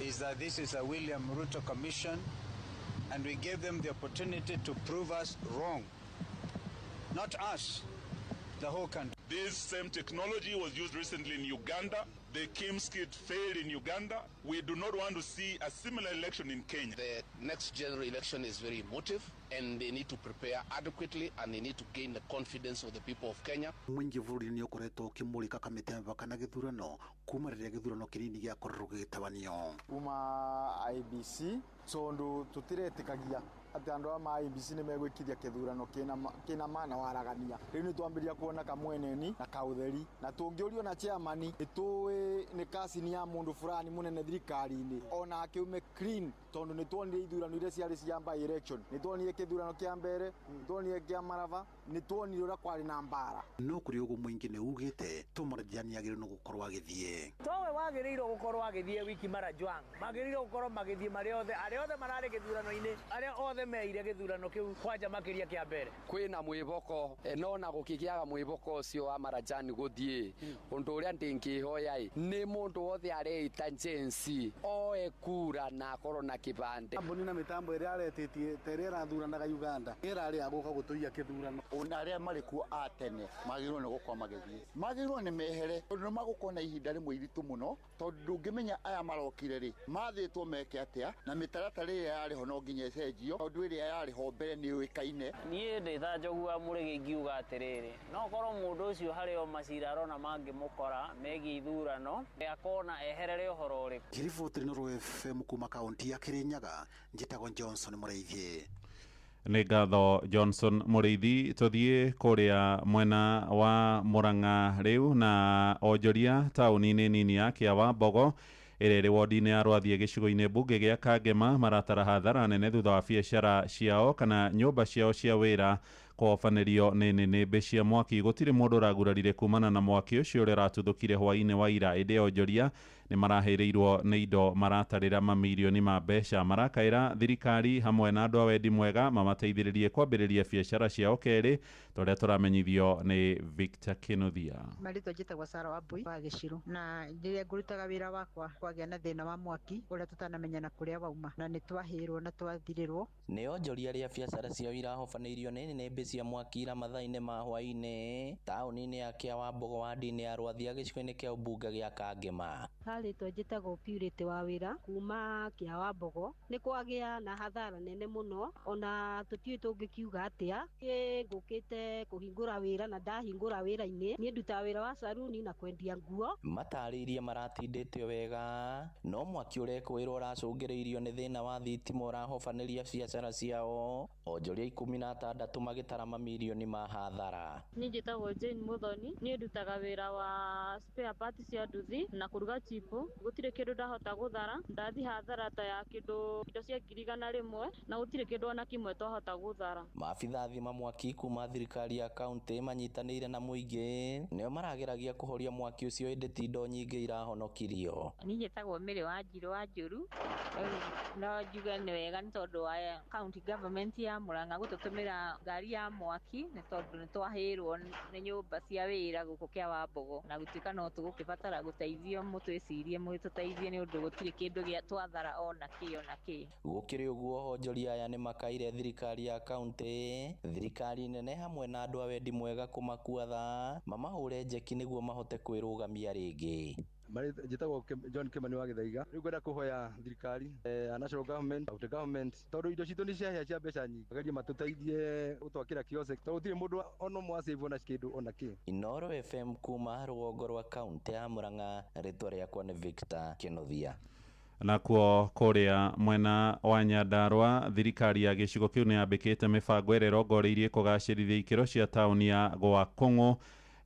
is that this is a William Ruto commission, and we gave them the opportunity to prove us wrong. Not us, the whole country.
This same technology was used recently in Uganda. The KIEMS kit failed in Uganda. We do not want to see a similar election in Kenya.
The next general election is very emotive, and they need to prepare adequately, and they need to gain the confidence of the people of Kenya.
Mũingĩ bũrũri-inĩ ũkoretwo ũkĩmũrĩka kamĩtĩ ya mĩbaka na gĩthurano kuma rĩrĩa gĩthurano kĩnini gĩakorirwo gĩgĩtabanio.
Kuma IEBC tondu tutiretĩkagia atĩ andũ aya ma IEBC nĩ megwĩkithia kĩthurano kĩna ma na waragania. Rĩu nĩ twambĩrĩria kuona kamweneni na kaũtheri, na tũngĩũrio na chairman nĩ tũĩ nĩ kasini ya mũndũ fulani mũnene thirikari-inĩ, ona akĩume clean, tondũ nĩ tuonire ithurano iria ciarĩ cia by election, nĩ tuonire kĩthurano kĩa mbere, nĩ tuonire kĩa Marava, nĩ tuonire ũrĩa kwarĩ na mbara.
No kũrĩ ũguo mũingĩ nĩ ugĩte to Marjan agĩrĩirwo nĩ gũkorwo agĩthiĩ.
Towe wagĩrĩirwo gũkorwo agĩthiĩ wiki Marajwang, magĩrĩirwo gũkorwo magĩthiĩ marĩ othe, arĩa othe mararĩ gĩthurano-inĩ, arĩa othe meire gĩthurano kĩu kwanja makĩria kĩa mbere.
Kwĩna mwĩboko no na gũkĩgĩaga mwĩboko ũcio wa Marjan gũthiĩ. Ũndũ ũrĩa ndĩngĩhoya nĩ mũndũ wothe areita Gen Z oe kura na akorwo na kĩbandĩ.
Kambuni na mĩtambo ĩrĩa aretĩtie ta ĩrĩa ĩrathuranaga Uganda ĩrarĩ ya gũka gũtũiya kĩthurano.
Ona arĩa marĩ kuo a tene magĩrĩirwo nĩ gũkorwo magĩthiĩ, magĩrĩirwo nĩ mehere tondũ nĩ magũkorwo na ihinda rĩmwe iritũ mũno, tondũ ndũngĩmenya aya marokire rĩ mathĩtwo meke atĩa, na mĩtaratara ĩrĩa yarĩ ho no nginya ĩcenjio tondũ ĩrĩa yarĩ ho mbere nĩ yũĩkaine.
Niĩ ndĩ ta Njogu wa Mũrĩgĩ ingiuga atĩrĩrĩ, no korwo mũndũ ũcio harĩ o macira arona mangĩmũkora megiĩ ithurano, akona eherere ũhoro ũrĩkũ.
Ngĩriboti Inooro FM kuma kaunti ya Kirinyaga, njĩtagwo Johnson Mũrĩithi.
Nĩ ngatho Johnson Mũrĩithi. Tũthiĩ kũrĩa mwena wa Murang'a rĩu na onjoria taũni-inĩ nini ya Kĩawambogo ĩrĩa ĩrĩ wodi-inĩ ya Rwathie gĩcigo-inĩ mbunge gĩa Kangema maratara hathara nene thutha wa biacara ciao kana nyũmba ciao cia wĩra kũhobanĩrio nĩ nĩnĩmbĩ cia mwaki. Gũtirĩ mũndũ ũragurarire kumana na mwaki ũcio ũrĩa ũratuthũkire hwaĩ-inĩ wa ira, ĩndĩ onjoria nĩ marahĩrĩirwo nĩ indo maratarĩra mamirioni ma mbeca. Marakaĩra thirikari hamwe na andũ a wendi mwega mamateithĩrĩrie kwambĩrĩria biacara ciao kerĩ, ta ũrĩa tũramenyithio nĩ Victor Kinuthia.
Marĩtwa njĩtagwo Sarah Wambui wa Gĩcirũ, na rĩrĩa ngũrutaga wĩra wakwa kwagĩa na thĩna wa mwaki ũrĩa tũtanamenya na kũrĩa wauma, na nĩ twahĩrwo na twathirĩrwo.
Nĩ onjoria arĩa biacara ciao irahobanĩirio nĩ nĩnĩmbĩ cia mwaki ira mathaa-inĩ ma hwaĩ-inĩ taũni-inĩ ya Kĩawambogo wadi-inĩ ya Rwathia gĩcigo-inĩ kĩa ũmbunge gĩa Kangema.
Harĩtwa njĩtagwo Purity wa wĩra kuma Kĩawambogo, nĩ kwagĩa na hathara nene mũno, ona tũtiũĩ tũngĩkiuga atĩa. Niĩ ngũkĩte kũhingũra wĩra na ndahingũra wĩra-inĩ, niĩ ndutaga wĩra wa saruni na kwendia nguo.
Matarĩirie maratindĩtio wega, no mwaki ũrekũĩrwo ũracũngĩrĩirio nĩ thĩna wa thitima ũrahobanĩria biacara ciao. Onjoria 16 magĩtara mamirioni ma hathara.
Niĩ njĩtagwo Jane Muthoni, niĩ ndutaga wĩra wa spare parts cia nduthi na kũruga chips.
gũkũ gũtirĩ kĩndũ ndahota gũthara, ndathi hathara ta ya kĩndũ indo cia 100,000 na gũtirĩ kĩndũ ona kĩmwe twahota gũthara.
Maabitha thima mwaki kuma thirikari ya kaunti manyitanĩire na mũingĩ nĩo marageragia kũhoria mwaki ũcio ĩndĩ ti indo nyingĩ irahonokirio.
Niĩ njĩtagwo Mary Wanjirũ wa Njũru. No njuge nĩ wega nĩ tondũ wa county government ya Murang'a gũtũtũmĩra ngari ya mwaki nĩ tondũ nĩ twahĩrwo nĩ nyũmba cia wĩra gũkũ kĩa Wambogo, na gũtuĩka no tũgũkĩbatara gũteithio, mũtwĩcirie mũtũteithie nĩ ũndũ gũtirĩ kĩndũ gĩa twathara ona kĩ ona kĩ.
Gũkĩrĩ ũguo onjoria aya nĩ makaire thirikari ya kaunti, thirikari nene hamwe na andũ a wendi mwega kũmakua tha mamahũre njeki nĩguo mahote kwĩrũgamia rĩngĩ.
Njĩtagwo John Kimani wa Gĩthaiga. Rĩu ngwenda kũhoya thirikari, national government, county government, tondũ indo citũ nĩ ciahĩa cia mbeca nyingĩ, magerie matũteithie gũtwakĩra kiosk tondũ gũtirĩ mũndũ ona ũmwe wa-save ona kĩndũ ona kĩ.
Inooro FM kuma rũgongo rwa kaunti ya Murang'a, rĩtwa rĩakwa nĩ Victor Kĩnuthia.
Nakuo kũrĩa mwena wa Nyandarua, thirikari ya gĩcigo kĩu nĩ yambĩkĩte mĩbango ĩrĩa ĩrongoreirie kũgacĩrithia ikĩro cia taũni ya Gwakũng'ũ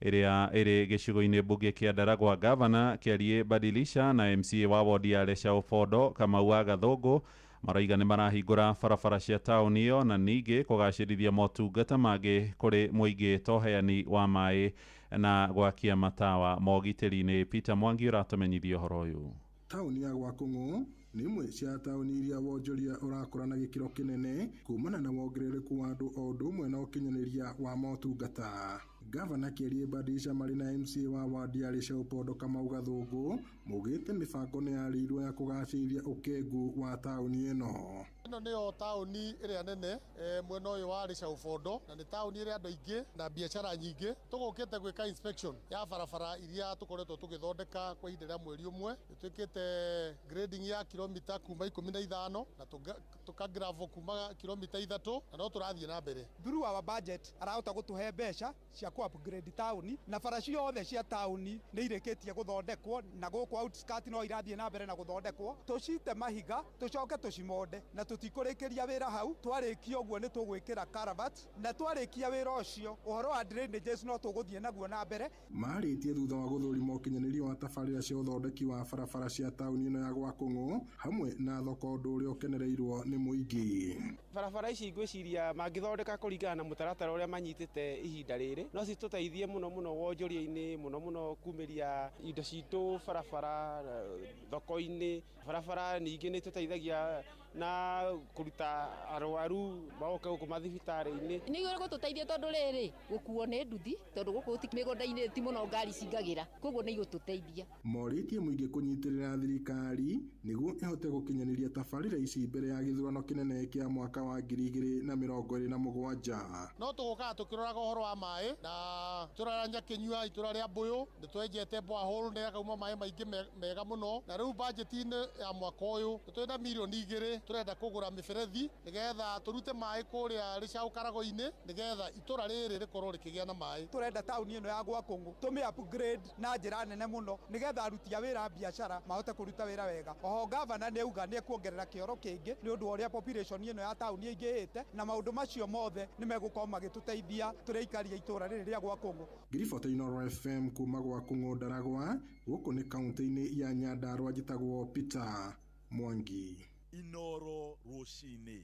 ĩrĩa ĩrĩ gĩcigo-inĩ mbunge kĩa Ndaragwa. Gavana Kĩarie Badilisha na MCA wa wodi ya Lesha Ubondo Kamau wa Gathũngũ marauga nĩ marahingũra barabara cia taũni ĩyo na ningĩ kũgacĩrithia motungata mangĩ kũrĩ mũingĩ ta ũheani wa maĩ na gwakia matawa mogitĩri-inĩ. Peter Mwangi ũratũmenyithia ũhoro ũyũ.
Taũni ya Gwakũng'ũ nĩ imwe cia taũni iria wonjoria ũrakũra na gĩkĩro kĩnene kumana na wongerereku wa andũ o ũndũ ũmwe na ũkinyanĩria wa motungata. Gavana Kĩarie Badilisha marĩ na MCA wa wadi ya Lesha Ubondo Kamau Gathũngũ maugĩte mĩbango nĩ yarĩirwo ya kũgacĩrithia ũkengu wa taũni ĩno.
Ĩno nĩyo taũni ĩrĩa nene mwena ũyũ wa Lesha Ubondo, na nĩ taũni ĩrĩ andũ aingĩ na biacara nyingĩ. Tũgũkĩte gwĩka inspection ya barabara iria tũkoretwo tũgĩthondeka kwa ihinda rĩa mweri ũmwe. Nĩtwĩkĩte grading ya kilomita kuma 15 na tũka gravel kuma kilomita 3 na no tũrathiĩ na mbere.
Through our budget arahota gũtũhe mbeca cia ku upgrade taũni, na bara ciothe cia taũni nĩ irĩkĩtie gũthondekwo, na gũkũ outskirt no irathiĩ na mbere na gũthondekwo. Tũcite mahiga tũcoke tũcimonde na tũtikũrĩkĩria wĩra hau. Twarĩkia ũguo nĩ tũgwĩkĩra culvert, na twarĩkia wĩra ũcio ũhoro wa drainages no tũgũthiĩ naguo na mbere.
Marĩtie thutha wa gũthũrima ũkinyanĩria wa tabarĩra cia ũthondeki wa barabara cia taũni ĩno ya Gwakũng'ũ hamwe na thoko, ũndũ ũrĩa ũkenereirwo nĩ mũingĩ.
Barabara ici ngwĩciria mangĩthondeka kũringana na mũtaratara ũrĩa manyitĩte ihinda rĩrĩ no citũteithie mũno mũno wonjoria-inĩ, mũno mũno kumĩria indo citũ barabara, thoko-inĩ. Barabara ningĩ nĩ tũteithagia na kũruta arwaru magoka gũkũ mathibitarĩ-inĩ.
Nĩ gũtũteithia tondũ rĩrĩ gũkuo nĩ nduthi, tondũ gũkũ mĩgũnda-inĩ ti mũno ngari cingagĩra, koguo nĩ igũtũteithia.
Morĩtie mũingĩ kũnyitĩrĩra thirikari nĩguo ĩhote gũkinyanĩria tabarĩra ici mbere ya gĩthurano kĩnene kĩa mwaka wa 2027.
No tũgũkaga tũkĩroraga ũhoro wa maĩ na itũra rĩa Nyakĩnyua, itũra rĩa Mbũyũ nĩ twenjete borehole nĩ yakauma maĩ maingĩ mega mũno, na rĩu budget-inĩ ya mwaka ũyũ nĩ twĩna mirioni 2 tũrenda kũgũra mĩberethi nĩgetha tũrute maĩ kũrĩa Rĩcaũ Karago-inĩ nĩgetha itũra rĩrĩ rĩkorwo rĩkĩgĩa na maĩ.
Tũrenda taũni ĩno ya Gwakũng'ũ tũmĩ upgrade na njĩra nene mũno nĩgetha aruti a wĩra a biacara mahote kũruta wĩra wega. Oho gavana nĩ auga nĩ ekuongerera kĩoro kĩngĩ nĩ ũndũ wa ũrĩa population ĩno ya taũni ĩingĩhĩte, na maũndũ macio mothe nĩ megũkorwo magĩtũteithia tũrĩ aikari a itũra rĩrĩ rĩa Gwakũng'ũ.
Ngiribota Inooro FM kuma Gwakũng'ũ Ndaragwa, gũkũ nĩ kaunti-inĩ ya Nyandarua, njĩtagwo Peter Mwangi.
Inooro rũcinĩ.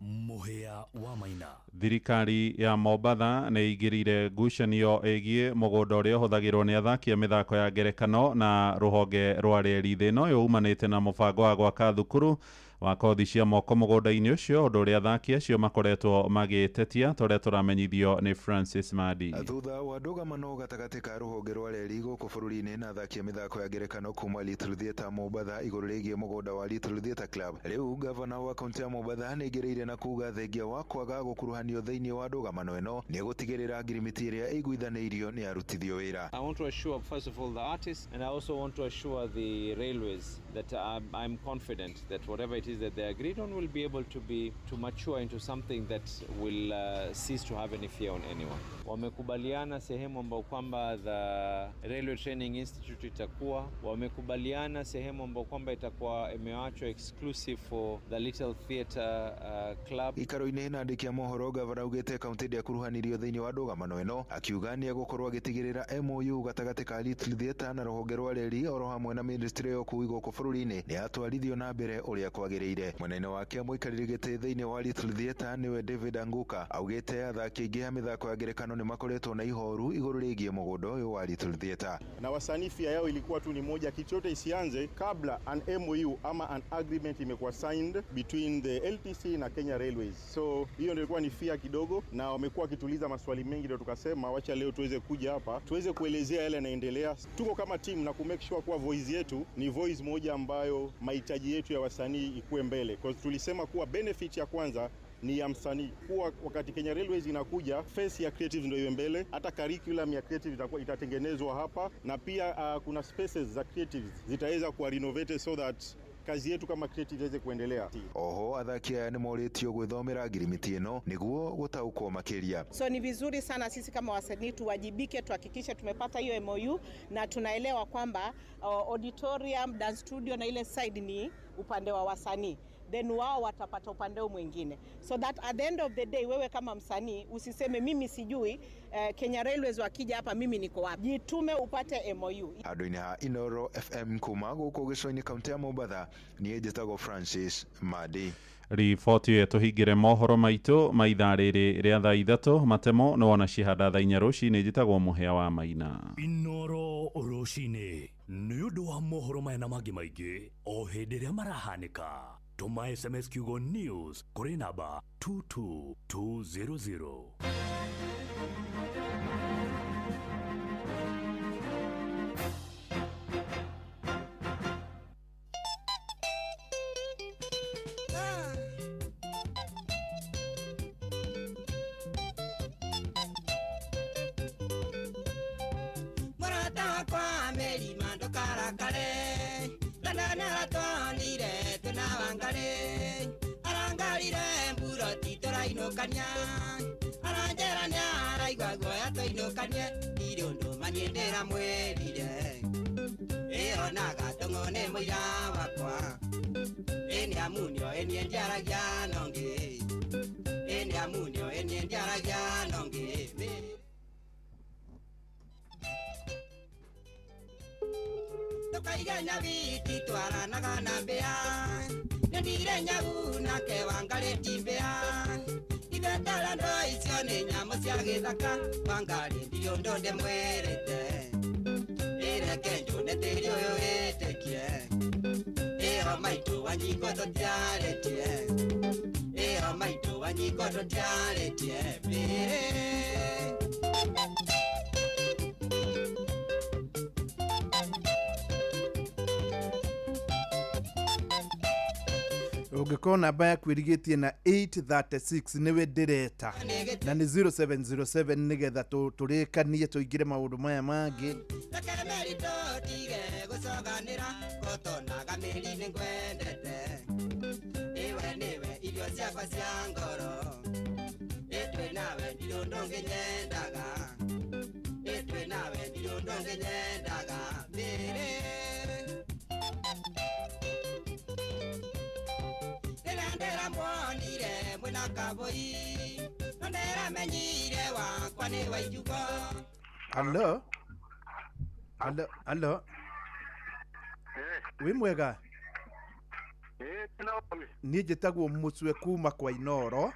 Mũhĩa wa Maina.
Thirikari ya Mombatha nĩ ĩingĩrĩire ngucanio ĩgiĩ mũgũnda ũrĩa ũhũthagĩrwo nĩ athaki a mĩthako ya ngerekano na rũhonge rwa reri. Thĩna ũyũ umanĩte na mũbango wa gwaka thukuru wa kothi cia moko mũgũnda-inĩ ũcio, ũndũ ũrĩa athaki acio makoretwo magĩtetia, ta ũrĩa tũramenyithio nĩ Francis Madi.
Thutha wa ndũgamano gatagatĩ ka rũhonge rwa reri gũkũ bũrũri-inĩ na athaki a mĩthako ya ngerekano kuma Little Theatre Mombatha igũrũ rĩgiĩ mũgũnda wa Little Theatre Club, rĩu gavana wa kaunti ya Mombatha nĩ aingĩrĩire na kuga thengia wa kwaga gũkuruhanio thĩinĩ wa ndũgamano ĩno nĩ gũtigĩrĩra ngirimiti ĩrĩa ĩiguithanĩirio nĩ arutithio wĩra.
I want to assure first of all the artists, and I also want to assure the railways that I'm confident that whatever it
it is that they agreed on will be able to mature into something that will cease to have any fear on anyone. Wamekubaliana sehemu ambayo kwamba the Railway Training Institute itakuwa, wamekubaliana sehemu ambayo kwamba itakuwa imewachwa exclusive for the Little Theatre Club.
Ikaro-inĩ na andĩki a mohoro, gavana augĩte kaunti ndĩakuruhanirio thĩinĩ wa ndũgamano ĩno, akiuga nĩ egũkorwo agĩtigĩrĩra MOU gatagatĩ ka Little Theatre na rũhonge rwa reri oro hamwe na ministry ya ũkui gũkũ bũrũri-inĩ nĩ yatwarithio na mbere ũrĩa kwagĩrĩire. Mwena-inĩ wake, mũikarĩri gĩtĩ thĩinĩ wa Little Theatre nĩwe David Anguka augĩte athaki aingĩ a mĩthako ya ngerekano nĩ makoretwo na ihoru igũrũ rĩgiĩ mũgũnda ũyũ wa Little Theatre.
Na wasanii fear yao ilikuwa tu ni moja, kitu yote isianze kabla an MOU ama an agreement imekuwa signed between the LTC na Kenya Railways. So hiyo ndio ilikuwa ni fear kidogo, na wamekuwa wakituliza maswali mengi, ndio tukasema wacha leo tuweze kuja hapa tuweze kuelezea yale yanaendelea. Tuko kama team na ku make sure kuwa voice yetu ni voice moja ambayo mahitaji yetu ya wasanii ikuwe mbele, because tulisema kuwa benefit ya kwanza ni ya msanii, kuwa wakati Kenya Railways inakuja, face ya creative ndio iwe mbele. Hata curriculum ya creative itakuwa itatengenezwa hapa, na pia kuna spaces za creatives zitaweza kuwa renovated so that kazi yetu kama creative iweze kuendelea.
Oho athaki aya nĩ morĩtio gwĩthomera ngirimiti ĩno nĩguo gũtaũkwo makĩria.
So ni vizuri sana sisi kama wasanii tuwajibike, tuhakikishe tumepata hiyo MOU na tunaelewa kwamba auditorium, dance studio na ile side ni upande wa wasanii, then wao watapata upande huu mwingine, so that at the end of the day wewe kama msanii usiseme mimi sijui, Kenya Railways wakija hapa mimi niko wapi. Jitume upate MOU.
Handũ-inĩ ha Inoro FM kuma gũkũ gĩcũa-inĩ kaunti ya Mombatha, niĩ njĩtagwo Francis Madi.
Riboti ĩyo tũhingĩre mohoro maitũ ma ithaa rĩrĩ rĩa thaa 3, matemo nĩ wona cihanda thaa 4 rũcinĩ. Njĩtagwo Mũhĩa wa Maina.
Inoro rũcinĩ nĩ ũndũ wa mohoro maya na mangĩ maingĩ o hĩndĩ ĩrĩa marahanĩka, tũma SMS kiugo news kũrĩ namba 22200.
Mũrata wakwa Merima, ndũkarakare, tondũ twĩna Wangarĩ arangarire mburoti tũrainũkania, aranjĩra nĩaraigua guoya tũinũkanie, ndirĩ ũndũ maniĩ ndĩramwĩrire, ĩyo na gatũng'ũ nĩ mũira wakwa, ĩ nĩ amu nĩoĩ niĩ ndiaragia nongĩ, ĩ nĩ amu nĩoĩ niĩ ndiaragia nongĩ. Tũkaige nyabiti twaranaga na mbĩa, nĩndire nyabu nake Wangarĩ ti mbĩa, ithetara ndo icio nĩ nyamũ cia gĩthaka, Wangarĩ ndirĩ ũndũ ndĩmwĩrĩte, ĩreke njũne tĩri ũyũ wĩtĩkie, ĩyo maitũ Wanyiko tũtiarĩtie, ĩyo maitũ Wanyiko tũtiarĩtie mbĩrĩ.
Ũngĩkorwo namba yaku ĩrigĩtie na 836, nĩwe ndĩreta na nĩ 0707 nĩgetha tũrĩkanie tũingĩre maũndũ maya mangĩ.
Reke meri tũtige gũcoganĩra, gũtonaga mĩri nĩngwendete, iwe nĩwe irio ciakwa cia ngoro, ĩtwĩ nawe ndirĩ ũndũ ũngĩnyendaga, ĩtwĩ nawe ndirĩ ũndũ ũngĩnyendaga mĩrĩ. Rĩrĩa ndĩramuonire mwĩna kabũi, no ndĩramenyire wakwa nĩ wa ijugo.
Halo, halo, halo, wĩ mwega? Niĩ njĩtagwo Mũcue kuma kwa Inoro,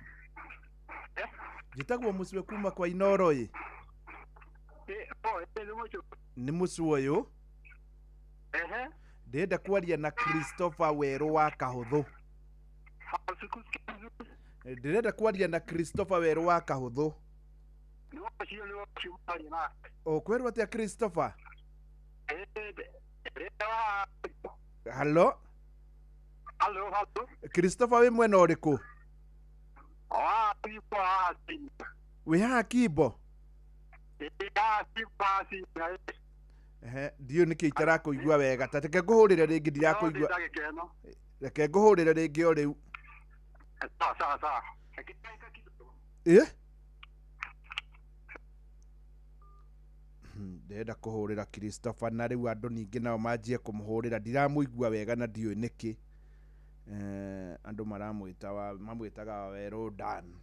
njĩtagwo Mũcue kuma kwa Inoro. Ĩ nĩ Mũcue ũyũ, ndĩrenda kwaria na Christopher Werũ wa Kahũthũ. Ndĩrenda kwaria na Christopher Werũ wa Kahũthũ. Ũkwĩrwo atĩa, Christopher? Halo, Christopher, wĩ mwena ũrĩkũ? Wĩ haha Kimbo? Ehe, ndiũĩ nĩkĩ itarakũigua wega, ta reke ngũhũrĩre rĩngĩ, ndirakũigua.
Reke ngũhũrĩre rĩngĩ o rĩu.
Sawa sawa sawa.
Ĩ? Ndĩrenda kũhũrĩra Christopher na rĩu andũ ningĩ nao manjie kũmũhũrĩra, ndiramũigua wega na ndiũĩ nĩkĩ. Andũ maramwĩta mamwĩtaga Wawerũ Dan.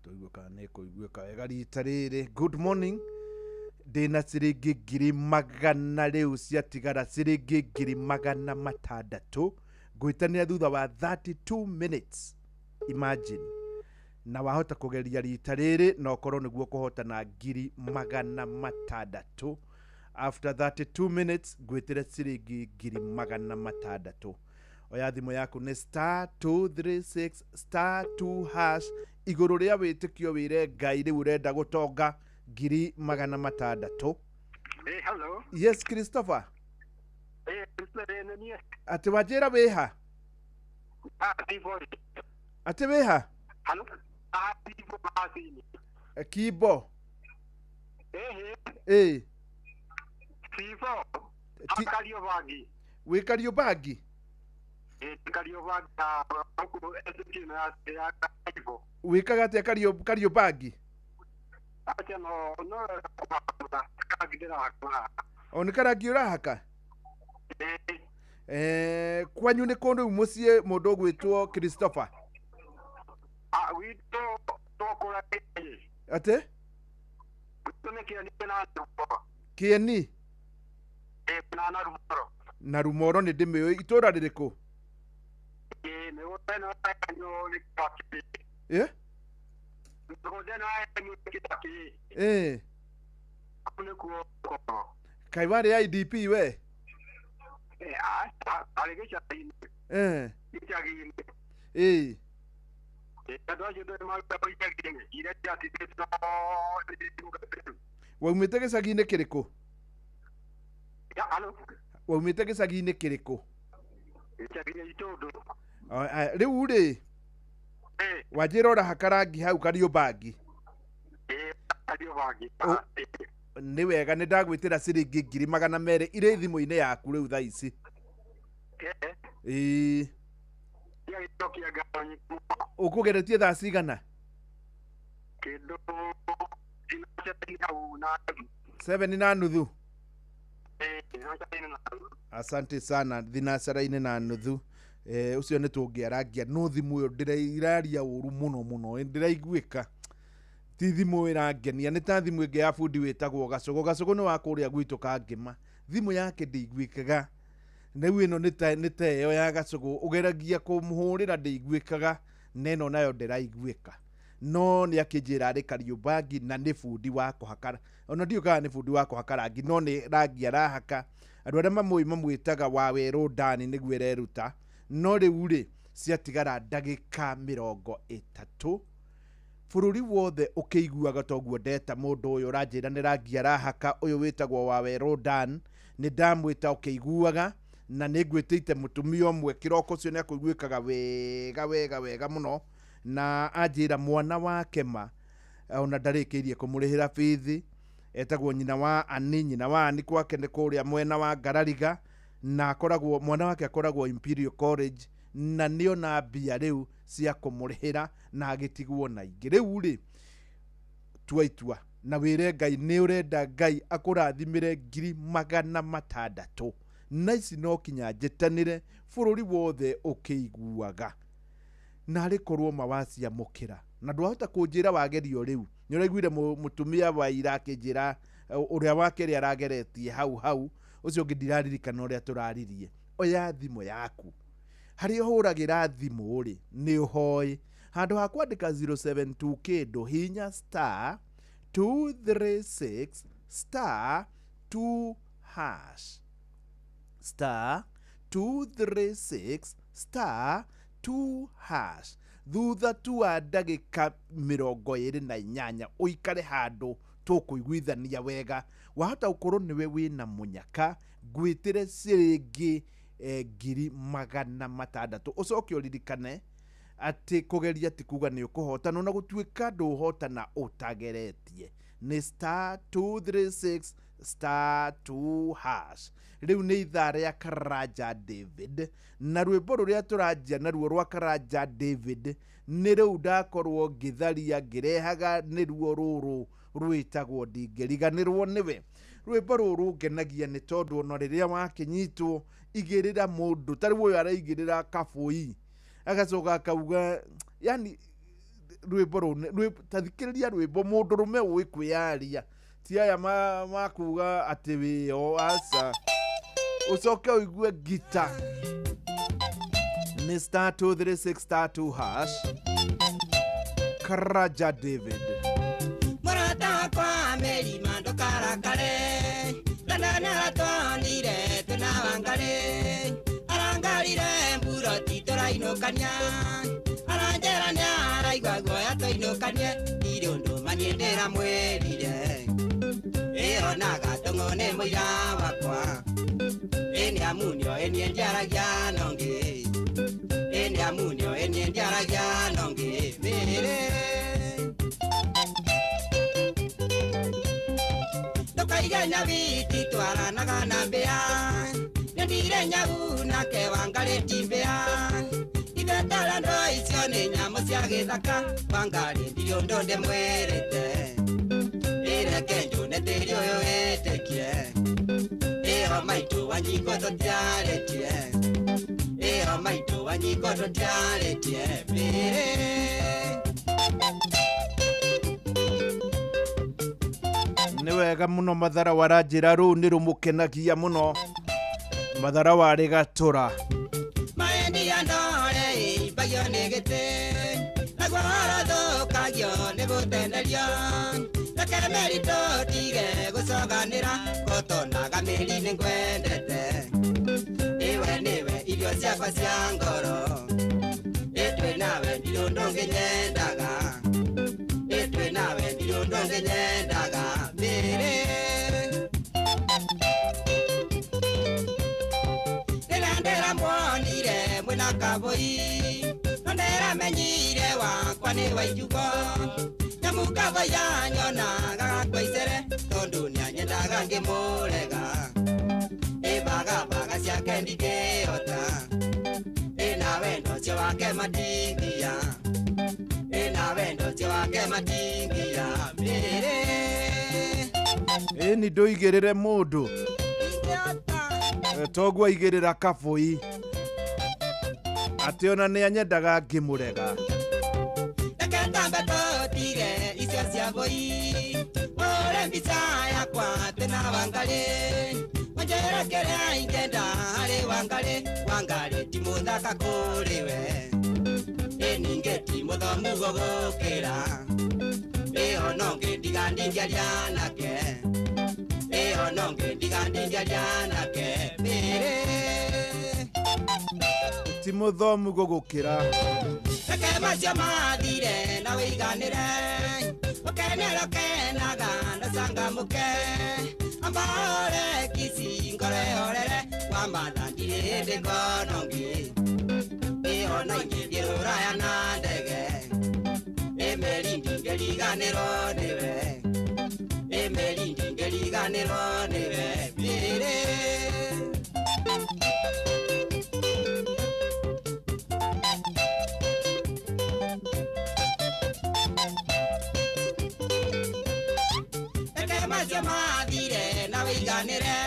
Tũigue kana nĩ ĩkũiguĩka wega rita rĩrĩ. Good morning. Ndĩna ciringi 100,000 rĩu ciatigara ciringi 600,000 ngwĩtanĩra thutha wa 32 minutes. Imagine. Na wahota kũgeria rita rĩrĩ na ũkorwo nĩguo kũhotana 600,000 after 32 minutes ngwĩtĩre ciringi 600,000. Oya thimũ yaku nĩ star 236 star 2 hash igũrũ rĩa wĩtĩkio wĩre Ngai rĩu ũrenda gũtonga 600,000.
Hey, hello.
Yes, Christopher.
Hey,
atĩ wanjĩra wĩha? Atĩ wĩha?
Hello.
Kibo. Eh.
Kibo. Kariobangi.
Wĩ Kariobangi?
Eh, Kariobangi.
Wĩkaga atĩa Kariobangi?
Acha no no
O nĩ karangi ũrahaka? Eh, kwanyu nĩ kũndũ mũciĩ mũndũ ũgwĩtwo Christopher?
Ah, witũ tũkũra kĩĩ?
Atĩ?
Witũ nĩ Kĩeni na Rumoro.
Kĩeni?
Ĩ na Rumoro.
Na Rumoro nĩ ndĩmĩũĩ. Itũra rĩrĩkũ?
Ĩ mĩgũnda ĩno yanyu nĩ kĩbaki.
Ĩ?
Mĩgũnda ĩno yanyu nĩ kĩbaki.
Ĩ.
Kũu nĩkuo gũkoragwo.
Kaĩ warĩ IDP we?
Ĩ aca, arĩ gĩcagi-inĩ.
Ĩ.
Gĩcagi-inĩ.
Ĩ.
Andũ acio ndũĩ marutagwo icagi-inĩ iria ciatigĩtwo.
Waumĩte gĩcagi-inĩ kĩrĩkũ?
Hello.
Waumĩte gĩcagi-inĩ kĩrĩkũ?
Gĩcagi-inĩ Itũndũ.
Rĩu rĩ, wanjĩra ũrahaka rangi hau Kariobangi?
Ĩ, Kariobangi.
Nĩ wega, nĩ ndagwĩtĩra ciringi 200,000 irĩ thimũ-inĩ yaku rĩu thaa ici. Ĩĩ. Ũkũgeretie thaa cigana?
Kĩndũ
7 na nuthu. Asante sana, thinacara-inĩ na nuthu. Ũcio nĩ tũngĩarangia no thimũ ĩyo ndĩraria ũru mũno mũno, ndĩraiguĩka. Ti thimũ ĩrangenia, nĩ ta thimũ ĩngĩ ya bundi wĩtagwo Gacũgũ. Gacũgũ nĩ wa kũrĩa gwitũ Kangĩma. Thimũ yake ndĩiguĩkaga. Rĩu ĩno nĩ ta ĩyo ya Gacũgũ, ũgeragia kũmũhũrĩra ndĩiguĩkaga, na ĩno nayo ndĩraiguĩka. No nĩ akĩnjĩra arĩ Kariobangi na nĩ bundi wa kũhaka, ona ndiũĩ kana nĩ bundi wa kũhaka rangi, no nĩ rangi arahaka. Andũ arĩa mamũĩ mamwĩtaga Wawerũ Dani nĩguo ereruta. No rĩu rĩ, ciatigara ndagĩka 30 bũrũri wothe ũkĩiguaga toguo ndeta mũndũ ũyũ ũranjĩra nĩ rangi arahaka, ũyũ wĩtagwo Wawerũ Dan, nĩ ndamwĩta ũkĩiguaga, na nĩ ngwĩtĩte mũtumia ũmwe kĩroko ũcio nĩ akũiguĩkaga wega wega wega mũno, na anjĩra mwana wake ma ona ndarĩkĩirie kũmũrĩhĩra bithi, etagwo nyina wa Ani. Nyina wa Ani kwake nĩ kũrĩa mwena wa Ngarariga, na akoragwo mwana wake akoragwo Imperial College, na nĩona mbia rĩu cia kũmũrĩhĩra na agĩtigwo na ingĩ. Rĩu rĩ, tua itua na wĩre Ngai nĩ ũrenda Ngai akũrathimĩre 600,000 na ici no kinya njĩtanĩre bũrũri wothe ũkĩiguaga. Na arĩ korwo ma waciamũkĩra, na ndwahota kũnjĩra wagerio rĩu. Nĩ ũraiguire mũtumia wa ira akĩnjĩra ũrĩa wa kerĩ arageretie hau hau, ũcio ũngĩ ndiraririkana ũrĩa tũraririe. Oya thimũ yaku, harĩa ũhũragĩra thimũ rĩ, nĩ ũhoĩ. Handũ ha kwandĩka 072 kĩndũ, hinya star 236 star 2 hash, star 236 star 2 hash. Thutha tu wa ndagĩka 28 ũikare handũ tũkũiguithania wega. Wahota gũkorwo nĩwe wĩna mũnyaka, ngwĩtĩre ciringi 600,000. Ũcoke ũririkane atĩ kũgeria ti kuga nĩ ũkũhotana, ona gũtuĩka ndũhotana ũtageretie. Nĩ star 236 star 2 hash. Rĩu nĩ ithaa rĩa Karanja David, na rwĩmbo rũrĩa tũranjia naruo rwa Karanja David nĩ rĩu ndakorwo ngĩtharia ngĩrehaga, nĩruo rũrũ rwĩtagwo Ndingĩriganĩrwo Nĩwe. Rwĩmbo rũrũ ngenagia nĩ tondũ ona rĩrĩa wakĩnyitwo igĩrĩra mũndũ ta rĩu ũyũ araigĩrĩra kabũi agacoka akauga, yani rwĩmbo rũu ta thikĩrĩria rwĩmbo mũndũrũme ũĩ kwĩyaria, ti aya makuga atĩ wĩo, aca. Ũcoke ũigue ngita nĩ star 236 star 2 hash. Karanja David.
Mũrata wakwa Meri ndũkarakare, London aratwonire twĩna Wangarĩ, arangarire mburoti tũrainũkania, aranjĩra nĩaraigua guoya tũinũkanie, ndirĩ ũndũ maniĩ ndĩramwĩrire, ĩyo na Gatũng'ũ nĩ mũira wakwa, ĩ nĩamunio ĩ niĩ ndiaragia na ũngĩ, ĩ nĩamunio ĩ niĩ ndiaragia na ũngĩ, mĩrĩ ndũkaige nyawiti twaranaga na mbĩa, nĩndire nyau nake Wangarĩ ti mbĩa, ithuĩ tarandũ icio nĩ nyamũ cia gĩthaka, Wangarĩ ndirĩ ũndũ ndĩmwĩrĩte, ĩreke njũne tĩri ũyũ wĩtĩkie, ĩyo maitũ Wanjikũ tũtiarĩtie, ĩyo maitũ Wanjikũ tũtiarĩtie, mĩrĩ.
Nĩ wega mũno Mathara waranjĩra rũu nĩ rũmũkenagia mũno. Mathara warĩ Gatũra.
Maendia ndore imbagio nĩ gĩtĩ, naguo horo thũkagio nĩ gũtenderio, reke meri tũtige gũcoganĩra, gũtonaga mĩri nĩ ngwendete, ĩwe nĩwe irio ciakwa cia ngoro, ĩtwĩ nawe ndirĩ ũndũ ũngĩ nyendaga, ĩtwĩ nawe ndirĩ ũndũ ũngĩ nyendaga, mĩrĩ. Rĩrĩa ndĩramuonire mwĩna kabũi, no ndĩramenyire wakwa nĩ Wainjugo, nyamu kabũi anyonaga gakua icere, tondũ nĩanyendaga ngĩmũrega, ĩbagabaga ciake ndingĩhota, ĩna wendo ũcio wake matingia, ĩna wendo ũcio wake matingia, mĩrĩ.
Ĩni ndũigĩrĩre mũndũ toguo aigĩrĩra kabũi atĩ ona nĩanyendaga ngĩmũrega.
Reke tambe tũtige icio cia mbũi, ũre mbica yakwa twĩna Wangarĩ, wanjĩre kĩrĩa ingĩenda harĩ Wangarĩ, Wangarĩ ti mũthaka kũrĩ we, ĩ ningĩ ti mũthomu gũgũkĩra, ĩyo no ngĩ ndiga ndingĩaria nake, ĩyo no ngĩ ndiga ndingĩaria nake, mĩrĩ.
Ti mũthomu gũgũkĩra.
Reke macio mathire na wĩiganĩre, ũkenere ũkenaga na ũcangamũke, amba ũre kici ngoro ĩhorere, wamatha ndirĩ hĩndĩ ngona ũngĩ, ĩyo no ingĩthiĩ rũraya na ndege, ĩ meri ndingĩriganĩrwo nĩwe, ĩ meri ndingĩriganĩrwo nĩwe, mĩrĩ. Reke macio mathire na wĩiganĩre,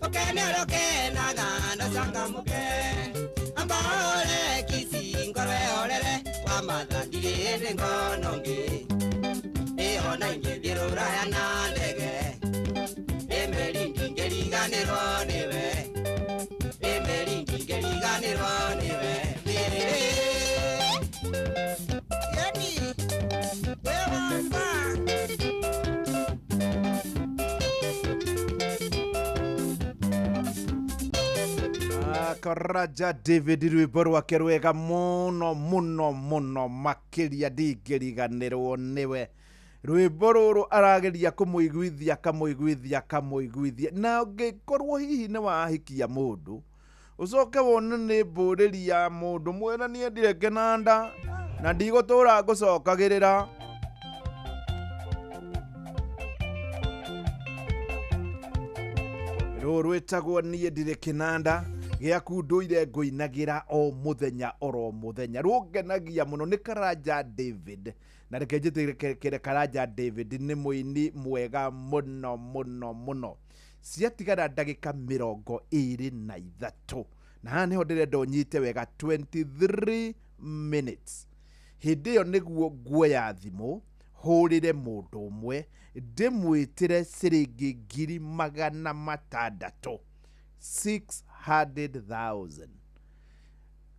ũkenere ũkenaga na ũcangamũke, amba ũre kici ngoro ĩhorere, wamatha ndirĩ hĩndĩ ngona ũngĩ, ĩyo na ingĩthiĩ rũraya na ndege, ĩ meri ndingĩriganĩrwo nĩwe, ĩ meri ndingĩriganĩrwo nĩwe, mĩrĩ. Yani, we wakwa.
Karanja David rwĩmbo rwake rwega mũno mũno mũno makĩria ndingĩriganĩrwo nĩwe. Rwĩmbo rũrũ arageria kũmũiguithia akamũiguithia akamũiguithia, na ũngĩkorwo hihi nĩ wahikia mũndũ ũcoke wone nĩ mbũrĩri ya mũndũ mwĩre niĩ ndirĩ kĩnanda na ndigũtũra ngũcokagĩrĩra. Rũrũ rwĩtagwo niĩ ndirĩ kĩnanda gĩaku ndũire ngũinagĩra o mũthenya oro mũthenya. Rũngenagia mũno nĩ Karanja David, na reke njĩtĩkĩre Karanja David nĩ mũini mwega mũno mũno mũno. Ciatigara ndagĩka 23, na haha nĩho ndĩrenda ũnyite wega, 23 minutes. Hĩndĩ ĩyo nĩguo nguoya thimũ hũrĩre mũndũ ũmwe ndĩmwĩtĩre ciringi 600,000, 600,000.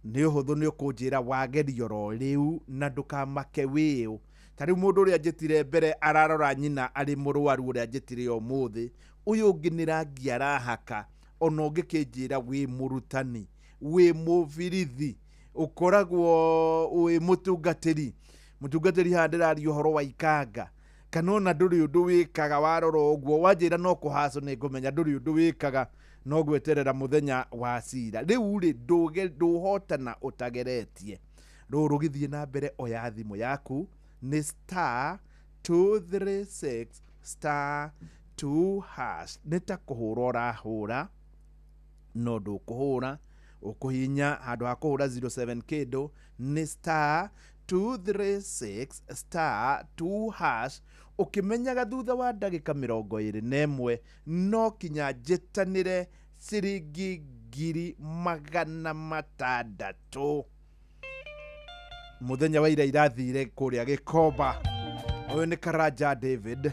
Nĩ ũhũthũ, nĩ ũkũnjĩra wagerio oro rĩu na ndũkamake wĩũ. Ta rĩu mũndũ ũrĩa njĩtire mbere ararora nyina arĩ mũrwaru, ũrĩa njĩtire ũmũthĩ, ũyũ ũngĩ nĩ rangi arahaka. Ona ũngĩkĩnjĩra wĩ mũrutani, wĩ mũbirithi, ũkoragwo wĩ mũtungatĩri, mũtungatĩri haha ndĩraria ũhoro wa ikanga, kana ona ndũrĩ ũndũ wĩkaga, warora ũguo wanjĩra no kũhacwo, nĩ ngũmenya ndũrĩ ũndũ wĩkaga, no gweterera mũthenya wa cira. Rĩu rĩ, ndũhotana ũtageretie. Rũrũ rũgĩthiĩ na mbere, oya thimũ yaku nĩ star 236 star 2 hash. Nĩ ta kũhũra ũrahũra, no ndũkũhũra, ũkũhihinya handũ ha kũhũra 07 kĩndũ nĩ star 236 star 2 hash, ũkĩmenyaga thutha wa ndagĩka 21 no kinya njĩtanĩre ciringi 600,000. Mũthenya wa ira irathire kũrĩa Gĩkomba. Ũyũ nĩ Karanja David.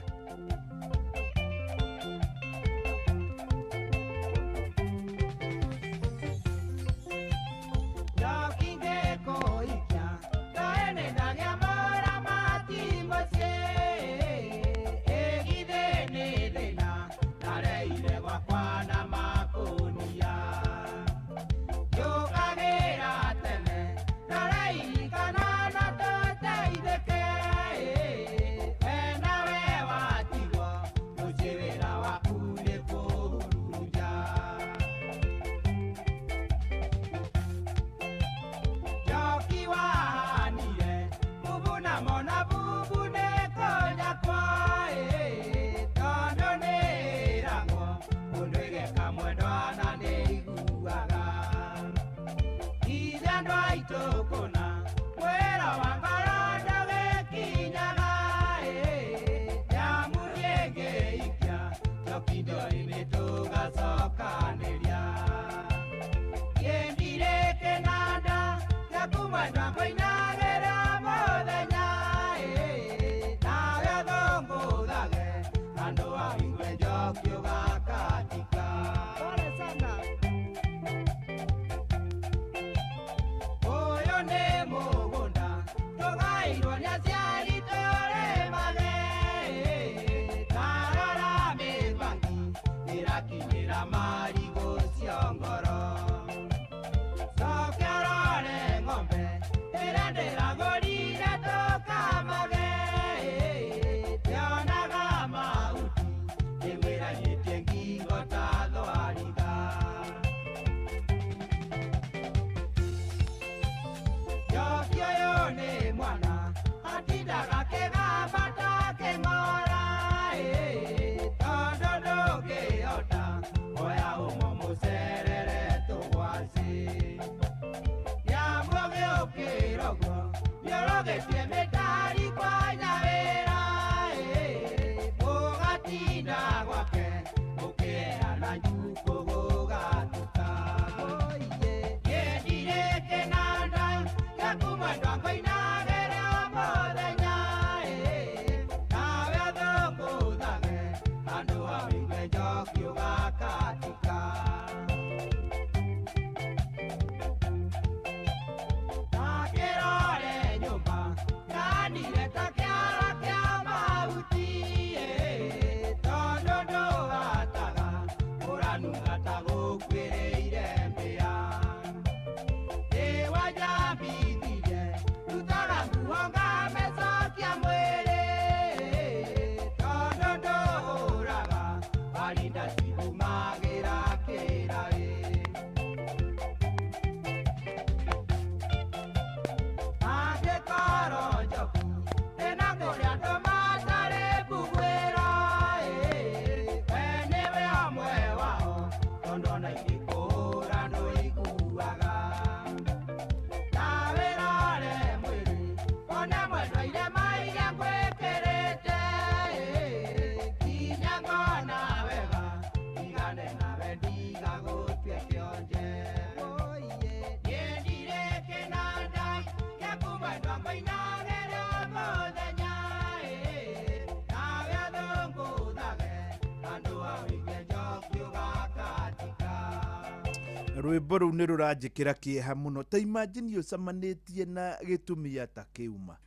Rwĩmbo rũu nĩ rũranjĩkĩra kĩeha mũno. Ta imagine ũcemanĩtie na gĩtumia ta kĩu ma.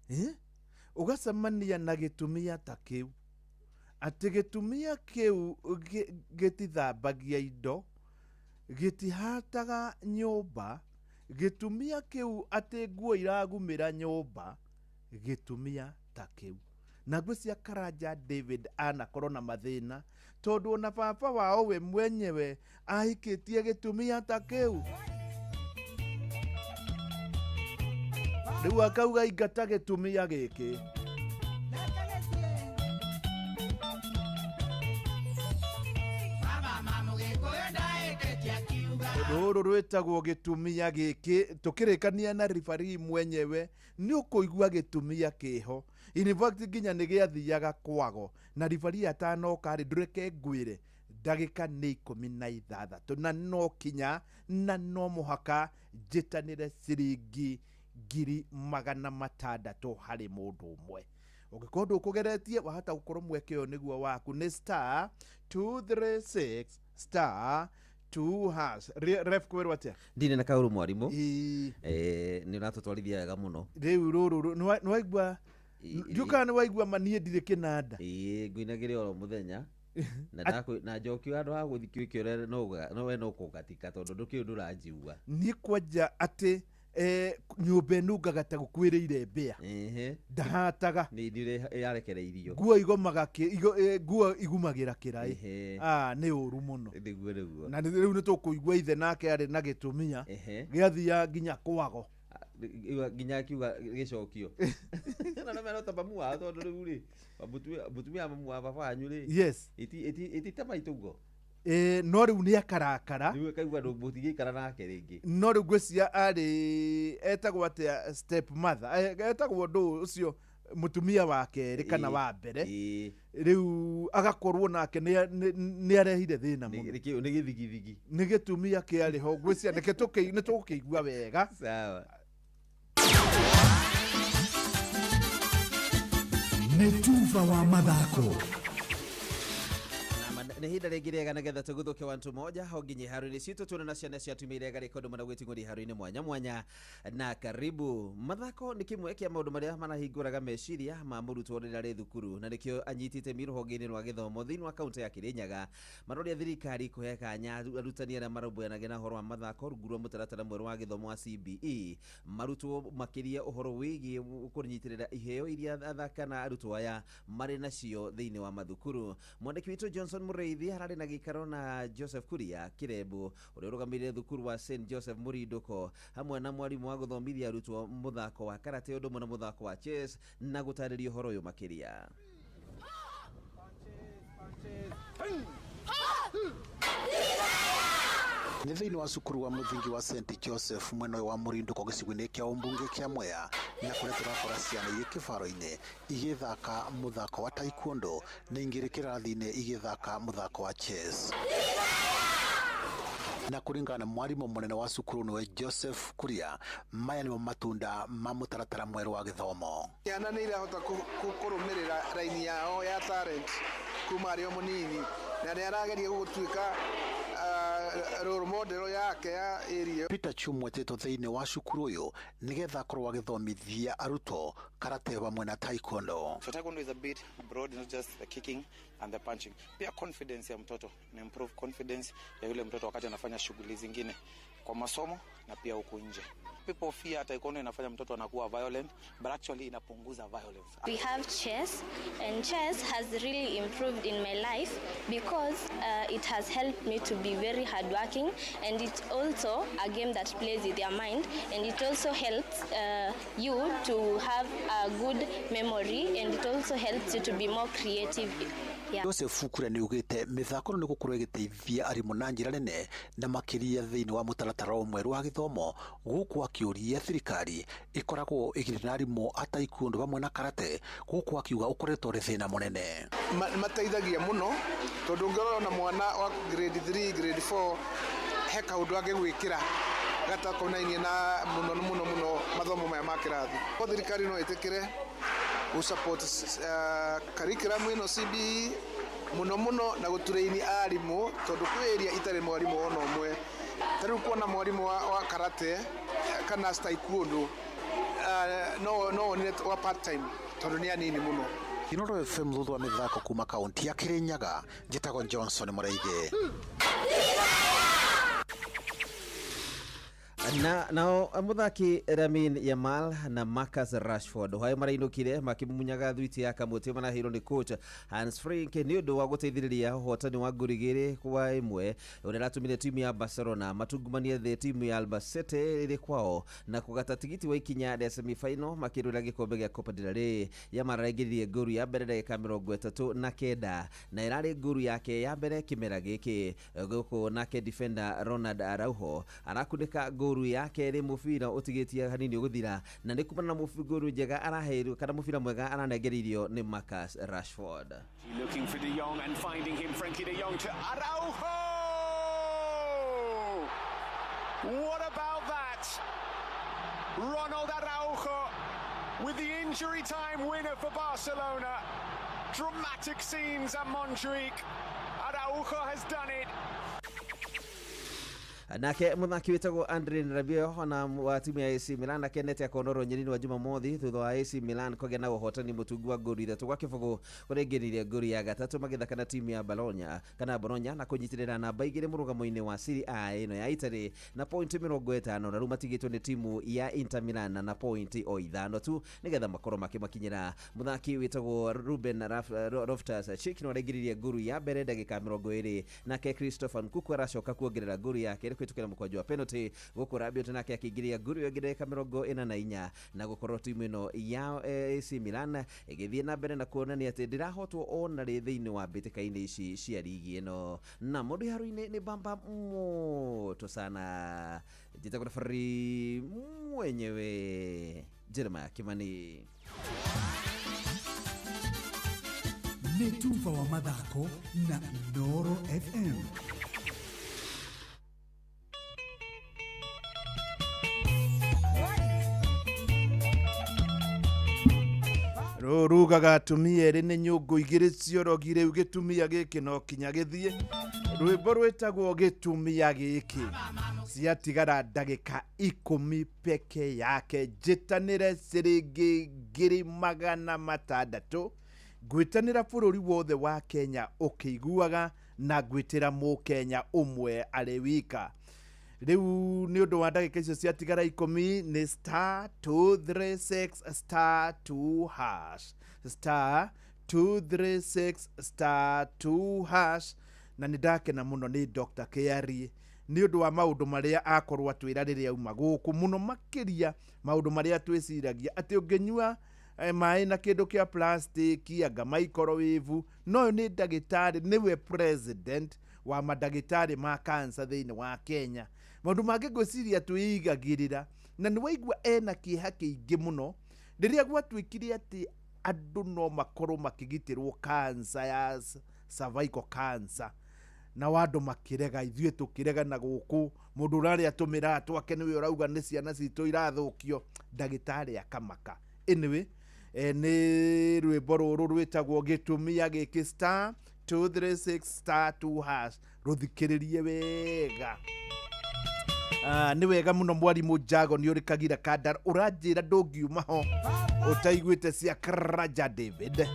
Eh? Ũgacemania na gĩtumia ta kĩu. Atĩ gĩtumia kĩu gĩtithambagia indo, gĩtihataga nyũmba, gĩtumia kĩu atĩ nguo iragumĩra nyũmba, gĩtumia ta kĩu. Na ngwĩciria Karanja David anakorwo na mathĩna tondũ ona baba wao we mwenyewe ahikĩtie gĩtumia ta kĩu. Rĩu akauga ingata gĩtumia gĩkĩ. Rũrũ rwĩtagwo gĩtumia gĩkĩ tũkĩrĩkania na referee mwenyewe nĩ ũkũigua gĩtumia kĩho. In fact nginya nĩ gĩathiaga kwago na referee atanoka rĩ, ndũreke ngwĩre ndagĩka nĩ 16 na no kinya na no mũhaka njĩtanĩre ciringi 600,000 harĩ mũndũ ũmwe. Ũngĩkorwo ndũkũgeretie wahota gũkorwo mweke ũyũ nĩguo waku. Nĩ star 236 star 2 hash. Ref kwĩrwo atĩa?
Ndirĩ na kaũru mwarimu. Nĩ ũratũtwarithia wega mũno.
Rĩu rũrũ nĩwaigua, ndiũkaga nĩwaigua ma niĩ ndirĩ kĩnanda.
Ĩĩ ngũinagĩre oro mũthenya na njokio handũ ha gũthiĩ kĩore no we no kũngatika tondũ ndũkĩũĩ ndũranjigua.
Niĩ kwanja atĩ nyũmba ĩnungaga ta gũkuĩrĩire mbĩa. Ndahataga.
Nĩ yarekereirio.
Nguo igomaga nguo igumagĩra kĩraĩ. Nĩ ũru mũno.
Nĩguo nĩguo.
Na rĩu nĩ tũkũigua ithe nake arĩ na gĩtumia gĩathiaga nginya kwago.
Nginya akiuga gĩcokio. Na no mena ta mamu wao tondũ rĩu rĩ mũtumia mamu wa baba wanyu rĩ.
Yes.
Iti ta maitũ guo.
No rĩu nĩ akarakara.
Rĩu akaigua mũtingĩikara nake rĩngĩ.
No rĩu ngwĩciria arĩ etagwo atĩa step mother, etagwo ndũ ũcio mũtumia wa kerĩ kana wa mbere. Rĩu agakorwo nake nĩ arehire thĩna mũno.
Nĩ gĩthigithigi.
Nĩ gĩtumia kĩarĩ ho ngwĩciria nĩkĩo nĩ tũgũkĩigua wega.
Sawa.
Nĩ tuba wa mathako.
Nĩ ihinda rĩngĩ rĩega nĩgetha tũguthũke wantu moja ho nginya iharo-inĩ citũ tuone na ciana cia atumia iria ngarĩka ũndũ mũna gwĩting'ũria iharo-inĩ mwanya mwanya. Na karibu. Mathako nĩ kĩmwe kĩa maũndũ marĩa marahingũraga meciria ma mũrutwo rĩrĩa arĩ thukuru na nĩkĩo anyiti itemi rũhonge-inĩ rwa gĩthomo thĩinĩ wa kaũntĩ ya Kĩrĩnyaga maroria thirikari kũhe kanya arutani arĩa marũmbũyanagia na ũhoro wa mathako rungu rwa mũtaratara mwerũ wa gĩthomo wa CBE marutwo makĩria ũhoro wĩgiĩ kũnyitĩrĩra iheo iria athaka na arutwo aya marĩ nacio thĩinĩ wa mathukuru. Mwandĩki witũ Johnson Mũrĩithi hararĩ na gĩikaro na Joseph Kuria Kirembo ũrĩa ũrũgamĩrĩire thukuru wa St Joseph Mũrindũko hamwe na mwarimũ wa gũthomithia arutwo mũthako wa karate ũndũ ũmwe na mũthako wa chess na gũtarĩria ũhoro ũyũ makĩria.
Nĩ thĩinĩ wa cukuru wa mũthingi wa St Joseph mwena ũyũ wa Mũrindũko gĩcigo-inĩ kĩa ũmbunge kĩa Mwea na kũrĩa tũrakora ciana irĩ kĩbaro-inĩ igĩthaka mũthako wa taekwondo na ingĩ irĩ kĩrathi-inĩ igĩthaka mũthako wa chess. Na kũringana na mwarimũ mũnene wa cukuru nĩwe Joseph Kuria, maya nĩmo matunda ma mũtaratara mwerũ wa gĩthomo.
Ciana nĩ irahota kũrũmĩrĩra raini yao ya talent kuma arĩ o mũnini na nĩ arageria gũtuĩka role model yake ya area.
Peter Chumwe etĩtwo thĩinĩ wa cukuru ũyũ nĩgetha akorwo agĩthomithia arutwo karate hamwe na taekwondo.
So taekwondo is a bit broad, not just the kicking and the punching. Pia confidence ya mtoto, na improve confidence ya yule mtoto wakati anafanya shughuli zingine kwa masomo na pia huku nje. People fear taekwondo inafanya mtoto anakuwa violent, but actually inapunguza violence.
We have chess, and chess has really improved in my life because it has helped me to be very hardworking, and it's also a game that plays with your mind, and it also helps you to have a good memory, and it also helps you to be more creative. Yeah.
Joseph Kuria nĩ augĩte mĩthako nĩ gũkorwo ĩgĩteithia arimũ na njĩra nene na makĩria thĩinĩ wa mũtaratara mwerũ wa gĩthomo gũkũ akĩũria thirikari ĩkoragwo ĩkĩrĩ na arimũ a taekwondo hamwe na karate gũkũ akiuga ũkoretwo ũrĩ thĩna mũnene.
Mateithagia mũno tondũ ũngĩrora na mwana wa grade 3 grade 4 he kaũndũ angĩgwĩkĩra gatakonainie na mũno mũno mũno mathomo maya ma kĩrathi. Thirikari no ĩtĩkĩre gũ support curriculum ĩno CBE Muno muno na gũtũrĩini arimũ tondũ kwĩ area itarĩ mwarimũ ona ũmwe. Ta rĩu kuona mwarimũ wa karate kana taekwondo no wonire wa part time tondũ nĩ anini mũno.
Inoro FM thutha wa mĩthako kuma kaunti ya Kirinyaga, njĩtagwo Johnson Mũraige.
Na nao muthaki Lamine Yamal na Marcus Rashford hayo marainukire makimumunyaga thwiti ya kamuti maraheirwo ni coach Hans Flick ni undu wa guteithiriria uhotani wa ngori 2-1 uria ratumire timu ya Barcelona matungumanie thi timu ya Albacete iri kwao na kugata tigiti wa ikinya ria semi-final makirwira gikombe gia Copa del Rey. Yamal araingiririe ngori ya mbere ndagika 39 na irari ngori yake ya mbere kimera giki guku. Nake defender Ronald Araujo arakunika nguru ya keri mubira utigitie hanini uguthira na ni kumana na nguru njega araheirwo kana mubira mwega aranengereirio ni Marcus Rashford.
Looking for De Jong and finding him, Frenkie De Jong to Araujo. What about that? Ronald Araujo with the injury time winner for Barcelona. Dramatic scenes at Montjuic. Araujo has done it.
Nake muthaki witagwo Andre Rabiot ona wa timu ya AC Milan akenete akonorwo nyeri wa Jumamothi thutha wa AC Milan kũgĩa na ũhotani mũtungu wa ngori 3-0 kũrĩa aingĩrire ngori ya gatatũ magĩthaka na timu ya Bologna kana Bologna na kũnyitĩrĩra namba 2 mũrũgamo-inĩ wa Serie A ĩno ya Italy na pointi 50 na rĩu matigĩtwo nĩ timu ya Inter Milan na pointi o 5 tu nĩgetha makorwo makĩmakinyĩra. Muthaki witagwo Ruben Loftus-Cheek no araingĩririe ngori ya mbere ndagĩka 20 nake Christopher Nkuku aracoka kuongerera ngori yake kwitukira mukwaju wa penalty guku Rabiot nake akiingiria nguru ĩngĩ ndagĩka 44 na gukorwo timu ĩno ya AC Milan ĩgĩthiĩ na mbere na kuonania atĩ ndĩrahotwo ona rĩ thĩinĩ wa mbĩtĩka-inĩ ici cia ligi ĩno. Na mũndũ iharo-inĩ nĩ bamba moto sana. Njĩtagwo referee mwenyewe Jeremiah Kimani.
Nĩ tuba wa mathako na Inooro FM.
Rugaga atumia erĩ nĩ nyũngũ igĩrĩ ciorogi rĩu gĩtumia gĩkĩ no kinya gĩthiĩ. Rwĩmbo rwĩtagwo gĩtumia gĩkĩ. Ciatigara ndagĩka 10 peke yake. Njĩtanĩre ciringi 600,000 ngwĩtanĩra bũrũri wothe wa Kenya ũkĩiguaga na ngwĩtĩra mũkenya ũmwe arĩ wika. Rĩu nĩ ũndũ wa ndagĩka icio ciatigara 10 nĩ star 236 star 2 hash star 236 star 2 hash. Na nĩ ndakena mũno nĩ Dr. Kiarie nĩ ũndũ wa maũndũ marĩa akorwo atwĩra rĩrĩa auma gũkũ, mũno makĩria maũndũ marĩa twĩciragia atĩ ũngĩnyua maĩ na kĩndũ kĩa plastic anga microwave. No nĩ ndagĩtarĩ, nĩwe president wa mandagĩtarĩ ma cancer thĩinĩ wa Kenya. Maũndũ mangĩ ngwĩciria twĩigagĩrĩra na nĩ waigua ena kĩeha kĩingĩ mũno rĩrĩa gwatuĩkire atĩ andũ no makorwo makĩgitĩrwo cancer ya cervical cancer na andũ makĩrega, ithuĩ tũkĩrega na gũkũ mũndũ ũrarĩa tũmĩraa twake nĩwe ũrauga nĩ ciana citũ irathũkio. Ndagĩtarĩ akamaka. Anyway, nĩ rwĩmbo rũrũ rwĩtagwo gĩtumia gĩkĩ star 236 star 2 hash rũthikĩrĩrie wega. Nĩ wega mũno mwarimũ Jago nĩ ũrĩ Kagira Kandara ũranjĩra ndũngiuma ho ũtaiguĩte cia Karaja David.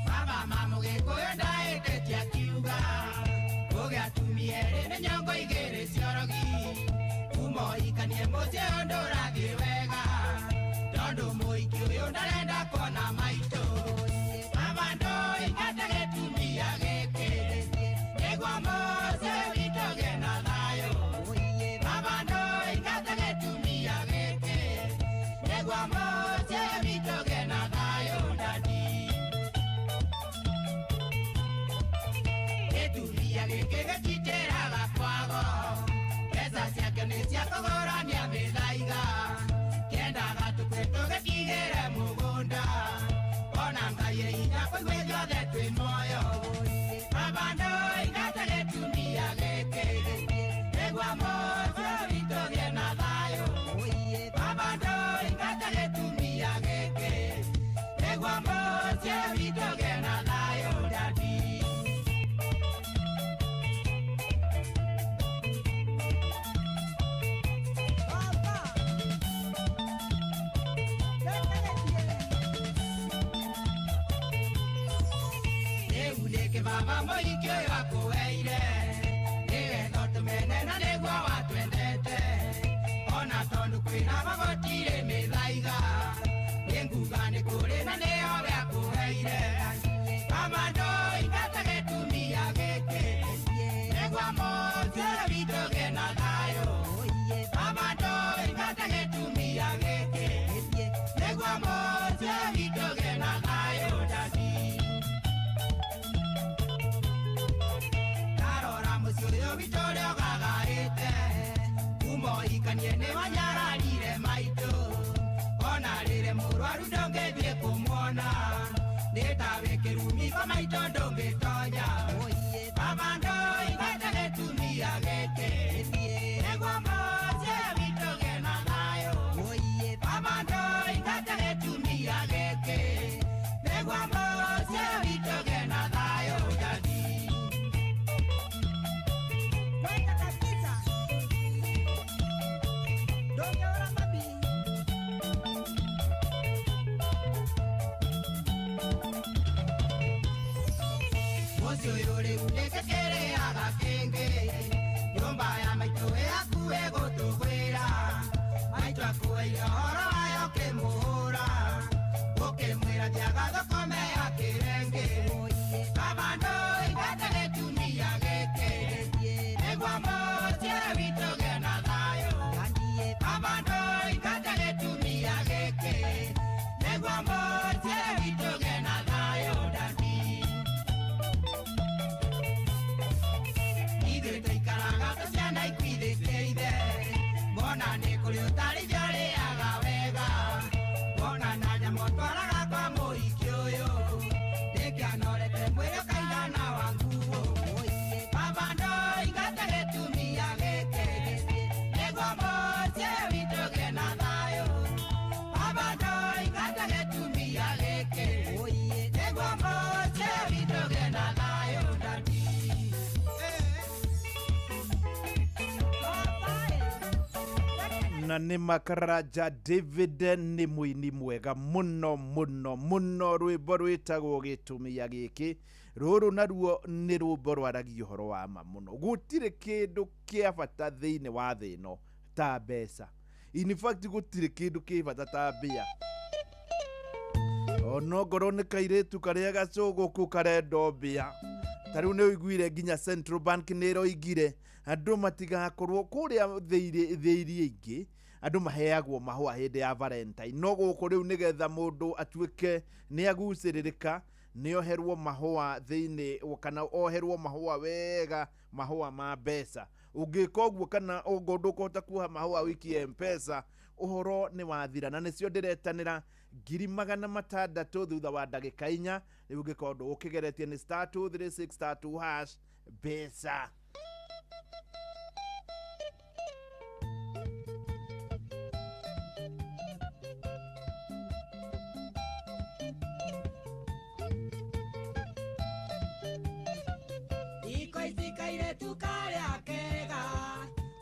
Baba mũgĩkũyũ ndaĩtĩtie akiuga kũgĩa atumia erĩ nĩ nyongo igĩrĩ ciorogi umohikanie mũciĩ ũndũ ũrathiĩ wega tondũ mũhiki ũyũ ndarenda kuona maitũ. Baba ndũingate gĩtumia gĩkĩ nĩguo mũciĩ witũ ũgĩe na thayũ. Baba ndũingate gĩtumia gĩkĩ nĩguo mũciĩ witũ ũgĩe na thayũ ndadi. Gĩtumia gĩkĩ gĩtitĩraga kwago mbeca ciake nĩ cia kũgũrania mĩthaiga kĩendaga tũkue tũgĩtigĩre mũgũnda ona Ngai e hinya kũigua ithuothe twĩ muoyo. Baba ndũingate gĩtumia gĩkĩ nĩguo mũciĩ witũ ũgĩe na thayũ. Baba ndũingate gĩtumia gĩkĩ
mũciĩ witũ ũgĩe na thayũ dadi. Rĩu nĩkĩ baba mũhiki ũyũ akũheire nĩgetha ũtũmene na nĩguo watwendete ona tondũ kwĩna magotirĩ mĩthaiga nĩnguga nĩ kũrĩ na nĩyo we akũheire mama ndũingata gĩtumia gĩkĩ nĩguo mũciĩ witũ ũgĩe na thayũ mama ndũingata gĩtumia gĩkĩ nĩguo mũciĩ witũ ũgĩe na thayũ dadi. Ndarora mũciĩ ũyũ witũ ũrĩa ũgagaĩte kuma ũhikanie nĩ wanyararire maitũ ona rĩrĩ mũrwaru ndũngĩthiĩ kũmuona nĩ ta wĩ kĩrumi kwa maitũ ndũngĩtonya baba ndũingate gĩtumia gĩkĩ nĩguo mũciĩ witũ ũgĩe na thayũ baba ndũingate gĩtumia gĩkĩ nĩguo mũciĩ witũ ũgĩe na thayũ dadi. Mũciĩ ũyũ rĩu nĩkĩ kĩrĩaga kĩngĩ nyũmba ya maitũ ĩhakuhĩ gũtũgwĩra maitũ akũheire ũhoro wayo ũkĩmũhũra ũkĩmwĩra thiaga thokome ya kĩrengĩ baba ndũingate gĩtumia gĩkĩ nĩguo mũciĩ witũ ũgĩe na thayũ baba ndũingate gĩtumia gĩkĩ nĩguo mũciĩ witũ ũgĩe na thayũ dadi. Ithuĩ tũikaraga ta ciana ikuithĩtie ithe mona nĩ kũrĩ ũtarĩithia ũrĩaga wega mona na nyamũ twaraga kwa mũhiki ũyũ nĩkĩanorete mwĩrĩ ũkaigana wa nguo baba ndũingate gĩtumia gĩkĩ nĩguo mũciĩ witũ ũgĩe na thayũ baba ndũingate gĩtumia gĩkĩ nĩguo mũciĩ witũ ũgĩe na thayũ dadi.
Na nĩ Makaraja David nĩ mũini mwega mũno mũno mũno rwĩmbo rwĩtagwo gĩtumia gĩkĩ rũrũ naruo nĩ rwĩmbo rwaragia ũhoro wa ma mũno gũtirĩ kĩndũ kĩa bata thĩinĩ wa thĩ ĩno ta mbeca in fact gũtirĩ kĩndũ kĩ bata ta mbia onongorwo nĩ kairĩtu karĩa gacũgũku karendwo mbia ta rĩu nĩ ũiguire nginya Central Bank nĩ ĩroigire andũ matigakorwo kũrĩa thĩ iria ingĩ andũ maheagwo mahũa hĩndĩ ya Valentine no gũkũ rĩu nĩgetha mũndũ atuĩke nĩ agucĩrĩrĩka nĩ oherwo mahũa thĩinĩ kana oherwo mahũa wega mahũa ma mbeca ũngĩka ũguo kana ũngũ ndũkũhota kuoha mahũa wiki ya M-Pesa ũhoro nĩ wathira na nĩcio ndĩretanĩra 600,000 thutha wa ndagĩka 4 rĩu ũngĩkorwo ndũgũkĩgeretie nĩ *236*2# mbeca.
Thikũ ici kairĩtu karĩa kega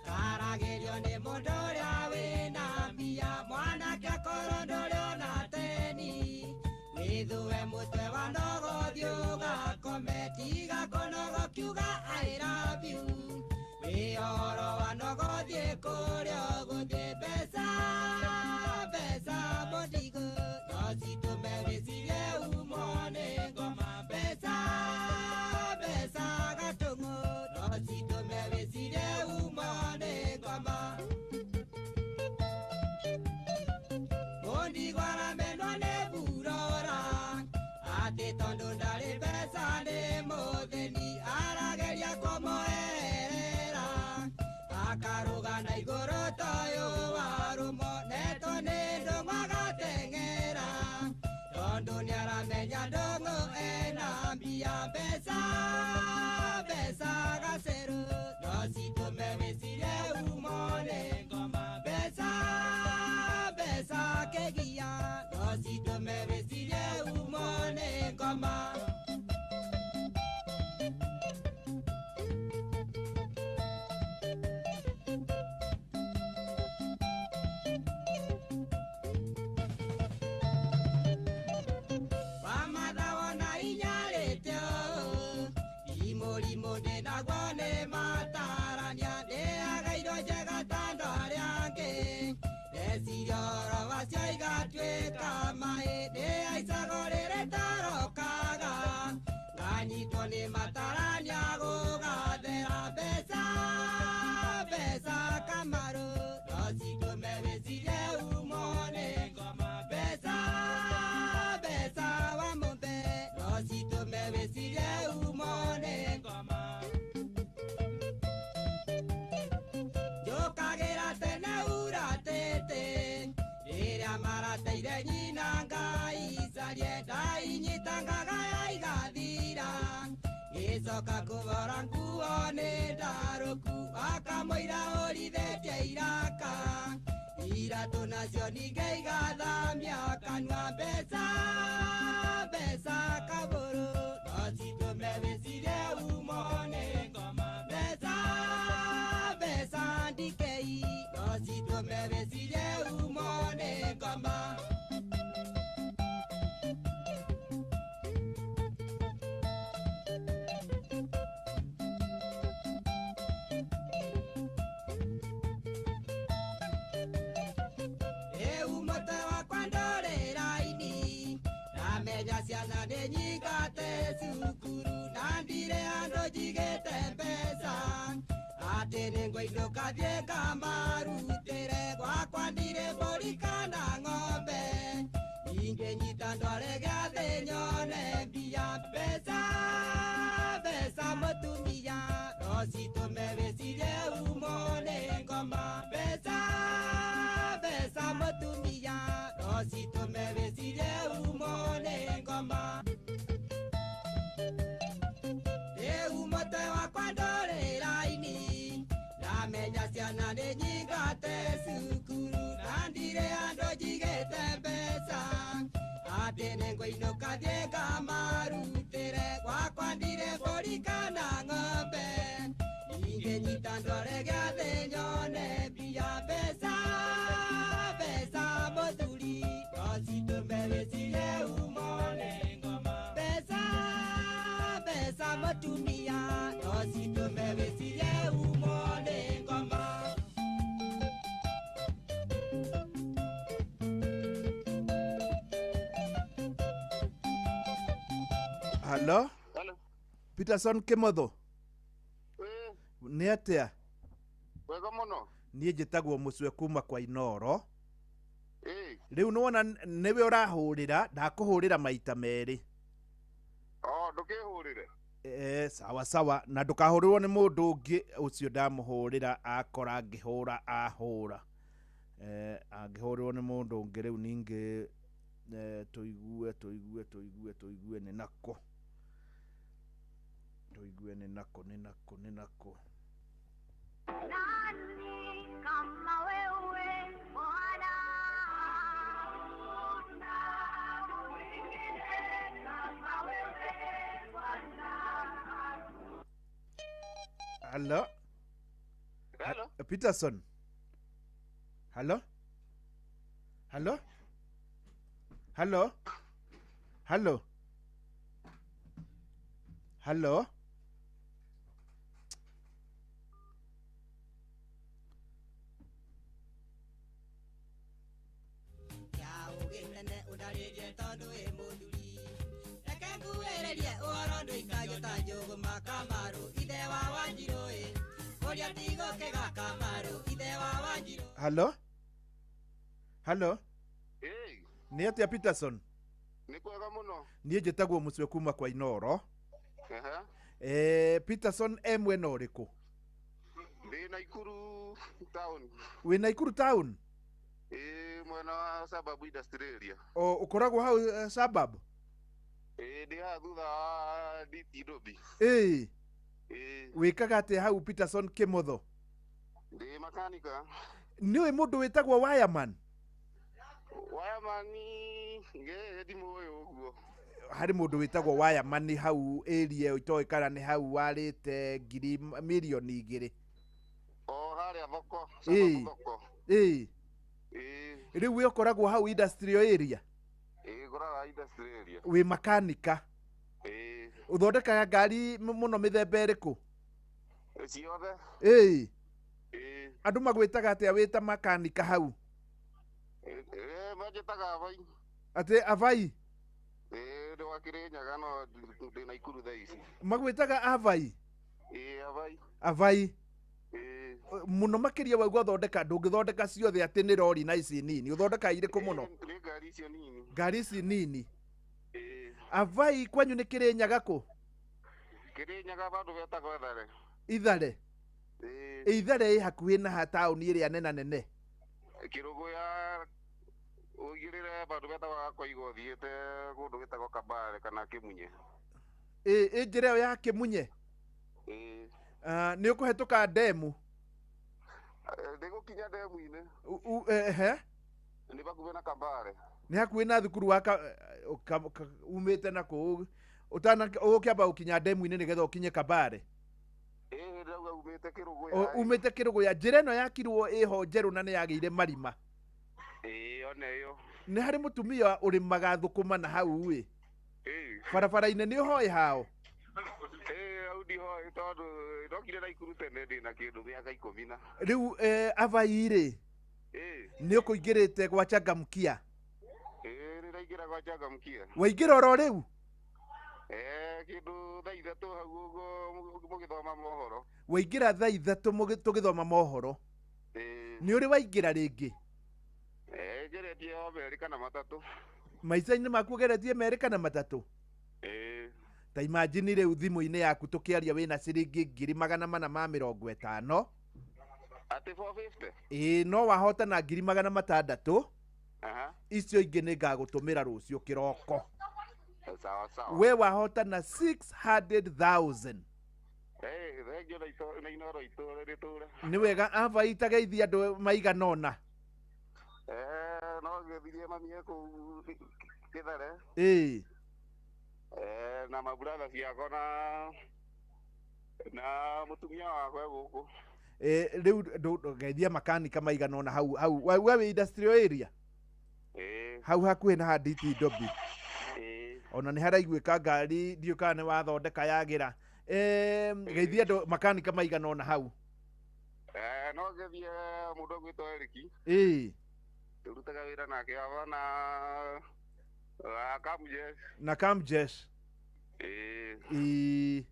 karagĩrio nĩ mũndũ ũrĩa wĩna mbia mwanake akorwo ndũrĩ ona teni wĩthue mũtwe wa ndogo ũthiĩ ũgakome tiga kũnogo kiuga I love you wĩ ũhoro wa ndogo thiĩ kũrĩa ũgũthiĩ mbeca mbeca mũndigũ no citũme wĩcirie umwo nĩ ngoma mbeca mbeca gatũng'ũ no citũme wĩcirie umwo nĩ ngoma mũndigũ aramenwo nĩ burora atĩ tondũ ndarĩ mbeca nĩ mũthĩni arageria kũmũherera akarũga na igũrũ toyũ warũmo netwo nĩ ndũng'ũ agateng'era tondũ nĩaramenya ndũng'ũ ena mbia mbeca mbeca gacerũ no citũme wĩcirie umo nĩ ngoma mbeca mbeca kĩgia Ngeciria ũhoro wacio igatuĩka maĩ ndĩhaicaga ũrĩrĩ tarokaga nganyitwo nĩ matarania gũgathera mbeca mbeca Kamaru no citũme wĩcirie umo nĩ ngoma mbeca mbeca wa mũmbe no citũme wĩcirie umo nĩ ngoma njũkagĩra tene uratĩte rĩrĩa marateire nyina Ngai carie ndainyitangaga igathira ngĩcoka kũgora nguo nĩ ndarũku akamũira ũrithĩtie iraka iratũ nacio ningĩ igathamia kanua mbeca mbeca kabũrũ no citũme wĩcirie umo nĩ ngoma mbeca mbeca ndikei no citũme wĩcirie umo nĩ ngoma. Ciana nĩ nyingate cukuru na ndirĩ handũ njigĩte mbeca atĩ nĩngũinũka thiĩ ngamarutĩre gwakwa ndirĩ mbũri kana ng'ombe ingĩnyita ndware gĩathĩ nyone mbia mbeca mbeca mũtumia no citũme wĩcirie umo nĩ ngoma mbeca mbeca mũtumia no citũme wĩcirie umo nĩ ngoma. Rĩu mũtwe wakwa ndũrĩ raini ndamenya ciana nĩ nyingate cukuru na ndirĩ handũ njigĩte mbeca atĩ nĩngũinũka thiĩ ngamarutĩre gwakwa ndirĩ mbũri kana ng'ombe ingĩnyita ndware gĩathĩ nyone mbia mbeca mbeca mũthuri no citũme wĩcirie umo nĩ ngoma mbeca mbeca mũtumia no citũme wĩcirie umo nĩ ngoma.
Halo?
Hello.
Peterson Kimotho. Nĩ atĩa?
Wega mũno.
Niĩ njĩtagwo Mũcwe kuma kwa Inoro. Rĩu nĩwona nĩwe ũrahũrĩra, ndakũhũrĩra maita merĩ.
Oh, ndũkĩhũrĩre.
Sawa sawa, na ndũkahũrĩrwo nĩ mũndũ ũngĩ ũcio ndamũhũrĩra akora ngĩhũra ahũra. Angĩhũrĩrwo nĩ mũndũ ũngĩ rĩu ningĩ tũigue tũigue tũigue tũigue nĩ nako. Tũigue nĩ nako nĩ nako nĩ nako.
Nani kama wewe Bwana, hakuna mwingine kama wewe Bwana.
Hello?
Hello?
Peterson. Hello? Hello? Hello? Hello? Hello? Hello? Hello?
Hey.
Nĩ atĩa Peterson?
Nĩ kwega mũno.
Niĩ njĩtagwo Mũcwe kuma kwa Inoro. Peterson e mwena ũrĩkũ?
Ndĩ Naikuru town.
Wĩ Naikuru town?
Ĩĩ, mwena wa Sababu Industrial Area.
O ũkoragwo hau Sababu?
Ĩĩ, ndĩ haha thutha wa DT Dobi.
Ĩĩ.
Ĩĩ.
Wĩkaga atĩa hau Peterson Kimotho?
Ndĩ makanika.
Nĩũĩ mũndũ wĩtagwo Wireman?
Wireman ngĩ ndimũĩ ũguo.
Harĩ mũndũ wĩtagwo Wireman hau area ĩyo itoĩ kana nĩ hau warĩte ngiri mirioni 2.
O harĩa thoko, Sababu thoko.
Ĩĩ.
Ĩĩ.
Rĩu we ũkoragwo hau industrial area?
Ĩĩ, ngoraga industrial area.
Wĩ makanika?
Ĩĩ.
Ũthondekaga ngari mũno mĩthemba ĩrĩkũ?
Ciothe.
Ĩĩ.
Ĩĩ.
Andũ magwĩtaga atĩa wĩ ta makanika hau?
Manjĩtaga Abai.
Atĩ Abai?
Ĩĩ, ndĩ wa Kĩrĩnyaga no ndĩ Naikuru thaa ici.
Magwĩtaga Abai?
Ĩĩ, Abai.
Abai.
Ĩĩ.
Mũno makĩria waigua thondeka, ndũngĩthondeka ciothe atĩ nĩ rori na ici nini, ũthondeka irĩkũ mũno?
Nĩ ngari icio nini.
Ngari ici nini.
Ĩĩ.
Abai, kwanyu nĩ Kĩrĩnyaga kũ?
Kĩrĩnyaga bandũ betagwo Ithare.
Ithare?
Ĩĩ.
Ithare ĩ hakuhĩ na ha taũni ĩrĩa nena nene?
Kĩrũgũya ũigĩrĩre bandũ betagwo Gakoigo ũthiĩte kũndũ gwĩtagwo Kabare kana Kĩmunye.
Ĩ njĩra ĩyo ya Kĩmunye?
Ĩĩ.
Nĩ ũkũhetũka ndemu?
Ndĩgũkinya ndemu-inĩ.
Ehe.
Nĩ bakuhĩ na Kabare.
Nĩ hakuhĩ na thukuru wa umĩte na kũu ũkĩamba gũkinya ndemu-inĩ nĩgetha ũkinye Kabare.
Ĩĩ, ndĩrauga umĩte Kĩrũgũya.
Umĩte Kĩrũgũya, njĩra ĩno yakirwo ĩho njerũ na nĩ yagĩire marima.
Ĩĩ, one ĩyo.
Nĩ harĩ mũtumia ũrĩmaga thũkũma na hau ĩ.
Ĩĩ.
Barabara-inĩ nĩ ũhoĩ hao?
Ĩĩ, hau ndihoĩ tondũ ndokire Naikuru tene ndĩna kĩndũ mĩaka 10 na.
Rĩu Abai rĩ,
Ĩĩ.
nĩ ũkũingĩrĩte gwa Changamkia?
Ĩĩ, nĩ ndaingĩra gwa Changamkia.
Waingĩra oro rĩu?
Kĩndũ thaa 3 hau ũguo mũgĩthoma mohoro.
Waingĩra thaa 3 tũgĩthoma mohoro.
Ĩĩ.
Nĩ ũrĩ waingĩra rĩngĩ?
Ngeretie o 2 kana 3.
Maica-inĩ maku ũgeretie 2 kana 3?
Ĩĩ.
Ta imagine rĩu thimũ-inĩ yaku tũkĩaria wĩna ciringi 450,000.
Atĩ 450?
Ĩĩ, no wahotana 600,000.
Aha.
Icio ingĩ nĩ ngagũtũmĩra rũciũ kĩroko.
Sawa sawa.
We wahotana 600,000.
Ĩĩ, thengio na Inooro itũre rĩtũre.
Nĩ wega Abai, ta geithia andũ maigana ũna.
No ngĩthirie mami e kũu Gĩthere.
Ĩĩ.
Na maburatha ciakwa na mũtumia wakwa e gũkũ.
Rĩu geithia makanika maigana ũna hau hau we wĩ industrial area?
Ĩĩ.
Hau hakuhĩ na ha DT Dobby.
Ĩĩ.
Ona nĩ haraiguĩka ngari ndiũ kana nĩ wathondeka yagĩra. Geithia andũ makanika maigana ũna hau.
No ngethie mũndũ ũgwĩtwo Eric.
Ĩĩ.
Tũrutaga wĩra nake aba na Kamjesh.
Na Kamjesh.
Ĩĩ.
Ĩĩ.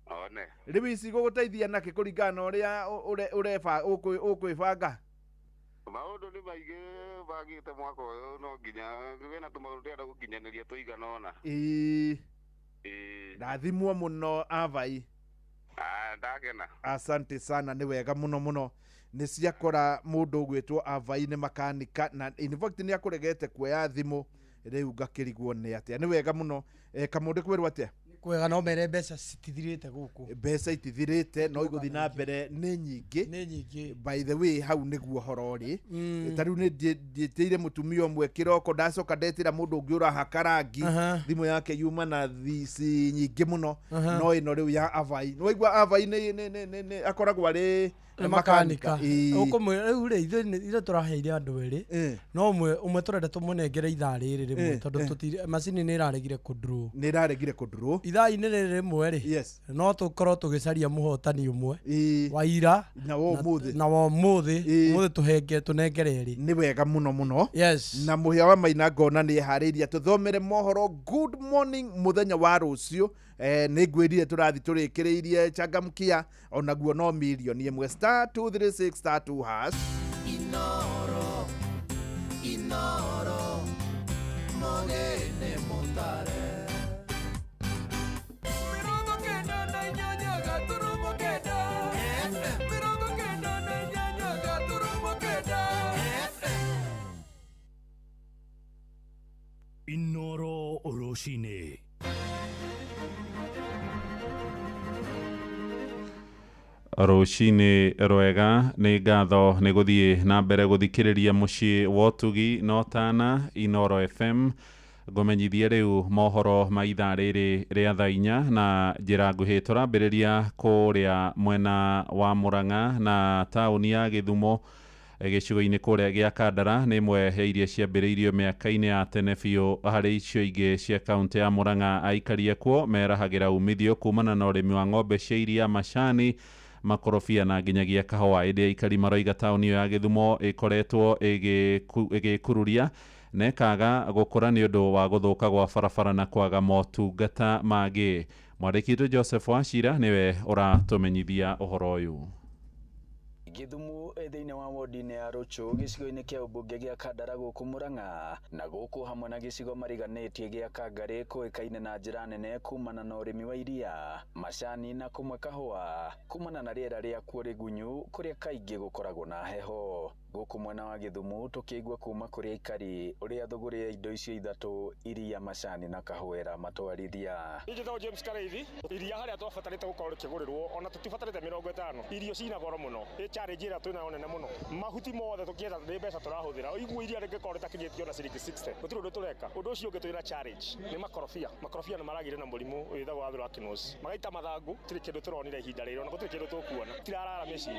One.
Rĩu ici gũgũteithia nakĩ kũringana na ũrĩa ũkwĩbanga?
Maũndũ nĩ maingĩ bangĩte mwaka ũyũ, no nginya wĩna tũmaũndũ ndĩrenda gũkinyanĩria tũigana ũna.
Ĩĩ.
Ĩĩ.
Ndathimwo mũno Abai.
Ndakena.
Asante sana, nĩ wega mũno mũno. Nĩ ciakora mũndũ ũgwĩtwo Abai nĩ makanika na in fact nĩ akũregete kuoya thimũ rĩu ngakĩrigwo nĩ atĩa. Nĩ wega mũno. Kamũndũ kwĩrwo atĩa?
Kwega, no mere mbeca citithirĩte gũkũ.
Mbeca itithirĩte no igũthiĩ na mbere nĩ nyingĩ.
Nĩ nyingĩ.
By the way, hau nĩguo horo ũrĩ. Ta rĩu nĩ ndiĩtĩire mũtumia ũmwe kĩroko, ndacoka ndetĩra mũndũ ũngĩ ũrahaka rangi. Thimũ yake yuma na thici nyingĩ mũno. No ĩno rĩu ya Abai. Nĩ waigua Abai nĩ akoragwo arĩ
Nĩ makanika. Ũkũmwĩra rĩu rĩ, ithuĩ tũraheire andũ erĩ. No ũmwe tũrenda tũmũnengere ithaa rĩrĩ rĩmwe tondũ tũtirĩ macini nĩ ĩraregire kũndurwo.
Nĩ ĩraregire kũndurwo.
Ithaa-inĩ rĩrĩ rĩmwe rĩ, no tũkorwo tũgĩcaria mũhotani ũmwe wa ira
na wa ũmũthĩ.
Na wa ũmũthĩ, ũmũthĩ tũhenge tũnengere erĩ.
Nĩ wega mũno mũno.
Yes.
Na mũhĩa wa Maina ngona nĩ eharĩirie tũthomere mohoro good morning mũthenya wa rũciũ. Nĩ ngwĩrire tũrathi tũrĩkĩrĩirie Changamkia onaguo no mirioni 1 *236 *2#.
Inoro, Inoro, mogene motare. 98 FM. 98.9 FM.
Inoro rũcinĩ.
Rũcinĩ rwega, nĩ ngatho nĩ gũthiĩ na mbere gũthikĩrĩria mũciĩ wa ũtugi na ũtana Inoro FM. Ngũmenyithie rĩu mohoro ma ithaa rĩrĩ rĩa thaa 4 na njĩra nguhĩ. Tũrambĩrĩria kũrĩa mwena wa Murang'a na taũni ya Gĩthumo gĩcigo-inĩ kũrĩa gĩa Kandara. Nĩ ĩmwe ya iria ciambĩrĩirio mĩaka-inĩ ya tene biũ harĩ icio ingĩ cia kaũntĩ ya Murang'a. Aikari akuo merahagĩra umithio kumana na ũrĩmi wa ng'ombe cia iria, macani makorobia na nginyagia kahũa. Ĩndĩ aikari maroiga taũni ĩyo ya Gĩthumo ĩkoretwo ĩgĩkururia na ĩkaga gũkũra nĩ ũndũ wa gũthũka gwa barabara na kwaga motungata mangĩ. Mwandĩki witũ Joseph Wachira nĩwe ũratũmenyithia ũhoro ũyũ.
Gĩthumo thĩinĩ wa wodi-inĩ ya Rũchũ gĩcigo-inĩ kĩa ũmbunge gĩa Kandara gũkũ Murang'a na gũkũ hamwe na gĩcigo mariganĩtie gĩa Kangarĩ kũĩkaine na njĩra nene kumana na ũrĩmi wa iria, macani na kũmwe kahũa kumana na rĩera rĩakuo rĩgunyu kũrĩa kaingĩ gũkoragwo na heho. Gũkũ mwena wa Gĩthumo tũkĩigua kuma kũrĩ aikari ũrĩa thũgũrĩ ya indo icio ithatũ iria, macani na kahũa ĩramatwarithia.
Njĩtagwo James Kareithi. Iria harĩa twabatarĩte gũkorwo rĩkĩgũrĩrwo ona tũtibatarĩte 50. Irio cina goro mũno, ĩ challenge ĩrĩa twĩnayo nene mũno. Mahuti mothe tũkĩetha nĩ mbeca tũrahũthĩra. Ũiguo iria rĩngĩkorwo rĩtakinyĩtio na ciringi 60 gũtirĩ ũndũ tũreka. Ũndũ ũcio ũngĩ twĩna challenge nĩ makorobia. Makorobia nĩ maragĩire na mũrimũ wĩtagwo wa anthracnose, magaita mathangũ. Gũtirĩ kĩndũ tũronire ihinda rĩrĩ ona gũtirĩ kĩndũ tũkuona. Tirarara mĩciĩ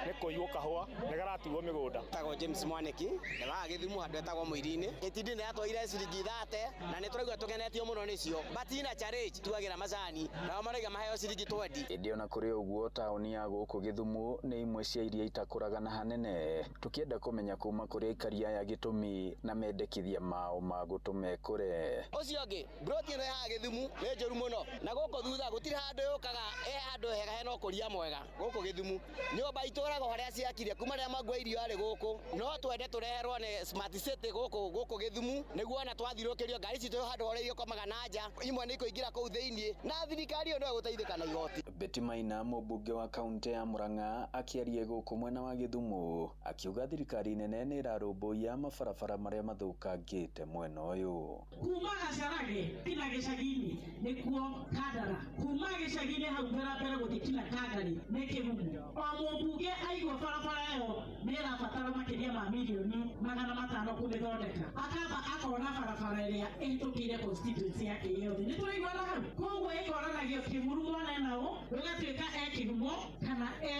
nĩ kũiywo kahũa nĩ garatuo mĩgũnda.
Tagwo James Mwaniki, ndaga Gĩthumo handũ etagwo Mũirini. Gĩtindi nĩ yatwaire ciringi 30 na nĩ tũraigua tũkenetio mũno nĩcio. But ina challenge tuagĩra macani nao maraiga maheo ciringi 20.
Ĩndĩ ona kũrĩ ũguo taũni ya gũkũ Gĩthumo nĩ imwe cia iria itakũraga na hanene. Tũkĩenda kũmenya kuma kũrĩ aikari aya gĩtũmi na mendekithia mao ma gũtũma ĩkũre.
Ũcio ũngĩ, broti ĩno ya Gĩthumo nĩ njũru mũno na gũkũ thutha gũtirĩ handũ yũkaga ĩ handũ hega hena ũkũria mwega gũkũ Gĩthumo. Nyũmba itũragwo harĩa ciakire kuma rĩrĩa Mangũ wa Irio arĩ gũkũ no twende tũreherwo nĩ smart city gũkũ Gĩthumo nĩguo ona twathiũrũkĩrio ngari citũ handũ harĩa irĩkomaga na nja imwe nĩ ikũingĩra kũu thĩinĩ na thirikari ĩyo no ĩgũteithĩka na igoti.
Betty Maina mũmbunge wa kaunti ya Murang'a akĩaria gũkũ mwena wa Gĩthumo akiuga thirikari nene nĩ ĩrarũmbũiya mabarabara marĩa mathũkangĩte mwena ũyũ.
Kuma Gacarage kinya gĩcagi-inĩ nĩkuo Kandara, kuma gĩcagi-inĩ hau mbere mbere gũthiĩ kinya Kangarĩ nĩ Kĩgumo. O mũmbunge aigua barabara ĩyo nĩ ĩrabatara makĩria ma mirioni 500 kũmĩthondeka, akamba akona barabara ĩrĩa ĩhĩtũkĩire constituency yake yothe. Nĩ tũraiguana hau? Koguo ĩkoranagio Kĩmuru mwena nao ũgatuĩka e Kĩgumo kana e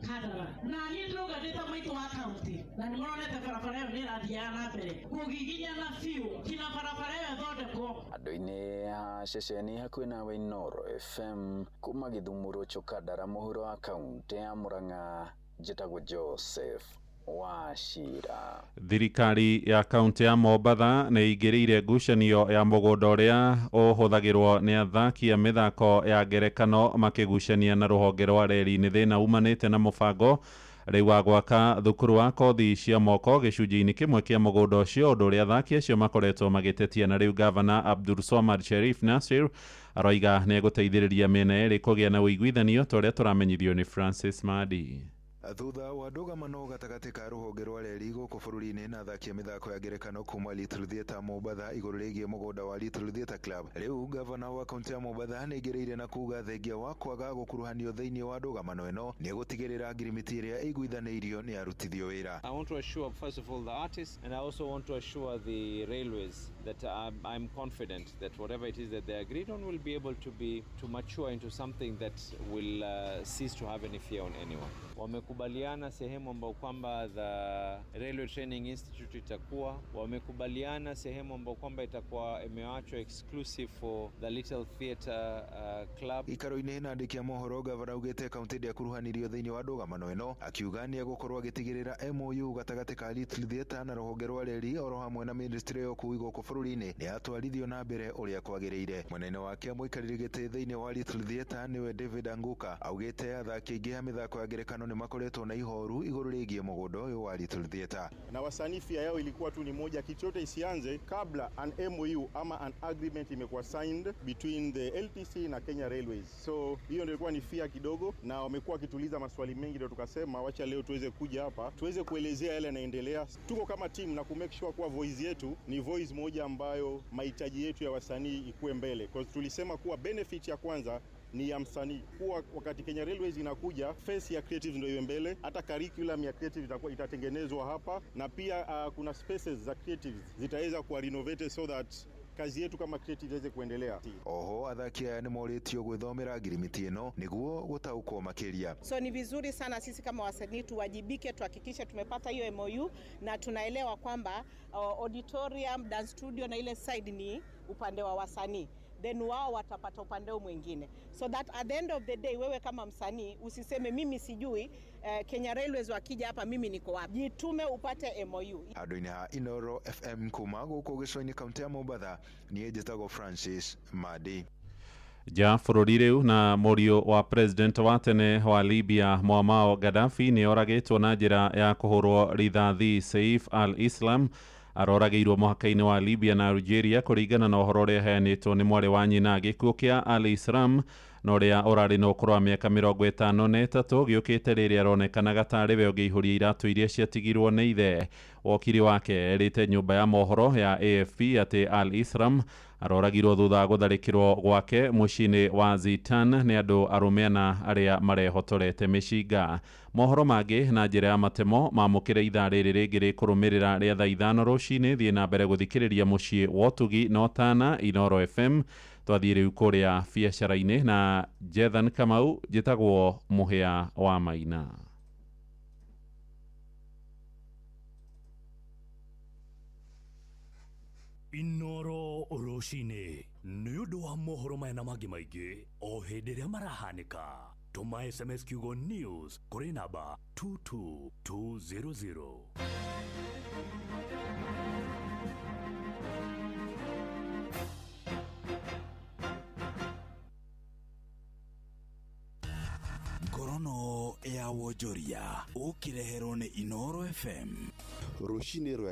Kandara. Na niĩ ndĩrauga ndĩ ta maitũ wa kaunti na nĩ mũronete barabara ĩyo nĩ ĩrathiaga na mbere kũgiginyana biũ kinya barabara ĩyo ĩthondekwo.
Andũ-inĩ a ceceni hakuhĩ nawe Inooro FM kuma Gĩthumo Rũchũ Kandara mũhuro wa kaunti ya Murang'a njĩtagwo Joseph Wachira.
Thirikari ya kaunti ya Mombatha nĩ ĩingĩrĩire ngucanio ya mũgũnda ũrĩa ũhũthagĩrwo nĩ athaki a mĩthako ya ngerekano makĩgucania na rũhonge rwa reri. Nĩ thĩna umanĩte na mũbango rĩu wa gwaka thukuru wa kothi cia moko gĩcunjĩ-inĩ kĩmwe kĩa mũgũnda ũcio, ũndũ ũrĩa athaki acio makoretwo magĩtetia. Na rĩu gavana Abdul Swamad Sherif Nasir aroiga nĩ egũteithĩrĩria mĩena ĩrĩ kũgĩa na ũiguithanio ta ũrĩa tũramenyithio nĩ Francis Madi.
Thutha wa ndũgamano gatagatĩ ka rũhonge rwa reri gũkũ bũrũri-inĩ na athaki a mĩthako ya ngerekano kuma Little Theatre Mombatha igũrũ rĩgiĩ mũgũnda wa Little Theatre Club, rĩu gavana wa kaunti ya Mombatha nĩ aingĩrĩire na kuga thengia wa kwaga gũkuruhanio thĩinĩ wa ndũgamano ĩno nĩ egũtigĩrĩra ngirimiti ĩrĩa ĩiguithanĩirio nĩ yarutithio wĩra.
I want to assure first of all the artists, and I also want to assure the railways that I'm confident that whatever it is that they agreed on will be able to mature into something that will cease to have any fear on anyone. Wamekubaliana sehemu ambayo kwamba the Railway Training Institute itakuwa, wamekubaliana sehemu ambayo kwamba itakuwa imewachwa exclusive for the Little Theatre Club.
Ikaro-inĩ na andĩki a mohoro gavana augĩte kaunti ndĩakuruhanirio thĩinĩ wa ndũgamano ĩno, akiuga nĩ egũkorwo agĩtigĩrĩra MOU gatagatĩ ka Little Theatre na rũhonge rwa reri oro hamwe na ministry ya ũkui gũkũ bũrũri-inĩ nĩ yatwarithio na mbere ũrĩa kwagĩrĩire. Mwena-inĩ wake mũikarĩri gĩtĩ thĩinĩ wa Little Theatre nĩwe David Anguka augĩte athaki aingĩ a mĩthako ya ngerekano nĩ makoretwo na ihoru igũrũ rĩgiĩ mũgũnda ũyũ wa Little Theatre.
Na wasanii fia yao ilikuwa tu ni moja, kitu yote isianze kabla an MOU ama an agreement imekuwa signed between the LTC na Kenya Railways. So hiyo ndio ilikuwa ni fear kidogo, na wamekuwa wakituliza maswali mengi, ndio tukasema wacha leo tuweze kuja hapa tuweze kuelezea yale yanaendelea. Tuko kama team na ku make sure kuwa voice yetu ni voice moja ambayo mahitaji yetu ya wasanii ikuwe mbele, because tulisema kuwa benefit ya kwanza ni ya msanii. Kuwa wakati Kenya Railways inakuja, face ya creatives ndio iwe mbele, hata curriculum ya creative itakuwa itatengenezwa hapa, na pia kuna spaces za creatives zitaweza kuwa renovated so that kazi yetu kama creative iweze kuendelea.
Oho athaki aya nĩ morĩtio gwĩthomera ngirimiti ĩno nĩguo gũtaũkwo makĩria.
So ni vizuri sana sisi kama wasanii tuwajibike, tuhakikishe tumepata hiyo MOU na tunaelewa kwamba auditorium, dance studio na ile side ni upande wa wasanii. then wao watapata upande huu mwingine, so that at the end of the day wewe kama msanii usiseme mimi sijui Kenya Railways wakija hapa mimi niko wapi. Jitume upate MOU.
Handũ-inĩ ha Inoro FM kuma gũkũ gĩcũa-inĩ kaũntĩ ya Mombatha, niĩ njĩtagwo Francis Madi.
Ja bũrũri rĩu na mũriũ wa president wa tene wa Libya Muammar Gaddafi nĩ oragĩtwo na njĩra ya kũhũrwo rithathi. Saif al-Islam aroragĩirwo mũhaka-inĩ wa Libya na Algeria kũringana na ũhoro ũrĩa heanĩtwo nĩ mwarĩ wa nyina. Gĩkuũ kĩa al-Islam na ũrĩa ũrarĩ na ũkũrũ wa mĩaka 53 gĩũkĩte rĩrĩa aronekanaga tarĩ we ũngĩihũria iratũ iria ciatigirwo nĩ ithe. Wokiri wake erĩte nyũmba ya mohoro ya AFP atĩ al-Islam aroragirwo thutha wa gũtharĩkĩrwo gwake mũciĩ-inĩ wa Zitan nĩ andũ arũme ana arĩa marehotorete mĩcinga. Mohoro mangĩ na njĩra ya matemo mamũkĩre ithaa rĩrĩ rĩngĩ rĩkũrũmĩrĩra rĩa thaa 5 rũcinĩ. Thiĩ na mbere gũthikĩrĩria mũciĩ wa ũtugi na ũtana Inoro FM. Twathiĩ rĩu kũrĩa biacara-inĩ na Jethan Kamau. Njĩtagwo Mũhĩa wa Maina.
Inoro rũcinĩ nĩ ũndũ wa mohoro maya na mangĩ maingĩ o hĩndĩ ĩrĩa marahanĩka. Tũma SMS kiugo news kũrĩ namba 22200.
Ngorono ya wonjoria ũkĩreherwo nĩ Inoro FM.
Rũcinĩ rwega.